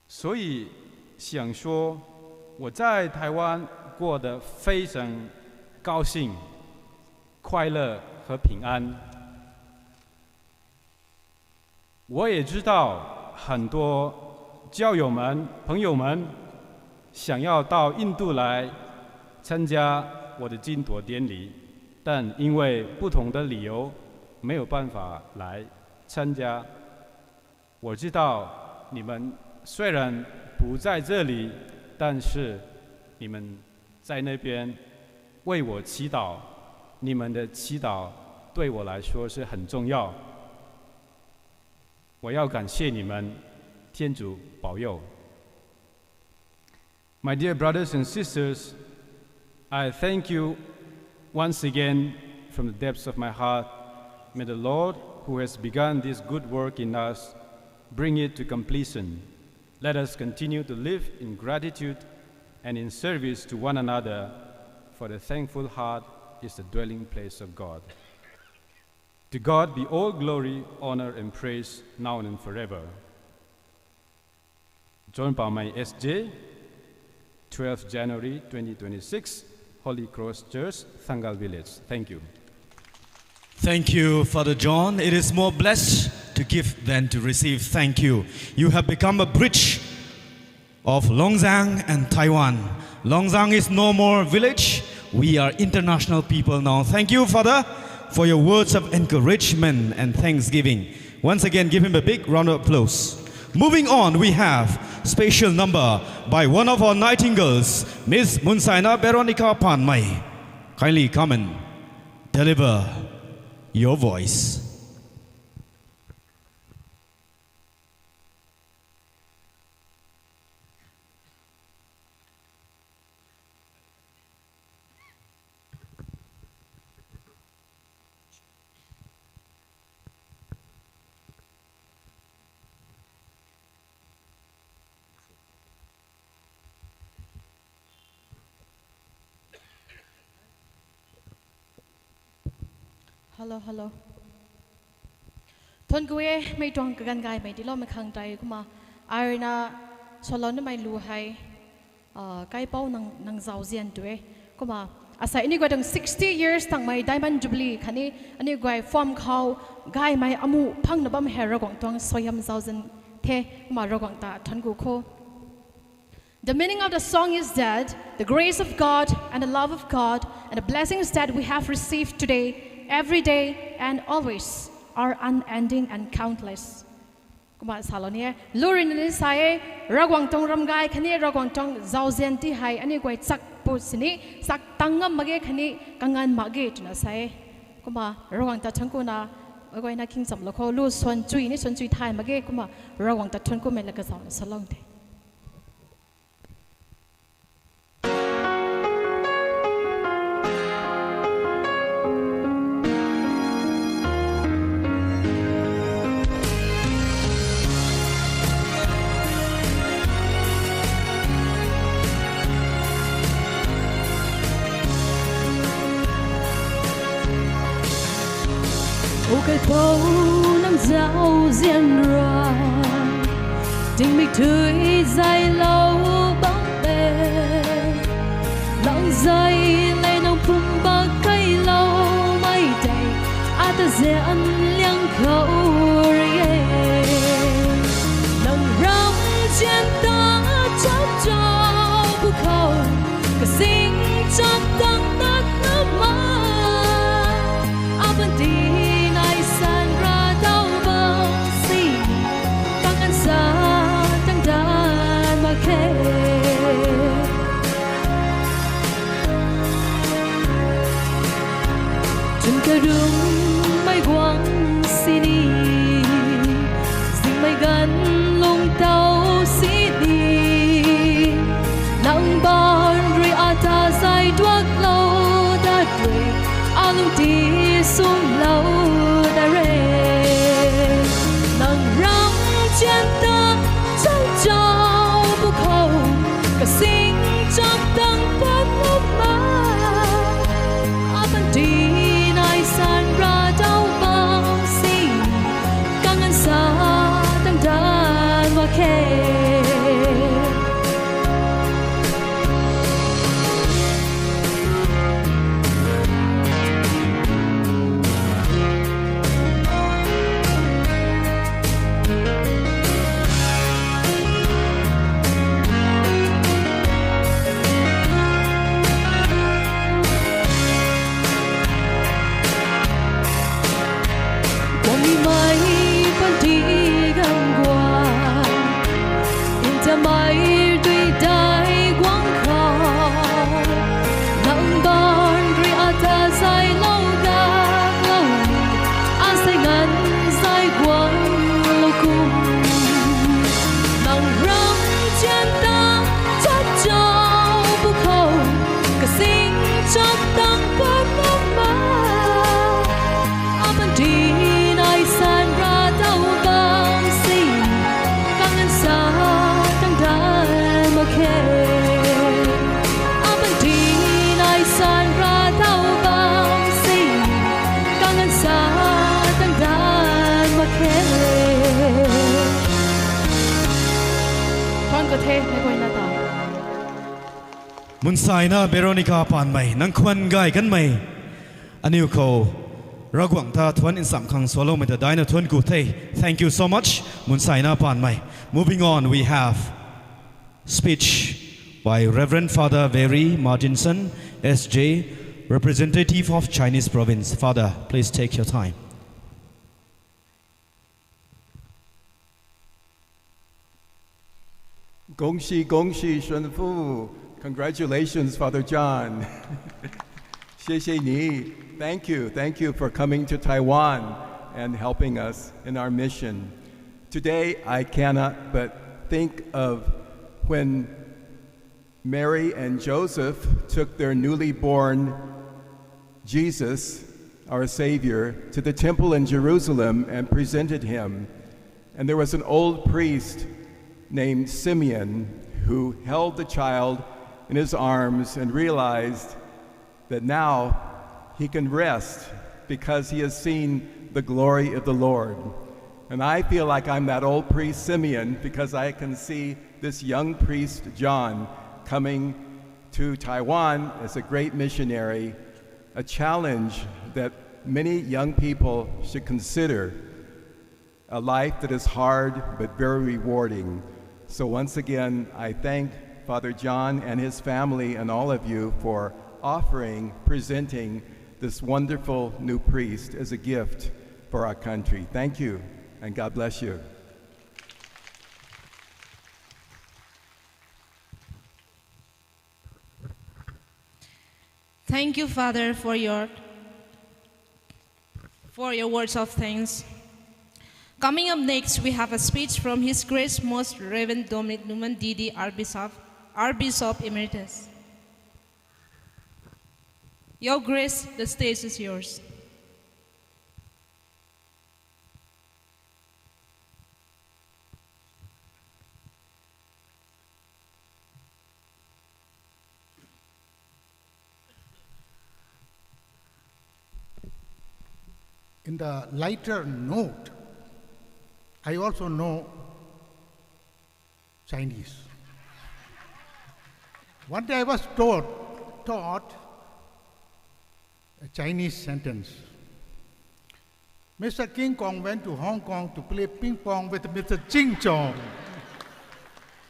所以想说，我在台湾过得非常高兴、快乐和平安。我也知道很多教友们、朋友们想要到印度来参加我的金铎典礼，但因为不同的理由没有办法来参加。我知道你们虽然不在这里，但是你们在那边为我祈祷，你们的祈祷对我来说是很重要。我要感谢你们，天主保佑。My dear brothers and sisters, I thank you once again from the depths of my heart. May the Lord, who has begun this good work in us, bring it to completion. Let us continue to live in gratitude and in service to one another, for the thankful heart is the dwelling place of God. To God be all glory, honor, and praise, now and forever. John Paomei S J, twelfth January twenty twenty-six, Holy Cross Church, Thangal Village. Thank you. Thank you, Father John. It is more blessed to give than to receive. Thank you. You have become a bridge of Longzang and Taiwan. Longzang is no more village. We are international people now. Thank you, Father, for your words of encouragement and thanksgiving. Once again, give him a big round of applause. Moving on, we have special number by one of our nightingales, Miss Munsaina Veronica Panmei. Kindly come and deliver your voice. Hello, hello. Thuanc ku e, mei tuang kaganv gaymei tiiloumei khang tei kumna, ai ruina salou nimei lu hei, ah, kaipouc nang, nang zauzian tu e. Kumna, asei aniu guay tuang sixty years tangmei Diamond Jubilee khatni aniu guay form khou gaymei amu phangna bam hei Ravguangc tuang suaihiam zauzian the, kumna Ravguangc ta thuanc ku kho. The meaning of the song is that the grace of God and the love of God and the blessings that we have received today, every day, and always are unending and countless. Kumna salou ni e, lu ruina ni sa e, Ravguangc tuang ramgay khatni Ravguangc tuang zauzian ti hei aniu guay chak pu sini, chak tang ngam mak ge khatni kanganv mak ge twna sa e. Kumna Ravguangc ta thuanc ku na, ai guayna khing chamlou khou, lu suan chui ni suan chui thay mak ge, kumna Ravguangc ta thuanc kumei la kazauna salou the. O kaipouc nang zauzian rui, tingmik tui zaylou bam e. Nang zay lev nang pum bak kailoumei tei, ata zian liang khou rui e. Nang ramzian ta chap chau pwkhou, kasing chap tang tat na ma. Apanti nai san ra dau bam si, kanganv sa tang dan mak khe. Chun karungmei guang sini, zingmei ganv lungtau sini, nang baanv rui ata zay duaklou dat rui, alungti sumlou dat re. Nang ramzian ta chau chau pwkhou, kasing chap tang pat nuh ma. Apanti nai san ra dau bam si, kanganv sa tang dan mak khe. Guang nimei panty ganv guang, ntamei dui dai guang khou, nang baanv rui ata zaylou daklou, asei nganv zay guanglou kum. Nang ramzian ta chap chau pwkhou, kasing chap tang pat nuh ma. Apanti nai san ra dau bam si, kanganv sa tang dan mak khe. Apanti nai san ra dau bam si, kanganv sa tang dan mak khe. Thuanc ku the, meic guayna ta. Munsaina Veronica Panmei, nang khwan gay kanmei. Aniu khou Ravguangc ta thuanc nsam khang swloumei ta daina thuanc ku the. Thank you so much, Munsaina Panmei. Moving on, we have speech by Reverend Father Very Martinson, S J, representative of Chinese province. Father, please take your time. 恭喜恭喜神父. Congratulations, Father John. 谢谢你. Thank you. Thank you for coming to Taiwan and helping us in our mission. Today, I cannot but think of when Mary and Joseph took their newly born Jesus, our Savior, to the temple in Jerusalem and presented him. And there was an old priest named Simeon who held the child in his arms and realized that now he can rest because he has seen the glory of the Lord. And I feel like I'm that old priest Simeon because I can see this young priest John coming to Taiwan as a great missionary, a challenge that many young people should consider, a life that is hard but very rewarding. So once again, I thank Father John and his family and all of you for offering, presenting this wonderful new priest as a gift for our country. Thank you, and God bless you. Thank you, Father, for your for your words of thanks. Coming up next, we have a speech from His Grace Most Reverend Dominic Newman D D, Archbishop, Archbishop Emeritus. Your Grace, the stage is yours. In the lighter note, I also know Chinese. One day I was taught, taught a Chinese sentence. Mister King Kong went to Hong Kong to play ping pong with Mister Ching Chong.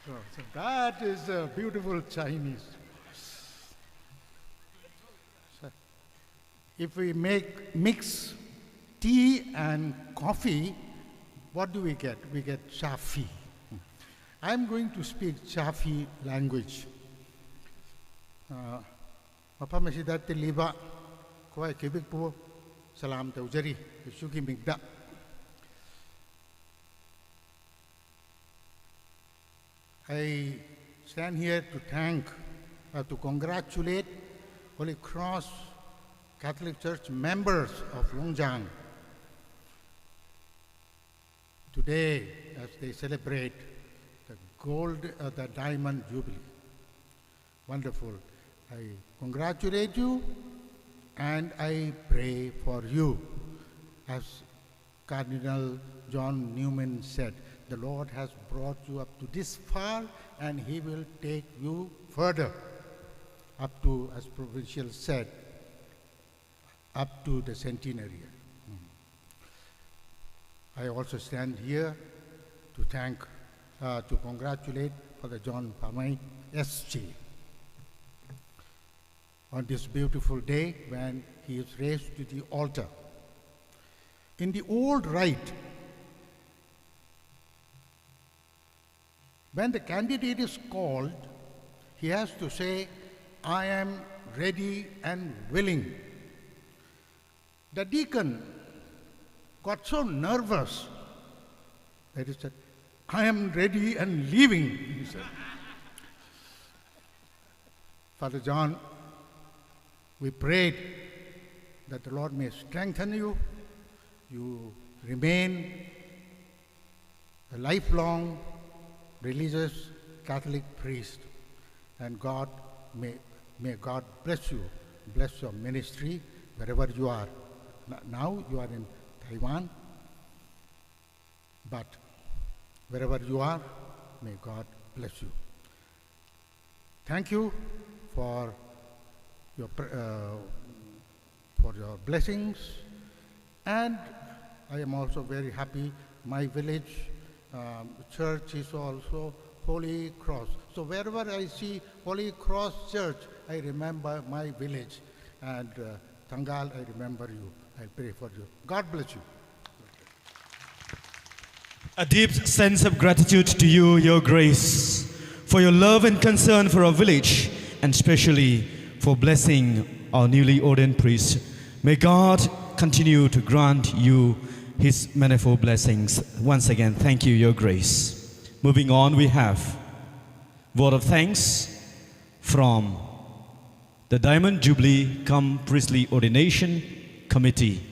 So, so that is a beautiful Chinese. So, if we make mix tea and coffee, what do we get? We get chafi. I'm going to speak Chafi language. Uh, Mapam asida tiliba khuay kibik pu salam tau jari, Jisu ki mikda. I stand here to thank, uh, to congratulate Holy Cross Catholic Church members of Longjiang today as they celebrate the gold, uh, the diamond jubilee. Wonderful. I congratulate you and I pray for you. As Cardinal John Newman said, the Lord has brought you up to this far and he will take you further, up to, as Provincial said, up to the centenary. I also stand here to thank, uh, to congratulate Father John Pamei S J on this beautiful day when he is raised to the altar. In the old rite, when the candidate is called, he has to say, I am ready and willing. The deacon got so nervous that he said, I am ready and leaving, he said. Father John, we prayed that the Lord may strengthen you, you remain a lifelong religious Catholic priest, and God may, may God bless you, bless your ministry wherever you are. N- now you are in Taiwan, but wherever you are, may God bless you. Thank you for your pr- uh, for your blessings, and I am also very happy. My village um, church is also Holy Cross. So wherever I see Holy Cross Church, I remember my village. And uh, Thangal, I remember you. I pray for you. God bless you. A deep sense of gratitude to you, Your Grace, for your love and concern for our village, and specially for blessing our newly ordained priest. May God continue to grant you his manifold blessings. Once again, thank you, Your Grace. Moving on, we have vote of thanks from the Diamond Jubilee cum Priestly Ordination Committee.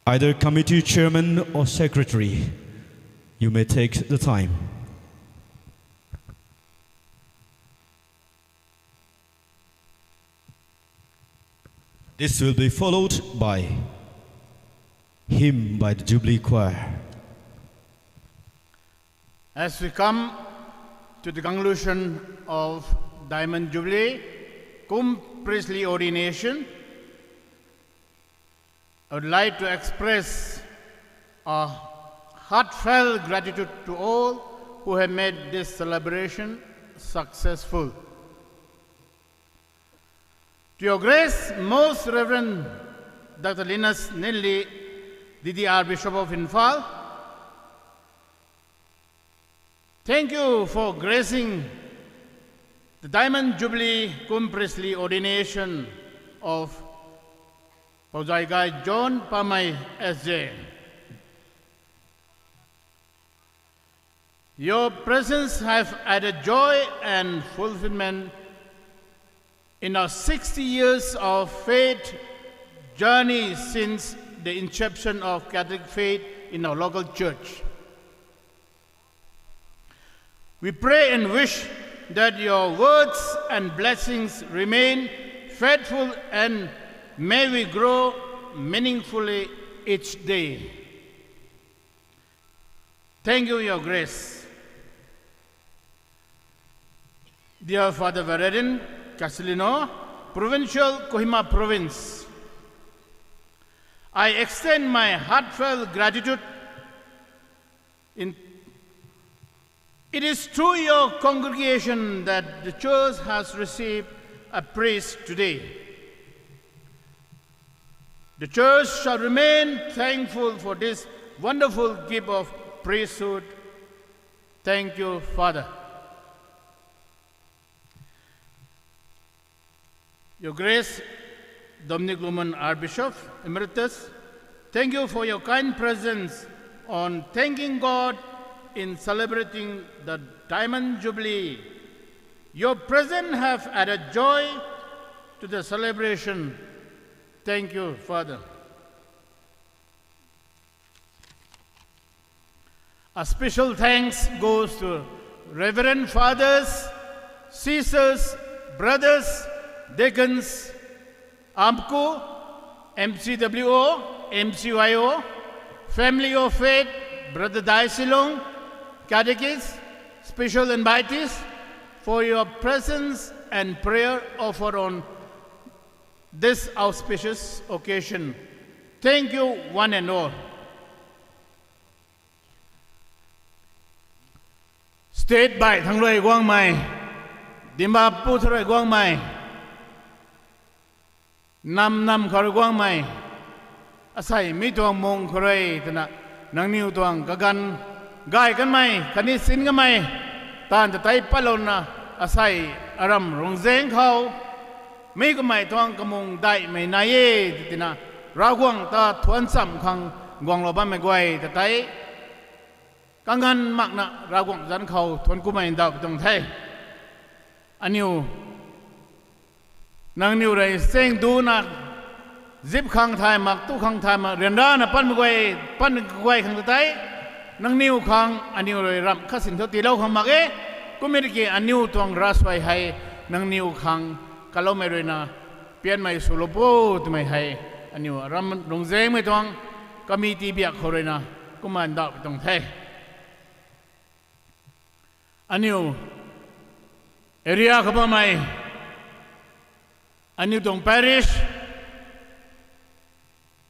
Either committee chairman or secretary, you may take the time. This will be followed by hymn by the Jubilee Choir. As we come to the conclusion of Diamond Jubilee, cum priestly ordination, I would like to express a heartfelt gratitude to all who have made this celebration successful. To Your Grace, Most Reverend Doctor Linus Nelly, D D R Bishop of Imphal, thank you for gracing the Diamond Jubilee cum priestly ordination of Pouzai Gai John Pamei S J. Your presence have added joy and fulfillment in our sixty years of faith journey since the inception of Catholic faith in our local church. We pray and wish that your words and blessings remain faithful and may we grow meaningfully each day. Thank you, Your Grace. Dear Father Vererin Castellino, Provincial Kohima Province, I extend my heartfelt gratitude in It is through your congregation that the church has received a priest today. The church shall remain thankful for this wonderful gift of priesthood. Thank you, Father. Your Grace, Dominic Lumon, Archbishop Emeritus, thank you for your kind presence on thanking God in celebrating the Diamond Jubilee. Your presence have added joy to the celebration. Thank you, Father. A special thanks goes to Reverend Fathers, sisters, brothers, deacons, AMCU, MCWO, MCYO, Family of Faith, Brother Dai Silong, catechists, special invitees, for your presence and prayer offered on this auspicious occasion. Thank you, one and all. State baih thangc rui guangmei, Dimapur thangc rui guangmei, nam nam khou rui guangmei, asei mi tuang mung khou rui twna, nangniw tuang kaganv gay kanmei khatni sin kanmei taanv ta tei patlouna, asei aram Rungzeng khou mi kamei tuang kamung daihmei nai e twna, Ravguangc ta thuanc cham khang guanglou bammei guay ta tei kaganv makna Ravguangc zanc khou thuanc kumei ndauh tuang the. Aniu nangniw rui chaeng duna zip khang thay mak, tu khang thay mak, ryanrana panmei guay, pan kaguay khang ta tei, nangniw khang aniu rui ramh khatsin thu tiilou khang mak e. Kumna ki aniu tuang ravsuai hei nangniw khang kaloumei ruina pianmei swlou pu twmei hei aniu aram Rungzengmei tuang committee biak khou ruina kumna ndauh tuang the. Aniu area khou bammei, aniu tuang parish,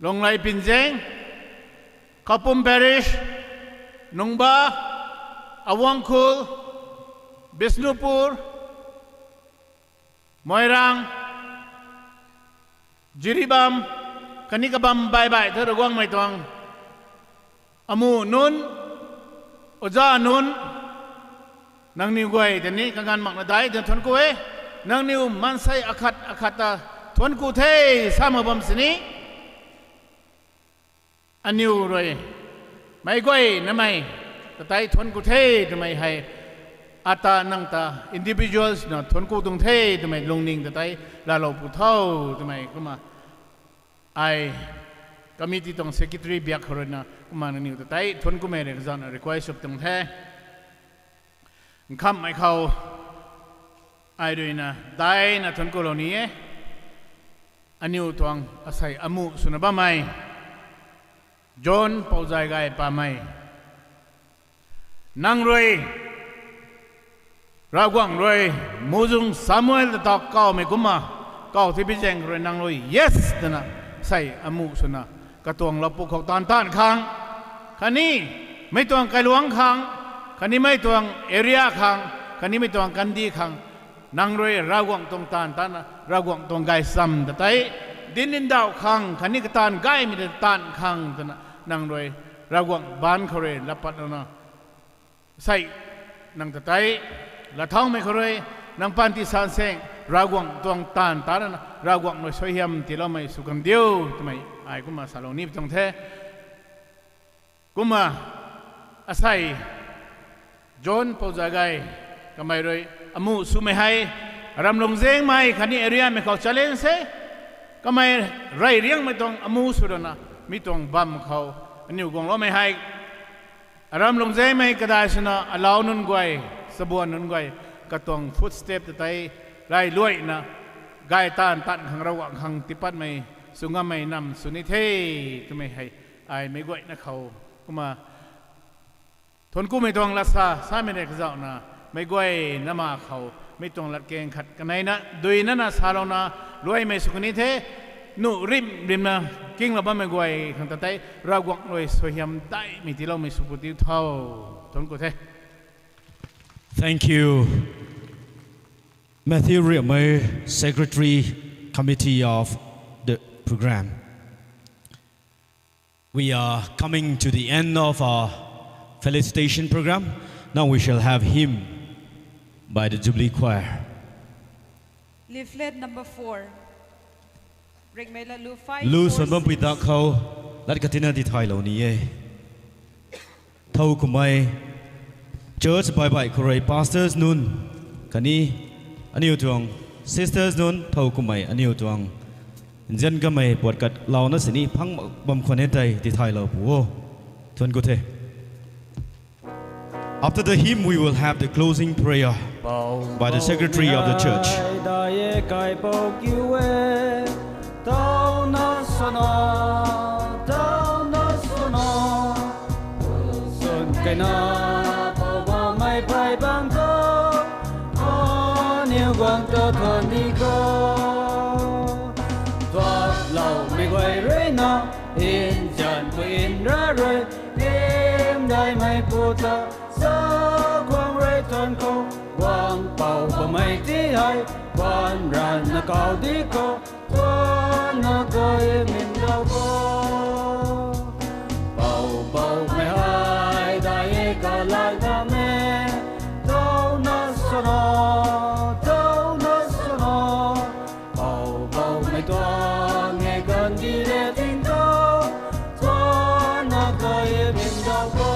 Lunglei Pinzeng, Khapum Parish, Nungba, Awangkhul, Bishnupur, Moirang, Jiribam, khatni kabam baih baih thu rui guangmei tuang amu nunc, oja nunc, nangniw guay ta ni kaganv makna daih twna thuanc ku e. Nangniw maansei akhat akhat ta thuanc ku the sa mak bam sini, aniu rui meic guaynamei ta tei thuanc ku the twmei hei, ata nang ta individuals na thuanc ku tuang the twmei lungning ta tei laalou pu tho twmei kumna ai committee tuang secretary biak khou ruina kumna nangniw ta tei thuanc kumei rui kazanna request sw tuang the. Nkhamhmei khou ai ruina daihna thuanc kulou ni e. Aniu tuang asei amuh swna bammei John Pouzai Gay Pamei, nang rui Ravguangc rui muhzwng Samuel ta tak kawmei kumna kaw thei bizaeng rui nang rui yes twna sei amuh swna katuang lapu khou taanv taanv khang, khatni mei tuang kailuangc khang, khatni mei tuang area khang, khatni mei tuang kandih khang, nang rui Ravguangc tuang taanv tana Ravguangc tuang gaychamv ta tei dinc ndauh khang khatni kataanv gaymei ta taanv khang twna nang rui Ravguangc baanc khou rui lat pat lana sei nang ta tei lat thaumei khou rui nang panty sansaeng Ravguangc tuang taanv tana Ravguangc rui suaihiam tiiloumei sw kan diu twmei ai kumna salou ni tuang the. Kumna asei John Pouzai Gay kamei rui amuh swmei hei aram lungzaengmei khatni area mei khou challenge e. Kamei rey riangmei tuang amuh sw rana mi tuang bam khou aniu guangloumei hei aram lungzaengmei kadai swna alau nunc guay, chabuan nunc guay katuang footstep ta tei rey luaina gay taanv taanv khang Ravguangc khang tipatmei sw ngammei nam sw ni the twmei hei ai meic guayna khou kumna thuanc kumei tuang lat sa samei nei kazauhna meic guayna ma khou mi tuang latkaeng khat kaneina duinana salouna luaimei sw kan ni the. Nuh rimh rimhna kinglou bammei guay khang ta tei Ravguangc rui suaihiam daihmei tiiloumei sw pu tiu tho. Thuanc ku the. Thank you, Matthew Riamei, Secretary, Committee of the Program. We are coming to the end of our felicitation program. Now we shall have hymn by the Jubilee Choir. Leaflet number four. Ringmei Latlu five, Lu four, suan bampui six. Dak khou lat katina tithaylou ni e. Thow kumhmei church baih baih khou rui pastors nunc khatni aniu tuang sisters nunc thow kumhmei aniu tuang nzian kamei puat katlouna sini phang bam khwan e tei tithaylou pu o. Thuanc ku the. After the hymn, we will have the closing prayer by the secretary of the church. Daic e kaipouc kiu e, tawna swna, tawna swna, swn kaina, Poubauhmei phay bang tho, aniu guang ta thuan di kho. Thuakloumei guay rui na, nzianpui nra rui, hymdaihmeipu ta, sa guang rui thuan khou, guang Poubauhmei ti hei, guan ranvna kau di khou, thuanna kai mindauh khou. Poubauhmei hei daic e kalai ta me, tawna swna, tawna swna, Poubauhmei tuang e kandih le tingkauh, thuanna kai mindauh khou.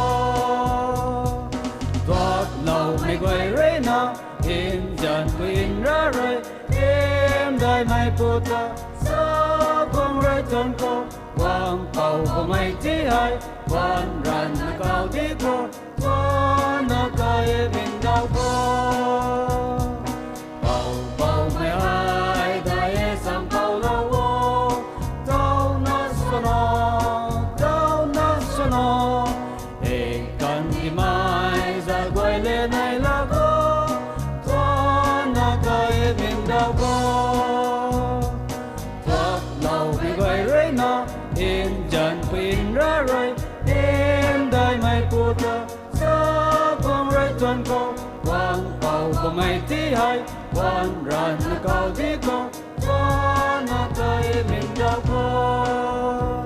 Thuakloumei guay rui na, nzianpui nra rui, hymdaihmeipu ta, sa guang rui thuan khou, guang Poubauhmei ti hei, guan ranvna kau di khou, thuanna kai mindauh khou. Poubauhmei hei daic e sampoulou o, tawna swna, tawna swna, e kandihmei zat guay le nei la khou, thuanna kai mindauh khou. Thuakloumei guay rui na, nzianpui nra rui, hymdaihmeipu ta, sa guang rui thuan khou, guang Poubauhmei ti hei, guan ranvna kau di khou, thuanna kai mindauh khou.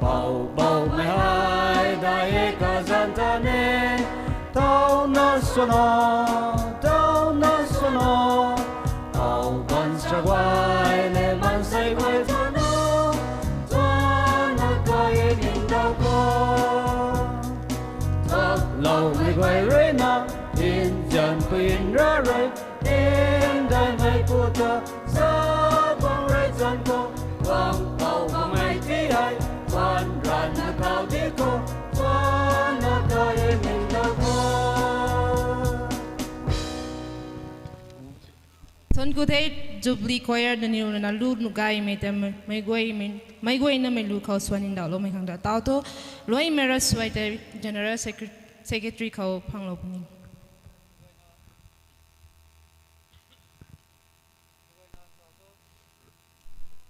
Poubauhmei hei daic e kazanc ta ne, tawna swna, tawna swna, Pou gaanv sa guay le maansei guay thuan o, thuanna kai mindauh khou. Thuakloumei guay rui na, nzianpui nra rui, hymdaihmeipu ta, sa guang rui thuan khou, guang Poubauhmei ti hei, guan ranvna kau di khou, thuanna kai mindauh khou. Thuanc ku the, Jubilee Choir nangniw ruina lu nuh gaymei ta mei guay, mei guayna mei lu khou swan ndauhloumei khang da tau tho. Luaimei ravsuai tei General Secre-, Secretary khou phanglou puni.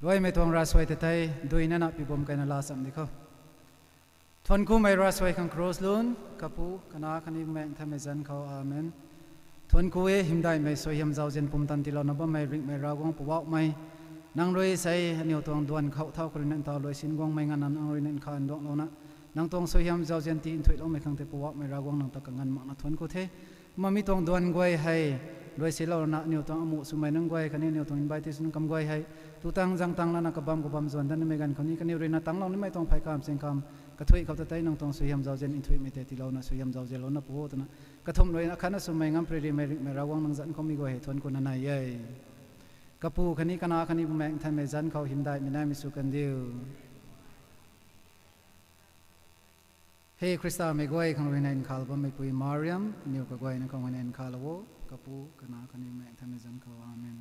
Luaimei tuang ravsuai ta tei duina na pibum kaina laa cham di khou. Thuanc kumei ravsuai khang cross lun, Kapu, Kanac khatni Bumaengh Nthanmei zanc khou. Amen. Thuanc ku e, hymdaihmei suaihiam zauzian pumtan tiilouna bammei ringhmei Ravguangc Poubauhmei. Nang rui sei aniw tuang duan khou thau khou rui nang tau luaisin guangmei nganvna nang rui nang kha nduanglouna, nang tuang suaihiam zauzian ti nthuihloumei khang tei Poubauhmei Ravguangc nang ta kanganv makna thuanc ku the. Kumna mi tuang duan guay hei luaisinlouna aniw tuang amuh swmei nunc guay khatni aniw tuang invitees nunc kam guay hei tu tang zang tang lana kabam kabam zuan dat nimei ganv khou ni kaniw ruina tanglou nimei tuang phey kam sing kam kathuih khou ta tei nang tuang suaihiam zauzian nthuihmei tei tiilouna suaihiam zauzianlouna pu o twna kathumh ruina khatna swmei ngam pri rimei ringhmei Ravguangc nang zanc khou mi guay hei thuanc kuna nai e. Kapu khatni Kanac khatni Bumaengh Nthanmei zanc khou hymdaihmei naimei sw kandiu. He Khrista mei guay khang ruina nkhavlou bammeipui Mariam, aniw kaguayna khang ruina nkhavlou o, Kapu, Kanac khatni Bumaengh Nthanmei zanc khou. Amen.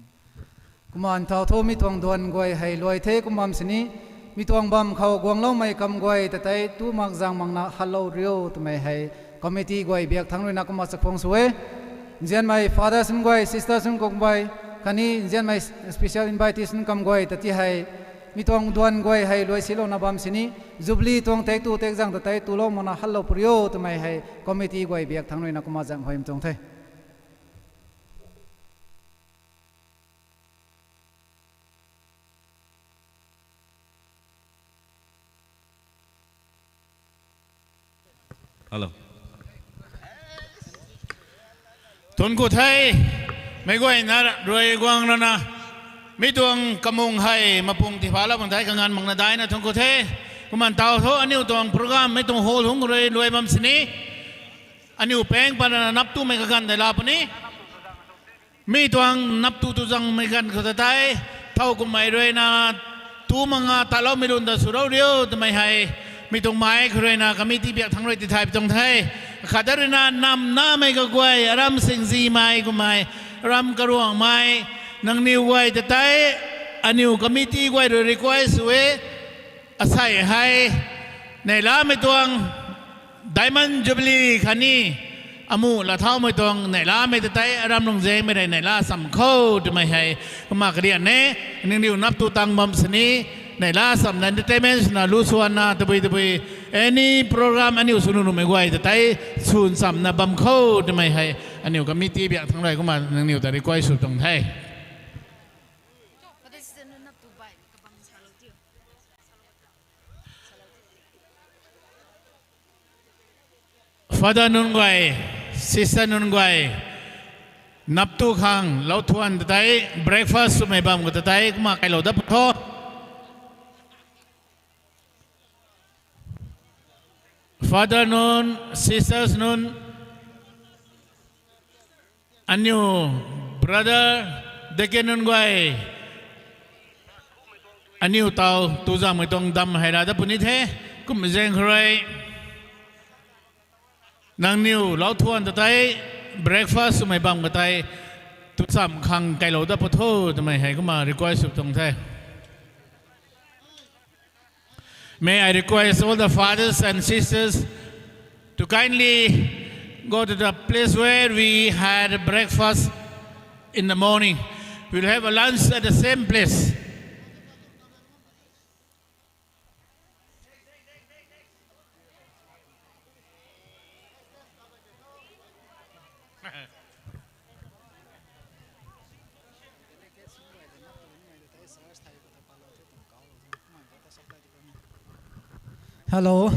Kumna nthau thu mi tuang duan guay hei luai the kum bam sini, mi tuang bam khou guangloumei kam guay ta tei tu mak zang makna hatlou riu twmei hei committee guay biak thangc ruina kumna chakhwang sw e. Nzianmei fathers nunc guay, sisters nunc kum guay, khatni nzianmei special invitees nunc kam guay ta ti hei mi tuang duan guay hei luaisinlouna bam sini, Jubilee tuang tek tu tek zang ta tei tulou makna hatlou pw riu twmei hei committee guay biak thangc ruina kumna zaenghuay tuang the. Hello. Thuanc ku the, meic guayna rui guang rana, mi tuang kamung hei mapung tiiphalou bam thei kanganv makna daina thuanc ku the. Kumna nthau thu aniw tuang program mi tuang hall hungc rui luai bam sini, aniw paeng patna nap tumei kaganv tei laa puni. Mi tuang nap tu tu zangmei ganv khou ta tei, thowkumhmei ruina tu makna taloumei lun ta swlou riu twmei hei, mi tuang mei khou ruina committee biak thangc rui tithay pi tuang the. Khat ta ruina namnamei kaguay, aram singzimei kummei, aram karuangmei, nangniw guay ta tei, aniw committee guay rui request sw e, asei hei, neihlamei tuang Diamond Jubilee khatni amuh laa thaumei tuang neihlamei ta tei aram lungzengmei rui neihla cham khou twmei hei kumna karian e. Nangniw nap tu tang bam sini, neihla chamna entertainment swna lu swanna tabui tabui any program aniw sw nuh nuhmei guay ta tei swn chamna bam khou twmei hei aniw committee biak thangc rui kumna nangniw ta request sw tuang the. Father nunc guay, sister nunc guay, nap tu khang lou thuan ta tei, breakfast swmei bam khou ta tei kumna kailou dat pw tho. Father nunc, sisters nunc, aniw brother, deacon nunc guay, aniw taw tu zangmei tuang dam hei ra dat puni the. Kum zaeng khou rui nangniw lou thuan ta tei, breakfast swmei bam khou tei tu cham khang kailou dat pw tho twmei hei kumna request sw tuang the. May I request all the fathers and sisters to kindly go to the place where we had breakfast in the morning. We'll have a lunch at the same place. Hello.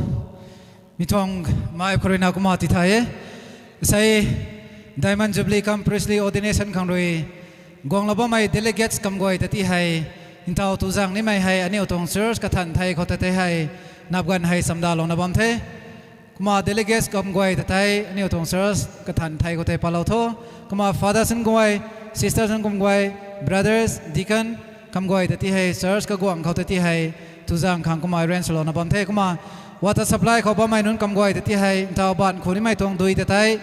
Mi tuang mei khou ruina kumna tithay e. Sei Diamond Jubilee cum Priestly Ordination khang rui guanglou bammei delegates kam guay ta ti hei, ntaw tu zang nimei hei aniu tuang church kathan thei khou ta tei hei, nap ganv hei chamdalouna bam the. Kumna delegates kam guay ta tei aniu tuang church kathan thei khou tei palou tho. Kumna fathers nunc guay, sisters nunc kum guay, brothers, deacon kam guay ta ti hei church kaguang khou ta ti hei, tu zang khang kumna arrange louna bam the. Kumna water supply khou bammei nunc kam guay ta ti hei ntaw baanv khou nimei tuang dui ta tei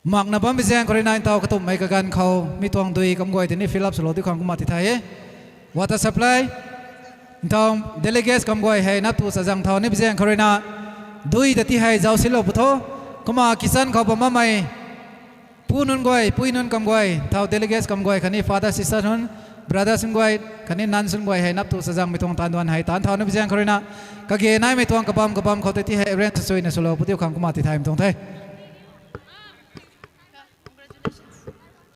Makna bammei zaeng khou rui na ntaw katumhmei kaganv khou mi tuang dui kam guay tei ni fill up swlou diu khang kumna ti the e. Water supply, ntaw delegates kam guay hei nap tu chazang thau nimei zaeng khou rui na dui ta ti hei zauc silou pw tho. Kumna kitchen khou bam bammei pu nunc guay, pui nunc kam guay, ntaw delegates kam guay khatni father, sister nunc, brothers nunc guay khatni nuns nunc guay hei nap tu chazangmei tuang taanv duan hei taanc thau nimei zaeng khou rui na kage naimei tuang kabam kabam khou tei ti hei arrange suina swlou pw diu khang kumna ti thaymei tuang the.